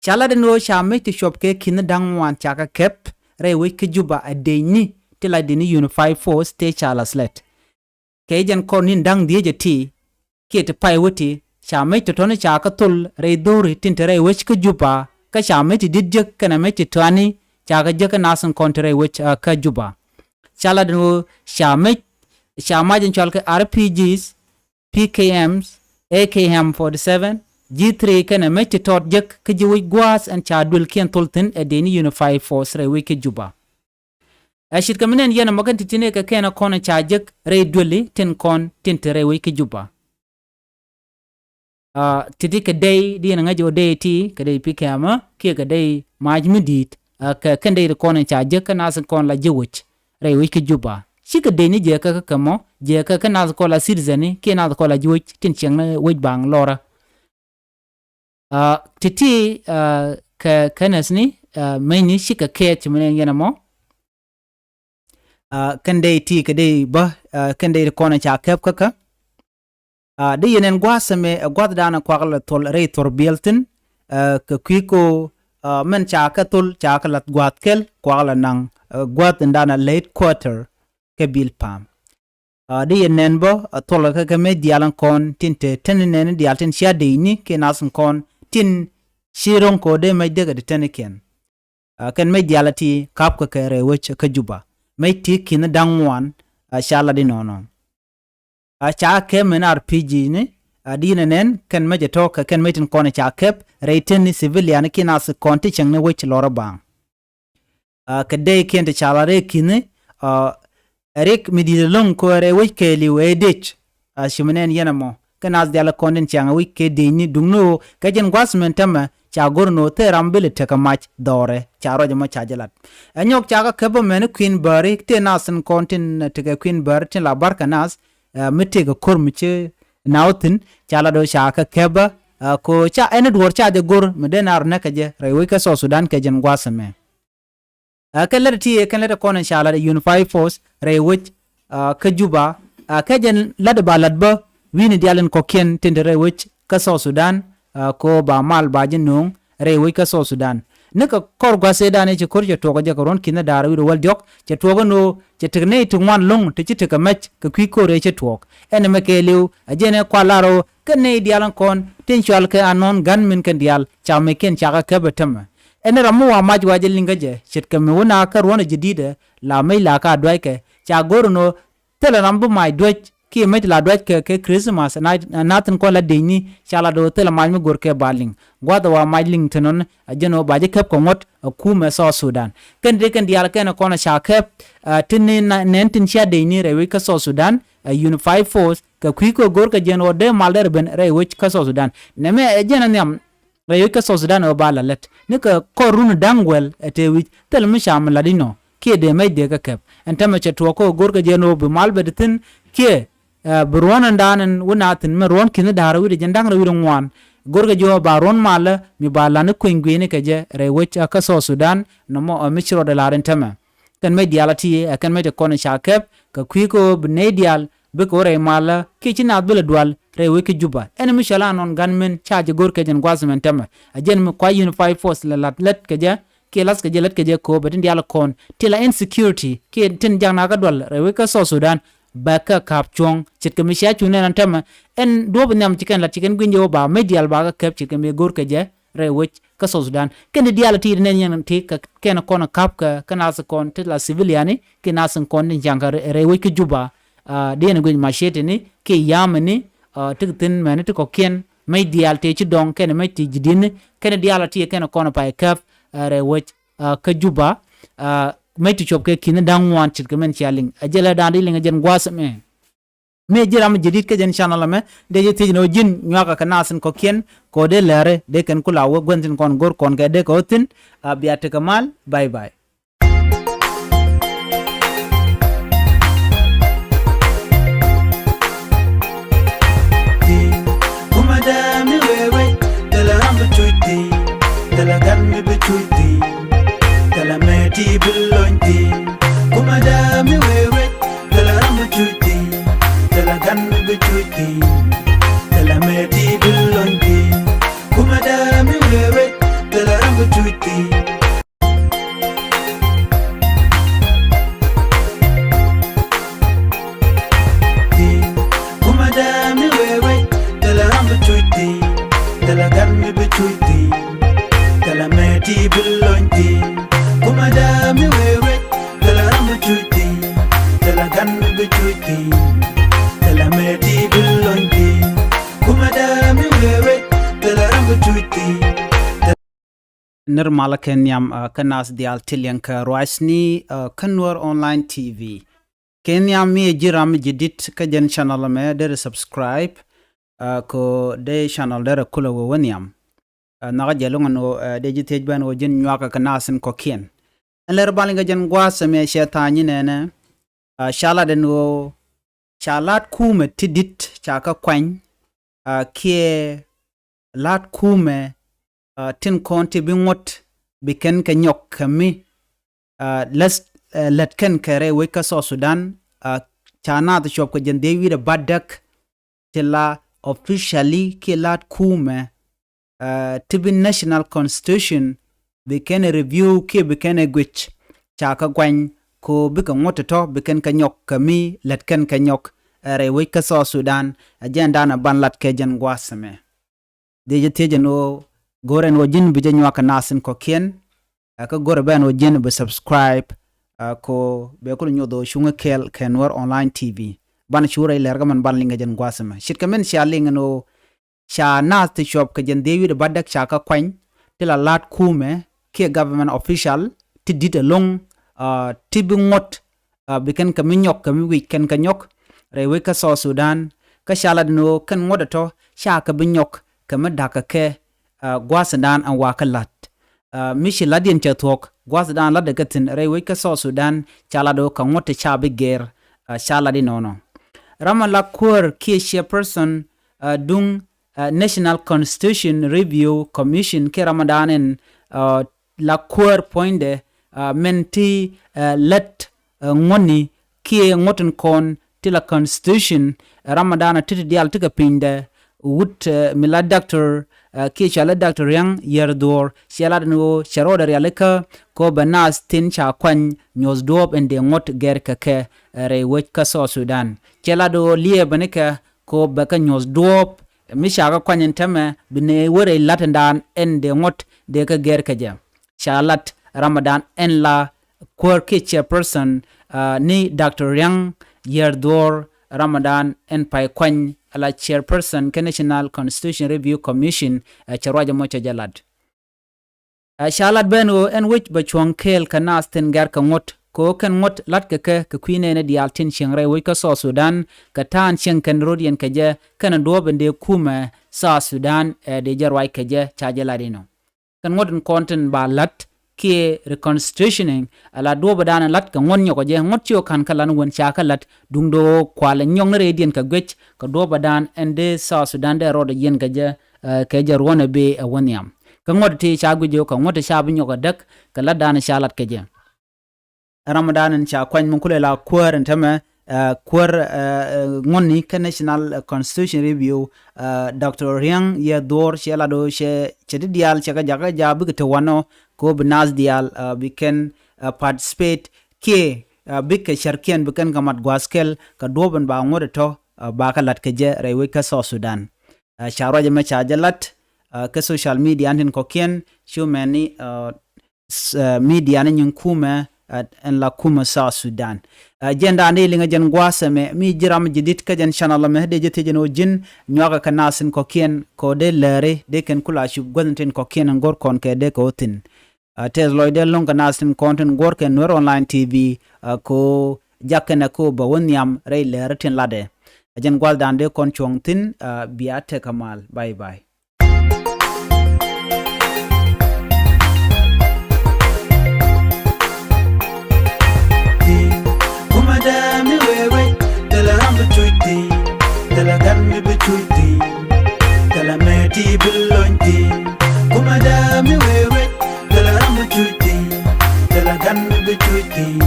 Ca lat ɛn ɣöö ca mec ti cuɔp kɛ ki̱n da̱ŋ ŋuan ca kɛ kɛp rɛy wec kä Juba ɛ dec ni ti la dec ni Unified Force tëë ca la slɛt. Kɛ jɛn kɔr ni̱n da̱ŋ dhieec ɛ ti kiɛ ti pay wä ti ca mec tɔ̱tɔ̱ni ca kä thol rɛy dho̱ri tin te rɛy wec kä Juba kä ca mec ti di̱t jek kɛnɛ mec ti tɔani ca kɛ jek kä naath tin kɔn te rɛy wec, ah, kä Juba. Ca lat ɛn ɣöö ca mec ca mac in cɔal kɛ R P Gs, P K Ms, A K M forty seven, G three kɛnɛ mec ti tɔt jek kä ji̱ wec gua̱a̱th ɛn ca duël kiɛn thol thi̱n ɛ dëëcni Unified Force rɛy wec kä Juba. Ɛ ce̱tkɛ mi nɛn yɛn ɛmɔ kɛn ti̱ti̱ ni kɛ kɛn ɛ kɔn ɛ ca jek rɛy duëli tin kɔn tin te rɛy wec kä Juba. Aa, ti̱ti̱ kɛ dey di yɛn ŋäc ɣöö dey ti kɛ dey pikɛmä kiɛ kɛ dey mac mi di̱i̱t, aa, kɛ kɛn dey ti kɔn in ca jek kä nath in kɔn la ji̱ wec rɛy wec kä Juba. Cikɛ dey ni jɛ kä kä kɛ mɔ jɛ kä kä nath kɔn la citizen ni kiɛ nath kɔn la ji̱ wec tin ciɛŋ ni wec baŋ lɔrä. Aa, ti̱ti̱, aa, kɛ kɛnɛth ni, aa, meny ni cikɛ kɛɛth ci mi nɛn yɛn ɛmɔ. Aa, kɛn dey ti kɛ dey bä, aa, kɛn dey ti kɔn ca kɛp kä kä. Aa, di yɛn ɛn gua̱a̱th ɛmɛ ɛ gua̱a̱th danɛ kuak lɛ thol rɛy thor biɛl thi̱n, aa, kɛ kui̱ ko, aa, mɛn ca kɛ thol ca kɛ lath gua̱a̱th kɛl kuak lɛ naŋ, aa, gua̱a̱th in danɛ late quarter kɛ bil pa̱a̱m. Aa, di yɛn nɛn bä, aa, thol kɛ kɛ mec diaal in kɔn tin te teni nɛn diaal tin cia dey ni kiɛ nath in kɔn tin ci ro̱ŋ ko dee mec dee kɛ ti teni kiɛn. Aa, kɛn mec diaal a ti ka̱p kɛ kɛ rɛy wec kä Juba. Mec ti ki̱n da̱ŋ ŋuan, aa, ca lat inɔnɔ. Aa, ca kɛp mɛn R P G ni, aa, di yɛn ɛ nɛn kɛn mec ɛ tɔ̱ kɛ kɛn mec tin kɔn ca kɛp rɛy teni civilian kiɛ nath kɔn ti cieŋ ni wec lɔrä baŋ. Aa, kɛ dey kiɛn ti ca lat rɛy ki̱n ni, aa, rik mi di̱i̱t ɛlɔ̱ŋ ko rɛy wec kɛɛliw ɛ dec. Aa, ci mi nɛn yɛn ɛmɔ kɛ nath diaal kɔn tin ciaŋ ɛ wec kɛ dec ni duŋni ɣöö kɛ jɛn gua̱th mɛn tämɛ ca go̱r ni ɣöö thil ram bi lɛ tekɛ mac dhɔrɛ ca ruac ɛmɔ ca jɛ lat. Ɛ nyɔk ca kɛ kɛp bä mɛn i̱ kui̱n bääri tëë nath in kɔn tin tekɛ kui̱n bääri tin la bar kɛ nath, aa, mi tëëkɛ ko̱r mi ci nath thi̱n ca lat ɣöö ca kɛ kɛp bä, aa, ko ca ɛn i̱ duɔ̱ɔ̱r ca jɛ go̱r mi dee naar näk kɛ jɛ rɛy wec kä South Sudan kɛ jɛn gua̱th ɛmɛ. Aa, kɛn lät ti kɛn lät kɔn in ca lat Unified Force rɛy wec, aa, kä Juba, aa, kɛ jɛn lät ba lat bä wi̱i̱ni diaal in kɔ̱kiɛn tin te rɛy wec kä South Sudan, aa, ko ba mal ba ji̱ no̱o̱ŋ rɛy wec kä South Sudan. Ni kɛ kɔr gua̱th ëëdan i̱ ci ko̱r cɛ tuɔɔk kɛ jɛ kɛ ruɔ̱n ki̱n da̱a̱r wi̱i̱ wä diɔ̱k cɛ tuɔɔk ɛn ɣöö cɛ tek nɛy ti ŋuan lo̱ŋ ti ci tekɛ mɛc kɛ kui̱ ko̱r ëë ci tuɔɔk. Ɛn ɛmɛ kɛɛliw ɛ jɛn ɛ kual lar ɣöö kɛn nɛy diaal in kɔn tin cual kɛ anɔn ga̱n min kɛn diaal ca mɛckiɛn ca kɛ kɛp ɛ tämɛ. Ɛn ram mi wa mac wa jɛ liŋ kä jɛ ce̱tkɛ mi wä na kä ruɔ̱n ɛ jɛ di̱t ɛ la mec la ka duackɛ ca go̱r ɛn ɣöö thilɛ ram bi mac duäc kiɛ mec la duackɛ kɛ Christmas na, na thi̱n kɔn la dec ni ca la do̱r thilɛ mac mi go̱r kɛ ba liŋ. Gua̱th ɛ wa mac liŋ thi̱n ɣän ɛ jɛn ɣöö ba ji̱ kɛp kɛ ŋuɔ̱t ɛ kumɛ South Sudan. Kɛn dee kɛn diaal kɛn ɛ kɔn ɛ ca kɛp, aa, tin ni na, nɛn tin cia dec ni rɛy wec kä South Sudan, aa, Unified Force kɛ kui̱ kɛ go̱r kɛ jɛn ɣöö dee mal dee rɛ ben rɛy wec kä South Sudan. Nɛmɛ ɛ jɛn ɛ nhiam rɛy wec kä South Sudan ɛ ɣöö ba la lät ni kɛ kɔr run da̱ŋ guɛl ɛ tëë wi̱c thil mi ca mi la̱t inɔ kiɛ dee mɛc dee kä kɛp. Ɛn tämɛ cɛ tuɔɔk kä go̱rkɛ jɛ ni ɣöö bi mal bɛ ti thi̱n kiɛ, ɛ, bi ruɔ̱n ɛn da̱a̱n ɛn wä na thi̱n mɛ ruɔ̱n ki̱n da̱a̱r wi̱cdɛ jɛn da̱ŋ rɛw wi̱cdɛ ŋuan. Go̱rkɛ jɛ ɣöö ba ruɔ̱n malä mi ba la̱t ni kueny gui̱ni kɛ jɛ rɛy wec kä South Sudan nɔmɔ ɛ mi ci rɔɔdɛ la̱r ɛn tämɛ. Kɛn mec diaal a ti ɛ kɛn mec ti kɔn ca kɛp kɛ kui̱ kä ɣöö bi nɛy diaal bikɛ wä rɛy malä kiɛ ci naath bi lɛ dual rɛy wec kä Juba. Ɛn mi cɔal anɔn gunmen ca jɛ go̱r kɛ jɛn gua̱th mɛn tämɛ. A jɛn mi kua Unified Force lɛ la̱t lät kɛ jɛ kiɛ la̱th kɛ jɛ lät kɛ jɛ ko̱o̱p ɛ tin diaal kɔn ti la insecurity kiɛ tin jak nakä dual rɛy wec kä South Sudan. Bɛ kɛ ka̱p cuɔ̱ŋ ce̱tkɛ mi cia cuŋ nɛn an tämɛ. Ɛn duɔ̱ɔ̱p nhiam ci kɛn la̱t ci kɛn gui̱ny jɛ wä ba mec diaal ba kɛ kɛp ce̱tkɛ mi go̱r kɛ jɛ rɛy wec kä South Sudan. Kɛn ti diaal ti nɛn yɛn ti kɛ kɛn kɔn ka̱p kɛ kɛ nath kɔn ti la civilian ni kiɛ nath kɔn tin ca̱ŋ kɛ rɛy wec kä Juba. Aa, diɛn guic macetini kiɛ yamini, aa, ti thi̱n mɛni ti kɔ̱kiɛn mec diaal ti ci dɔŋ kɛn mec ti ji̱ di̱tni kɛn diaal ti kɛn kɔn pay käp, aa, rɛy wec, aa, kä Juba, aa, mec ti cuɔp kɛ ki̱n da̱ŋ ŋuan ce̱tkɛ mɛn cia liŋ. Ɛ jɛ lɛ da̱a̱n di liŋ ɛ jɛn gua̱a̱th ɛmɛ. Mi ji̱ ram ji̱ di̱t kä jɛn channel ɛmɛ dee ji̱ thiec ni ɣöö ji̱n nyuakä kɛ nath in kɔ̱kiɛn kɛ ɣöö dee lɛri dee kɛn kula wä gua̱n thi̱n kɔn go̱r kɔn kɛ dee kɛ ɣöö thi̱n, aa, bia tekɛ mal. Bye bye. Ti, kumɛ dee mi wee wec, thilɛ ram bi cuc ti, thilɛ gan mi bi cuc ti, thilɛ mɛ ti bi lony ti. Kumɛ dee mi wee wec, thilɛ ram bi cuc ti, thilɛ gan mi bi cuc ti, thilɛ mɛ ti bi lony ti. Kumɛ dee mi wee wec, thilɛ ram bi cuc ti. Ti, kumɛ dee mi wee wec, thilɛ ram bi cuc ti, thilɛ gan mi bi cuc ti, thilɛ mɛ ti bi lony ti. Kumɛ dee mi wee wec, thilɛ ram bi cuc ti, thilɛ gan mi bi cuc ti, thilɛ mɛ ti bi lony ti. Kumɛ dee mi wee wec, thilɛ Nir malä kɛ nhiam, ah, kä nath diaal ti liɛŋ kɛ ruacni, ah, kä Nuer Online T V. Kɛ nhiam mi ɛ ji̱ ram ji̱ dit kä jɛn channel mɛ derɛ subscribe, ah, ko dee channel derɛ kulɛ wä wä nhiam. Ah, nhɔkä jɛ luŋ ɛn ɣöö, ah, dee ji̱ thiec ben ɣöö ji̱n nyuakä kɛ nath in kɔ̱kiɛn. Ɛn lɛr bal in kɛ jɛn gua̱a̱th ɛmɛ cɛ tha̱a̱ny in ɛnɛ, ah, ca lat ɛn ɣöö ca la̱t kumɛ ti dit ca kä kuany, ah, kiɛ la̱t kumɛ, ah, tin kɔn ti bi ŋuɔ̱t bi kɛn kɛ nyɔk kɛ mi, ah, lät, eh, lät kɛn kɛ rɛy wec kä South Sudan, ah, ca naath cuɔp kɛ jɛn dhieec wi̱i̱dɛ bädäk ti la officially kiɛ la̱t kumɛ, ah, ti bi national constitution bi kɛn ɛ review kiɛ bi kɛn ɛ guic ca kä guany ko bikɛ ŋuɔ̱t tɔ̱ bi kɛn kɛ nyɔk kɛ mi lät kɛn kɛ nyɔk, eh, rɛy wec kä South Sudan. Ɛ jɛn danɛ ban lat kɛ jɛn gua̱a̱th ɛmɛ. Dee jɛ thiec ɛn ɣöö go̱rɛ ɛn ɣöö ji̱n bi jɛ nyuak kɛ nath in kɔ̱kiɛn, ɛ kä go̱rɛ bɛ ɛn ɣöö ji̱n bi subscribe, ɛ ko bɛ kulɛ nyoth ɣöö cuŋä kɛɛl kɛ Nuer Online T V. Banɛ cu rɛy lɛr kä mɛn ban liŋ kɛ jɛn gua̱a̱th ɛmɛ. Ce̱tkɛ min cia liŋ ɛn ɣöö ca nath ti cuɔp kɛ jɛn dhieec wi̱i̱dɛ bädäk ca kä kuany ti la la̱t kumɛ kiɛ government official ti dit ɛlɔ̱ŋ, ah, ti bi ŋuɔ̱t, ah, bi kɛn kɛ mi nyɔk kɛ mi wi̱c kɛn kɛ nyɔk rɛy wec kä South Sudan. Kä ca lat ni ɣöö kɛn ŋuɔ̱t ɛ tɔ̱ ca kɛ bi nyɔk kɛ mi da̱kä kɛ, ah, gua̱a̱th in dan ɛn wakä la̱t. Ah, mi ci la̱t yɛn cɛ thuɔ̱k gua̱a̱th in dan la̱t ɛ kɛ thi̱n rɛy wec kä South Sudan ca lat ɣöö kɛ ŋuɔ̱t ti ca bi gɛr, ah, ca lat inɔnɔ. Ram ɛ la kuäär kiɛ chairperson, ah, duŋ, ah, National Constitution Review Commission kiɛ ram ɛ dan ɛn, ah, la kuäär puɔ̱nydɛ, ah, mɛn ti, ah, lät, ah, ŋuɔ̱tni kiɛ ŋuɔ̱t in kɔn ti la constitution, ah, ram ɛ dan ɛ ti ti diaal ti kɛ pinydɛ wut, ah, mi la doctor, ah, kiɛ cɔal i̱ Doctor Riaŋ Yɛr Dhuɔ̱ɔ̱r cɛ lat ɛn ɣöö cɛ rɔɔdɛ rialikä ko bɛ nath tin ca kuany nyuɔ̱th duɔ̱ɔ̱p in dee ŋuɔ̱t gɛr kɛ kɛ, ah, rɛy wec kä South Sudan. Cɛ lat ɣöö liɛɛbä nikɛ ko bɛ kɛ nyuɔ̱th duɔ̱ɔ̱p mi ca kɛ kuany in tämɛ bi ni wä rɛy la̱t in dan ɛn dee ŋuɔ̱t dee kɛ gɛr kɛ jɛ. Ca lat ram ɛ dan ɛn la kuäär kiɛ chairperson, ah, ni Doctor Riaŋ Yɛr Dhuɔ̱ɔ̱r ram ɛ dan ɛn pay kuany ɛ la chairperson kɛ National Constitution Review Commission, ɛ cɛ ruac ɛmɔ cɛ jɛ lat. Ɛ ca lat ben ɣöö ɛn wec bɛ cuɔ̱ŋ kɛɛl kɛ nath tin gɛr kɛ ŋuɔ̱t kɛ ɣöö kɛn ŋuɔ̱t la̱t kɛ kɛ kɛ kui̱ nɛɛni diaal tin cieŋ rɛy wec kä South Sudan kɛ ta̱a̱n cieŋ kɛn ro̱d yɛn kɛ jɛ kɛn duɔ̱ɔ̱p in dee kumɛ South Sudan, ɛ, dee jɛ ruac kɛ jɛ ca jɛ lat inɔ. Kɛn ŋuɔ̱t in kɔn tin ba la̱t kiɛ reconstitutioning, ala duɔ̱ɔ̱p ɛ dan ɛ la̱t kɛ ŋuɔ̱t nyɔk ɛ jɛ ŋuɔ̱t ci ɣöö ka̱n kä lan wän ca kä la̱t duŋdɛ ɣöö kualɛ nyɔk ni rɛydiɛn kɛ guic kɛ duɔ̱ɔ̱p ɛ dan ɛn dee South Sudan dee rɔɔdɛ yiɛn kɛ jɛ, ɛ, kɛ jɛ ruɔ̱n ɛ bee ɛ wä nhiam. Kä ŋuɔ̱t ti ca guic ɣöö kɛ ŋuɔ̱t ti ca bi nyɔk ɛ däk kɛ la̱t dan ɛ ca la̱t kɛ jɛ. Ram ɛ dan in ca kuany mi kulɛ la kuäär in tämɛ, ɛ, kuäär, ɛ, ɛ, ŋuɔ̱tni kä National Constitution Review, ɛ, Doctor Riaŋ Yɛr Dhuɔ̱ɔ̱r cɛ lat ɣöö cɛ, cɛ ti diaal cɛ kɛ jakä jaak bikɛ te wanɔ kɛ ɣöö bi nath diaal, ɛ, bi kɛn, ɛ, participate kiɛ, ɛ, bikɛ cärkiɛn bi kɛn kɛ mat gua̱a̱th kɛl kɛ duɔ̱ɔ̱p in ba ŋuɔ̱t ɛ tɔ̱, ɛ, ba kɛ la̱t kɛ jɛ rɛy wec kä South Sudan. Ɛ, ca ruac ɛmɛ ca jɛ lat, ɛ, kɛ social media in tin kɔ̱kiɛn cu mɛni, ɛ, s-, ɛ, media ni nyin kumɛ, ɛ, ɛn la kumɛ South Sudan. Ɛ, jɛn dan dee liŋɛ jɛn gua̱a̱th ɛmɛ mi ji̱ ram ji̱ dit kä jɛn channel ɛmɛ dee jɛ thiec ɛn ɣöö ji̱n nyuakä kɛ nath tin kɔ̱kiɛn kɛ ɣöö dee lääri dee kɛn kula cup guäth in tin kɔ̱kiɛn in go̱r kɔn kɛ dee kɛ ɣöö thi̱n. Ɛ, tɛth lɔcdɛ lo̱ŋ kɛ nath tin kɔn tin guɔ̱r kɛ Nuer Online T V, ɛ, kɛ ɣöö jak kɛnɛ kɛ ɣöö bɛ wä nhiam rɛy lääri tin latdɛ. Ɛ jɛn gua̱a̱th dan dee kɔn cuɔ̱ŋ thi̱n, ɛ, bia tekɛ mal. Bye bye. Kumɛ dee mi wee wec, thilɛ ram bi cuc thi̱n, thilɛ gan mi bi cuc thi̱n, thilɛ mɛ ti bi lony thi̱n. Kumɛ dee mi wee wec, thilɛ ram bi cuc thi̱n, thilɛ gan mi bi cuc thi̱n,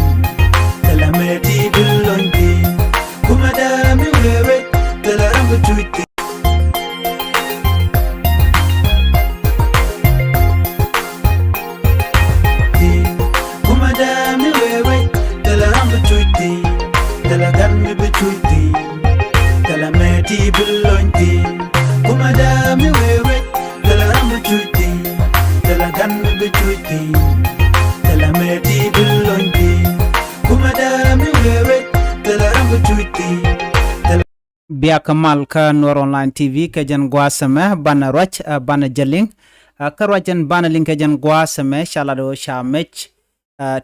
thilɛ mɛ ti bi lony thi̱n. Kumɛ dee mi wee wec, thilɛ ram bi cuc thi̱n. Kumɛ dee mi wee wec, thilɛ ram bi cuc thi̱n, thilɛ gan mi bi cuc thi̱n, thilɛ mɛ ti bi lony thi̱n. Kumɛ dee mi wee wec, thilɛ ram bi cuc thi̱n, thilɛ gan mi bi cuc thi̱n, thilɛ mɛ ti bi lony thi̱n. Kumɛ dee mi wee wec, thilɛ ram bi cuc thi̱n, thilɛ Biakä mal kä Nuer Online T V kɛ jɛn gua̱a̱th ɛmɛ banɛ ruac, ɛ, banɛ jɛ liŋ. Kä ruac ɛn banɛ liŋ kɛ jɛn gua̱a̱th ɛmɛ ca lat ɣöö ca mec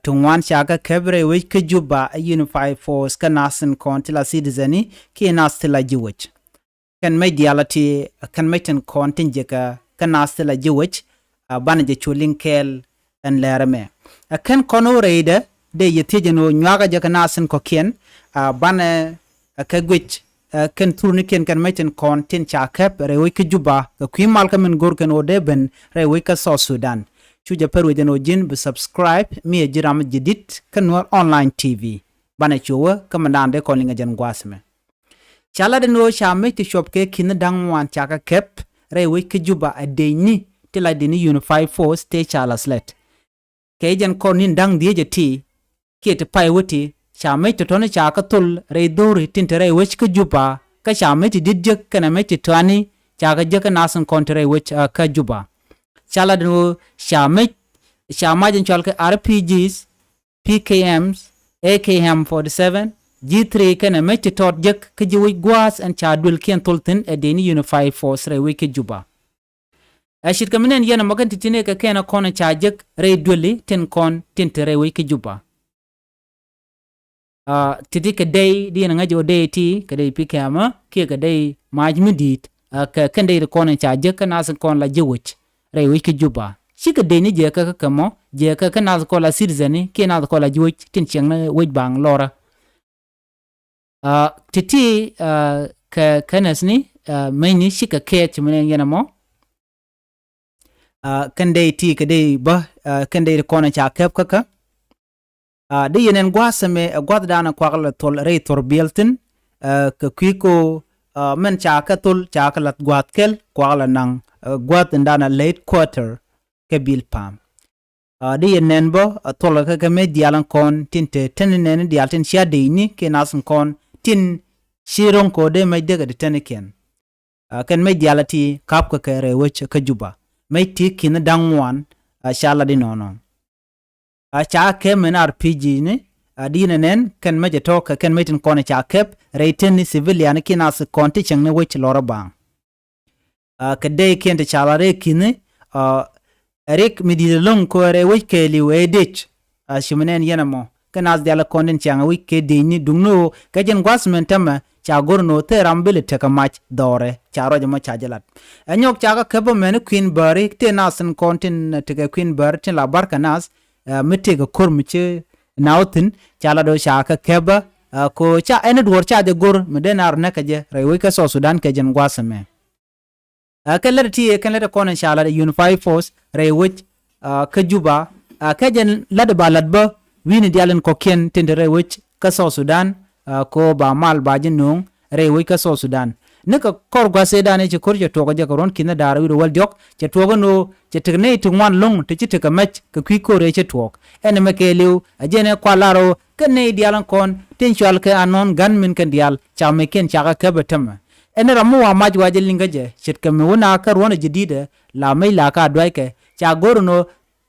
ti ŋuan ca kɛ käp rɛy wec kä Juba ɛ Unified Force kä nath tin kɔn ti la citizen ni kiɛ nath ti la ji̱ wec. Kɛn mec diaal a ti kɛn mec tin kɔn tin jiäkä kä nath ti la ji̱ wec. Banɛ jɛ cu liŋ kɛɛl ɛn lɛr ɛmɛ. Ɛ kɛn kɔn ɣöö rɛydɛ dee yɛ thiec ɛn ɣöö nyuakä jɛ kɛ nath tin kɔ̱kiɛn. Banɛ ɛ kɛ guic ɛ kɛn thurnikiɛn kɛn mec tin kɔn tin ca käp rɛy wec kä Juba kɛ kui̱ mal kä min go̱rkɛn ɣöö dee ben rɛy wec kä South Sudan. Cu jɛ pär wec ɛn ɣöö ji̱n bi subscribe mi ɛ ji̱ ram ji̱ di̱t kä Nuer Online T V. Banɛ cu wä kä mindan dee kɔn liŋ ɛ jɛn gua̱a̱th ɛmɛ. Ca lat ɛn ɣöö ca mec ti cuɔp kɛ ki̱n da̱ŋ ŋuan ca kɛ käp rɛy wec kä Juba ɛ dëëcni ti la dëëcni Unified Force tëë ca la slɛt. Kɛ jɛn kɔr ni̱n da̱ŋ dhieec ɛ ti kiɛ ti pay wä ti ca mec tɔ̱tɔ̱ni ca kä thol rɛy dho̱ri tin te rɛy wec kä Juba kä ca mec ti di̱t jek kɛnɛ mec ti tɔani ca kɛ jek kä nath tin kɔn te rɛy wec kä Juba. Ca lat ɛn ɣöö ca mec ca mac in cɔal kɛ R P Gs, P K Ms, A K M forty seven, G three kɛnɛ mec ti tɔt jek kä ji̱ wec gua̱a̱th ɛn ca duëlkiɛn thol thi̱n ɛ dëëcni Unified Force rɛy wec kä Juba. Ɛ ce̱tkɛ mi nɛn yɛn ɛmɔ kɛn ti̱ti̱ ni kɛ kɛn ɛ kɔn ɛ ca jek rɛy duëli tin kɔn tin te rɛy wec kä Juba. Ti̱ti̱ kɛ dey di yɛn ŋäc ɣöö dey ti kɛ dey P K M kiɛ kɛ dey mac mi di̱i̱t kɛ kɛn dey ti kɔn ɛ ca jek kä nath kɔn la ji̱ wec rɛy wec kä Juba. Cikɛ dey ni jɛ kä kä kɛ mɔ jɛ kä kä nath kɔn la citizen ni kiɛ nath kɔn la ji̱ wec tin ciɛŋ ni wec baŋ lɔrä. Ti̱ti̱ kɛ kɛnɛth ni mɛny ni cikɛ kɛɛth ci mi nɛn yɛn ɛmɔ. Kɛn dey ti kɛ dey bä kɛn dey ti kɔn ca käp kä kä. Di yɛn ɛn gua̱a̱th ɛmɛ ɛ gua̱a̱th danɛ kuak lɛ thol rɛy thor biɛl thi̱n. Kɛ kui̱ ko mɛn ca kɛ thol ca kɛ lath gua̱a̱th kɛl kuak lɛ naŋ gua̱a̱th in danɛ late quarter kɛ bil pam. Di yɛ nɛn bä a thol kä kɛ mec diaal in kɔn tin te teni nɛni diaal tin cia dec ni kiɛ nath in kɔn tin ci ro̱ŋ kɛ dee mec dee kɛ di teni kiɛn. Kɛn mec diaal a ti kap kɛ kɛ rɛy wec kä Juba mec ti ki̱n da̱ŋ ŋuan. Ca la di nɔnɔ. Ca kɛ mɛn R P G ni di yɛn nɛn kɛn mec a tɔk kɛ kɛn mec tin kɔn ca kɛp rɛy teni civilian kiɛ nath kɔn ti cieŋ ni wec lɔrä baŋ. Kɛ dee kiɛn ti ca la rɛy ki̱ni rik mi di̱i̱t ɛlɔ̱ŋ kɛ rɛy wec kɛɛliw ɛ dec. Ci mi nɛn yɛn ɛmɔ kɛ nath diaal kɔn tin ciaŋ ɛ wec kɛ dec ni duŋni ɣöö kɛ jɛn gua̱th mɛn tämɛ ca go̱r ni ɣöö thil ram bi lɛ tekɛ mac dhɔrɛ ca ruac ɛmɔ ca jɛ lat. Ɛ nyɔk ca kɛ käp ɛmɛn i̱ kui̱n bääri tëë nath tin kɔn tin tekɛ kui̱n bääri tin la barkɛ nath mi tëëkɛ ko̱r mi ci naw thi̱n ca lat ɣöö ca kɛ käp ɛ ko ca ɛn i̱ duɔ̱ɔ̱r ca jɛ go̱r mi dee naar näk kɛ jɛ rɛy wec kä South Sudan kɛ jɛn gua̱th ɛmɛ. Ɛ kɛn lät ti ɛ kɛn lät ɛ kɔn in ca lat ɛ Unified Force rɛy wec kä Juba. Ɛ kɛ jɛn lat ɛ ba lat bä wi̱ni diaal in kɔ̱kiɛn tin te rɛy wec kä South Sudan. Ɛ ko ba mal ba ji̱ no̱o̱ŋ rɛy wec kä South Sudan. Ni kɛ kɔr gua̱th ëëdan ëë ci ko̱r cɛ tuɔɔk ɛ jɛ kɛ ruɔ̱n ki̱n ɛ da̱a̱r wi̱r ɛ wäl diɔ̱k cɛ tuɔɔk ɛn ɣöö cɛ tek nɛy ti ŋuan lo̱ŋ ti ci tek kɛ mɛc kɛ kui̱ ko̱r ëë cɛ tuɔɔk. Ɛn ɛmɛ kɛɛliw ɛ jɛn ɛ kual lar ɣöö kɛn nɛy diaal in kɔn tin cual kɛ anɔn ga̱n min kɛn diaal ca mɛckiɛn ca kɛ käp ɛ tämɛ. Ɛn ram mi wa mac wa jɛ liŋ kä jɛ ce̱tkɛ mi wä na kä ruɔ̱n ɛ jɛ di̱t ɛ la mec la ka duackɛ ca go̱r ɛn ɣöö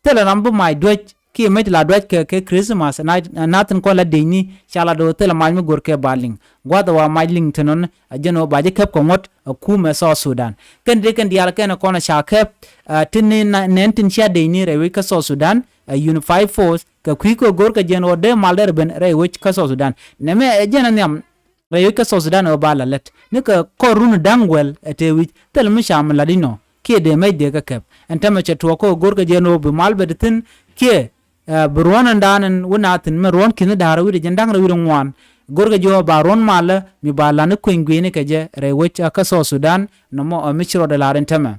thilɛ ram bi mac duäc kiɛ mec la duackɛ kɛ Christmas. Nathin kɔn la dec ni ca la do̱ thilɛ mac mi go̱r kɛ ba liŋ gua̱th ɛ wa mac liŋ te nɔn ɛ jɛn ɣöö ba jɛ käp kɛ ŋuɔ̱t ɛ kumɛ South Sudan. Kɛn dee kɛn diaal kɛn ɛ kɔn ɛ ca käp ti ni nɛn tin cia dec ni rɛy wec kä South Sudan ɛ Unified Force kɛ kui̱ kɛ go̱r kɛ jɛn ɣöö dee mal dee rɛ ben rɛy wec kä South Sudan. Nɛmɛ ɛ jɛn ɛ nhiam rɛy wec kä South Sudan ɛ ba la lät ni kɛ kɔr run da̱ŋ guɛl ɛ tëë wi̱c thil mi ca mi lat inɔ kiɛ dee mec dee kä käp. Ɛn tämɛ cɛ tuɔɔk kä go̱rkɛ jɛ ɛn ɣöö bi mal bɛ ti thi̱n kiɛ bi ruɔ̱n ɛn daan ɛn wä na thi̱n mɛ ruɔ̱n ki̱n da̱a̱r wi̱cdɛ jɛn da̱ŋ rɛw wi̱cdɛ ŋuan. Go̱rkɛ jɛ ɣöö ba ruɔ̱n malä mi ba lan i̱ kueny gui̱ni kɛ jɛ rɛy wec kä South Sudan nɔmɔ ɛ mi ci rɔɔdɛ la̱r ɛn tämɛ.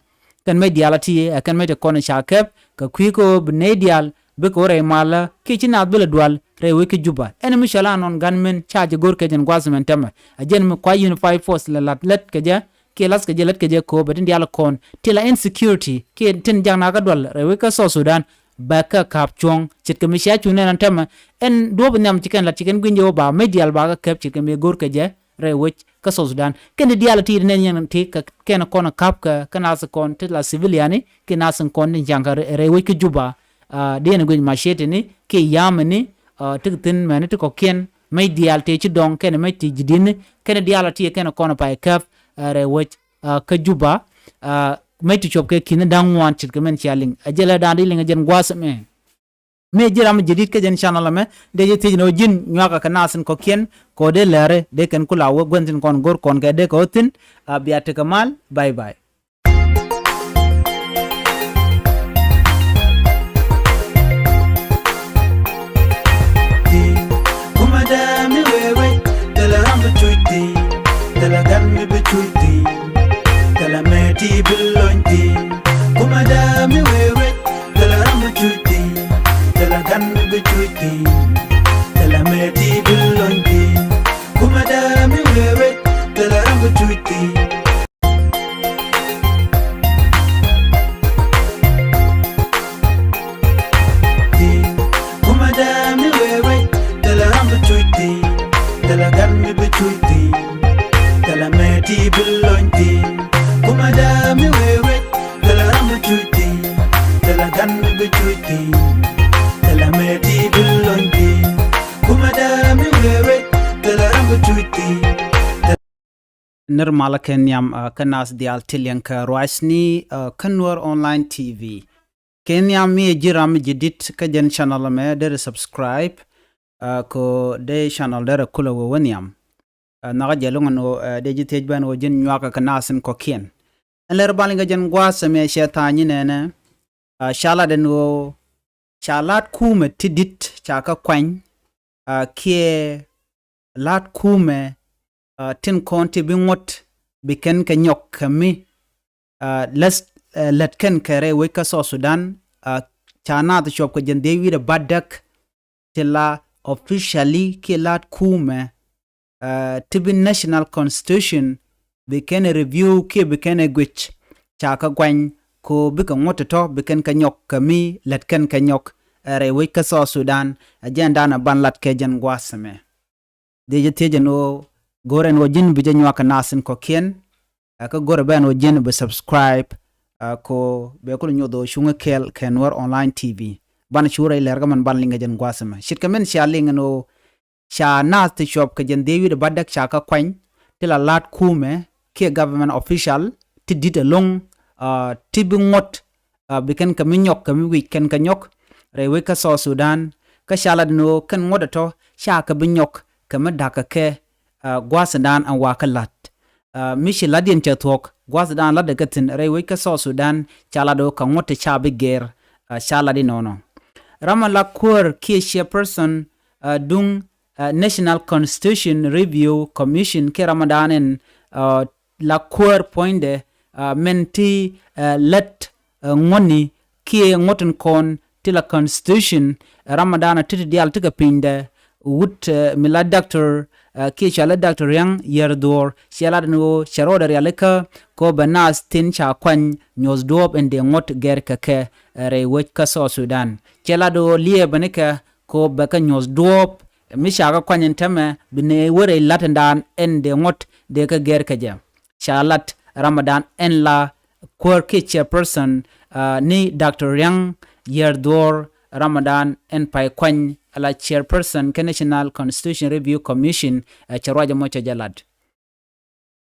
Kɛn mec diaal a ti ɛ kɛn mec ti kɔn ca käp kɛ kui̱ kä ɣöö bi nɛy diaal bikɛ wä rɛy malä kiɛ ci naath bi lɛ dual rɛy wec kä Juba. Ɛn mi cɔal anɔn gunmen ca jɛ go̱r kɛ jɛn gua̱th mɛn tämɛ. Ɛ jɛn mi kua Unified Force lɛ la̱t lät kɛ jɛ kiɛ la̱th kɛ jɛ lät kɛ jɛ kööbɛ tin diaal kɔn ti la insecurity kiɛ tin jak nakä dual rɛy wec kä South Sudan. Bɛ kä ka̱p cuɔ̱ŋ ce̱tkɛ mi cia cuŋ nɛn ɛn tämɛ. Ɛn duɔ̱ɔ̱p nhiam ci kɛn la̱t ci kɛn gui̱ny jɛ wä ba mec diaal ba kä käp ce̱tkɛ mi go̱r kɛ jɛ rɛy wec kä South Sudan. Kɛn ti diaal ti nɛn yɛn ti kɛ kɛn kɔn ka̱p kɛ kä nath kɔn ti la civilian ni kiɛ nath kɔn tin ca̱ŋ kɛ rɛy wec kä Juba. Di yɛn guic machete ni kiɛ yam ni ti thi̱n mɛni ti kɔ̱kiɛn mec diaal ti ci dɔŋ kɛn mec ti ji̱ di̱n ni kɛn diaal ti kɛn kɔn pay käp rɛy wec kä Juba. mec ti cuɔp kɛ ki̱n da̱ŋ ŋuan ce̱tkɛ min cia liŋ. Ɛ jɛn lɛ da̱a̱n di liŋ ɛ jɛn gua̱a̱th ɛmɛ. Mi ji̱ ram ji̱ di̱t kä jɛn channel ɛmɛ, dee jɛ thiec ni ɣöö ji̱n nyuakä kɛ naath in kɔ̱kiɛn kɛ ɣöö dee lääri dee kɛn ku la wä gua̱n thi̱n kɔn go̱r kɔn kɛ dee kɛ ɣöö thi̱n. A bia tekɛ mal. Bye bye. Kumɛ dee mi wee wec, thilɛ ram bi cuc thi̱n, thilɛ gan mi bi cuc thi̱n, thilɛ mɛ ti bi lony thi̱n. Kumɛ dee mi wee wec, thilɛ ram bi cuc thi̱n, thilɛ gan mi bi cuc thi̱n, thilɛ mɛ ti bi lony thi̱n. Kumɛ dee mi wee wec, thilɛ ram bi cuc thi̱n. Kumɛ dee mi wee wec, thilɛ ram bi cuc thi̱n, thilɛ gan mi bi cuc thi̱n, thilɛ mɛ ti bi lony thi̱n. Kumɛ dee mi wee wec, thilɛ ram bi cuc thi̱n, thilɛ gan mi bi cuc thi̱n, thilɛ mɛ ti bi lony thi̱n. Kumɛ dee mi wee wec, thilɛ ram bi cuc thi̱n. Nir malä kɛ nhiam, ah, kä naath diaal ti liɛŋ kɛ ruacni, ah, kä Nuer Online T V. Kɛ nhiam mi ɛ ji̱ ram ji̱ di̱t kä jɛn channel ɛmɛ derɛ subscribe, ah, kɛ dee channel derɛ kulɛ wee wä nhiam. Ah, nhɔakä jɛ luŋ ɛn ɣöö, ah, dee ji̱ thiec ben ɣöö ji̱n nyuakä kɛ naath in kɔ̱kiɛn. Ɛn lɛr bal in kɛ jɛn gua̱a̱th ɛmɛ cɛ tha̱a̱ny in nɛnɛ. Ah, ca lat ɛn ɣöö ca la̱t kumɛ ti di̱t ca kä kuany, ah, kiɛ la̱t kumɛ, ah, tin kɔn ti bi ŋuɔ̱t bi kɛn kɛ nyɔk kɛ mi, ah, läth, ah, lät kɛn kɛ rɛy wec kä South Sudan, ah, ca naath cuɔp kɛ jɛn dhiec wi̱cdɛ bädäk ti la officially kiɛ la̱t kumɛ, ah, ti bi national constitution bi kɛn ɛ review kiɛ bi kɛn ɛ guic ca kä guany ko bikɛ ŋuɔ̱t tɔ̱tɔ̱ bi kɛn kɛ nyɔk kɛ mi lät kɛn kɛ nyɔk, ah, rɛy wec kä South Sudan. Ɛ jɛn danɛ ban lat kɛ jɛn gua̱a̱th ɛmɛ. Dee jɛ thiec ɛn ɣöö go̱rɛ ɛn ɣöö ji̱n bi jɛ nyuak kɛ naath in kɔ̱kiɛn. Ɛ kä go̱rɛ bɛ ɛn ɣöö ji̱n bi subscribe, ɛ ko bɛ kulɛ nyoth ɣöö cuŋä kɛɛl kɛ Nuer Online T V. Banɛ cu rɛy lɛr kä man ban liŋ kɛ jɛn gua̱a̱th ɛmɛ. Ce̱tkɛ min cia liŋ ɛn ɣöö ca naath ti cuɔp kɛ jɛn dhiec wi̱cdɛ bädäk ca kä kuany ti la la̱t kumɛ kiɛ government official ti di̱t ɛlɔ̱ŋ, ah, ti bi ŋuɔ̱t, ah, bi kɛn kɛ mi nyɔk kɛ mi wi̱c kɛn kɛ nyɔk rɛy wec kä South Sudan. Kä ca lat ni ɣöö kɛn ŋuɔ̱t ɛ tɔ̱ ca kɛ bi nyɔk kɛ mi da̱k kɛ kɛ, ah, gua̱a̱th in dan ɛn wakä la̱t. Ah, mi ci la̱t yɛn cɛ thuɔ̱k gua̱a̱th in dan la̱t ɛ kɛ thi̱n rɛy wec kä South Sudan ca lat ɣöö kɛ ŋuɔ̱t ti ca bi gɛr, ah, ca lat inɔnɔ. Ram ɛn la kuäär kiɛ chairperson, ah, duŋ, ah, National Constitution Review Commission kiɛ ram ɛn dan ɛn, ah, la kuäär puɔ̱nydɛ, ah, min ti, ah, lät, ah, ŋuɔ̱tni kiɛ ŋuɔ̱t in kɔn ti la constitution, ah, ram ɛn dan ti ti diaal ti kɛ pinydɛ wut, ah, mi la doctor, ah, kiɛ cɔal i̱ Doctor Riaŋ Yɛr Dhuɔ̱ɔ̱r cɛ lat ɛn ɣöö cɛ rɔɔdɛ rialikä kɛ ɣöö bɛ naath tin ca kuany nyuɔ̱th duɔ̱ɔ̱p in dee ŋuɔ̱t gɛr kɛ kɛ, ah, rɛy wec kä South Sudan. Cɛ lat ɣöö liɛɛbä nikɛ kɛ ɣöö bɛ kɛ nyuɔ̱th duɔ̱ɔ̱p mi ca kɛ kuany in täämɛ bi nɛ wä rɛy la̱t in dan ɛn dee ŋuɔ̱t dee kɛ gɛr kɛ jɛ. Ca lat ram ɛn dan ɛn la kuäär kiɛ chairperson, ah, ni Doctor Riaŋ Yɛr Dhuɔ̱ɔ̱r ram ɛn dan ɛn pay kuany la chairperson kä National Constitution Review Commission, ah, cɛ ruac ɛmɔ cɛ jɛ lat.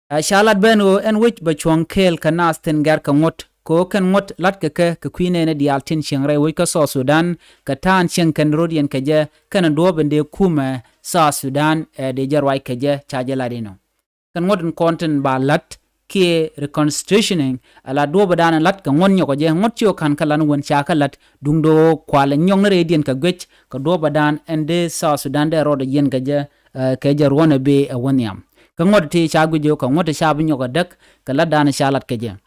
Ah, ca lat ben ɣöö ɛn wec bɛ cuɔ̱ŋ kɛɛl kɛ naath tin gɛr kɛ ŋuɔ̱t kɛ ɣöö kɛn ŋuɔ̱t la̱t kɛ kɛ kɛ kui̱ nɛɛni diaal tin cieŋ rɛy wec kä South Sudan kɛ ta̱a̱n cieŋ kɛn rot yɛn kɛ jɛ kɛn duɔ̱ɔ̱p in dee kumɛ South Sudan, eh, dee jɛ ruac kɛ jɛ ca jɛ lat inɔ. Kɛn ŋuɔ̱t in kɔn tin ba la̱t kiɛ reconstitutioning ala duɔ̱ɔ̱p in dan in la̱t kɛ ŋuɔ̱t nyɔk kɛ jɛ ŋuɔ̱t ci ɣä ka̱n kä lan wän ca kä la̱t duŋdɛ ɣöö kualɛ nyɔk ni rɛy diɛn kɛ guic kɛ duɔ̱ɔ̱p in dan ɛn dee South Sudan dee rɔɔdɛ yɛn kɛ jɛ, eh, kɛ jɛ ruɔ̱n ɛ bee ɛ wä nhiam. Kä ŋuɔ̱t ti ca guic ɣöö kɛ ŋuɔ̱t ti ca bi nyɔk ɛ däk kɛ la̱t dan ca lat kɛ jɛ.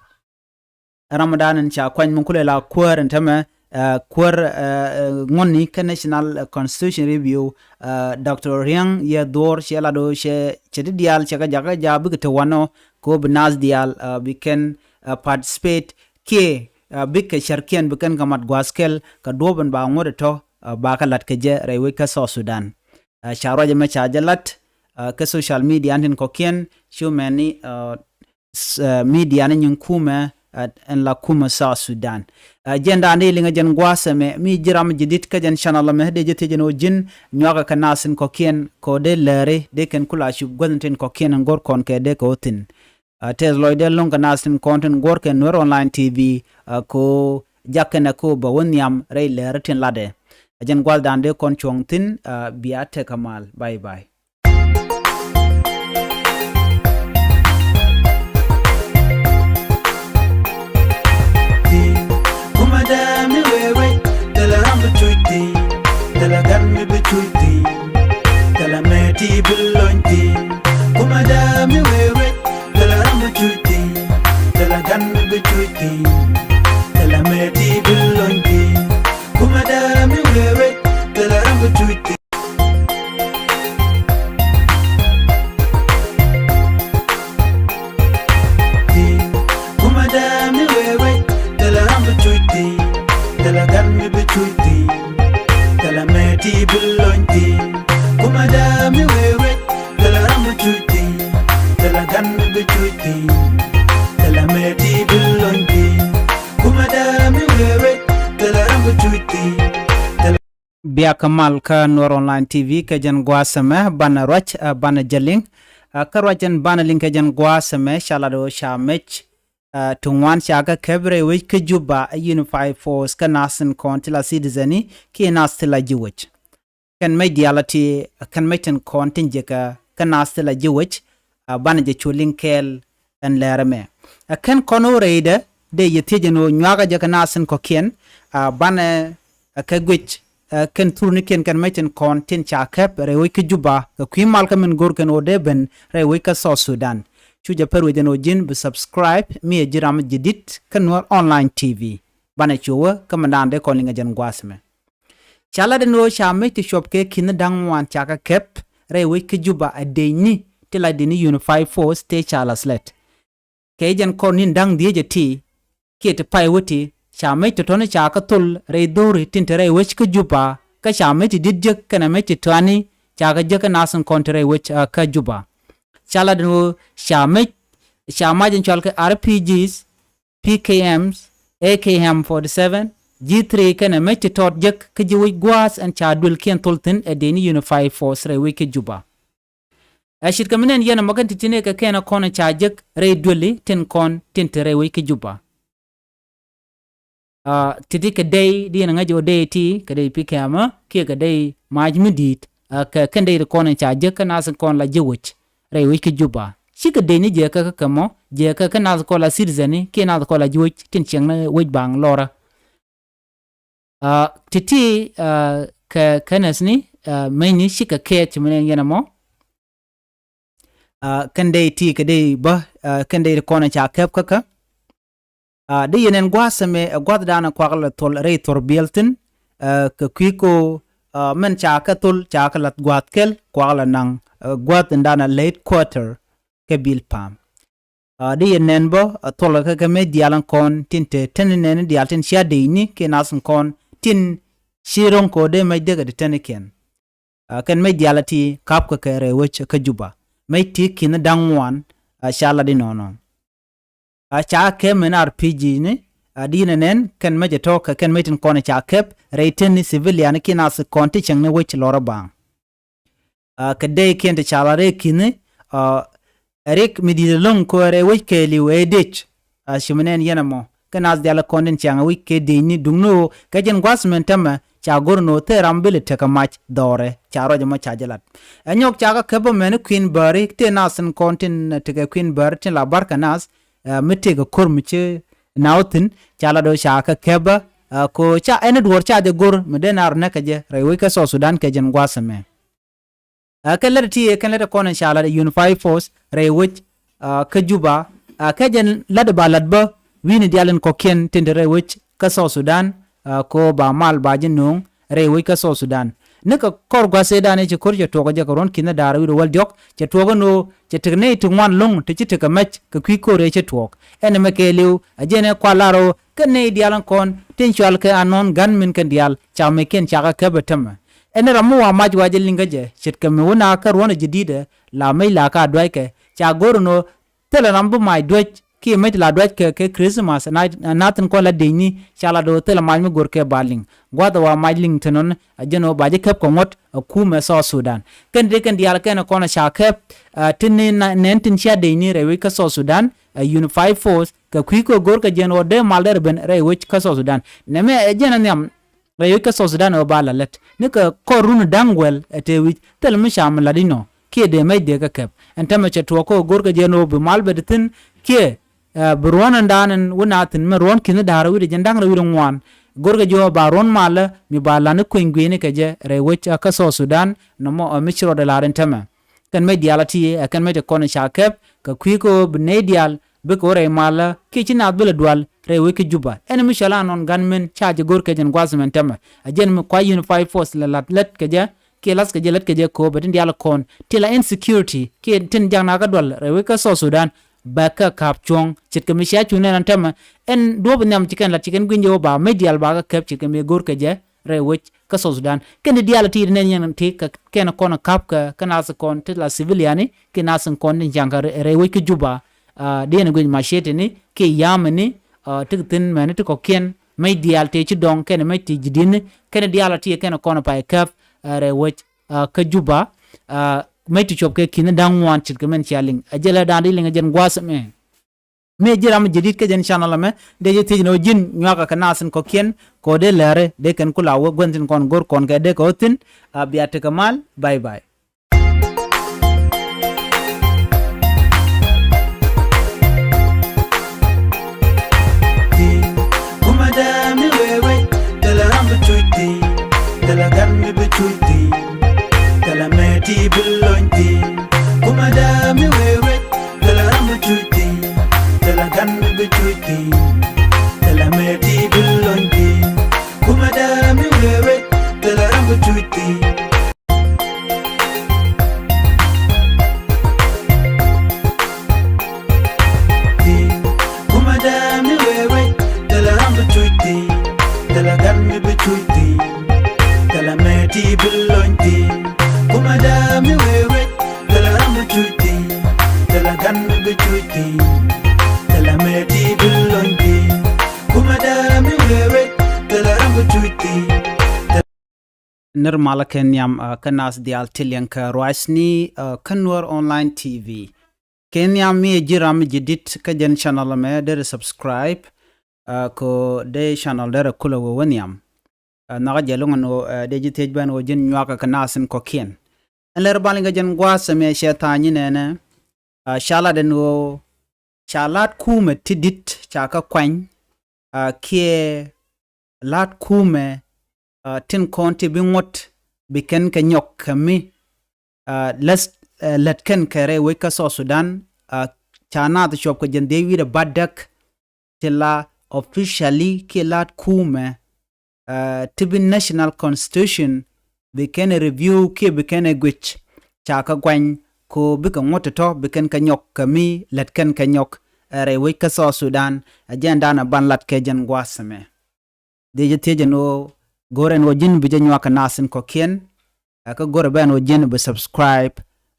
Ram ɛn dan in ca kuany mi kulɛ la kuäär in täämɛ, eh, kuäär, eh, eh, ŋuɔ̱tni kä National Constitution Review, eh, Doctor Riaŋ Yɛr Dhuɔ̱ɔ̱r cɛ lat ɣöö cɛ, cɛ ti diaal cɛ kɛ jakä jaak bikɛ te wanɔ kɛ ɣöö bi naath diaal, eh, bi kɛn, eh, participate kiɛ, eh, bikɛ cärkiɛn bi kɛn kɛ mat gua̱a̱th kɛl kɛ duɔ̱ɔ̱p in ba ŋuɔ̱t ɛ tɔ̱, eh, ba kɛ la̱t kɛ jɛ rɛy wec kä South Sudan. Eh, ca ruac ɛmɛ ca jɛ lat, eh, kä social media in tin kɔ̱kiɛn cu mɛni, eh, s-, eh, media ni nyin kumɛ, eh, ɛn la kumɛ South Sudan. Eh, jɛn dan di liŋɛ jɛn gua̱a̱th ɛmɛ mi ji̱ ram ji̱ di̱t kä jɛn channel ɛmɛ dee jɛ thiec ɛn ɣöö ji̱n nyuakä kɛ naath in kɔ̱kiɛn kɛ ɣöö dee lääri dee kɛn kula cup gua̱th in tin kɔ̱kiɛn in go̱r kɔn kɛ dee kɛ ɣöö thi̱n. Ɛ tɛth lɔcdɛ lo̱ŋ kɛ naath tin kɔn tin guɔ̱r kɛ Nuer Online T V, ɛ ko jak kɛnɛ ko bɛ wä nhiam rɛy lɛr tin latdɛ. Ɛ jɛn gua̱thdan dee kɔn cuɔ̱ŋ thi̱n, ɛ bia tekɛ mal. Bye bye. Kumada mi wewe, tala rambu chuiti, tala gan mi bi chuiti, tala meti bi lonti. Kumada mi wewe, tala rambu chuiti, tala gan mi bi chuiti, tala meti bi lonti. Kumada mi wewe, tala rambu chuiti. Kumada mi wewe, tala rambu chuiti, tala gan mi bi chuiti, tala meti bi lonti. Kumada mi wewe, tala rambu chuiti, tala gan mi bi chuiti, tala meti bi lonti. Kumada mi wewe, tala rambu chuiti, tala Biak mal kä Nuer Online T V kɛ jɛn gua̱a̱th ɛmɛ banɛ ruac, ɛ, banɛ jɛ liŋ. Ɛ, kä ruac ɛn banɛ liŋ kɛ jɛn gua̱a̱th ɛmɛ ca lat ɣöö ca mec, ɛ, ti ŋuan ca kɛ kɛp rɛy wec kä Juba, ɛ, Unified Force kä naath tin kɔn ti la citizen ni kiɛ naath ti la ji̱ wec. Kɛn mec diaal a ti, ɛ, kɛn mec tin kɔn tin jiäkä kä naath ti la ji̱ wec, ɛ, banɛ jɛ cu liŋ kɛɛl ɛn lɛr ɛmɛ. Ɛ kɛn kɔn ɣöö rɛydɛ dee yɛ thiec ɛn ɣöö nyuakä jɛ kɛ naath tin kɔ̱kiɛn, ɛ, banɛ, ɛ, kɛ guic, ɛ, kɛn thurnikiɛn kɛn mec tin kɔn tin ca kɛp rɛy wec kä Juba kɛ kui̱ mal kä min go̱r kɛn ɣöö dee ben rɛy wec kä South Sudan. Cu jɛ pär wec ɛn ɣöö ji̱n bi subscribe mi ɛ ji̱ ram jɛ di̱t kä Nuer Online T V. Banɛ cu wä kä mindan dee kɔn liŋ ɛ jɛn gua̱a̱th ɛmɛ. Ca lat ɛn ɣöö ca mec ti cuɔp kɛ ki̱n da̱ŋ ŋuan ca kɛ kɛp rɛy wec kä Juba ɛ dec ni ti la dec ni Unified Force tëë ca la slɛt. Kɛ jɛn kɔr ni̱n da̱ŋ dhieec ɛ ti kiɛ ti pay wä ti ca mec ti tɔ̱ni ca kɛ thol rɛy dho̱ri tin te rɛy wec kä Juba, kä ca mec ti di̱t jek kɛnɛ mec ti tɔani ca kɛ jek kä naath tin kɔn te rɛy wec, ɛ, kä Juba. Ca lat ɛn ɣöö ca mec, ca mac in cɔal kɛ R P Gs, P K Ms, A K M forty seven, G three kɛnɛ mec ti tɔt jek kä ji̱ wec gua̱a̱th ɛn ca duëlkiɛn thol thi̱n ɛ dec ni Unified Force rɛy wec kä Juba. Ɛ ce̱tkɛ mi nɛn yɛn ɛmɔ kɛn ti̱ti̱ ni kɛ kɛn ɛ kɔn ɛ ca jek rɛy duëli tin kɔn tin te rɛy wec kä Juba. Ɛ, ti̱ti̱ kɛ dey di yɛn ɛ ŋäc ɣöö dey ti kɛ dey P K M kiɛ kɛ dey mac mi di̱i̱t, ɛ, kɛ kɛn dey ti kɔn ɛ ca jek kä naath kɔn la ji̱ wec rɛy wec kä Juba. Cikɛ dec ni jɛ kä kä kɛ mɔ jɛ kä kä naath kɔn la citizen ni kiɛ naath kɔn la ji̱ wec tin ciɛŋ ni wec baŋ lɔrä. Ɛ, ti̱ti̱, ɛ, kɛ kɛnɛth ni, ɛ, meny ni cikɛ kɛɛth ci mi nɛn yɛn ɛmɔ. Ɛ, kɛn dey ti kɛ dey bä, ɛ, kɛn dey ti kɔn ɛ ca kɛp kä kä. Ɛ, di yɛn ɛn gua̱a̱th ɛmɛ ɛ gua̱thdan ɛ kuak lɛ thol rɛy thor biɛl thi̱n, ɛ, kɛ kui̱ ko, ɛ, mɛn ca kɛ thol ca kɛ lath gua̱a̱th kɛl kuak lɛ naŋ, ɛ, gua̱a̱th in dan ɛ late quarter kɛ bil pa̱a̱m. Ɛ, di yɛn nɛn bä, ɛ, thol kɛ kɛ mec diaal in kɔn tin te teni nɛni diaal tin cia dec ni kiɛ naath in kɔn tin ci ro̱ŋ kɛ ɣöö dee mec dee kɛ ti tenikiɛn. Ɛ, kɛn mec diaal a ti ka̱p kɛ kɛ rɛy wec kä Juba. Mec ti ki̱n da̱ŋ ŋuan, ɛ, ca lat di nɔnɔ. Ɛ, ca kɛp min R P G ni, ɛ, di yɛn ɛ nɛn kɛn mec ɛ tɔ̱ kɛ kɛn mec tin kɔn ca kɛp rɛy teni civilian kiɛ naath kɔn ti cieŋ ni wec lɔrä baŋ. Ɛ, kɛ dey kiɛn ti ca la rɛy ki̱ni, ɛ, rik mi di̱i̱t ɛlɔ̱ŋ kɛ rɛy wec kɛɛliw ɛ dec. Ɛ, ci mi nɛn yɛn ɛmɔ kä naath diaal kɔn tin ciaŋ ɛ wec kɛ dec ni duŋni ɣöö kɛ jɛn gua̱th min tämɛ ca go̱r ni ɣöö thil ram bi lɛ tekɛ mac dhɔrɛ ca ruac ɛmɔ ca jɛ lat. Ɛ nyɔk ca kɛ käp bä mɛni kui̱n bääri tëë naath tin kɔn tin tekɛ kui̱n bääri tin la bar kɛ naath, ɛ, mi tëëkɛ ko̱r mi ci naath thi̱n ca lat ɣöö ca kɛ käp bä, ɛ, ko ca ɛn duɔ̱ɔ̱r ca jɛ go̱r mi dee naar näk kɛ jɛ rɛy wec kä South Sudan kɛ jɛn gua̱th ɛmɛ. Ɛ, kɛn lät ti ɛ kɛn lät kɔn in ca lat Unified Force rɛy wec, ɛ, kä Juba, ɛ, kɛ jɛn lat ba lat bä wi̱ni diaal in kɔ̱kiɛn tin te rɛy wec kä South Sudan, ɛ, ko ba mal ba ji̱ no̱o̱ŋ rɛy wec kä South Sudan. Ni kɛ kɔr gua̱th ëëdan i̱ ci ko̱r cɛ tuɔɔk ɛ jɛ kɛ ruɔ̱n ki̱n da̱a̱r wi̱cdɛ wäl diɔ̱k cɛ tuɔɔk ɛn ɣöö cɛ tekɛ nɛy ti ŋuan lo̱ŋ ti ci tekɛ mɛc kɛ kui̱ ko̱r ëë ci tuɔɔk. Ɛn ɛmɛ kɛɛliw ɛ jɛn ɛ kual lar ɣöö kɛn nɛy diaal in kɔn tin cual kɛ anɔn ga̱n min kɛn diaal ca meckiɛn ca kɛ käp ɛ tämɛ. Ɛn ram mi wa mac wa jɛ liŋ kä jɛ ce̱tkɛ mi wä na kä ruɔ̱n ɛ jɛ di̱t ɛ la mec la ka duackɛ ca go̱r ɛn ɣöö thilɛ ram bi mac duäc kiɛ mec ti la duac kɛ kɛ Christmas, na, na thi̱n kɔn la dec ni, ca la do̱ thilɛ mac mi go̱r kɛ ba liŋ. Gua̱th ɛ wa mac liŋ thi̱n ɔn, ɛ jɛn ɣöö ba ji̱ käp kɛ ŋuɔ̱t ɛ kumɛ South Sudan. Kɛn dee kɛn diaal kɛn kɔn ca käp, ɛ, tin ni na, nɛn tin cia dec ni rɛy wec kä South Sudan, ɛ, Unified Force, kɛ kui̱ kɛ go̱r kɛ jɛn ɣöö dee mal derɛ ben rɛy wec kä South Sudan. Nɛmɛ ɛ jɛn ɛ nhiam rɛy wec kä South Sudan ɣöö ba la lät. Ni kɛ kɔr run da̱ŋ wäl ɛ tëë wi̱c, thil mi ca mi la̱t inɔ, kiɛ dee mec dee kɛ käp. Ɛn täämɛ cɛ tuɔɔk kä go̱r kɛ jɛn ɣöö bi mal bɛ di thi̱n, kiɛ, ɛ, bi ruɔ̱n ɛn daan ɛn wä na thi̱n mɛ ruɔ̱n ki̱n da̱a̱r wi̱cdɛ jɛn da̱ŋ rɛw wi̱cdɛ ŋuan. Go̱r kɛ jɛ ɣöö ba ruɔ̱n malä mi ba la̱t ni kueny gui̱ni kɛ jɛ rɛy wec, ɛ, kä South Sudan, nɔmɔ, ɛ, mi ci rɔɔdɛ la̱r ɛn täämɛ. Kɛn mec diaal a ti, ɛ, kɛn mec ti kɔn ca käp, kɛ kui̱ kɛ ɣöö bi nɛy diaal, bikɛ wä rɛy malä, kiɛ ci naath bi lɛ dual rɛy wec kä Juba. Ɛn mi cɔal a nɔn gunmen ca jɛ go̱r kɛ jɛn gua̱th mɛn täämɛ. Ɛ jɛn mi kua Unified Force la la̱t lät kɛ jɛ, kiɛ la̱th kɛ jɛ lät kɛ jɛ kɛ ɣöö bɛ tin diaal kɔn ti la insecurity, kiɛ tin jak naath kä dual rɛy wec kä South Sudan, bɛ kɛ ka̱p cuɔ̱ŋ. Ce̱tkɛ mi cia cuŋ nɛn ɛn täämɛ, ɛn duɔ̱ɔ̱p nhiam ci kɛn la̱t ci kɛn gui̱ny jɛ ɣöö ba mec diaal ba kɛ käp ce̱tkɛ mi go̱r kɛ jɛ rɛy wec kä South Sudan. Kɛn ti diaal a ti nɛn yɛn ti kɛ kɛn kɔn ka̱p kɛ, kɛ naath kɔn ti la civilian ni, kiɛ naath kɔn tin ca̱ŋ kɛ rɛy, rɛy wec kä Juba. Ɛ, dee ni guic macietini, kiɛ yamini, ɛ, ti kɛ thi̱n mɛni ti kɔ̱kiɛn, mec diaal tëë ci dɔ̱ŋ, kɛn mec ti ji̱ di̱tni, kɛn diaal a ti kɛn kɔn pay käp, ɛ, rɛy wec, ɛ, kä Juba, ɛ, mec ti cuɔp kɛ ki̱n da̱ŋ ŋuan ce̱tkɛ mɛn cia liŋ. Ɛ jɛ lɛ da̱a̱n di liŋ ɛ jɛn gua̱th ɛmɛ. Mi ji̱ ram mi jɛ di̱t kä jɛn channel ɛmɛ, dee jɛ thiec ni ɣöö ji̱n nyuakä kɛ naath in kɔ̱kiɛn, kɛ ɣöö dee lɛri, dee kɛn ku la wä gua̱n tin kɔn go̱r kɔn kɛ dee kɛ ɣöö thi̱n, ɛ, bia tekɛ mal, bye bye. Kumɛ dee mi wee wec, thilɛ ram bi cuc thi̱n, thilɛ gan mi bi cuc thi̱n, thilɛ mɛ ti bi lony thi̱n. Kumɛ dee mi wee wec, thilɛ ram bi cuc thi̱n, thilɛ gan mi bi cuc thi̱n, thilɛ mɛ ti bi lony thi̱n. Kumɛ dee mi wee wec, thilɛ ram bi cuc thi̱n. Kumɛ dee mi wee wec, thilɛ ram bi cuc thi̱n, thilɛ gan mi bi cuc thi̱n, thilɛ mɛ ti bi lony thi̱n. Kumɛ dee mi wee wec, thilɛ ram bi cuc thi̱n, thilɛ gan mi bi cuc thi̱n, thilɛ mɛ ti bi lony thi̱n. Kumɛ dee mi wee wec, thilɛ ram bi cuc thi̱n. Nir malä kɛ nhiam, ɛ, kä naath diaal ti liɛŋ kɛ ruacni, ɛ, kä Nuer Online T V. Kɛ nhiam mi ɛ ji̱ ram mi ji̱ di̱t kä jɛn channel ɛmɛ derɛ subscribe, ɛ, kɛ ɣöö dee channel derɛ kulɛ wee wä nhiam. Ɛ, nhɔakä jɛ lo̱ŋ ɛn ɣöö, ɛ, dee ji̱ thiec bä ɛn ɣöö ji̱n nyuakä kɛ naath in kɔ̱kiɛn. Ɛn lɛr bal in kɛ jɛn gua̱a̱th ɛmɛ cɛ tha̱a̱ny inɛnɛ, ɛ, ca lat ɛn ɣöö ca la̱t kumɛ ti di̱t ca kɛ kuany, ɛ, kiɛ la̱t kumɛ, ɛ, tin kɔn ti bi ŋuɔ̱t bi kɛn kɛ nyɔk kɛ mi, ɛ, lät, ɛ, lät kɛn kɛ rɛy wec kä South Sudan, ɛ, ca naath cuɔp kɛ jɛn dhiec wi̱cdɛ bädäk ti la officially kiɛ la̱t kumɛ, ɛ, ti bi national constitution bi kɛn ɛ review kiɛ bi kɛn ɛ guic, ca kɛ guany kɛ ɣöö bikɛ ŋuɔ̱t tɔ̱tɔ̱ bi kɛn kɛ nyɔk kɛ mi lät kɛn kɛ nyɔk, ɛ, rɛy wec kä South Sudan. Ɛ jɛn da̱a̱n ɛ ban lat kɛ jɛn gua̱a̱th ɛmɛ. Dee jɛ thiec ɛn ɣöö go̱rɛ ɛn ɣöö ji̱n bi jɛ nyuak kɛ naath in kɔ̱kiɛn, ɛ, kä go̱rɛ bä ɛn ɣöö ji̱n bi subscribe,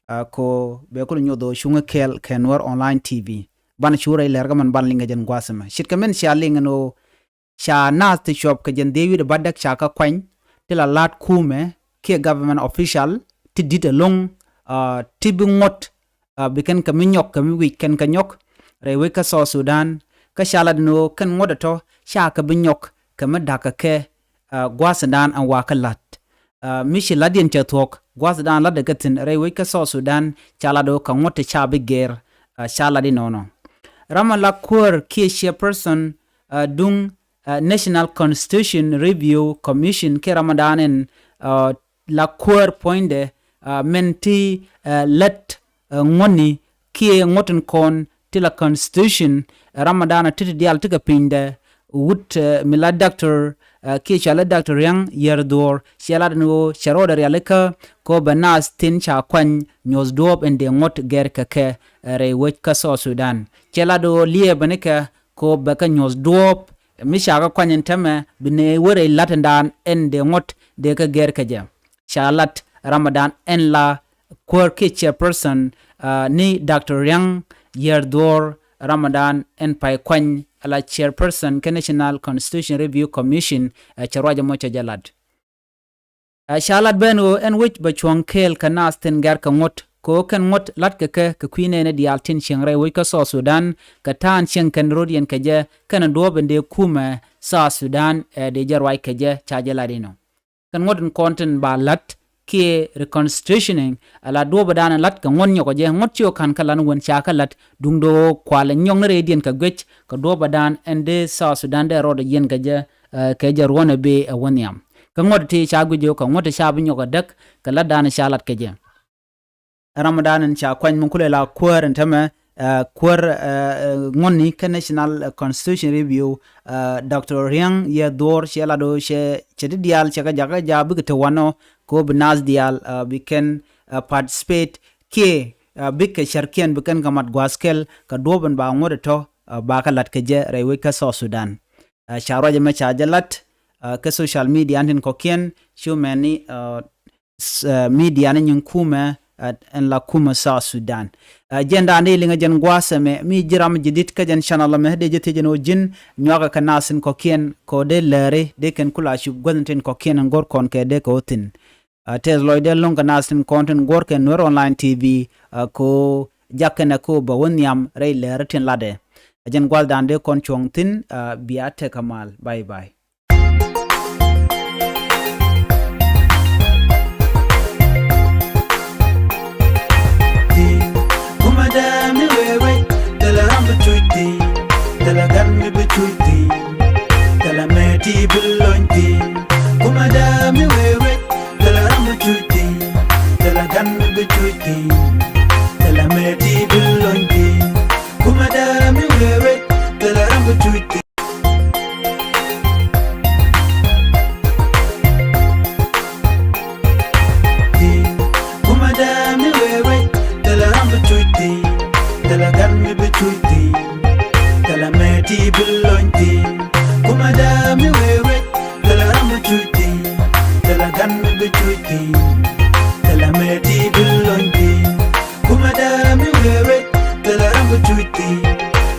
ɛ, kɛ ɣöö bɛ kulɛ nyoth ɣöö cuŋä kɛɛl kɛ Nuer Online T V. Banɛ cu rɛy lɛr kä mɛn ban liŋ kɛ jɛn gua̱a̱th ɛmɛ. Ce̱tkɛ min cia liŋ ɛn ɣöö ca naath ti cuɔp kɛ jɛn dhiec wi̱cdɛ bädäk ca kɛ kuany ti la la̱t kumɛ kiɛ government official ti di̱t ɛlɔ̱ŋ, ɛ, ti bi ŋuɔ̱t, ɛ, bi kɛn kɛ mi nyɔk kɛ mi wi̱c kɛn kɛ nyɔk rɛy wec kä South Sudan. Kä ca lat ɛn ɣöö kɛn ŋuɔ̱t ɛ tɔ̱ ca kɛ bi nyɔk kɛ mi da̱k kɛ kɛ, ɛ, gua̱a̱th ɛn da̱a̱n ɛn wakä la̱t. Ɛ, mi ci la̱tdiɛn cɛ thuɔ̱k gua̱a̱th ɛn da̱a̱n la̱tdɛ kɛ thi̱n rɛy wec kä South Sudan ca lat ɣöö kɛ ŋuɔ̱t ti ca bi gɛr, ɛ, ca lat inɔnɔ. Ram ɛ la kuäär kiɛ chairperson, ɛ, duŋ, ɛ, National Constitution Review Commission kiɛ ram ɛ da̱a̱n ɛn, ɛ, la kuäär puɔ̱nydɛ, ɛ, min ti, ɛ, lät, ɛ, ŋuɔ̱tni kiɛ ŋuɔ̱t tin kɔn ti la constitution, ɛ, ram ɛ da̱a̱n ɛ ti ti diaal ti kɛ pinydɛ wut, ɛ, mi la doctor, ɛ, kiɛ cɔalɛ Doctor Riaŋ Yiɛr Dhuɔ̱ɔ̱r, cɛ lat ɛn ɣöö cɛ rɔɔdɛ rialikä kɛ ɣöö bɛ naath tin ca kuany nyuɔ̱th duɔ̱ɔ̱p in dee ŋuɔ̱t gɛr kɛ kɛ, ɛ, rɛy wec kä South Sudan. Cɛ lat ɣöö liɛɛbä nikɛ kɛ ɣöö bɛ kɛ nyuɔ̱th duɔ̱ɔ̱p mi ca kɛ kuany ɛn täämɛ bi nɛy wä rɛy la̱t ɛn da̱a̱n ɛn dee ŋuɔ̱t dee kɛ gɛr kɛ jɛ. Ca lat ram ɛ da̱a̱n ɛn la kuäär kiɛ chairperson, ɛ, ni Doctor Riaŋ Yiɛr Dhuɔ̱ɔ̱r, Ramadan ɛn Pay Kuany, ala chairperson kä National Constitution Review Commission, ɛ cɛ ruac ɛmɔ cɛ jɛ lat. Ɛ ca lat ben ɣöö ɛn wec bɛ cuɔ̱ŋ kɛɛl kɛ naath tin gɛr kɛ ŋuɔ̱t, kɛ ɣöö kɛn ŋuɔ̱t latkɛ kɛ kɛ kui̱ nɛɛni diaal tin cieŋ rɛy wec kä South Sudan, kɛ ta̱a̱n cieŋ kɛn röt yɛn kɛ jɛ, kɛn duɔ̱ɔ̱p in dee kumɛ South Sudan, ɛ dee jɛ ruac kɛ jɛ, ca jɛ lat inɔ. Kɛn ŋuɔ̱t in kɔn tin ba la̱t kiɛ reconstitutioning, ala duɔ̱ɔ̱pdan in la̱t kɛ ŋuɔ̱t nyɔkɔ jɛ, ŋuɔ̱t ci ɣöö ka̱n kä lan wän ca kä la̱t, duundɛ ɣöö kual in nyɔk ni rɛydiɛn kɛ guic, kɛ duɔ̱ɔ̱pdan in dee South Sudan dee rɔɔdɛ yiɛn kɛ jɛ, ɛ, kɛ jɛ ruɔ̱n ɛ bee ɛ wä nhiam. Kä ŋuɔ̱t ti ca guic ɣöö kɛ ŋuɔ̱t ti ca bi nyɔk ɛ däk, kɛ la̱tdan ca la̱t kɛ jɛ. Ramadan in ca kuany mi kulɛ la kuäär in tämɛ, ɛ, kuäär, ɛ, ɛ, ŋuɔ̱tni kä National, ɛ, Constitution Review, ɛ, Doctor Riang Yɛ Dhuɔr cɛ lat ɣöö cɛ, cɛ ti diaal cɛ kɛ jakä jaak bikɛ te wanɔ, kɛ ɣöö bi naath diaal, ɛ, bi kɛn, ɛ, participate kiɛ, ɛ, bikɛ cärkiɛn bi kɛn kɛ mat gua̱a̱th kɛl kɛ duɔ̱ɔ̱p in ba ŋuɔ̱t ɛ tɔ̱, ɛ, ba kɛ la̱t kɛ jɛ rɛy wec kä South Sudan. Ɛ, ca ruac ɛmɛ ca jɛ lat, ɛ, kä social media tin kɔ̱kiɛn, cu mɛni, ɛ, s-, ɛ, media ni nyin kumɛ, ɛ, ɛn la kumɛ South Sudan. Ɛ, jɛn da̱a̱n dee liŋɛ jɛn gua̱a̱th ɛmɛ, mi ji̱ ram ji̱ di̱t kä jɛn channel ɛmɛ, dee jɛ thiec jɛn ɣöö ji̱n nyuakɛ kɛ naath tin kɔ̱kiɛn, kɛ ɣöö dee lääri, dee kɛn kula cup guäth tin kɔ̱kiɛn in go̱r kɔn kɛ dee kɛ ɣöö thi̱n. Ɛ, tɛth lɔcdɛ lo̱ŋ kɛ naath tin kɔn tin guɔ̱r kɛ Nuer Online T V, ɛ, kɛ ɣöö jak kɛnɛ kɛ ɣöö bɛ wä nhiam rɛy lääri tin latdɛ. Ɛ jɛn gua̱a̱th da̱a̱n dee kɔn cuɔ̱ŋ thi̱n, ɛ, bia tekɛ mal. Bye bye. Ti, kumɛ dee mi wee wee, thilɛ ram bi cuc ti, thilɛ gan mi bi cuc ti, thilɛ mɛ ti bi lony ti. Kumɛ dee mi wee wee, thilɛ ram bi cuc ti, thilɛ gan mi bi cuc ti, thilɛ mɛ ti bi lony ti. Kumɛ dee mi wee wee, thilɛ ram bi cuc ti. Ti, kumɛ dee mi wee wee, thilɛ ram bi cuc ti, thilɛ gan mi bi cuc ti, thilɛ mɛ ti bi lony ti. Kumɛ dee mi wee wee, thilɛ ram bi cuc ti, thilɛ gan mi bi cuc ti, thilɛ mɛ ti bi lony ti. Kumɛ dee mi wee wee, thilɛ ram bi cuc ti,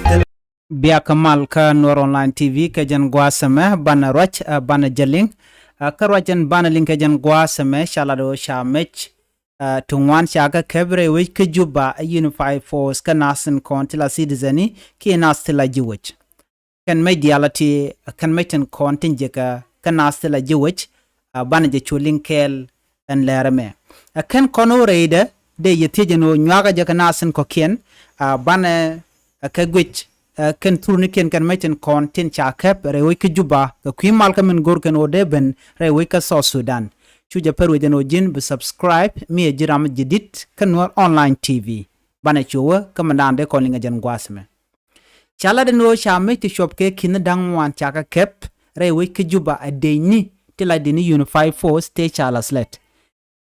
thilɛ Biakä mal kä Nuer Online T V kɛ jɛn gua̱a̱th ɛmɛ banɛ ruac, ɛ, banɛ jɛ liŋ. Ɛ, kä ruac ɛn banɛ liŋ kɛ jɛn gua̱a̱th ɛmɛ ca lat ɣöö ca mec, ɛ, ti ŋuan ca kɛ kɛp rɛy wec kä Juba ɛ Unified Force kä naath tin kɔn ti la citizen ni kiɛ naath ti la ji̱ wec. Kɛn mec diaal ɛ ti, kɛn mec tin kɔn tin jiäkä kä naath ti la ji̱ wec, ɛ, banɛ jɛ cu liŋ kɛɛl ɛn lɛr ɛmɛ. Ɛ kɛn kɔn ɣöö rɛydɛ dee yɛ thiec ɛn ɣöö nyuakä jɛ kɛ naath tin kɔ̱kiɛn, ɛ, banɛ, ɛ, kɛ guic, ɛ, kɛn thurnikiɛn kɛn mec tin kɔn tin ca kɛp rɛy wec kä Juba kɛ kui̱ mal kä min go̱r kɛn ɣöö dee ben rɛy wec kä South Sudan. Cu jɛ pär wec ɛn ɣöö ji̱n bi subscribe mi ɛ ji̱ ram ji̱ di̱t kä Nuer Online T V. Banɛ cu wä kä min da̱a̱n dee kɔn liŋ ɛ jɛn gua̱a̱th ɛmɛ. Ca lat ɛn ɣöö ca mec ti cuɔp kɛ ki̱n da̱ŋ ŋuan ca kɛ kɛp rɛy wec kä Juba ɛ dëëcni ti la dëëcni Unified Force tëë ca la̱th lät.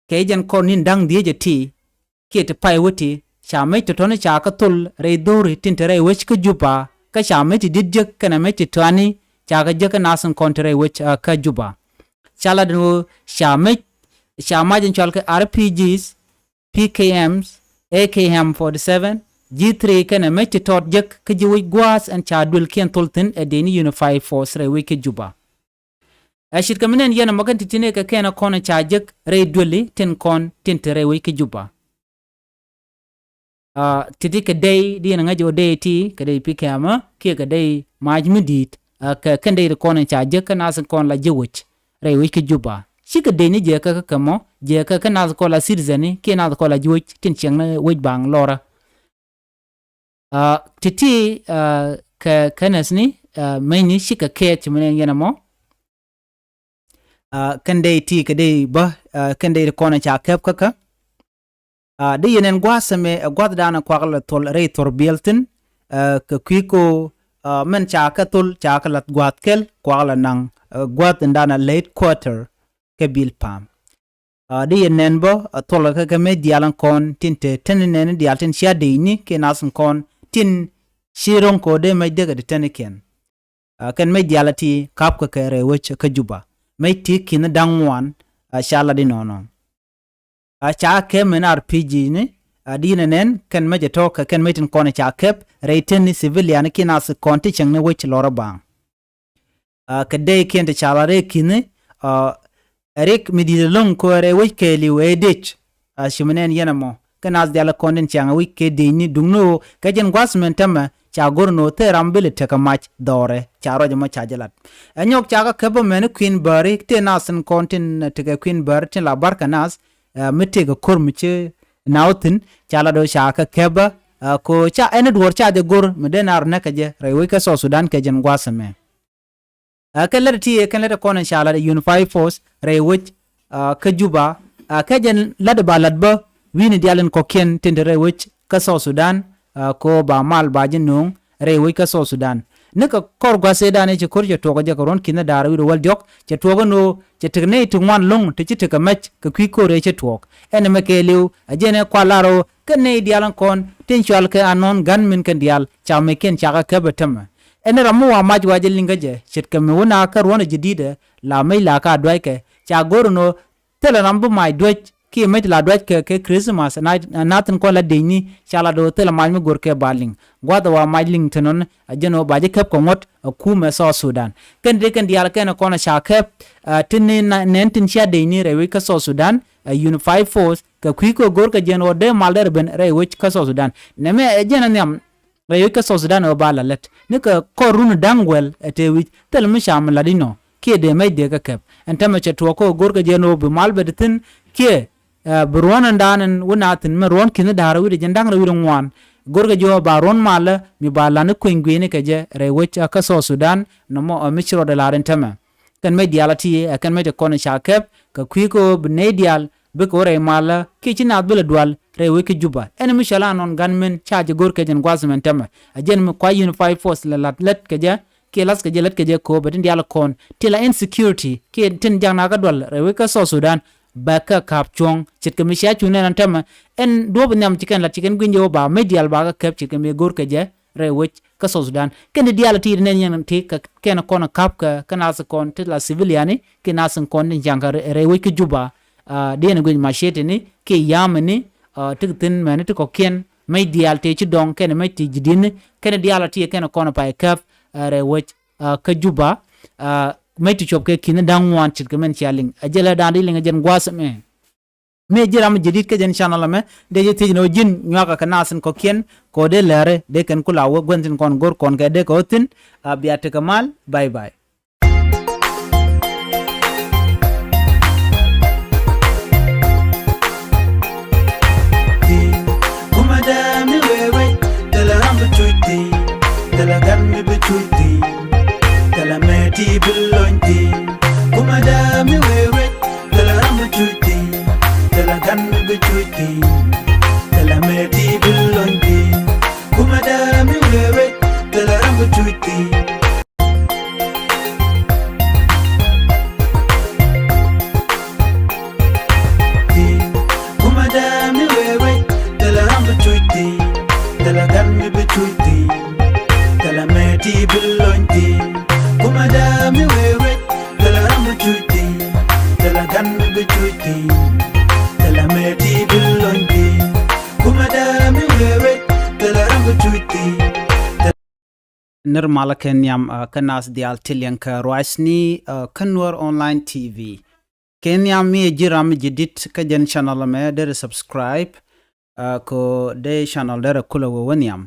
Kɛ jɛn kɔn ni̱n da̱ŋ dhieec ɛ ti kiɛ ti pay wä ti ca mec tɔ̱tɔ̱ni ca kɛ thol rɛy dho̱ri tin te rɛy wec kä Juba kä ca mec ti di̱t jek kɛnɛ mec ti tɔ̱ani ca kɛ jek kä naath tin kɔn te rɛy wec, ɛ, kä Juba. Ca lat ɛn ɣöö ca mec, ca mac in cɔal kɛ R P Gs, P K Ms, A K M forty seven, G three kɛnɛ mec ti tɔt jek kä ji̱ wec gua̱a̱th ɛn ca duëlkiɛn thol thi̱n ɛ dëëcni Unified Force rɛy wec kä Juba. Ɛ ce̱tkɛ mi nɛn yɛn ɛmɔ kɛn ti̱ti̱ni kɛ kɛn ɛ kɔn ɛ ca jek rɛy duëli tin kɔn tin te rɛy wec kä Juba. Ɛ, ti̱ti̱ kɛ dey di yɛn ɛ ŋäc ɣöö dey ti kɛ dey P K M kiɛ kɛ dey mac mi di̱i̱t, ɛ, kɛ kɛn dey ti kɔn ɛ ca jek kä naath kɔn la ji̱ wec rɛy wec kä Juba. Cikɛ dëëcni jɛ kä kä kɛ mɔ, jɛ kä kä naath kɔn la citizen ni kiɛ naath kɔn la ji̱ wec tin ciɛŋ ni wec baŋ lɔrä. Ɛ, ti̱ti̱, ɛ, kɛ kɛnɛth ni, ɛ, mecni cikɛ kɛɛth ci mi nɛn yɛn ɛmɔ. Ɛ, kɛn dey ti kɛ dey bä, ɛ, kɛn dey ti kɔn ɛ ca kɛp kä kä. Ɛ, di yɛn ɛn gua̱a̱th ɛmɛ ɛ gua̱a̱th da̱a̱n ɛ kuak lɛ thol rɛy thor biɛl thi̱n, ɛ, kɛ kui̱ ko, ɛ, mɛn ca kɛ thol ca kɛ la̱th gua̱a̱th kɛl kuak lɛ naŋ, ɛ, gua̱a̱th in da̱a̱n ɛ late quarter kɛ bil pa̱a̱m. Ɛ, di yɛn nɛn bä, ɛ, thol kɛ kɛ mec diaal in kɔn tin te teni nɛni diaal tin cia dëëcni kiɛ naath in kɔn tin ci ro̱ŋ kɛ ɣöö dee mec dee kɛ ti tenikiɛn. Ɛ, kɛn mec diaal ɛ ti ka̱p kɛ kɛ rɛy wec kä Juba. Mec ti ki̱n da̱ŋ ŋuan, ɛ, ca lat inɔnɔ. Ɛ, ca kɛ mɛn R P G ni, Ɛ di̱i̱n ɛ nɛn kɛn mec ɛ tɔ̱ kɛ kɛn mec tin kɔn ɛ ca kɛp rɛy teni civilian kiɛ nath kɔn ti cieŋni wec lɔrä baŋ. Ɛ kɛ dee kiɛn ti ca la rɛy ki̱ni, ɛ rik mi di̱i̱t ɛlɔ̱ŋ kɛ rɛy wec kɛɛliw ɛ dec. Ɛ ci mi nɛn yɛn ɛmɔ kɛ nath diaal kɔn tin ciaŋ ɛ wec kɛ dec ni duŋni ɣöö kɛ jɛn gua̱th mɛn tämɛ ca go̱r ni ɣöö thil ram bi lɛ tekɛ mac dhɔrɛ ca ruac ɛmɔ ca jɛ lat. Ɛ nyɔk ca kɛ kɛp bä mɛni kui̱n bääri tëë nath tin kɔn tin tekɛ kui̱n bääri tin la barkɛ nath, ɛ mi tëëkɛ ko̱r mi ci na wä thi̱n ca la do̱ ca kɛ kɛp bä. Ɛ ko ca ɛn duɔ̱ɔ̱r ca jɛ go̱r mi dee na rɔ näk kɛ jɛ rɛy wec kä South Sudan kɛ jɛn gua̱th ɛmɛ. Ɛ kɛn lät ti ɛ kɛn lät kɔn in ca lat ɛ Unified Force rɛy wec kä Juba. Ɛ kɛ jɛn lat ba lat bä wi̱ni diaal in kɔ̱kiɛn tin te rɛy wec kä South Sudan. Ɛ ko ba mal ba ji̱ no̱o̱ŋ rɛy wec kä South Sudan. Ni kɛ kɔr gua̱th ëëdan ëë ci ko̱r cɛ tuɔɔk ɛ jɛ kɛ ruɔ̱n ki̱n da̱a̱r wi̱r wäl diɔ̱k cɛ tuɔɔk ɛn ɣöö cɛ tekɛ nɛy ti ŋuan lo̱ŋ ti ci tekɛ mɛc kɛ kui̱ ko̱r ëë cɛ tuɔɔk. Ɛn ɛmɛ kɛɛliw ɛ jɛn ɛ kual lar ɣöö kɛ nɛy diaal in kɔn tin cual kɛ anɔn ga̱n min kɛn diaal ca mɛckiɛn ca kɛ kɛp ɛ tämɛ. Ɛn ram mi wa mac wa jɛ liŋ kä jɛ ce̱tkɛ mi wun a kä ruɔ̱n ɛ jɛ di̱t ɛ la mec la ka duackɛ ca go̱r ɛn ɣöö thilɛ ram bi mac duäc kiɛ mec la duackɛ kɛ Christmas na, na thin kɔn la dec ni ca la do̱ thilɛ mac mi go̱r kɛ ba liŋ. Gua̱th ɛ wa mac liŋ te nɔn ɛ jɛn ɣöö ba ji̱ kɛp kɛ ŋuɔ̱t ɛ kumɛ South Sudan. Kɛn dee kɛn diaal kɛn ɛ kɔn ɛ ca kɛp ɛ tin ni nɛn tin cia dec ni rɛy wec kä South Sudan ɛ Unified Force kɛ kui̱ kɛ go̱r kɛ jɛn ɣöö dee mal dee rɛ ben rɛy wec kä South Sudan. Nɛmɛ ɛ jɛn ɛ nhiam rɛy wec kä South Sudan ɛ ba la lät ni kɛ kɔr run da̱ŋ wɛl ɛ tëë wi̱c thil mi ca mi lat inɔ kiɛ dee mɛc dee kä kɛp. Ɛn tämɛ cɛ tuɔɔk kä go̱rkɛ jɛ ni ɣöö bi mal bɛ ti thi̱n kiɛ ɛ bi ruɔ̱n ɛn da̱a̱n ɛn wä na thi̱n mɛ ruɔ̱n ki̱n da̱a̱r wi̱cdɛ jɛn da̱ŋ rɛw wi̱cdɛ ŋuan. Go̱rkɛ jɛ ɣöö ba ruɔ̱n malä mi ba lan i̱ kueny gui̱ni kɛ jɛ rɛy wec kä South Sudan nɔmɔ ɛ mi ci rɔɔdɛ la̱r ɛn tämɛ. Kɛn mec diaal a ti ɛ kɛn mec ti kɔn ca kɛp kɛ kui̱ kä ɣöö bi nɛy diaal bikɛ wä rɛy malä kiɛ ci naath bi lɛ dual rɛy wec kä Juba. Ɛn mi cɔal anɔn gunmen ca jɛ go̱r kɛ jɛn gua̱th mɛn tämɛ. Ɛ jɛn mi kua Unified Force lɛ la̱t lät kɛ jɛ kiɛ la̱th kɛ jɛ lät kɛ jɛ kööbɛ tin diaal kɔn ti la insecurity kiɛ tin jak nakä dual rɛy wec kä South Sudan. Bɛ kɛ ka̱p cuɔ̱ŋ ce̱tkɛ mi cia cu nɛn an tämɛ. Ɛn duɔ̱ɔ̱p nhiam ci kɛn la̱t ci kɛn gui̱ny jɛ wä ba mec diaal ba kɛ kɛp ce̱tkɛ mi go̱r kɛ jɛ rɛy wec kä South Sudan. Kɛn ti diaal ti nɛn yɛn ti kɛ kɛn kɔn ka̱p kɛ kɛ nath kɔn ti la civilian ni kiɛ nath kɔn tin ca̱ŋ kɛ rɛy wec kä Juba. Diɛn guic macietini kiɛ yamini ti thi̱n mɛni ti kɔ̱kiɛn mec diaal ti ci dɔŋ kɛn mec ti ji̱ di̱tni kɛn diaal ti kɛn kɔn pay käp rɛy wec kä Juba. Mec ti cuɔp kɛ ki̱n da̱ŋ ŋuan ce̱tkɛ mɛn cia liŋ a jɛ lɛ da̱a̱n di liŋ a jɛn gua̱a̱th mɛ. Mi ji̱ ram ji̱ di̱t kä jɛn channel ɛmɛ dee ji̱ thiec ni ɣöö ji̱n nyuakä kɛ nath in kɔ̱kiɛn kɛ ɣöö dee lɛri dee kɛn ku la wä gua̱n thi̱n kɔn go̱r kɔn kɛ dee kɛ ɣöö thi̱n. A bia tekɛ mal. Bye bye. Kumɛ dee mi wee wec thilɛ ram bi cuc thi̱n thilɛ gan mi bi cuc thi̱n thilɛ mɛ ti bi lony thi̱n. Kumɛ dee mi wee wec thilɛ ram bi cuc thi̱n thilɛ gan mi bi cuc thi̱n thilɛ mɛ ti bi lony thi̱n. Kumɛ dee mi wee wec thilɛ ram bi cuc thi̱n. Kumɛ dee mi wee wec thilɛ ram bi cuc thi̱n thilɛ gan mi bi cuc thi̱n thilɛ mɛ ti bi lony thi̱n. Kumɛ dee mi wee wec thilɛ ram bi cuc thi̱n thilɛ gan mi bi cuc thi̱n thilɛ mɛ ti bi lony thi̱n. Kumɛ dee mi wee wec thilɛ ram bi cuc thi̱n. Nir malä kɛ nhiam kä nath diaal ti liɛŋ kɛ ruacni kä Nuer Online T V. Kɛ nhiam mi ji̱ ram ji̱ di̱t kä jɛn channel mɛ derɛ subscribe kɛ dee channel derɛ kulɛ wee wä nhiam.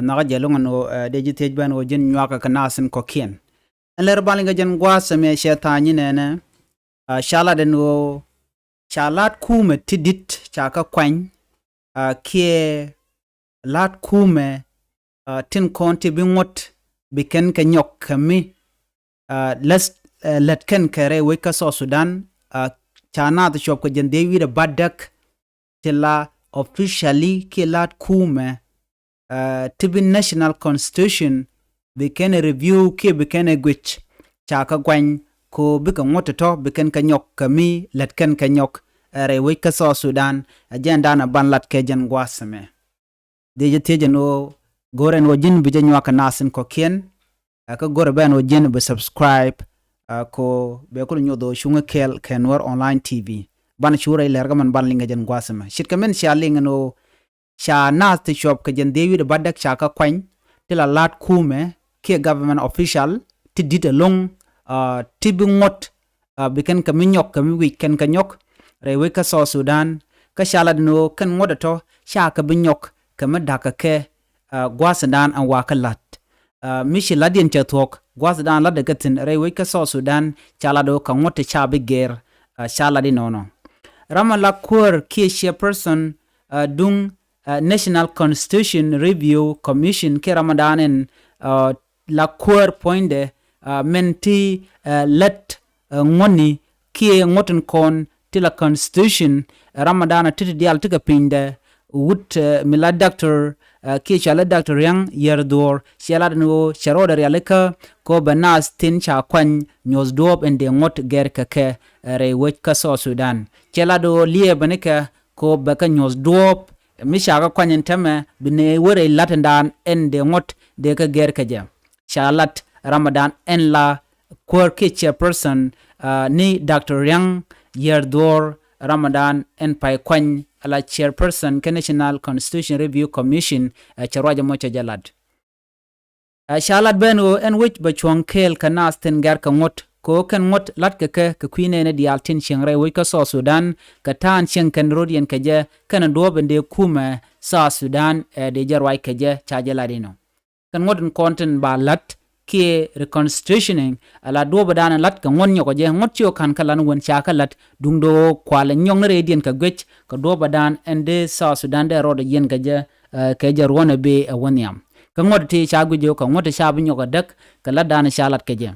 Nhɔkä jɛ luŋ ɛn ɣöö dee ji̱ thiec bɛn ɣöö ji̱n nyuakä kɛ nath in kɔ̱kiɛn. Ɛn lɛr bal in kɛ jɛn gua̱a̱th ɛmɛ cɛ tha̱a̱ny in ɛnɛ. Ca lat ɛn ɣöö ca la̱t kumɛ ti di̱t ca kä kuany kiɛ la̱t kumɛ tin kɔn ti bi ŋuɔ̱t bi kɛn kɛ nyɔk kɛ mi lät lät kɛn kɛ rɛy wec kä South Sudan. Ca naath cuɔp kɛ jɛn dhiec wi̱i̱dɛ batdäk ti la officially kiɛ la̱t kumɛ ti bi national constitution bi kɛn ɛ review kiɛ bi kɛn ɛ guic. Ca kɛ guany ko bikɛ ŋuɔ̱t tɔ̱ bi kɛn kɛ nyɔk kɛ mi lät kɛn kɛ nyɔk rɛy wec kä South Sudan. Ɛ jɛn danɛ ban lat kɛ jɛn gua̱a̱th ɛmɛ. Dhiecä thiecä ni ɣöö go̱rɛ ni ɣöö ji̱n bi jɛ nyuak kɛ nath in kɔ̱kiɛn. Kä go̱rɛ bɛn ɣöö ji̱n bi subscribe ko bɛ kul nyuɔth ɣöö cuŋä kɛɛl kɛ Nuer Online T V. Ban cu rɛy lɛr kä mɛn ban liŋ kɛ jɛn gua̱a̱th ɛmɛ ce̱tkɛ min cia liŋ ni ɣöö ca naath ti cuɔp kɛ jɛn dhiec wi̱cdɛ bädäk ca kɛ kuany ti la la̱t kumɛ kiɛ government official ti di̱t ɛlɔ̱ŋ, ah, ti bi ŋuɔ̱t, ah, bi kɛn kɛ mi nyɔk kɛ mi wi̱c kɛn kɛ nyɔk rɛy wec kä South Sudan. Kä ca lat ni ɣöö kɛn ŋuɔ̱t ɛ tɔ̱ ca kɛ bi nyɔk kɛ mi da̱k kɛ kɛ, ah, gua̱a̱thdan ɛn wakä la̱t. Ah, mi ci la̱tdiɛn cɛ thuɔ̱k gua̱a̱thdan la̱tdɛ kɛ thi̱n rɛy wec kä South Sudan ca lat ɣöö kɛ ŋuɔ̱t ti ca bi gɛr, ah, ca lat inɔnɔ. Ram ɛ la kuäär kiɛ chairperson, ah, duŋ, ah, National Constitution Review Commission kiɛ ramdan ɛn, ah, la kuäär puɔ̱nydɛ, ah, mɛn ti, ah, lät, ah, ŋuɔ̱tni kiɛ ŋuɔ̱t tin kɔn ti la constitution, ah, ramdan a ti ti diaal ti kɛ pinydɛ wut, ah, mi la doctor, ah, kiɛ cɔalɛ Doctor Riaŋ Yiɛr Dhuɔr cɛ lat ni ɣöö cɛ rɔɔdɛ rialikä kɛ ɣöö bɛ naath tin ca kuany nyuɔ̱th duɔ̱ɔ̱p in dee ŋuɔ̱t gɛr kɛ kɛ, ah, rɛy wec kä South Sudan. Cɛ lat ɣöö liɛɛbä ni kɛ kɛ ɣöö bɛ kɛ nyuɔ̱th duɔ̱ɔ̱p mi ca kɛ kuany ɛn täämɛ bi nɛy wä rɛy la̱tdan ɛn dee ŋuɔ̱t dee kɛ gɛr kɛ jɛ. Ca lat ramdan ɛn la kuäär kiɛ chairperson, ah, ni Doctor Riaŋ Yiɛr Dhuɔr ramdan ɛn pay kuany la chairperson kɛ National Constitution Review Commission, ah, cɛ ruac ɛmɔ cɛ jɛ lat. Ah, ca lat ben ɣöö ɛn wec bɛ cuɔ̱ŋ kɛɛl kɛ naath tin gɛr kɛ ŋuɔ̱t kɛ ɣöö kɛn ŋuɔ̱t la̱t kɛ kɛ kɛ kui̱ nɛɛni diaal tin cieŋ rɛy wec kä South Sudan kɛ ta̱a̱n cieŋ kɛn ro̱diɛn kɛ jɛ kɛn duɔ̱ɔ̱p in dee kumɛ South Sudan, eh, dee jɛ ruac kɛ jɛ ca jɛ lat inɔ. Kɛn ŋuɔ̱t in kɔn tin ba la̱t kiɛ reconstitutioning a la duɔ̱ɔ̱pdan in la̱t kɛ ŋuɔ̱t nyɔkɔ jɛ ŋuɔ̱t ci ɣöö ka̱n kä lan wen ca kä la̱t duŋdɛ ɣöö kualɛ nyɔk ni rɛydiɛn kɛ guic kɛ duɔ̱ɔ̱pdan ɛn dee South Sudan dee rɔɔdɛ yiɛn kɛ jɛ, eh, kɛ jɛ ruɔ̱n ɛ bee ɛ wä nhiam. Kä ŋuɔ̱t ti ca guic ɣöö kɛ ŋuɔ̱t ti ca bi nyɔk ɛ däk kɛ la̱tdan ca lat kɛ jɛ.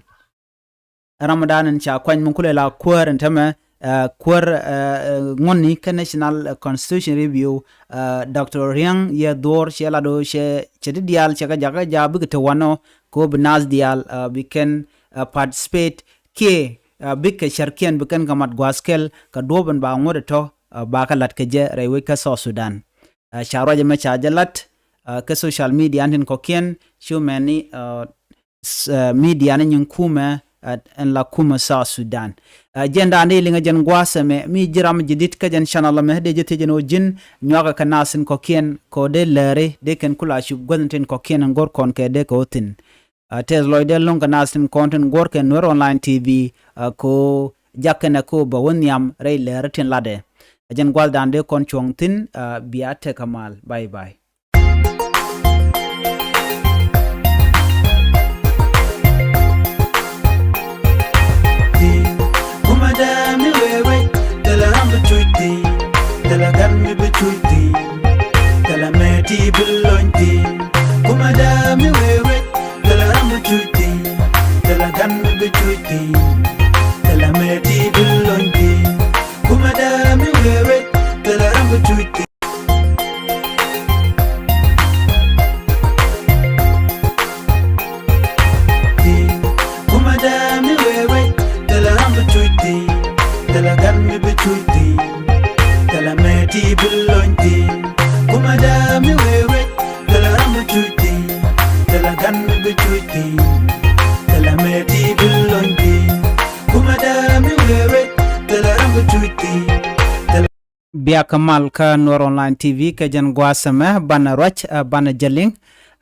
Ramdan in ca kuany mi kulɛ la kuäär in täämɛ, eh, kuäär, eh, eh, ŋuɔ̱tni kä National, eh, Constitution Review, eh, Doctor Riaŋ Yiɛr Dhuɔr cɛ lat ɣöö cɛ, cɛ ti diaal cɛ kɛ jakä jaak bikɛ te wanɔ kɛ ɣöö bi naath diaal, eh, bi kɛn, eh, participate kiɛ, eh, bikɛ cärkiɛn bi kɛn kɛ mat gua̱a̱th kɛl kɛ duɔ̱ɔ̱p in ba ŋuɔ̱t ɛ tɔ̱, eh, ba kɛ la̱t kɛ jɛ rɛy wec kä South Sudan. Ah, ca ruac ɛmɛ ca jɛ lat, ah, kä social media an tin kɔ̱kiɛn cu mɛni, ah, s-, ah, media ni nyin kumɛ, ah, ɛn la kumɛ South Sudan. Ah, jɛn da̱a̱n dee liŋɛ jɛn gua̱a̱th ɛmɛ mi ji̱ ram ji̱ di̱t kä jɛn channel ɛmɛ dee jɛ thiec ɛn ɣöö ji̱n nyuakä kɛ naath tin kɔ̱kiɛn kɛ ɣöö dee lääri dee kɛn kula cup guäth tin kɔ̱kiɛn ɛn go̱r kɔn kɛ dee kɛ ɣöö thi̱n. Ah, tɛth lɔcdɛ lo̱ŋ kɛ naath tin kɔn tin guɔ̱r kɛ Nuer Online T V, ah, kɛ ɣöö jak kɛnɛ kɛ ɣöö bɛ wä nhiam rɛy lääri tin latdɛ. A jɛn gua̱thdan dee kɔn cuɔ̱ŋ thi̱n, ah, bia tekɛ mal. Bye bye. Kumɛ dee mi wee wec, thilɛ ram bi cuc thi̱n, thilɛ gan mi bi cuc thi̱n, thilɛ mɛ ti bi lony thi̱n. Kumɛ dee mi wee wec, thilɛ ram bi cuc thi̱n, thilɛ gan mi bi cuc thi̱n, thilɛ mɛ ti bi lony thi̱n. Kumɛ dee mi wee wec, thilɛ ram bi cuc thi̱n. Kumɛ dee mi wee wec, thilɛ ram bi cuc thi̱n, thilɛ gan mi bi cuc thi̱n, thilɛ mɛ ti bi lony thi̱n. Kumɛ dee mi wee wec, thilɛ ram bi cuc thi̱n, thilɛ gan mi bi cuc thi̱n, thilɛ mɛ ti bi lony thi̱n. Kumɛ dee mi wee wec, thilɛ ram bi cuc thi̱n, thilɛ Biakä mal kä Nuer Online T V kɛ jɛn gua̱a̱th ɛmɛ banɛ ruac, ah, banɛ jɛ liŋ.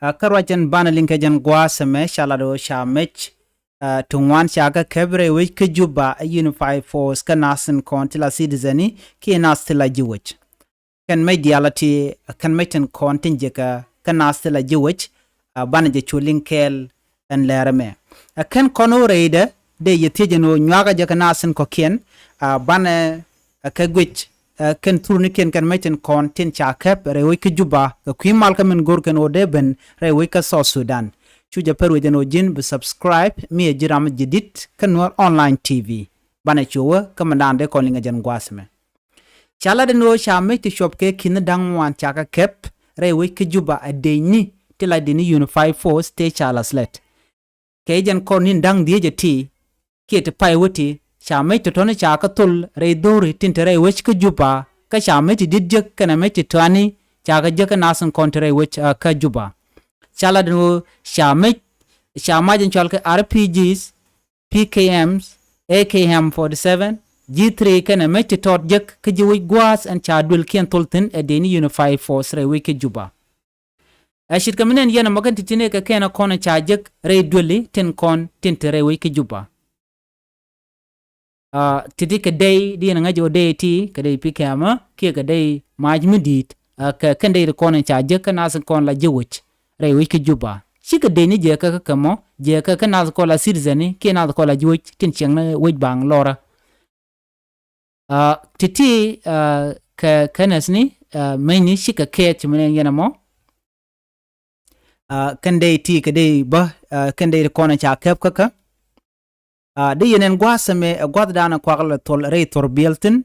Ah, kä ruac ɛn banɛ liŋ kɛ jɛn gua̱a̱th ɛmɛ ca lat ɣöö ca mec, ah, ti ŋuan ca kɛ kɛp rɛy wec kä Juba ɛ Unified Force kä naath tin kɔn ti la citizen i̱ kiɛ naath ti la ji̱ wec. Kɛn mec diaal a ti, kɛn mec tin kɔn tin jiäkä kä naath ti la ji̱ wec, ah, banɛ jɛ cu liŋ kɛɛl ɛn lɛr ɛmɛ. Ah, kɛn kɔn ɣöö rɛydɛ dee yɛ thiec ɛn ɣöö nyuakä jɛ kɛ naath tin kɔ̱kiɛn, ah, banɛ, ah, kɛ guic, ah, kɛn thurnikiɛn kɛn mec tin kɔn tin ca kɛp rɛy wec kä Juba kɛ kui̱ mal kä min go̱r kɛn ɣöö dee ben rɛy wec kä South Sudan. Cu jɛ pär wec ɛn ɣöö ji̱n bi subscribe mi ɛ ji̱ ram ji̱ di̱t kä Nuer Online T V. Banɛ cu wä kä mindan dee kɔn liŋ ɛ jɛn gua̱a̱th ɛmɛ. Ca lat ɛn ɣöö ca mec ti cuɔp kɛ ki̱n da̱ŋ ŋuan ca kɛ kɛp rɛy wec kä Juba ɛ dec ni ti la dec ni Unified Force tëë ca la slɛt. Kɛ jɛn kɔr ni̱n da̱ŋ dhieec ɛ ti kiɛ ti pay wä ti ca mec tɔ̱tɔ̱ni ca kɛ thol rɛy dho̱ri tin te rɛy wec kä Juba kä ca mec ti di̱t jek kɛnɛ mec ti tɔ̱ani ca kɛ jek kä naath tin kɔn te rɛy wec, ah, kä Juba. Ca lat ɛn ɣöö ca mec ca mac in cɔal kɛ R P Gs, P K Ms, A K M forty seven, G three kɛnɛ mec ti tɔt jek kä ji̱ wec gua̱a̱th ɛn ca duël kiɛn thol thi̱n ɛ dëëcni Unified Force rɛy wec kä Juba. Ɛ ce̱tkɛ mi nɛn yɛn ɛmɔ kɛn ti̱ti̱ ni kɛ kɛn ɛ kɔn ɛ ca jek rɛy duëli tin kɔn tin te rɛy wec kä Juba. Aa, ti̱ti̱ kɛ dey di yɛn ɛ ŋäc ɣöö dey ti kɛ dey pikɛmä kiɛ kɛ dey mac mi di̱i̱t, aa, kɛ kɛn dey ti kɔn ɛ ca jek kä nath kɔn la ji̱ wec rɛy wec kä Juba. Cikɛ dey ni jɛ kä kä kɛ mɔ jɛ kä kä nath kɔn la citizen ni kiɛ nath kɔn la ji̱ wec tin ciɛŋ ni wec baŋ lɔrä. Aa, ti̱ti̱, aa, kɛ kɛnɛth ni, aa, meny ni cikɛ kɛɛth ci mi nɛn yɛn ɛmɔ. Aa, kɛn dey ti kɛ dey bä, aa, kɛn dey ti kɔn ɛ ca kɛp kä kä. Aa, di yɛn ɛn gua̱a̱th ɛmɛ ɛ gua̱a̱th danɛ kuak lɛ thol rɛy thor biɛl thi̱n,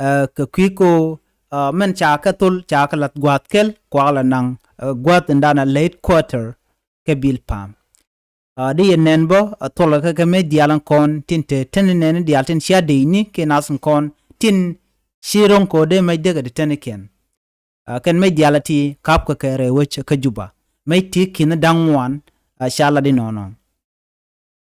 aa, kɛ kui̱ ko, aa, mɛn ca kɛ thol ca kɛ lath gua̱a̱th kɛl kuak lɛ naŋ, aa, gua̱a̱th in danɛ late quarter kɛ bil pam. Aa, di yɛ nɛn bä, aa, thol kä kɛ mec diaal in kɔn tin te teni nɛni diaal tin cia decni kiɛ nath in kɔn tin ci ro̱ŋ kɛ ɣöö dee mec dee kɛ te teni kiɛn. Aa, kɛn mec diaal a ti kap kɛ kɛ rɛy wec kä Juba. Mec ti ki̱n da̱ŋ ŋuan, aa, ca lat inɔnɔ.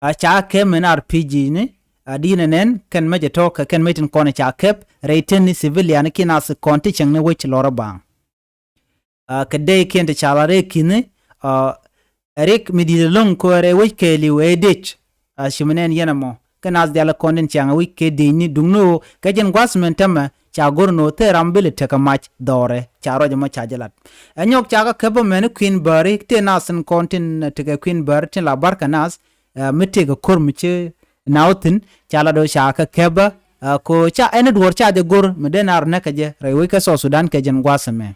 Aa, ca kɛp mɛn R P G ni, aa, di yɛn ɛ nɛn kɛn mec ɛ tɔ̱ kɛ kɛn mec tin kɔn ca kɛp rɛy teni civilian kiɛ nath in kɔn ti cieŋni wec lɔrä baŋ. Aa, kɛ dey kiɛn ti ca la rɛy ki̱ni, aa, rik mi di̱i̱t ɛlɔ̱ŋ kɛ rɛy wec kɛɛliw ɛ dec. Aa, ci mi nɛn yɛn ɛmɔ kɛ nath diaal kɔn tin ciaŋ ɛ wec kɛ decni duŋni ɣöö kɛ jɛn gua̱th mɛn tämɛ ca go̱r ni ɣöö thil ram bi lɛ tekɛ mac dhɔrɛ ca ruac ɛmɔ ca jɛ lat. Ɛ nyɔk ca kɛ kɛp ɛmɛni kui̱n bääri tëë nath in kɔn tin tekɛ kui̱n bääri tin la barkɛ nath, aa, mi tëëkɛ ko̱r mi ci naw thi̱n ca lat ɣöö ca kɛ kɛp ɛ, aa, ko ca ɛn duɔ̱ɔ̱r ca jɛ go̱r mi dee naar näk kɛ jɛ rɛy wec kä South Sudan kɛ jɛn gua̱th ɛmɛ.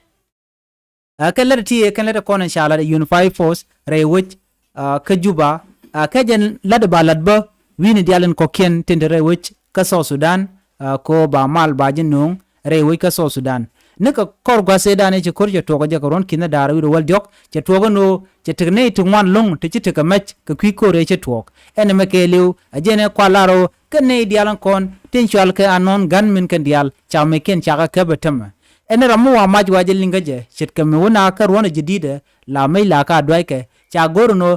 Aa, kɛn lät ti, kɛn lät kɔn in ca lat Unified Force rɛy wec, aa, kä Juba, aa, kɛ jɛn lat ba lat bä wi̱ni diaal in kɔ̱kiɛn tin te rɛy wec kä South Sudan, aa, ko ba mal ba ji̱ no̱o̱ŋ rɛy wec kä South Sudan. Ni kɛ kɔr gua̱th ëëdan i̱ ci ko̱r cɛ tuɔɔk ɛ jɛ kɛ ruɔ̱n ki̱n da̱a̱r wi̱r wäl diɔ̱k cɛ tuɔɔk ɛn ɣöö cɛ tek nɛy ti ŋuan lo̱ŋ ti ci tekɛ mɛc kɛ kui̱ ko̱r ëë ci tuɔɔk. Ɛn ɛmɛ kɛɛliw ɛ jɛn ɛ kual lar ɣöö kɛn nɛy diaal in kɔn tin cual kɛ anɔn ga̱n min kɛn diaal ca mec kiɛn ca kɛ kɛp ɛ tämɛ. Ɛn ram mi wa mac wa jɛ liŋ kä jɛ ce̱tkɛ mi wä na kä ruɔ̱n ɛ jɛ di̱i̱t ɛ la mec la ka duackɛ ca go̱r ɛn ɣöö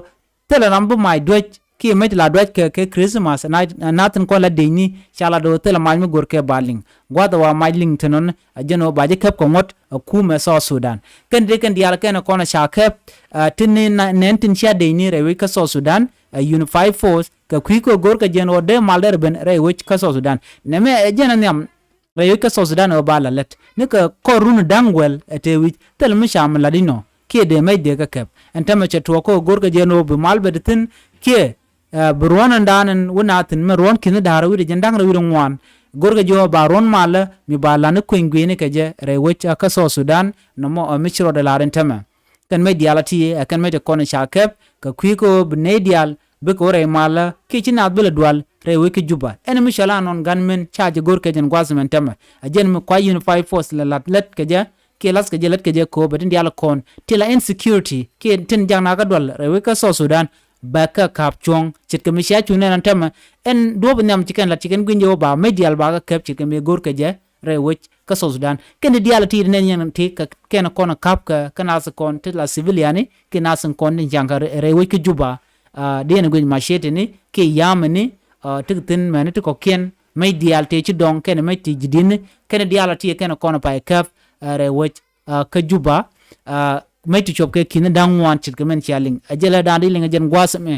thilɛ ram bi mac duäc kiɛ mec la duäc kɛ kɛ Christmas na, na nath in kɔn la decni ca la do̱r thilɛ mac mi go̱r kɛ ba liŋ. Gua̱th ɛ wa mac liŋ te nɔn ɛ jɛn ɣöö ba jɛ kɛp kɛ ŋuɔ̱t ɛ kumɛ South Sudan. Kɛn dee kɛn diaal kɛn ɛ kɔn ɛ ca kɛp, aa, tin ni na, nɛn tin cia decni rɛy wec kä South Sudan, aa, Unified Force kɛ kui̱ kɛ go̱r kɛ jɛn ɣöö dee mal dee rɛ ben rɛy wec kä South Sudan. Nɛmɛ ɛ jɛn ɛ nhiam rɛy wec kä South Sudan ɛ ba la lät ni kɛ kɔr run da̱ŋ guɛl ɛ tëë wi̱c thil mi ca mi lat inɔ kiɛ dee mec dee kɛ kɛp. Ɛn tämɛ cɛ tuɔɔk kä go̱rkɛ jɛ ɛn ɣöö bi mal bɛ ti thi̱n kiɛ, ɛ, bi ruɔ̱n ɛn da̱a̱n ɛn wä na thi̱n mɛ ruɔ̱n ki̱n da̱a̱r wi̱cdɛ jɛn da̱ŋ rɛw wi̱cdɛ ŋuan. Go̱rkɛ jɛ ɣöö ba ruɔ̱n malä mi ba la̱t ni kueny gui̱i̱ni kɛ jɛ rɛy wec kä South Sudan nɔmɔ ɛ mi ci rɔɔdɛ la̱r ɛn tämɛ. Kɛn mec diaal a ti ɛ kɛn mec ti kɔn ca kɛp kɛ kui̱ kä ɣöö bi nɛy diaal bikɛ wä rɛy malä kiɛ ci naath bi lɛ dual rɛy wec kä Juba. Ɛn mi cɔal anɔn gunmen ca jɛ go̱r kɛ jɛn gua̱th mɛn tämɛ. Ɛ jɛn mi kua Unified Force lɛ la̱t lät kɛ jɛ kiɛ la̱th kɛ jɛ lät kɛ jɛ kööbɛ tin diaal kɔn ti la insecurity kiɛ tin jak nakä dual rɛy wec kä South Sudan. Bɛ kɛ ka̱p cuɔ̱ŋ ce̱tkɛ mi cia cuŋ nɛn ɛn tämɛ. Ɛn duɔ̱ɔ̱p nhiam ci kɛn la̱t ci kɛn gui̱ny jɛ wä ba mec diaal ba kɛ kɛp ce̱tkɛ mi go̱r kɛ jɛ rɛy wec kä South Sudan. Kɛn ti diaal ti nɛn yɛn ti kɛ kɛn kɔn ka̱p kɛ kɛ nath kɔn ti la civilian ni kiɛ nath kɔn tin ca̱ŋ kɛ rɛy wec kä Juba. Aa, diɛn guic macetini kiɛ yamini, aa, ti thi̱n mɛni ti kɔ̱kiɛn mec diaal ti ci dɔŋ kɛn mec ti ji̱di̱ni kɛn diaal ti kɛn kɔn pay käp, aa, rɛy wec, aa, kä Juba, aa, mec ti cuɔp kɛ ki̱n da̱ŋ ŋuan ce̱tkɛ mɛn cia liŋ. Ɛ jɛ lɛ da̱a̱n di liŋ ɛ jɛn gua̱a̱th mɛ.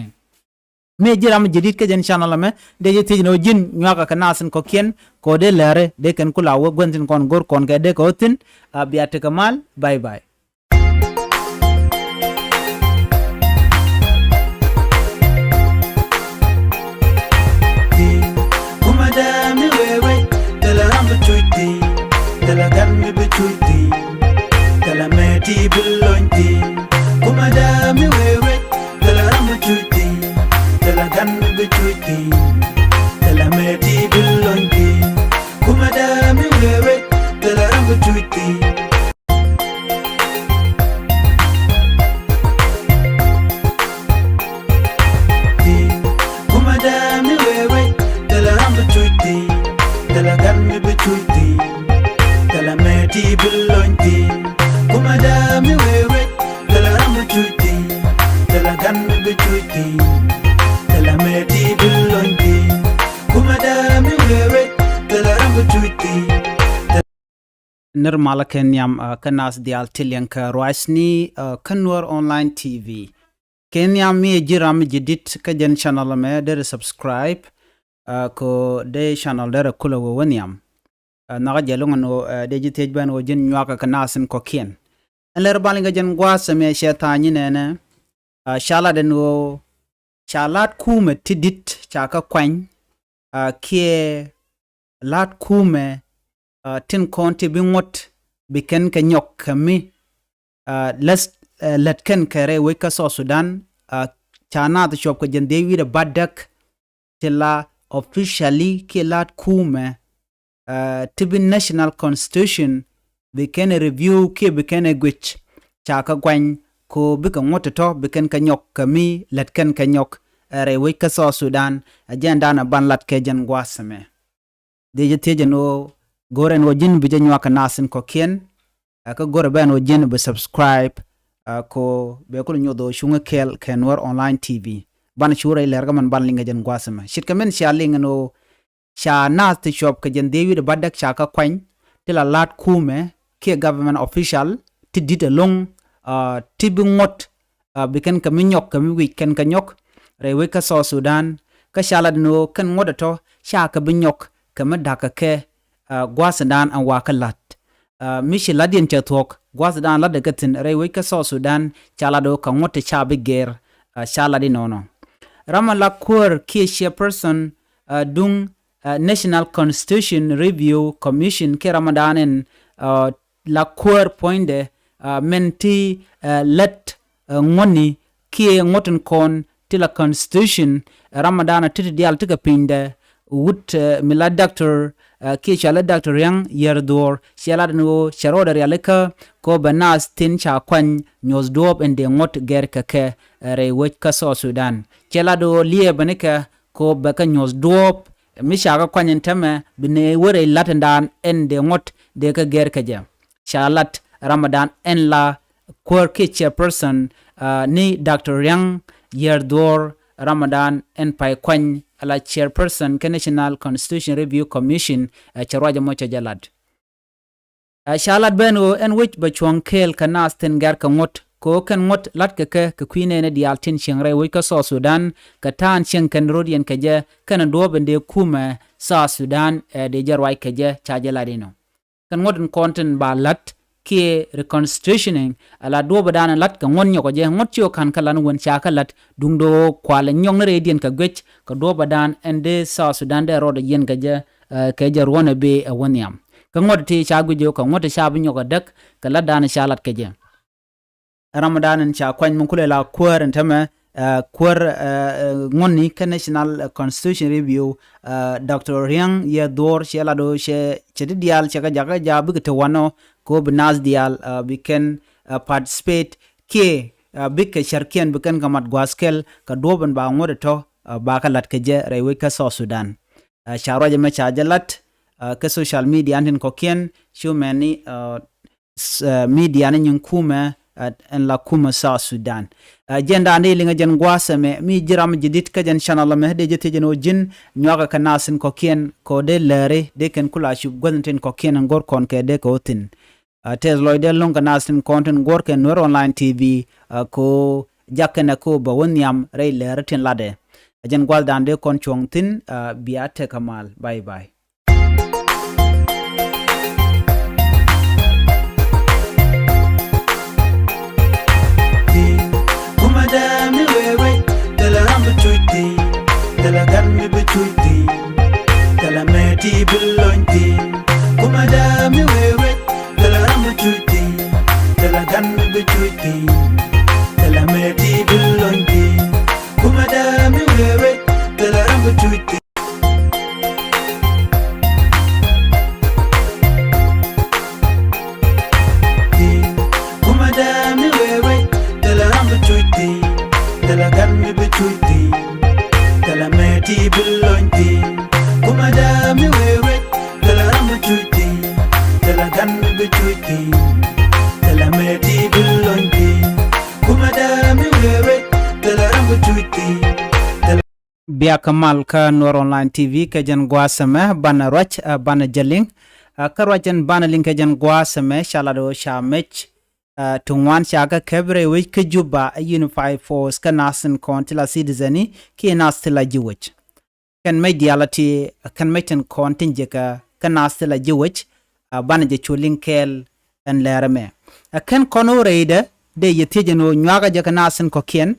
Mi ji̱ ram ji̱ di̱t kä jɛn channel ɛmɛ dee ji̱ thiec ni ɣöö ji̱n nyuakä kɛ nath in kɔ̱kiɛn kɛ ɣöö dee lɛri dee kɛn kula wä gua̱n thi̱n kɔn go̱r kɔn kɛ dee kɛ ɣöö thi̱n. A bia tekɛ mal. Bye bye. Kumɛ dee mi wee wec thilɛ ram bi cuc thi̱n, thilɛ gan mi bi cuc thi̱n, thilɛ mɛ ti bi lony thi̱n. Kumɛ dee mi wee wec thilɛ ram bi cuc thi̱n, thilɛ gan mi bi cuc thi̱n, thilɛ mɛ ti bi lony thi̱n. Kumɛ dee mi wee wec thilɛ ram bi cuc thi̱n. Kumɛ dee mi wee wec thilɛ ram bi cuc thi̱n, thilɛ gan mi bi cuc thi̱n, thilɛ mɛ ti bi lony thi̱n. Kumɛ dee mi wee wec thilɛ ram bi cuc thi̱n, thilɛ gan mi bi cuc thi̱n, thilɛ mɛ ti bi lony thi̱n. Kumɛ dee mi wee wec thilɛ Nir malä kɛ nhiam, ah, kä nath diaal ti liɛŋ kɛ ruacni, ah, kä Nuer Online T V. Kɛ nhiam mi ɛ ji̱ ram ji̱ dit kä jɛn channel mɛ derɛ subscribe, ah, kɛ dee channel derɛ kulɛ wä wä nhiam. Ah, nhɔkä jɛ luŋ ɛn ɣöö, ah, dee ji̱ thiec bɛn ɣöö ji̱n nyuakä kɛ nath in kɔ̱kiɛn. Ɛn lɛr bal in kɛ jɛn gua̱a̱th ɛmɛ cɛ tha̱a̱ny in ɛnɛ, ah, ca lat ɛn ɣöö ca la̱t kumɛ ti dit ca kä kuany, ah, kiɛ la̱t kumɛ, ah, tin kɔn ti bi ŋuɔ̱t bi kɛn kɛ nyɔk kɛ mi, ah, lät, eh, lät kɛn kɛ rɛy wec kä South Sudan, ah, ca naath cuɔp kɛ jɛn dhiec wi̱i̱dɛ bädäk ti la officially kiɛ la̱t kumɛ, ah, ti bi national constitution bi kɛn ɛ review kiɛ bi kɛn ɛ guic ca kä guany ko bikɛ ŋuɔ̱t tɔ̱ bi kɛn kɛ nyɔk kɛ mi lät kɛn kɛ nyɔk, eh, rɛy wec kä South Sudan. Ɛ jɛn danɛ ban lat kɛ jɛn gua̱a̱th ɛmɛ. Dee jɛ thiec ɛn ɣöö go̱rɛ ɛn ɣöö ji̱n bi jɛ nyuak kɛ nath in kɔ̱kiɛn, ah, kä go̱rɛ bɛ ɛn ɣöö ji̱n bi subscribe, ah, ko bɛ kul nyoth ɣöö cuŋä kɛɛl kɛ Nuer Online T V. Ban cu rɛy lɛr kä mɛn ban liŋ kɛ jɛn gua̱a̱th ɛmɛ. Ce̱tkɛ min cia liŋ ɛn ɣöö ca nath ti cuɔp kɛ jɛn dhiec wi̱i̱dɛ bädäk ca kä kuany ti la la̱t kumɛ kiɛ government official ti dit ɛlɔ̱ŋ, ah, ti bi ŋuɔ̱t, ah, bi kɛn kɛ mi nyɔk kɛ mi wi̱c kɛn kɛ nyɔk rɛy wec kä South Sudan. Kä ca lat ni ɣöö kɛn ŋuɔ̱t ɛ tɔ̱ ca kɛ bi nyɔk kɛ mi da̱kä kɛ, ah, gua̱a̱th in dan ɛn wakä la̱t. Ah, mi ci la̱t yɛn cɛ thuɔ̱k gua̱a̱th in dan la̱t ɛ kɛ thi̱n rɛy wec kä South Sudan ca lat ɣöö kɛ ŋuɔ̱t ti ca bi gɛr, ah, ca lat inɔnɔ. Ram ɛ la kuäär kiɛ chairperson, ah, duŋ, ah, National Constitution Review Commission kiɛ ram ɛ dan ɛn, ah, la kuäär puɔ̱nydɛ, ah, mɛn ti, ah, lät, ah, ŋuɔ̱tni kiɛ ŋuɔ̱t in kɔn ti la constitution, ah, ram ɛ dan ɛ ti ti diaal ti kɛ pinydɛ wut, ah, mi la doctor, ah, kiɛ cɔal i̱ Doctor Riaŋ Yɛr Dhuɔ̱ɔ̱r cɛ lat ɛn ɣöö cɛ rɔɔdɛ rialikä ko bɛ nath tin ca kuany nyuɔ̱th duɔ̱ɔ̱p in dee ŋuɔ̱t gɛr kɛ kɛ, ah, rɛy wec kä South Sudan. Cɛ lat ɣöö liɛɛbä nikɛ ko bɛ kɛ nyuɔ̱th duɔ̱ɔ̱p mi ca kɛ kuany in tämɛ bi ni wä rɛy la̱t in dan ɛn dee ŋuɔ̱t dee kɛ gɛr kɛ jɛ. Ca lat ram ɛ dan ɛn la kuäär kiɛ chairperson, ah, ni Doctor Riaŋ Yɛr Dhuɔ̱ɔ̱r ram ɛ dan ɛn pay kuany ɛ la chairperson kɛ National Constitution Review Commission, ah, cɛ ruac ɛmɔ cɛ jɛ lat. Ah, ca lat ben ɣöö ɛn wec bɛ cuɔ̱ŋ kɛɛl kɛ nath tin gɛr kɛ ŋuɔ̱t kɛ ɣöö kɛn ŋuɔ̱t la̱t kɛ kɛ kɛ kui̱ nɛɛni diaal tin cieŋ rɛy wec kä South Sudan kɛ ta̱a̱n cieŋ kɛn ro̱d yɛn kɛ jɛ kɛn duɔ̱ɔ̱p in dee kumɛ South Sudan, eh, dee jɛ ruac kɛ jɛ ca jɛ lat inɔ. Kɛn ŋuɔ̱t in kɔn tin ba la̱t kiɛ reconstitutioning, ala duɔ̱ɔ̱p in dan in la̱t kɛ ŋuɔ̱t nyɔk kɛ jɛ ŋuɔ̱t ci ɣöö ka̱n kä lan wän ca kä la̱t duŋdɛ ɣöö kualɛ nyɔk ni rɛydiɛn kɛ guic kɛ duɔ̱ɔ̱p in dan ɛn dee South Sudan dee rɔɔdɛ yiɛn kɛ jɛ, eh, kɛ jɛ ruɔ̱n ɛ bee ɛ wä nhiam. Kä ŋuɔ̱t ti ca guic ɣöö kɛ ŋuɔ̱t ti ca bi nyɔk ɛ däk kɛ la̱t dan ca la̱t kɛ jɛ. Ram ɛ dan in ca kuany mi kulɛ la kuäär in tämɛ, eh, kuäär, eh, eh, ŋuɔ̱tni kä National, eh, Constitution Review, eh, Doctor Riaŋ Yɛr Dhuɔ̱ɔ̱r cɛ lat ɣöö cɛ, cɛ ti diaal cɛ kɛ jakä jaak bikɛ te wanɔ ko bi nath diaal, eh, bi kɛn, eh, participate kiɛ, eh, bikɛ cärkiɛn bi kɛn kɛ mat gua̱a̱th kɛl kɛ duɔ̱ɔ̱p in ba ŋuɔ̱t ɛ tɔ̱, eh, ba kɛ la̱t kɛ jɛ rɛy wec kä South Sudan. Eh, ca ruac ɛmɛ ca jɛ lat, eh, kä social media in tin kɔ̱kiɛn cu mɛni, eh, s-, eh, media ni nyin kumɛ, eh, ɛn la kumɛ South Sudan. Eh, jɛn dan dee liŋɛ jɛn gua̱a̱th ɛmɛ mi ji̱ ram ji̱ dit kä jɛn channel ɛmɛ dee jɛ thiec ɛn ɣöö ji̱n nyuakä kɛ nath in kɔ̱kiɛn kɛ ɣöö dee lääri dee kɛn kula cup guäth in tin kɔ̱kiɛn in go̱r kɔn kɛ dee kɛ ɣöö thi̱n. Eh, tɛth lɔcdɛ lo̱ŋ kɛ nath tin kɔn tin guɔ̱r kɛ Nuer Online T V, eh, kɛ ɣöö jak kɛnɛ kɛ ɣöö bɛ wä nhiam rɛy lääri tin latdɛ. Eh, jɛn gua̱a̱th dan dee kɔn cuɔ̱ŋ thi̱n, eh, bia tekɛ mal. Bye bye. Kumɛ dee mi wee wec, thilɛ ram bi cuc thi̱n, thilɛ gan mi bi cuc thi̱n, thilɛ mëë ti bi lony thi̱n. Kumɛ dee mi wee wec, thilɛ ram bi cuc thi̱n, thilɛ gan mi bi cuc thi̱n, thilɛ mëë ti bi lony thi̱n. Kumɛ dee mi wee wec, thilɛ ram bi cuc thi̱n. Kumɛ dee mi wee wec, thilɛ ram bi cuc thi̱n, thilɛ gan mi bi cuc thi̱n, thilɛ mëë ti bi lony thi̱n. Kumɛ dee mi wee wec, thilɛ ram bi cuc thi̱n, thilɛ gan mi bi cuc thi̱n, thilɛ mëë ti bi lony thi̱n. Kumɛ dee mi wee wec, thilɛ ram bi cuc thi̱n, thilɛ Biakä mal kä Nuer Online T V kɛ jɛn gua̱a̱th ɛmɛ banɛ ruac, eh, banɛ jɛ liŋ. Kä ruac ɛn banɛ liŋ kɛ jɛn gua̱a̱th ɛmɛ ca lat ɣöö ca mec ti ŋuan ca kɛ kɛp rɛy wec kä Juba ɛ Unified Force kä nath tin kɔn ti la citizen ni kiɛ nath ti la ji̱ wec. Kɛn mec diaal a ti kɛn mec tin kɔn tin jiäkä kä nath ti la ji̱ wec. Banɛ jɛ cu liŋ kɛɛl ɛn lɛr ɛmɛ. Ɛ kɛn kɔn ɣöö rɛydɛ dee yɛ thiec ɛn ɣöö nyuakä jɛ kä nath tin kɔ̱kiɛn.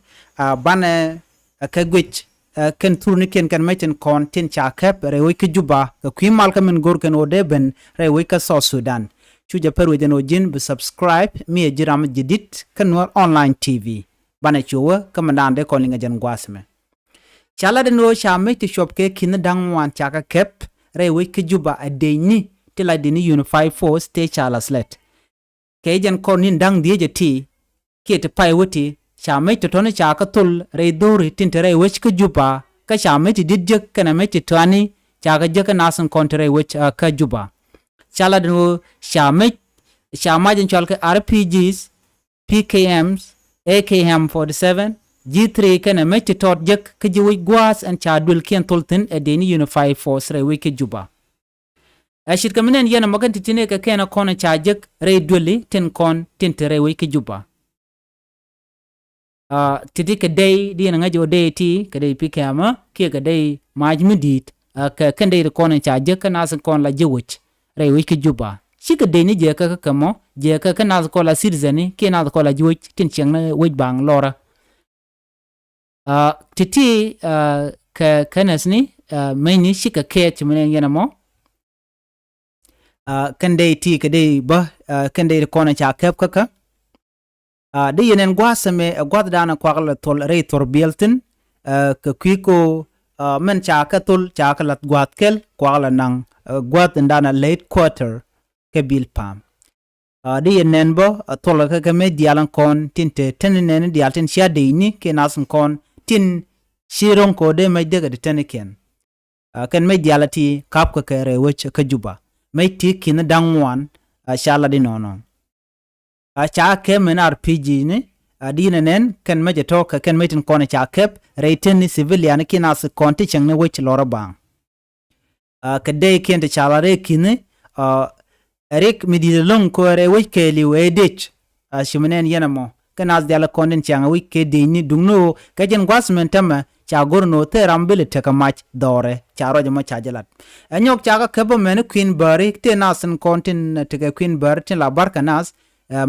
Banɛ ɛ kɛ guic ɛ kɛn thurnikiɛn kɛn mec tin kɔn tin ca kɛp rɛy wec kä Juba kɛ kui̱ mal kä min go̱r kɛn ɣöö dee ben rɛy wec kä South Sudan. Cu jɛ pär wec ɛn ɣöö ji̱n bi subscribe mi ɛ ji̱ ram ji̱ di̱t kä Nuer Online T V. Banɛ cu wä kä mɛndan dee kɔn liŋ ɛ jɛn gua̱a̱th ɛmɛ. Ca lat ɛn ɣöö ca mec ti cuɔp kɛ ki̱n da̱ŋ ŋuan ca kɛ kɛp rɛy wec kä Juba ɛ dec ni ti la dec ni Unified Force tëë ca la slɛt. Kɛ jɛn kɔr ni̱n da̱ŋ dhieec ɛ ti kiɛ ti pay wä ti ca mec tɔ̱tɔ̱ni ca kä thol rɛy dho̱ri tin te rɛy wec kä Juba kä ca mec ti di̱t jek kɛnɛ mec ti tɔani ca kɛ jek kä nath tin kɔn te rɛy wec kä Juba. Ca lat ɛn ɣöö ca mec ca mac in cɔal kɛ R P Gs, P K Ms, A K M forty seven, G three kɛnɛ mec ti tɔt jek kä ji̱ wec gua̱a̱th ɛn ca duël kiɛn thol thi̱n ɛ dec ni Unified Force rɛy wec kä Juba. Ɛ ce̱tkɛ mi nɛn yɛn ɛmɔ kɛn ti tin ɛ kɛ kɛn ɛ kɔn ɛ ca jek rɛy duëli tin kɔn tin te rɛy wec kä Juba. Ti ti kɛ dey di yɛn ŋäc ɔ dey ti kɛ dey pikɛ amä kiɛ kɛ dey mac mi di̱i̱t. Kɛ kɛn dey ti kɔn ɛ ca jek kä nath kɔn la ji̱ wec rɛy wec kä Juba. Cikɛ dey ni jɛ kä kä kɛ mɔ jɛ kä kä nath kɔn la citizen ni kiɛ nath kɔn la ji̱ wec tin ciɛŋ ni wec baŋ lɔrä. Ti ti kɛ kɛnɛth ni meny ni cikɛ kɛɛt ci mi nɛn yɛn ɛmɔ. Kɛn dey ti kɛ dey bä kɛn dey ti kɔn ca kɛp kä kä. Di yɛn ɛn gua̱a̱th ɛmɛ ɛ gua̱a̱th danɛ kuak lɛ thol rɛy thor biɛl thi̱n. Kɛ kui̱ ko mɛn ca kɛ thol ca kɛ lath gua̱a̱th kɛl kuak lɛ naŋ gua̱a̱th in danɛ lɛ headquarter kɛ bil pam. Di yɛ nɛn bä thol kɛ kɛ mec diaal in kɔn tin te teni nɛni diaal tin cia dey ni kiɛ nath in kɔn tin ci ro̱ŋ kɛ ɣöö dee mec dee kɛ ti teni kiɛn. Kɛn mec diaal a ti kap kɛ kɛ rɛy wec kä Juba mec ti ki̱n da̱ŋ ŋuan. Ca lat di nɔnɔ. Ca kɛ mɛn R P G ni di yɛn ɛ nɛn kɛn mec ɛ tɔ̱ kɛ kɛn mec tin kɔn ca kɛp rɛy teni civilian kiɛ nath in kɔn ti cieŋ ni wec lɔrä baŋ. Kɛ dey kiɛn ti ca la rɛy ki̱ni rik mi di̱t ɛlɔ̱ŋ kɛ rɛy wec kɛɛliw ɛ dec. Ci mi nɛn yɛn ɛmɔ kɛ nath diaal kɔn tin ciaŋ ɛ wec kɛ dec ni duŋni ɣöö kɛ jɛn gua̱th min tämɛ ca go̱r ni ɣöö thil ram bi lɛ tekɛ mac dhɔrɛ ca ruac ɛmɔ ca jɛ lat. Ɛ nyɔk ca kɛ käp ɛmɛni kui̱n bääri tëë nath tin kɔn tin tekɛ kui̱n bääri tin la barkɛ nath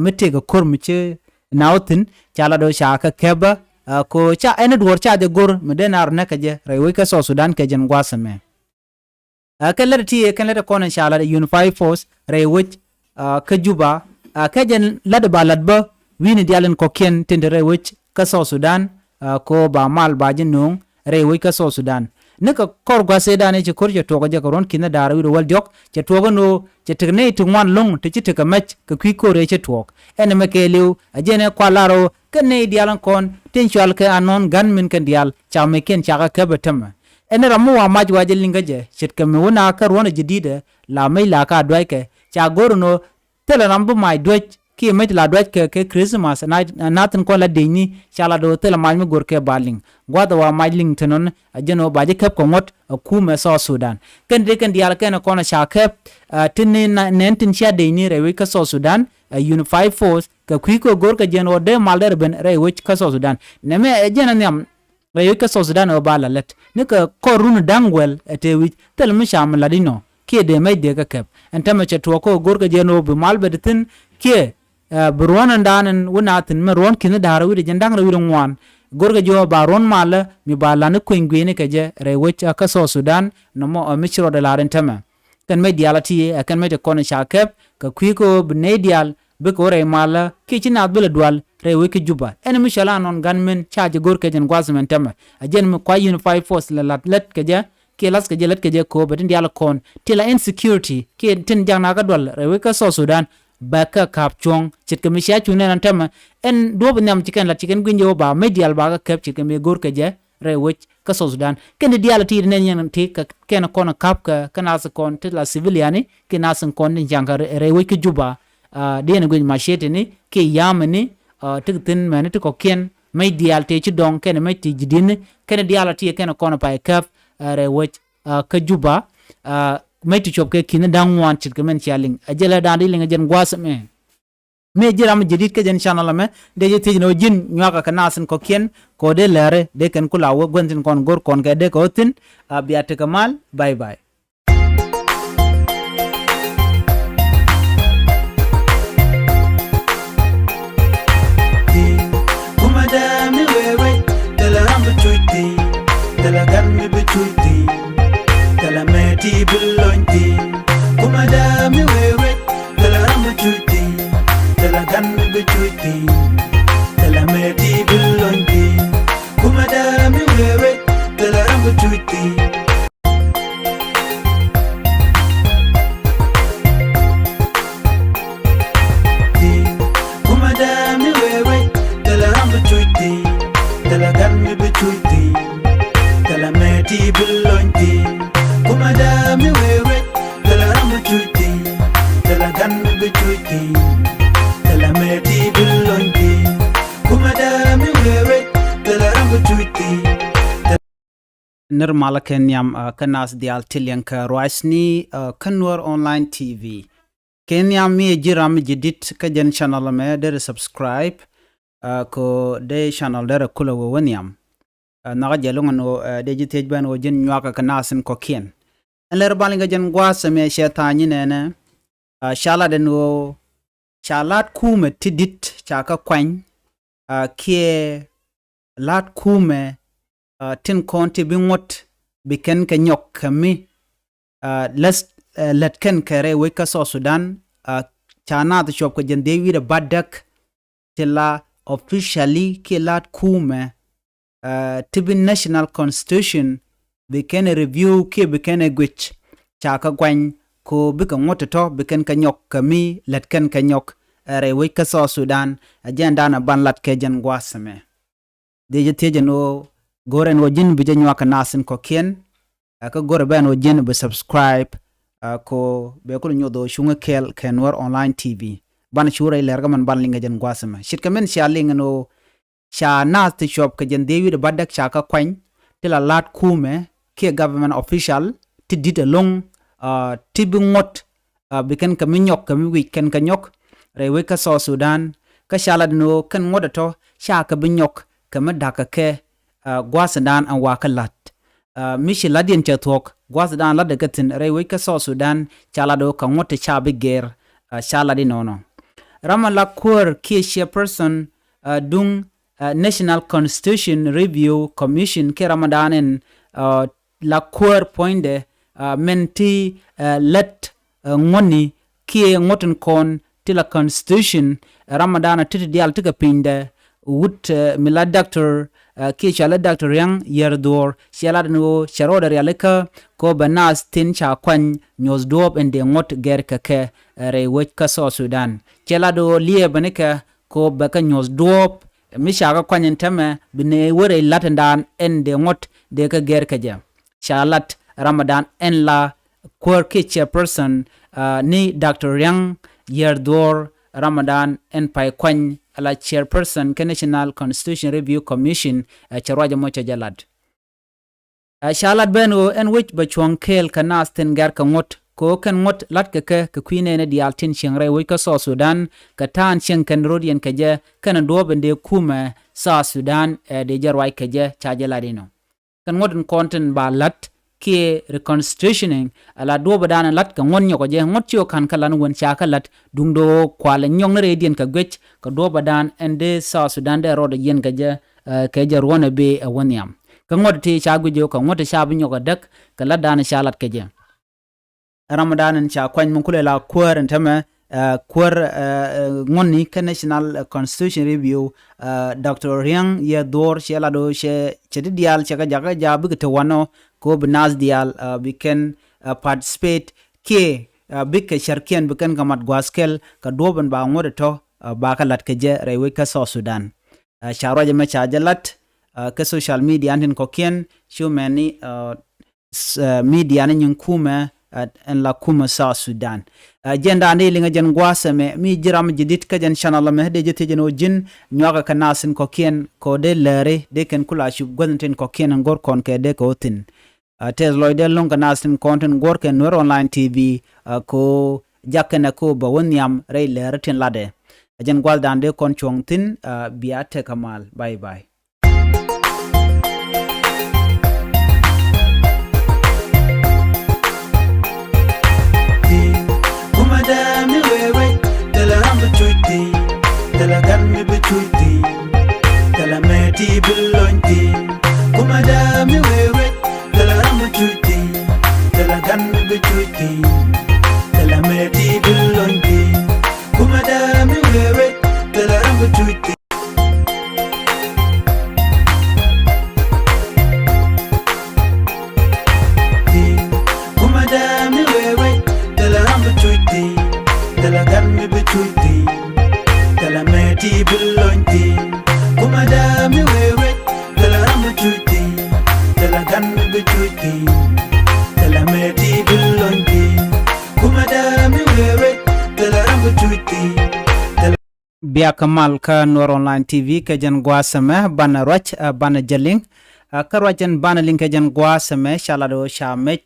mi tëëkɛ ko̱r mi ci nath thi̱n ca lat ɣöö ca kɛ käp ɛ ko ca ɛn duɔ̱ɔ̱r ca jɛ go̱r mi dee naar näk kɛ jɛ rɛy wec kä South Sudan kɛ jɛn gua̱th ɛmɛ. Ɛ kɛn lät ti ɛ kɛn lät ɛ kɔn in ca lat ɛ Unified Force rɛy wec kä Juba. Ɛ kɛ jɛn lat ɛ ba lat bä wi̱ni diaal in kɔ̱kiɛn tin te rɛy wec kä South Sudan. Ɛ ko ba mal ba ji̱ no̱o̱ŋ rɛy wec kä South Sudan. Ni kɛ kɔr gua̱th ëëdan ëë ci ko̱r cɛ tuɔɔk ɛ jɛ kɛ ruɔ̱n ki̱n ɛ da̱a̱r wi̱cdɛ wäl diɔ̱k cɛ tuɔɔk ɛn ɣöö cɛ tekɛ nɛy ti ŋuan lo̱ŋ ti ci tekɛ mɛc kɛ kui̱ ko̱r ëë cɛ tuɔɔk. Ɛn ɛmɛ kɛɛliw ɛ jɛn ɛ kual lar ɣöö kɛn nɛy diaal in kɔn tin cual kɛ anɔn ga̱n min kɛn diaal ca meckiɛn ca kɛ käp ɛ tämɛ. Ɛn ram mi wa mac wa jɛ liŋ kä jɛ ce̱tkɛ mi wä na kä ruɔ̱n ɛ jɛ di̱t ɛ la mec la ka duackɛ ca go̱r ɛn ɣöö thilɛ ram bi mac duäc kiɛ mec la duackɛ kɛ Christmas na nath in kɔn la dec ni ca la do̱r thilɛ mac mi go̱r kɛ ba liŋ. Gua̱th ɛ wa mac liŋ te nɔn ɛ jɛn ɣöö ba ji̱ käp kɛ ŋuɔ̱t ɛ kumɛ South Sudan. Kɛn dee kɛn diaal kɛn ɛ kɔn ɛ ca käp ti ni nɛn tin cia dec ni rɛy wec kä South Sudan ɛ Unified Force kɛ kui̱ kɛ go̱r kɛ jɛn ɣöö dee mal derɛ ben rɛy wec kä South Sudan. Nɛmɛ ɛ jɛn ɛ nhiam rɛy wec kä South Sudan ɛ ɣöö ba la lät ni kɛ kɔr run da̱ŋ wäl ɛ tëë wi̱c thil mi ca mi lat inɔ kiɛ dee mɛc dee kɛ käp. Ɛn tämɛ cɛ tuɔɔk kä go̱rkɛ jɛ ni ɣöö bi mal bɛ ti thi̱n kiɛ bi ruɔ̱n ɛn daan ɛn wä na thi̱n mɛ ruɔ̱n ki̱n da̱a̱r wi̱cdɛ jɛn da̱ŋ rɛw wi̱cdɛ ŋuan. Go̱rkɛ jɛ ɣöö ba ruɔ̱n malä mi ba la̱t ni kueny gui̱ni kɛ jɛ rɛy wec kä South Sudan nɔmɔ ɛ mi ci rɔɔdɛ la̱r ɛn tämɛ. Kɛn mec diaal a ti ɛ kɛn mec ti kɔn ca käp kɛ kui̱ kɛ ɣöö bi nɛy diaal bikɛ wä rɛy malä kiɛ ci naath bi lɛ dual rɛy wec kä Juba. Ɛn mi cɔl anɔn gunmen ca jɛ go̱r kɛ jɛn gua̱th mɛn tämɛ. A jɛn mi kua Unified Force lɛ la̱t lät kɛ jɛ kiɛ la̱th kɛ jɛ lät kɛ jɛ kööbɛ tin diaal kɔn ti la insecurity kiɛ tin jak nakä dual rɛy wec kä South Sudan. Bɛ kɛ ka̱p cuɔ̱ŋ ce̱tkɛ mi cia cuŋ nɛn an tämɛ. Ɛn duɔ̱ɔ̱p nhiam ci kɛn la̱t ci kɛn gui̱ny jɛ wä ba mec diaal ba kɛ käp ce̱tkɛ mi go̱r kɛ jɛ rɛy wec kä South Sudan. Kɛn ti diaal ti nɛn yɛn ti kɛ kɛn kɔn ka̱p kɛ kɛ nath kɔn ti la civilian ni kiɛ nath kɔn tin ca̱ŋ kɛ rɛy wec kä Juba. Di yɛn guic macietini kiɛ yamini ti kɛ thi̱n mɛni ti kɔ̱kiɛn mec diaal ti ci dɔŋ kɛn mec ti ji̱ di̱tni kɛn diaal ti kɛn kɔn pay käp rɛy wec kä Juba. mëë ti cuɔp kɛ ki̱n da̱ŋ ŋuan ce̱tkɛ min cia liŋ. Ɛ jɛn lɛ da̱ŋ di liŋ ɛ jɛn gua̱a̱th ɛmɛ. Mi ji̱ ram mi jadid kä jɛn channel ɛmɛ, dee ji̱ thiec ni ɣöö ji̱n nyuakä kɛ naath in kɔ̱kiɛn kɛ ɣöö dee lääri dee kɛn kula wä gua̱n tin kɔn go̱r kɔn kɛ dee kɛ ɣöö thi̱n. A bia tekɛ mal. Bye bye. Kumɛ dee mi wee wec, thilɛ ram bi cuc thi̱n, thilɛ gan mi bi cuc thi̱n, thilɛ mɛ ti bi lony thi̱n. Kumɛ dee mi wee wec, thilɛ ram bi cuc thi̱n, thilɛ gan mi bi cuc thi̱n, thilɛ mɛ ti bi lony thi̱n. Kumɛ dee mi wee wec, thilɛ ram bi cuc thi̱n. Kumɛ dee mi wee wec, thilɛ ram bi cuc thi̱n, thilɛ gan mi bi cuc thi̱n, thilɛ mɛ ti bi lony thi̱n. Kumɛ dee mi wee wec, thilɛ ram bi cuc thi̱n, thilɛ gan mi bi cuc thi̱n, thilɛ mɛ ti bi lony thi̱n. Kumɛ dee mi wee wec, thilɛ ram bi cuc thi̱n. Nir malä kɛ nhiam, ah, kä naath diaal ti liɛŋ kɛ ruacni, ah, kä Nuer Online T V. Kɛ nhiam mi ɛ ji̱ ram mi jadid kä jɛn channel ɛmɛ, derɛ subscribe, ah, kɛ dee channel derɛ kulɛ wee wä nhiam. Ah, nhɔkä jɛ loŋ ɛn ɣöö, ah, dee ji̱ thiec bä ɛn ɣöö ji̱n nyuakä kɛ naath in kɔ̱kiɛn. Ɛn lɛr bä liŋ kɛ jɛn gua̱a̱th ɛmɛ cɛ tha̱a̱ny inɛnɛ. Ah, ca lat ɛn ɣöö ca la̱t kumɛ ti di̱t ca kä kuany, ah, kiɛ la̱t kumɛ, ah, tin kɔn ti bi ŋuɔ̱t bi kɛn kɛ nyɔk kɛ mi, ah, lät, ah, lät kɛn kɛ rɛy wec kä South Sudan, ah, ca naath cuɔp kɛ jɛn dhiec wi̱cdɛ bädäk ti la officially kiɛ la̱t kumɛ, ah, ti bi national constitution bi kɛn ɛ review kiɛ bi kɛn ɛ guic ca kä guany ko bikɛ ŋuɔ̱t tɔ̱ bi kɛn kɛ nyɔk kɛ mi lät kɛn kɛ nyɔk, ah, rɛy wec kä South Sudan. Ɛ jɛn danɛ ban lat kɛ jɛn gua̱a̱th ɛmɛ. Dee jɛ thiec ɛn ɣöö go̱rɛ ɛn ɣöö ji̱n bi jɛ nyuak kɛ naath in kɔ̱kiɛn. Ɛ kä go̱rɛ bä ɛn ɣöö ji̱n bi subscribe, ɛ ko bɛ kul nyoth ɣöö cuŋä kɛɛl kɛ Nuer Online T V. Banɛ cu rɛy lɛr kä mɛn ban liŋ kɛ jɛn gua̱a̱th ɛmɛ. Ce̱tkɛ min cia liŋ ɛn ɣöö ca naath ti cuɔp kɛ jɛn dhiec wi̱cdɛ bädäk ca kä kuany ti la la̱t kumɛ kiɛ government official ti di̱t ɛlɔ̱ŋ, ah, ti bi ŋuɔ̱t, ah, bi kɛn kɛ mi nyɔk kɛ mi wi̱c kɛn kɛ nyɔk rɛy wec kä South Sudan. Kä ca lat ni ɣöö kɛn ŋuɔ̱t ɛ tɔ̱ ca kɛ bi nyɔk kɛ mi da̱k kɛ kɛ, ah, gua̱a̱th dan ɛn wakä la̱t. Ah, mi ci la̱tdiɛn cɛ thuɔ̱k gua̱a̱th dan la̱tdɛ kɛ thi̱n rɛy wec kä South Sudan ca lat ɣöö kɛ ŋuɔ̱t ti ca bi gɛr, ah, ca lat inɔnɔ. Ram ɛn la kuäär kiɛ chairperson, ah, duŋ, ah, National Constitution Review Commission kiɛ ram ɛn dan ɛn, ah, la kuäär puɔ̱nydɛ, ah, mɛn ti, ah, lät, ah, ŋuɔ̱tni kiɛ ŋuɔ̱t in kɔn ti la constitution, ah, ram ɛn dan ti ti diaal ti kɛ pinydɛ wut, ah, mi la doctor, ah, kiɛ cɔalɛ Doctor Riaŋ Yiɛr Dhuɔ̱ɔ̱r, cɛ lat ni ɣöö cɛ rɔɔdɛ rialikä kɛ ɣöö bɛ naath tin ca kuany nyuɔ̱th duɔ̱ɔ̱p in dee ŋuɔ̱t gɛr kɛ kɛ, ah, rɛy wec kä South Sudan. Cɛ lat ɣöö liɛɛbä ni kɛ kɛ ɣöö bɛ kɛ nyuɔ̱th duɔ̱ɔ̱p mi ca kɛ kuany ɛn täämɛ bi nɛy wä rɛy la̱t ɛn dan ɛn dee ŋuɔ̱t dee kɛ gɛr kɛ jɛ. Ca lat ram ɛn dan ɛn la kuäär kiɛ chairperson, ah, ni Doctor Riaŋ Yiɛr Dhuɔ̱ɔ̱r ram ɛn dan ɛn pay kuany la chairperson kɛ National Constitution Review Commission, ah, cɛ ruac ɛmɔ cɛ jɛ lat. Ah, ca lat bä ɛn ɣöö ɛn wec bɛ cuɔ̱ŋ kɛɛl kɛ naath tin gɛr kɛ ŋuɔ̱t kɛ ɣöö kɛn ŋuɔ̱t la̱tkɛ kɛ kɛ kui̱ nɛɛni diaal tin cieŋ rɛy wec kä South Sudan kɛ ta̱a̱n cieŋ kɛn ro̱diɛn kɛ jɛ kɛnɛ duɔ̱ɔ̱p in dee kumɛ South Sudan, eh, dee jɛ ruac kɛ jɛ ca jɛ lat inɔ. Kɛn ŋuɔ̱t in kɔn tin ba la̱t kiɛ reconstitutioning, ala duɔ̱ɔ̱p ɛ dan in la̱t kɛ ŋuɔ̱t nyɔk ɛ jɛ ŋuɔ̱t ci ɣä ka̱n kä lan wän ca kä la̱t duundɛ ɣöö kualɛ nyɔk ni rɛydiɛn kɛ guic kɛ duɔ̱ɔ̱p ɛ dan ɛn dee South Sudan dee rɔɔdɛ yiɛn kɛ jɛ, eh, kɛ jɛ ruɔ̱n ɛ bee ɛ wä nhiam. Kä ŋuɔ̱t ti ca guic ɣöö kɛ ŋuɔ̱t ti ca bi nyɔk ɛ däk kɛ la̱t dan ca la̱t kɛ jɛ. Ram ɛn dan in ca kuany mi kulɛ la kuäär in täämɛ, eh, kuäär, eh, eh, ŋuɔ̱tni kä National, eh, Constitution Review, eh, Doctor Riaŋ Yiɛr Dhuɔ̱ɔ̱r cɛ lat ɣöö cɛ, cɛ ti diaal cɛ kɛ jakä jaak bikɛ te wanɔ kɛ ɣöö bi naath diaal, eh, bi kɛn, eh, participate kiɛ, eh, bikɛ cärkiɛn bi kɛn kɛ mat gua̱a̱th kɛl kɛ duɔ̱ɔ̱p in ba ŋuɔ̱t ɛ tɔ̱, eh, ba kɛ la̱t kɛ jɛ rɛy wec kä South Sudan. Eh, ca ruac ɛmɛ ca jɛ lat, eh, kä social media in tin kɔ̱kiɛn cu mɛni, eh, s-, eh, media ni nyin kumɛ, eh, ɛn la kumɛ South Sudan. Eh, jɛn dan di liŋɛ jɛn gua̱a̱th ɛmɛ mi ji̱ ram jadid kä jɛn channel ɛmɛ dee jɛ thiec ɛn ɣöö ji̱n nyuakä kɛ naath in kɔ̱kiɛn kɛ ɣöö dee lääri dee kɛn kula cup guäth in tin kɔ̱kiɛn in go̱r kɔn kɛ dee kɛ ɣöö thi̱n. Ɛ tɛth lɔcdɛ lo̱ŋ kɛ naath tin kɔn tin guɔ̱r kɛ Nuer Online T V, ɛ ko jak kɛnɛ ko bɛ wä nhiam rɛy lɛr tin latdɛ. Ɛ jɛn gua̱thdan dee kɔn cuɔ̱ŋ thi̱n, ɛ bia tekɛ mal. Bye bye. Kumada mi wewet, tala ram bi cuc ti, tala gan mi bi cuc ti, tala meti bi lony ti. Kumada mi wewet, tala ram bi cuc ti, tala gan mi bi cuc ti, tala meti bi lony ti. Kumada mi wewet, tala ram bi cuc ti. Kumada mi wewet, tala ram bi cuc ti, tala gan mi bi cuc ti, tala meti bi lony ti. Kumada mi wewet, tala ram bi cuc ti, tala gan mi bi cuc ti, tala meti bi lony ti. Kumada mi wewet, tala ram bi cuc ti, tala Biak mal kä Nuer Online T V kɛ jɛn gua̱a̱th ɛmɛ banɛ ruac, ɛ, banɛ jɛ liŋ. Ɛ, kä ruac ɛn banɛ liŋ kɛ jɛn gua̱a̱th ɛmɛ ca lat ɣöö ca mec,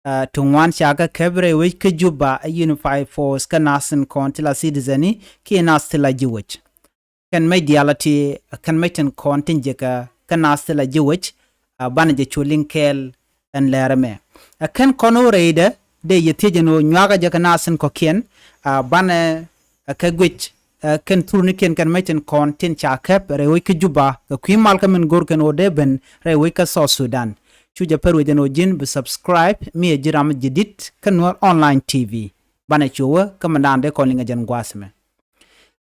ɛ, ti ŋuan ca kɛ kɛp rɛy wec kä Juba ɛ Unified Force kä naath tin kɔn ti la citizen i̱ kiɛ naath ti la ji̱ wec. Kɛn mec diaal a ti, kɛn mec tin kɔn tin jiäkä kä naath ti la ji̱ wec, ɛ, banɛ jɛ cu liŋ kɛɛl ɛn lɛr ɛmɛ. Ɛ kɛn kɔn ɣöö rɛydɛ dee yɛ thiec ɛn ɣöö nyuakä jɛ kɛ naath tin kɔ̱kiɛn, ɛ, banɛ, ɛ, kɛ guic, ɛ, kɛn thurnikiɛn kɛn mec tin kɔn tin ca kɛp rɛy wec kä Juba kɛ kui̱ mal kä min go̱r kɛn ɣöö dee ben rɛy wec kä South Sudan. Cu jɛ pär wec ɛn ɣöö ji̱n bi subscribe mi ɛ ji̱ ram ji̱ di̱t kä Nuer Online T V. Banɛ cu wä kä mindan dee kɔn liŋ ɛ jɛn gua̱a̱th ɛmɛ.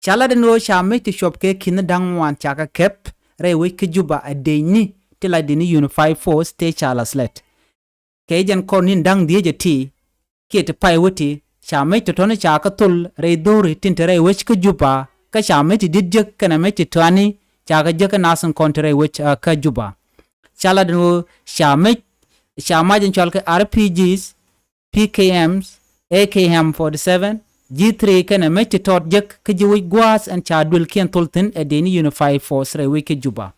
Ca lat ɛn ɣöö ca mec ti cuɔp kɛ ki̱n da̱ŋ ŋuan ca kɛ kɛp rɛy wec kä Juba ɛ dëëcni ti la dëëcni Unified Force tëë ca la slɛt. Kɛ jɛn kɔr ni̱n da̱ŋ dhieec ɛ ti kiɛ ti pay wä ti ca mec tɔ̱tɔ̱ni ca kɛ thol rɛy dho̱ri tin te rɛy wec kä Juba kä ca mec ti di̱t jek kɛnɛ mec ti tɔ̱ani ca kɛ jek kä naath tin kɔn te rɛy wec, ɛ, kä Juba. Ca lat ɛn ɣöö ca mec ca mac in cɔal kɛ R P Gs, P K Ms, A K M forty seven, G three kɛnɛ mec ti tɔt jek kä ji̱ wec gua̱a̱th ɛn ca duël kiɛn thol thi̱n ɛ dëëcni Unified Force rɛy wec kä Juba.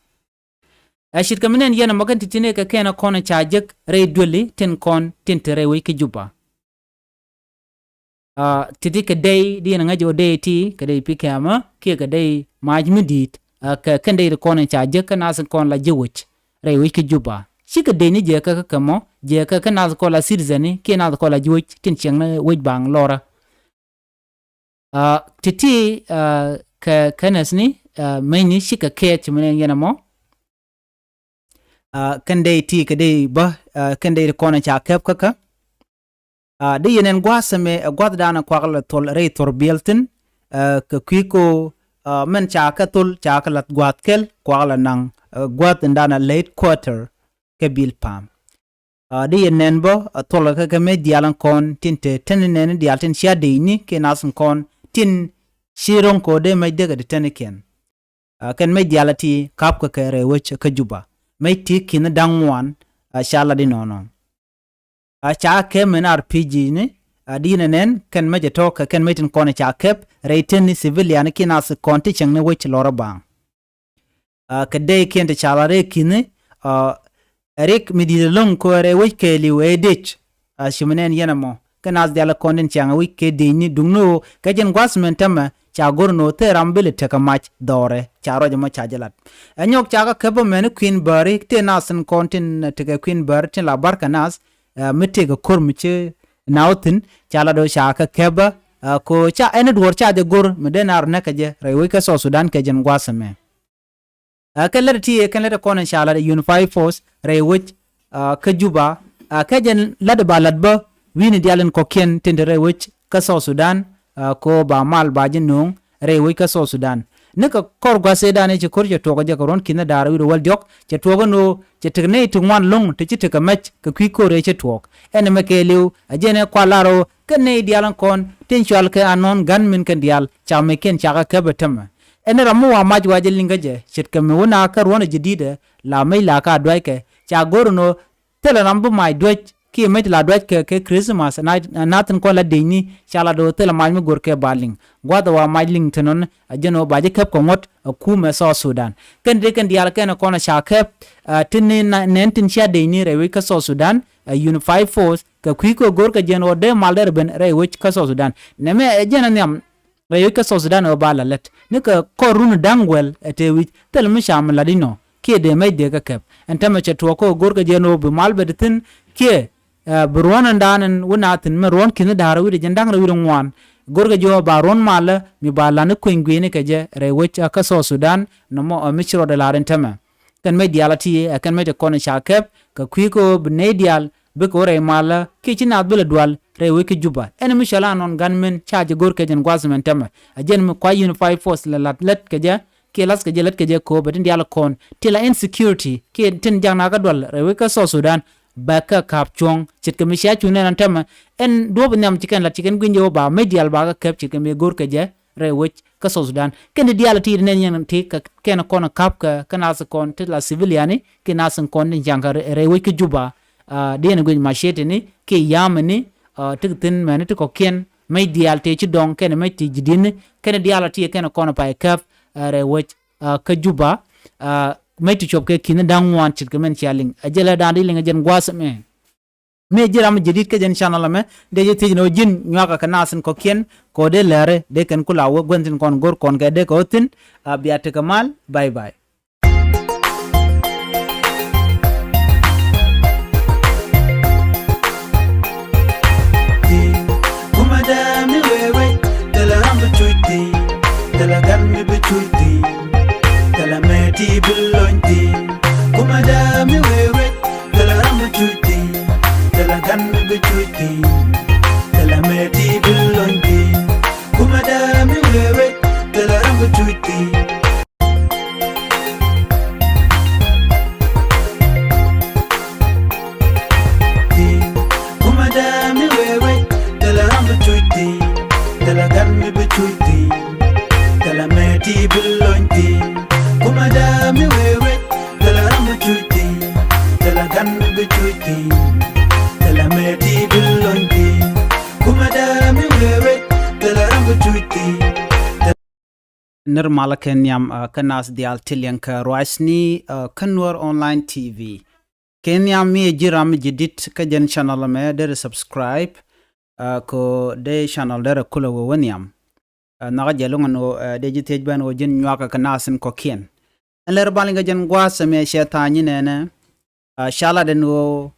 Ɛ ce̱tkɛ mi nɛn yɛn ɛmɔ kɛn ti̱ti̱ ni kɛ kɛn ɛ kɔn ɛ ca jek rɛy duëli tin kɔn tin te rɛy wec kä Juba. Ɛ, ti̱ti̱ kɛ dey di yɛn ɛ ŋäc ɣöö dey ti kɛ dey P K M kiɛ kɛ dey mac mi di̱i̱t, ɛ, kɛ kɛn dey ti kɔn ɛ ca jek kä naath kɔn la ji̱ wec rɛy wec kä Juba. Cikɛ dëëcni jɛ kä kä kɛ mɔ jɛ kä kä naath kɔn la citizen kiɛ naath kɔn la ji̱ wec tin ciɛŋni wec baŋ lɔrä. Ɛ, ti̱ti̱, ɛ, kɛ kɛnɛthni, ɛ, mecni cikɛ kɛɛth ci mi nɛn yɛn ɛmɔ. Ɛ, kɛn dey ti kɛ dey bä, ɛ, kɛn dey ti kɔn ɛ ca kɛp kä kä. Ɛ, di yɛn ɛn gua̱a̱th ɛmɛ ɛ gua̱thdan ɛ kuak la thol rɛy thor biɛl thi̱n, ɛ, kɛ kui̱ ko, ɛ, mɛn ca kɛ thol ca kɛ lath gua̱a̱th kɛl kuak la naŋ, ɛ, gua̱a̱th ɛn dan ɛ late quarter kɛ bil pa̱a̱m. Ɛ, di yɛn nɛn bä, ɛ, thol kɛ kɛ mec diaal ɛn kɔn tin te teni nɛni diaal tin cia dëëcni kiɛ naath ɛn kɔn tin ci ro̱ŋ kɛ ɣöö dee mec dee kɛ ti tenikiɛn. Ɛ, kɛn mec diaal ɛ ti ka̱p kɛ kɛ rɛy wec kä Juba. Mec ti ki̱n da̱ŋ ŋuan, ɛ, ca lat inɔnɔ. Ɛ, ca kɛp min R P G ni, ɛ, di yɛn ɛ nɛn kɛn mec ɛ tɔ̱ kɛ kɛn mec tin kɔn ɛ ca kɛp rɛy teni civilian kiɛ naath kɔn ti cieŋni wec lɔrä baŋ. Ɛ, kɛ dey kiɛn ti ca lat rɛy ki̱ni, ɛ, rik mi di̱i̱t ɛlɔ̱ŋ kɛ rɛy wec kɛɛliw ɛ dec. Ɛ, ci mi nɛn yɛn ɛmɔ kɛ naath diaal kɔn tin ciaŋ ɛ wec kɛ dëëcni duŋni ɣöö kɛ jɛn gua̱th min tämɛ ca go̱r ni ɣöö thil ram bi lɛ tekɛ mac dhɔrɛ ca ruac ɛmɔ ca jɛ lat. Ɛ nyɔk ca kɛ kɛp ɛmɛni Queen Bäri tëë naath tin kɔn tin tekɛ Queen Bäri tin la barkɛ naath, ɛ, mi tëëkɛ ko̱r mi ci naath thi̱n ca lat ɣöö ca kɛ kɛp ɛ, ɛ, ko ca ɛn duɔ̱ɔ̱r ca jɛ go̱r mi dee naar näk kɛ jɛ rɛy wec kä South Sudan kɛ jɛn gua̱th ɛmɛ. Ɛ, kɛn lät ti, kɛn lät kɔn in ca lat Unified Force rɛy wec, ɛ, kä Juba, ɛ, kɛ jɛn lat ba lat bä wi̱i̱ni diaal in kɔ̱kiɛn tin te rɛy wec kä South Sudan, ɛ, ko ba mal ba ji̱ nööŋ rɛy wec kä South Sudan. Ni kɛ kɔr gua̱th ëëdan i̱ ci ko̱r cɛ tuɔɔk ɛ jɛ kɛ ruɔ̱n ki̱n da̱a̱r wi̱i̱ wä diɔ̱k cɛ tuɔɔk ɛn ɣöö cɛ tekɛ nɛy ti ŋuan lo̱ŋ ti ci tekɛ mɛc kɛ kui̱ ko̱r ëë ci tuɔɔk. Ɛn ɛmɛ kɛɛliw ɛ jɛn ɛ kual lar ɣöö kɛn nɛy diaal in kɔn tin cɔal kɛ anɔn ga̱n min kɛn diaal ca meckiɛn ca kɛ kɛp ɛ tämɛ. Ɛn ram mi wa mac wa jɛ liŋ kä jɛ ce̱tkɛ mi wä na kä ruɔ̱n ɛ jɛ di̱t ɛ la mec la ka duackɛ ca go̱r ɛn ɣöö thilɛ ram bi mac duäc kiɛ mec la duac kɛ kɛ Christmas, na, na thin kɔn la dec ni, ca la do̱ thilɛ mac mi go̱r kɛ ba liŋ. Gua̱th ɛ wa mac liŋ thin nɔn, a jɛn ɣöö ba ji̱ käp kɛ ŋuɔ̱t, a kumɛ South Sudan. Kɛn dee kɛn diaal kɛn kɔn ca käp, a, tin ni na, nɛn tin cia dec ni rɛy wec kä South Sudan, a, Unified Force, kɛ kui̱ kɛ go̱r kɛ jɛn ɣöö dee mal dee rɛ ben rɛy wec kä South Sudan. Nɛmɛ, ɛ, jɛn ɛ nhiam, rɛy wec kä South Sudan ɛ ɣöö ba la lät. Ni kɛ kɔr run da̱ŋ wäl ɛ tëë wi̱c, thil mi ca mi lat inɔ, kiɛ dee mec dee kɛ käp. Ɛn täämɛ cɛ tuɔɔk kä go̱r kɛ jɛn ɣöö bi mal bɛ ti thi̱n, kiɛ, ɛ, bi ruɔ̱n ɛn da̱a̱n ɛn wä na thi̱n mɛ ruɔ̱n ki̱ni da̱a̱r wi̱cdɛ jɛn da̱ŋ rɛw wi̱cdɛ ŋuan. Go̱r kɛ jɛ ɣöö ba ruɔ̱n malä mi ba la̱t ni kueny gui̱ni kɛ jɛ rɛy wec kä South Sudan, nɔmɔ, ɛ, mi ci rɔɔdɛ la̱r ɛn täämɛ. Kɛn mec diaal a ti, ɛ, kɛn mec ti kɔn ca käp, kɛ kui̱ kɛ ɣöö bi nɛy diaal, bikɛ wä rɛy malä, kiɛ ci naath bi lɛ dual, rɛy wec kä Juba. Ɛn mi cɔal a nɔn gunmen, ca jɛ go̱r kɛ jɛn gua̱th mɛn täämɛ. A jɛn mi kua Unified Force la lat lät kɛ jɛ, kiɛ lath kɛ jɛ lät kɛ jɛ kɛ ɣöö bɛ tin diaal kɔn, ti la insecurity, kiɛ tin jak naath kä dual, rɛy wec kä South Sudan, bɛ kɛ ka̱p cuɔ̱ŋ, ce̱tkɛ mi cia cu nɛn ɛn täämɛ, ɛn duɔ̱ɔ̱p nhiam ci kɛn lat ci kɛn gui̱ny jɛ ɣöö ba mec diaal ba kɛ käp ce̱tkɛ mi go̱r kɛ jɛ, rɛy wec kä South Sudan. Kɛn di diaal ti di nɛn yɛn ti kɛ kɛn kɔn kap kɛ, kɛ nath kɔn ti la civilian ni, kɛ nath kɔn ti jaŋ kɛ rɛy, rɛy wec kä Juba. A, di yɛn guic machete ni, kɛ yam ni, a, ti kɛ thin mɛn ti kɔkiɛn, mec diaal ti ci dɔŋ, kɛn mec ti ji̱ di̱n ni, kɛn diaal ti kɛn kɔn pay käp, a, rɛy wec, a, kä Juba, a, mec ti cuɔp kɛ ki̱n da̱ŋ ŋuan ce̱tkɛ mɛn cia liŋ. A jɛ lɛ da̱a̱n di liŋ a jɛn gua̱th mɛ. Mi ji̱ ram mi jadid kä jɛn channel ɛmɛ, dee jɛ thiec ni ɣöö ji̱n nyuakä kɛ nath in kɔ̱kiɛn, kɛ ɣöö dee lɛri, dee kɛn ku la wä gua̱n tin kɔn go̱r kɔn kɛ dee kɛ ɣöö thi̱n, a, bia tekɛ mal, bye bye. Kumɛ dee mi wee wec, thilɛ ram bi cuc thi̱n, thilɛ gan mi bi cuc thi̱n, thilɛ mɛ ti bi lony thi̱n. Kumɛ dee mi wee wec, thilɛ ram bi cuc thi̱n, thilɛ gan mi bi cuc thi̱n, thilɛ mɛ ti bi lony thi̱n. Kumɛ dee mi wee wec, thilɛ ram bi cuc thi̱n. Kumɛ dee mi wee wec, thilɛ ram bi cuc thi̱n, thilɛ gan mi bi cuc thi̱n, thilɛ mɛ ti bi lony thi̱n. Kumɛ dee mi wee wec, thilɛ ram bi cuc thi̱n, thilɛ gan mi bi cuc thi̱n, thilɛ mɛ ti bi lony thi̱n. Kumɛ dee mi wee wec, thilɛ ram bi cuc thi̱n. Nir malä kɛ nhiam, a, kä nath diaal ti liɛŋ kɛ ruacni, a, kä Nuer Online T V. Kɛ nhiam mi ji̱ ram mi ji̱ dit kä jɛn channel mɛ derɛ subscribe, a, kɛ dee channel derɛ kulɛ wee wä nhiam. A, nhɔkä jɛ lo̱ŋ ɛn ɣöö, a, dee ji̱ thiec ben ɣöö ji̱n nyuakä kɛ nath in kɔ̱kiɛn. Ɛn lɛr bal in kɛ jɛn gua̱a̱th ɛmɛ cɛ tha̱a̱ny inɛnɛ, a, ca lat ɛn ɣöö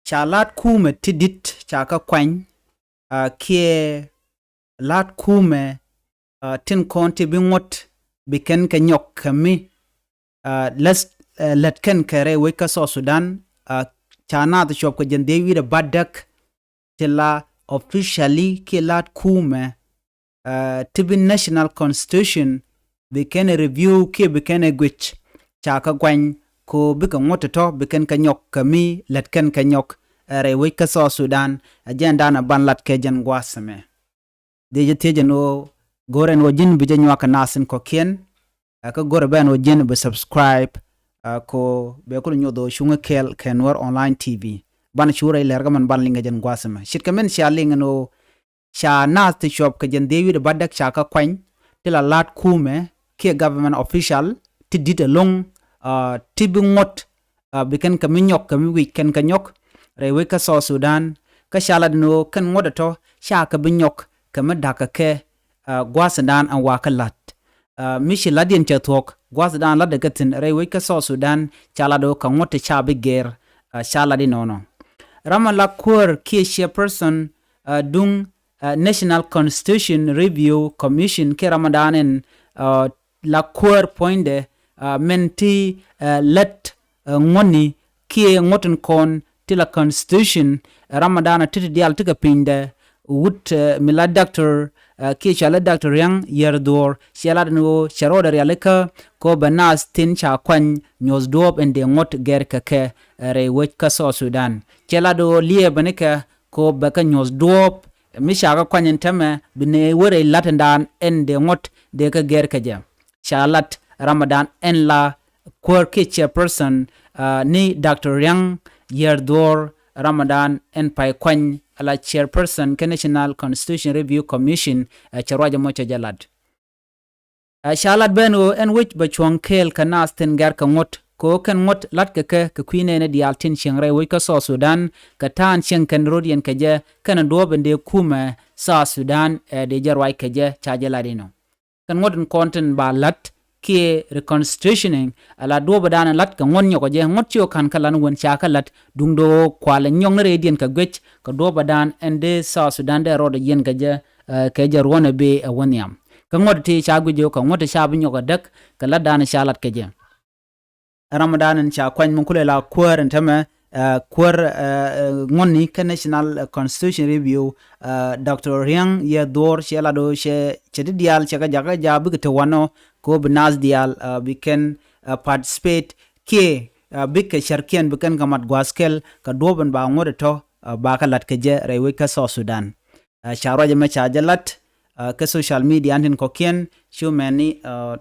ca la̱t kumɛ ti dit ca kɛ kuany, a, kiɛ la̱t kumɛ, a, tin kɔn ti bi ŋuɔ̱t bi kɛn kɛ nyɔk kɛ mi, a, lät, a, lät kɛn kɛ rɛy wec kä South Sudan, a, ca nath cuɔp kɛ jɛn dhieec wi̱cdɛ bädäk ti la officially kiɛ la̱t kumɛ, a, ti bi national constitution bi kɛn ɛ review kiɛ bi kɛn ɛ guic, ca kɛ guany kɛ ɣöö bikɛ ŋuɔ̱t tɔ̱tɔ̱ bi kɛn kɛ nyɔk kɛ mi lät kɛn kɛ nyɔk, a, rɛy wec kä South Sudan. A jɛn da̱a̱n a ban lat kɛ jɛn gua̱a̱th ɛmɛ. Dee jɛ thiec ɛn ɣöö go̱r ɛn ɣöö ji̱n bi jɛ nyuak kɛ nath in kɔ̱kiɛn, a, kä go̱r ɛ bɛ ɛn ɣöö ji̱n bi subscribe, a, kɛ ɣöö bɛ kulɛ nyoth ɣöö cuŋä kɛɛl kɛ Nuer Online T V. Ban cu rɛy lɛr kä mɛn ban liŋ kɛ jɛn gua̱a̱th ɛmɛ. Ce̱tkɛ mɛn cia liŋ ɛn ɣöö ca nath ti cuɔp kɛ jɛn dhieec wi̱cdɛ bädäk ca kɛ kuany ti la la̱t kumɛ kiɛ government official ti dit ɛlɔ̱ŋ, a, ti bi ŋuɔ̱t, a, bi kɛn kɛ mi nyɔk kɛ mi wi̱c kɛn kɛ nyɔk rɛy wec kä South Sudan. Kä ca lat ni ɣöö kɛn ŋuɔ̱t ɛ tɔ̱ ca kɛ bi nyɔk kɛ mi da̱k kɛ kɛ, a, gua̱a̱th in da̱a̱n ɛn wakä la̱t. A, mi ci la̱tdiɛn cɛ thuɔ̱k gua̱a̱th in da̱a̱n la̱tdɛ kɛ thi̱n rɛy wec kä South Sudan ca lat ɣöö kɛ ŋuɔ̱t ti ca bi gɛr, a, ca lat inɔnɔ. Ram a la kuäär kiɛ chairperson, a, duŋ, a, National Constitution Review Commission kiɛ ram a da̱a̱n ɛn, a, la kuäär puɔ̱nydɛ, a, mɛn ti, a, lät, a, ŋuɔ̱tni kiɛ ŋuɔ̱t in kɔn ti la constitution, a, ram a da̱a̱n a ti ti diaal ti kɛ pinydɛ wut, a, mi la doctor, a, kiɛ cɔalɛ Doctor Riaŋ Yiɛr Dhuɔ̱ɔ̱r cɛ lat ɛn ɣöö cɛ rɔɔdɛ rialikä kɛ ɣöö bɛ nath tin ca kuany nyuɔ̱th duɔ̱ɔ̱p in dee ŋuɔ̱t gɛr kɛ kɛ, a, rɛy wec kä South Sudan. Cɛ lat ɣöö liɛɛpɛ ni kɛ kɛ ɣöö bɛ kɛ nyuɔ̱th duɔ̱ɔ̱p mi ca kɛ kuany ɛn täämɛ bi ni wä rɛy la̱t ɛn da̱a̱n ɛn dee ŋuɔ̱t dee kɛ gɛr kɛ jɛ. Ca lat ram a da̱a̱n ɛn la kuäär kiɛ chairperson, a, ni Doctor Riaŋ Yiɛr Dhuɔ̱ɔ̱r, Ramadan ɛn Pay Kuany, ala chairperson kä National Constitution Review Commission, ɛ cɛ ruac ɛmɔ cɛ jɛ lat. Ɛ ca lat ben ɣöö ɛn wec bɛ cuɔ̱ŋ kɛɛl kɛ naath tin gɛr kɛ ŋuɔ̱t, kɛ ɣöö kɛn ŋuɔ̱t latkɛ kɛ kɛ kui̱ nɛɛni diaal tin cieŋ rɛy wec kä South Sudan, kɛ ta̱a̱n cieŋ kɛn rot yɛn kɛ jɛ, kɛn duɔ̱ɔ̱p in dee kumɛ South Sudan ɛ dee jɛ ruac kɛ jɛ, ca jɛ lat inɔ. Kɛn ŋuɔ̱t in kɔn tin ba la̱t kiɛ reconstitutioning, ala duɔ̱ɔ̱pdan in la̱t kɛ ŋuɔ̱t nyɔkɔ jɛ, ŋuɔ̱t ci ɣä ka̱n kä lan wän ca kä la̱t, duŋdɛ ɣöö kualɛ nyɔk ni rɛydiɛn kɛ guic kɛ duɔ̱ɔ̱pdan ɛn dee South Sudan dee rɔɔdɛ yiɛn kɛ jɛ, ɛ, kɛ jɛ ruɔ̱n ɛ bee ɛ wä nhiam. Kä ŋuɔ̱t ti ca guic ɣöö kɛ ŋuɔ̱t ti ca bi nyɔk ɛ däk kɛ la̱tdan ca la̱t kɛ jɛ. Ramadan in ca kuany mi kulɛ la kuäär in tämɛ, ɛ, kuäär, ɛ, ɛ, ŋuɔ̱tni kä National Constitution Review, ɛ, Doctor Riang Yɛ Dhuɔr cɛ lat ɣöö cɛ, cɛ ti diaal cɛ kɛ jakä jaak bikɛ te wanɔ kɛ ɣöö bi naath diaal, ɛ, bi kɛn, ɛ, participate kiɛ, ɛ, bikɛ cärkiɛn bi kɛn kɛ mat gua̱a̱th kɛl kɛ duɔ̱ɔ̱p in ba ŋuɔ̱t ɛ tɔ̱, ɛ, ba kɛ la̱t kɛ jɛ rɛy wec kä South Sudan. Ɛ, ca ruac ɛmɛ ca jɛ lat, ɛ, kä social media ni tin kɔ̱kiɛn, cu mɛni, ɛ,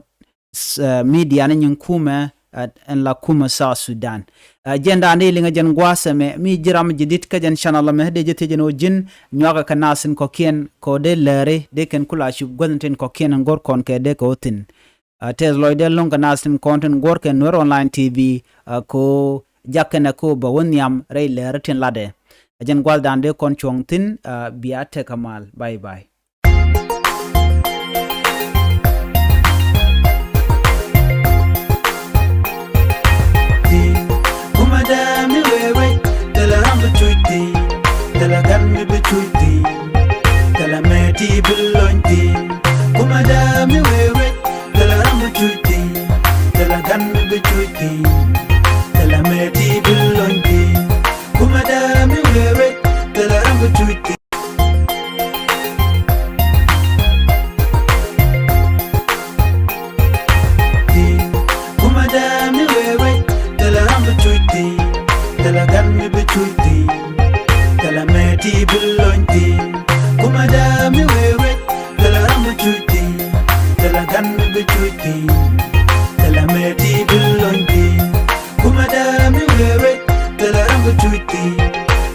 s-, ɛ, media ni nyin kumɛ, ɛ, ɛn la kumɛ South Sudan. Ɛ, jɛn da̱a̱n dee liŋɛ jɛn gua̱a̱th ɛmɛ, mi ji̱ ram ji̱ di̱t kä jɛn channel ɛmɛ, dee jɛ thiec jɛn ɣöö ji̱n nyuakä kɛ naath tin kɔ̱kiɛn, kɛ ɣöö dee lääri, dee kɛn kula cup guäth tin kɔ̱kiɛn ɛn go̱r kɔn kɛ dee kɛ ɣöö thi̱n. Ɛ, tɛth lɔcdɛ lo̱ŋ kɛ naath tin kɔn tin guɔ̱r kɛ Nuer Online T V, ɛ, kɛ ɣöö jak kɛnɛ kɛ ɣöö bɛ wä nhiam rɛy lääri tin latdɛ. Ɛ jɛn gua̱a̱th da̱a̱n dee kɔn cuɔ̱ŋ thi̱n, ɛ, bia tekɛ mal. Bye bye. Kumɛ dee mi wee wec, thilɛ ram bi cuc thi̱n, thilɛ gan mi bi cuc thi̱n, thilɛ mɛ ti bi lony thi̱n. Kumɛ dee mi wee wec, thilɛ ram bi cuc thi̱n, thilɛ gan mi bi cuc thi̱n, thilɛ mɛ ti bi lony thi̱n. Kumɛ dee mi wee wec, thilɛ ram bi cuc thi̱n. Kumɛ dee mi wee wec, thilɛ ram bi cuc thi̱n, thilɛ gan mi bi cuc thi̱n, thilɛ mɛ ti bi lony thi̱n. Kumɛ dee mi wee wec, thilɛ ram bi cuc thi̱n, thilɛ gan mi bi cuc thi̱n, thilɛ mɛ ti bi lony thi̱n. Kumɛ dee mi wee wec, thilɛ ram bi cuc thi̱n,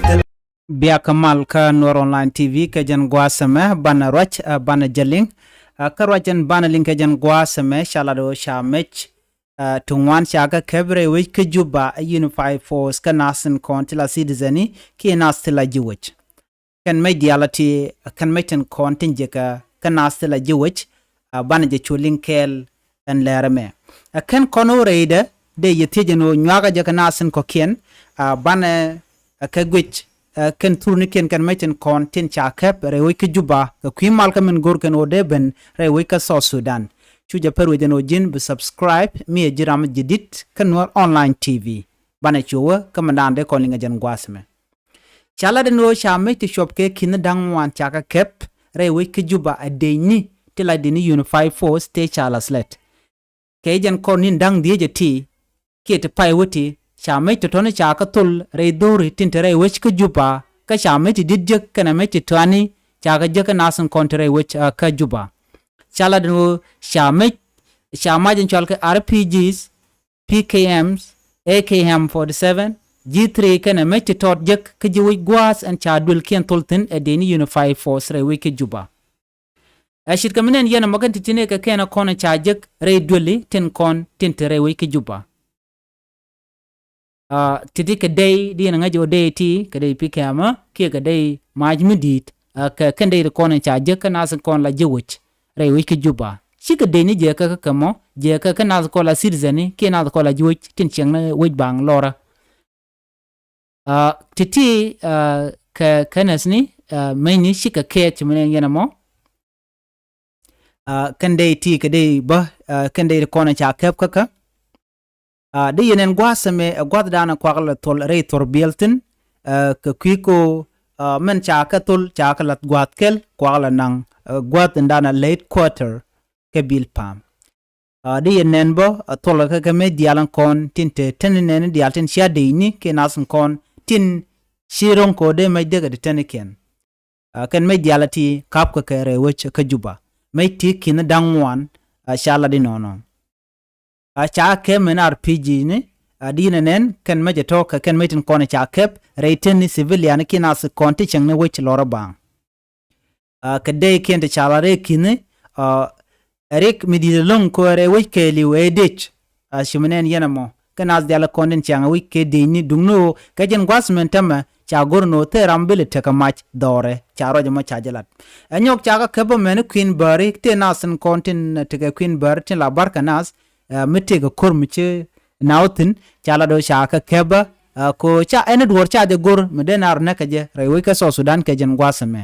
thilɛ Biakä mal kä Nuer Online T V kɛ jɛn gua̱a̱th ɛmɛ banɛ ruac, ɛ, banɛ jɛ liŋ. Ɛ, kä ruac ɛn banɛ liŋ kɛ jɛn gua̱a̱th ɛmɛ ca lat ɣöö ca mec, ɛ, ti ŋuan ca kɛ kɛp rɛy wec kä Juba ɛ Unified Force kä naath tin kɔn ti la citizen ni kiɛ naath ti la ji̱ wec. Kɛn mec diaal a ti, kɛn mec tin kɔn tin jiäkä kä naath ti la ji̱ wec, ɛ, banɛ jɛ cu liŋ kɛɛl ɛn lɛr ɛmɛ. Ɛ kɛn kɔn ɣöö rɛydɛ dee yɛ thiec ɛn ɣöö nyuakä jɛ kɛ naath tin kɔ̱kiɛn, ɛ, banɛ, ɛ, kɛ guic, ɛ, kɛn thurnikiɛn kɛn mec tin kɔn tin ca kɛp rɛy wec kä Juba kɛ kui̱ mal kä min go̱r kɛn ɣöö dee ben rɛy wec kä South Sudan. Cu jɛ pär wec ɛn ɣöö ji̱n bi subscribe mi ɛ ji̱ ram ji̱ di̱t kä Nuer Online T V. Banɛ cu wä kä mindan dee kɔn liŋ ɛ jɛn gua̱a̱th ɛmɛ. Ca lat ɛn ɣöö ca mec ti cuɔp kɛ ki̱n da̱ŋ ŋuan ca kɛ kɛp rɛy wec kä Juba ɛ dëëcni ti la dëëcni Unified Force tëë ca la̱th lɛt. Kɛ jɛn kɔr ni̱n da̱ŋ dhieec ɛ ti kiɛ ti pay wä ti ca mec tɔ̱tɔ̱ni ca kɛ thol rɛy dho̱ri tin te rɛy wec kä Juba, kä ca mec ti di̱t jek kɛnɛ mec ti tɔani ca kɛ jek kä naath tin kɔn te rɛy wec, ɛ, kä Juba. Ca lat ɛn ɣöö ca mec, ca mac in cɔal kɛ R P Gs, P K Ms, A K M forty seven, G three kɛnɛ mec ti tɔt jek kä ji̱ wec gua̱a̱th ɛn ca duëlkiɛn thol thi̱n ɛ dëëcni Unified Force rɛy wec kä Juba. Ɛ ce̱tkɛ mi nɛn yɛn ɛmɔ kɛn ti̱ti̱ ni kɛ kɛn ɛ kɔn ɛ ca jek rɛy duëli tin kɔn tin te rɛy wec kä Juba. Ɛ, ti̱ti̱ kɛ dey di yɛn ɛ ŋäc ɣöö dey ti kɛ dey P K M kiɛ kɛ dey mac mi di̱i̱t, ɛ, kɛ kɛn dey ti kɔn ɛ ca jek kä naath kɔn la ji̱ wec rɛy wec kä Juba. Cikɛ dëëcni jɛ kä kä kɛ mɔ, jɛ kä kä naath kɔn la citizen ni kiɛ naath kɔn la ji̱ wec tin ciɛŋ ni wec baŋ lɔrä. Ɛ, ti̱ti̱, ɛ, kɛ kɛnɛth ni, ɛ, mecni cikɛ kɛɛth ci mi nɛn yɛn ɛmɔ. Ɛ, kɛn dey ti kɛ dey bä, ɛ, kɛn dey ti kɔn ɛ ca kɛp kä kä. Ɛ, di yɛn ɛn gua̱a̱th ɛmɛ, ɛ, gua̱a̱th da̱a̱n ɛ kuak lɛ thol rɛy thor biɛl thi̱n, ɛ, kɛ kui̱ ko, ɛ, mɛn ca kɛ thol ca kɛ la̱th gua̱a̱th kɛl kuak lɛ naŋ, ɛ, gua̱a̱th in da̱a̱n ɛ late quarter kɛ bil pa̱a̱m. Ɛ, di yɛn nɛn bä, ɛ, thol kɛ kɛ mec diaal in kɔn tin te teni nɛni diaal tin cia dëëcni kiɛ naath in kɔn tin ci ro̱ŋ kɛ ɣöö dee mec dee kɛ te tenikiɛn. Ɛ, kɛn mec diaal a ti ka̱pkɛ kɛ rɛy wec kä Juba. Mec ti ki̱n da̱ŋ ŋuan, ɛ, ca lat inɔnɔ. Ɛ, ca kɛ mɛn R P G ni, A di̱i̱n ɛ nɛn kɛn mecɛ tɔ̱ kɛ kɛn mec tin kɔn ca kɛp rɛy teni civilian kiɛ nath kɔn ti cieŋni wec lɔrä baŋ. A kɛ dee kiɛn ti ca la rɛy ki̱ni, a rik mi di̱i̱t ɛlɔ̱ŋ kɛ rɛy wec kɛɛliw ɛ dec. A ci mi nɛn yɛn ɛmɔ kɛ nath diaal kɔn tin ciaŋ ɛ wec kɛ dec ni duŋni ɣöö kɛ jɛn gua̱th mɛn tämɛ ca go̱r ni ɣöö thil ram bi lɛ tekɛ mac dhɔrɛ ca ruac ɛmɔ ca jɛ lat. Ɛ nyɔk ca kɛ kɛp ɛmɛn i̱ kui̱n bääri tëë nath tin kɔn tin tekɛ kui̱n bääri tin la barkɛ nath, ɛ mi tëëkɛ ko̱r mi ci nath thi̱n ca lat ɣöö ca kɛ kɛp ɛ, ɛ ko ca ɛn i̱ duɔ̱ɔ̱r ca jɛ go̱r mi dee naar näkɛ jɛ rɛy wec kä South Sudan kɛ jɛn gua̱th ɛmɛ.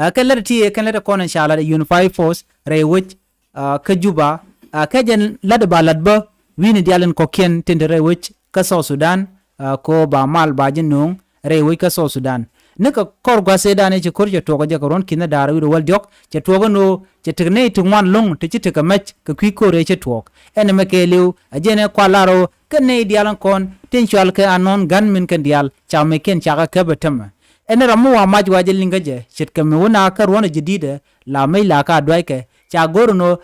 Ɛ kɛn lät ti ɛ kɛn lät kɔn in ca lat ɛ unified force rɛy wec, ɛ kä Juba, ɛ kɛ jɛn lat ba lat bä wi̱ni diaal in kɔ̱kiɛn tin te rɛy wec kä South Sudan, ɛ ko ba mal ba ji̱ no̱o̱ŋ rɛy wec kä South Sudan. Ni kɛ kɔr gua̱th ëëdan ëë ci ko̱r cɛ tuɔɔk ɛ jɛ kɛ ruɔ̱n ki̱n ɛ da̱a̱r wi̱r ɛ wäl diɔ̱k cɛ tuɔɔk ɛn ɣöö cɛ tek nɛy ti ŋuan lo̱ŋ ti ci tekɛ mɛc kɛ kui̱ ko̱r ëë cɛ tuɔɔk. Ɛn ɛmɛ kɛɛliw ɛ jɛn ɛ kua lar ɣöö kɛn nɛy diaal in kɔn tin cual kɛ anɔn ga̱n min kɛn diaal ca meckiɛn ca kɛ kɛp ɛ tämɛ. Ɛn ram mi wa mac wa jɛ liŋ kä jɛ ce̱tkɛ mi wä na kä ruɔ̱n ɛ jɛ di̱t ɛ la mec la ka duackɛ ca go̱r ɛn ɣöö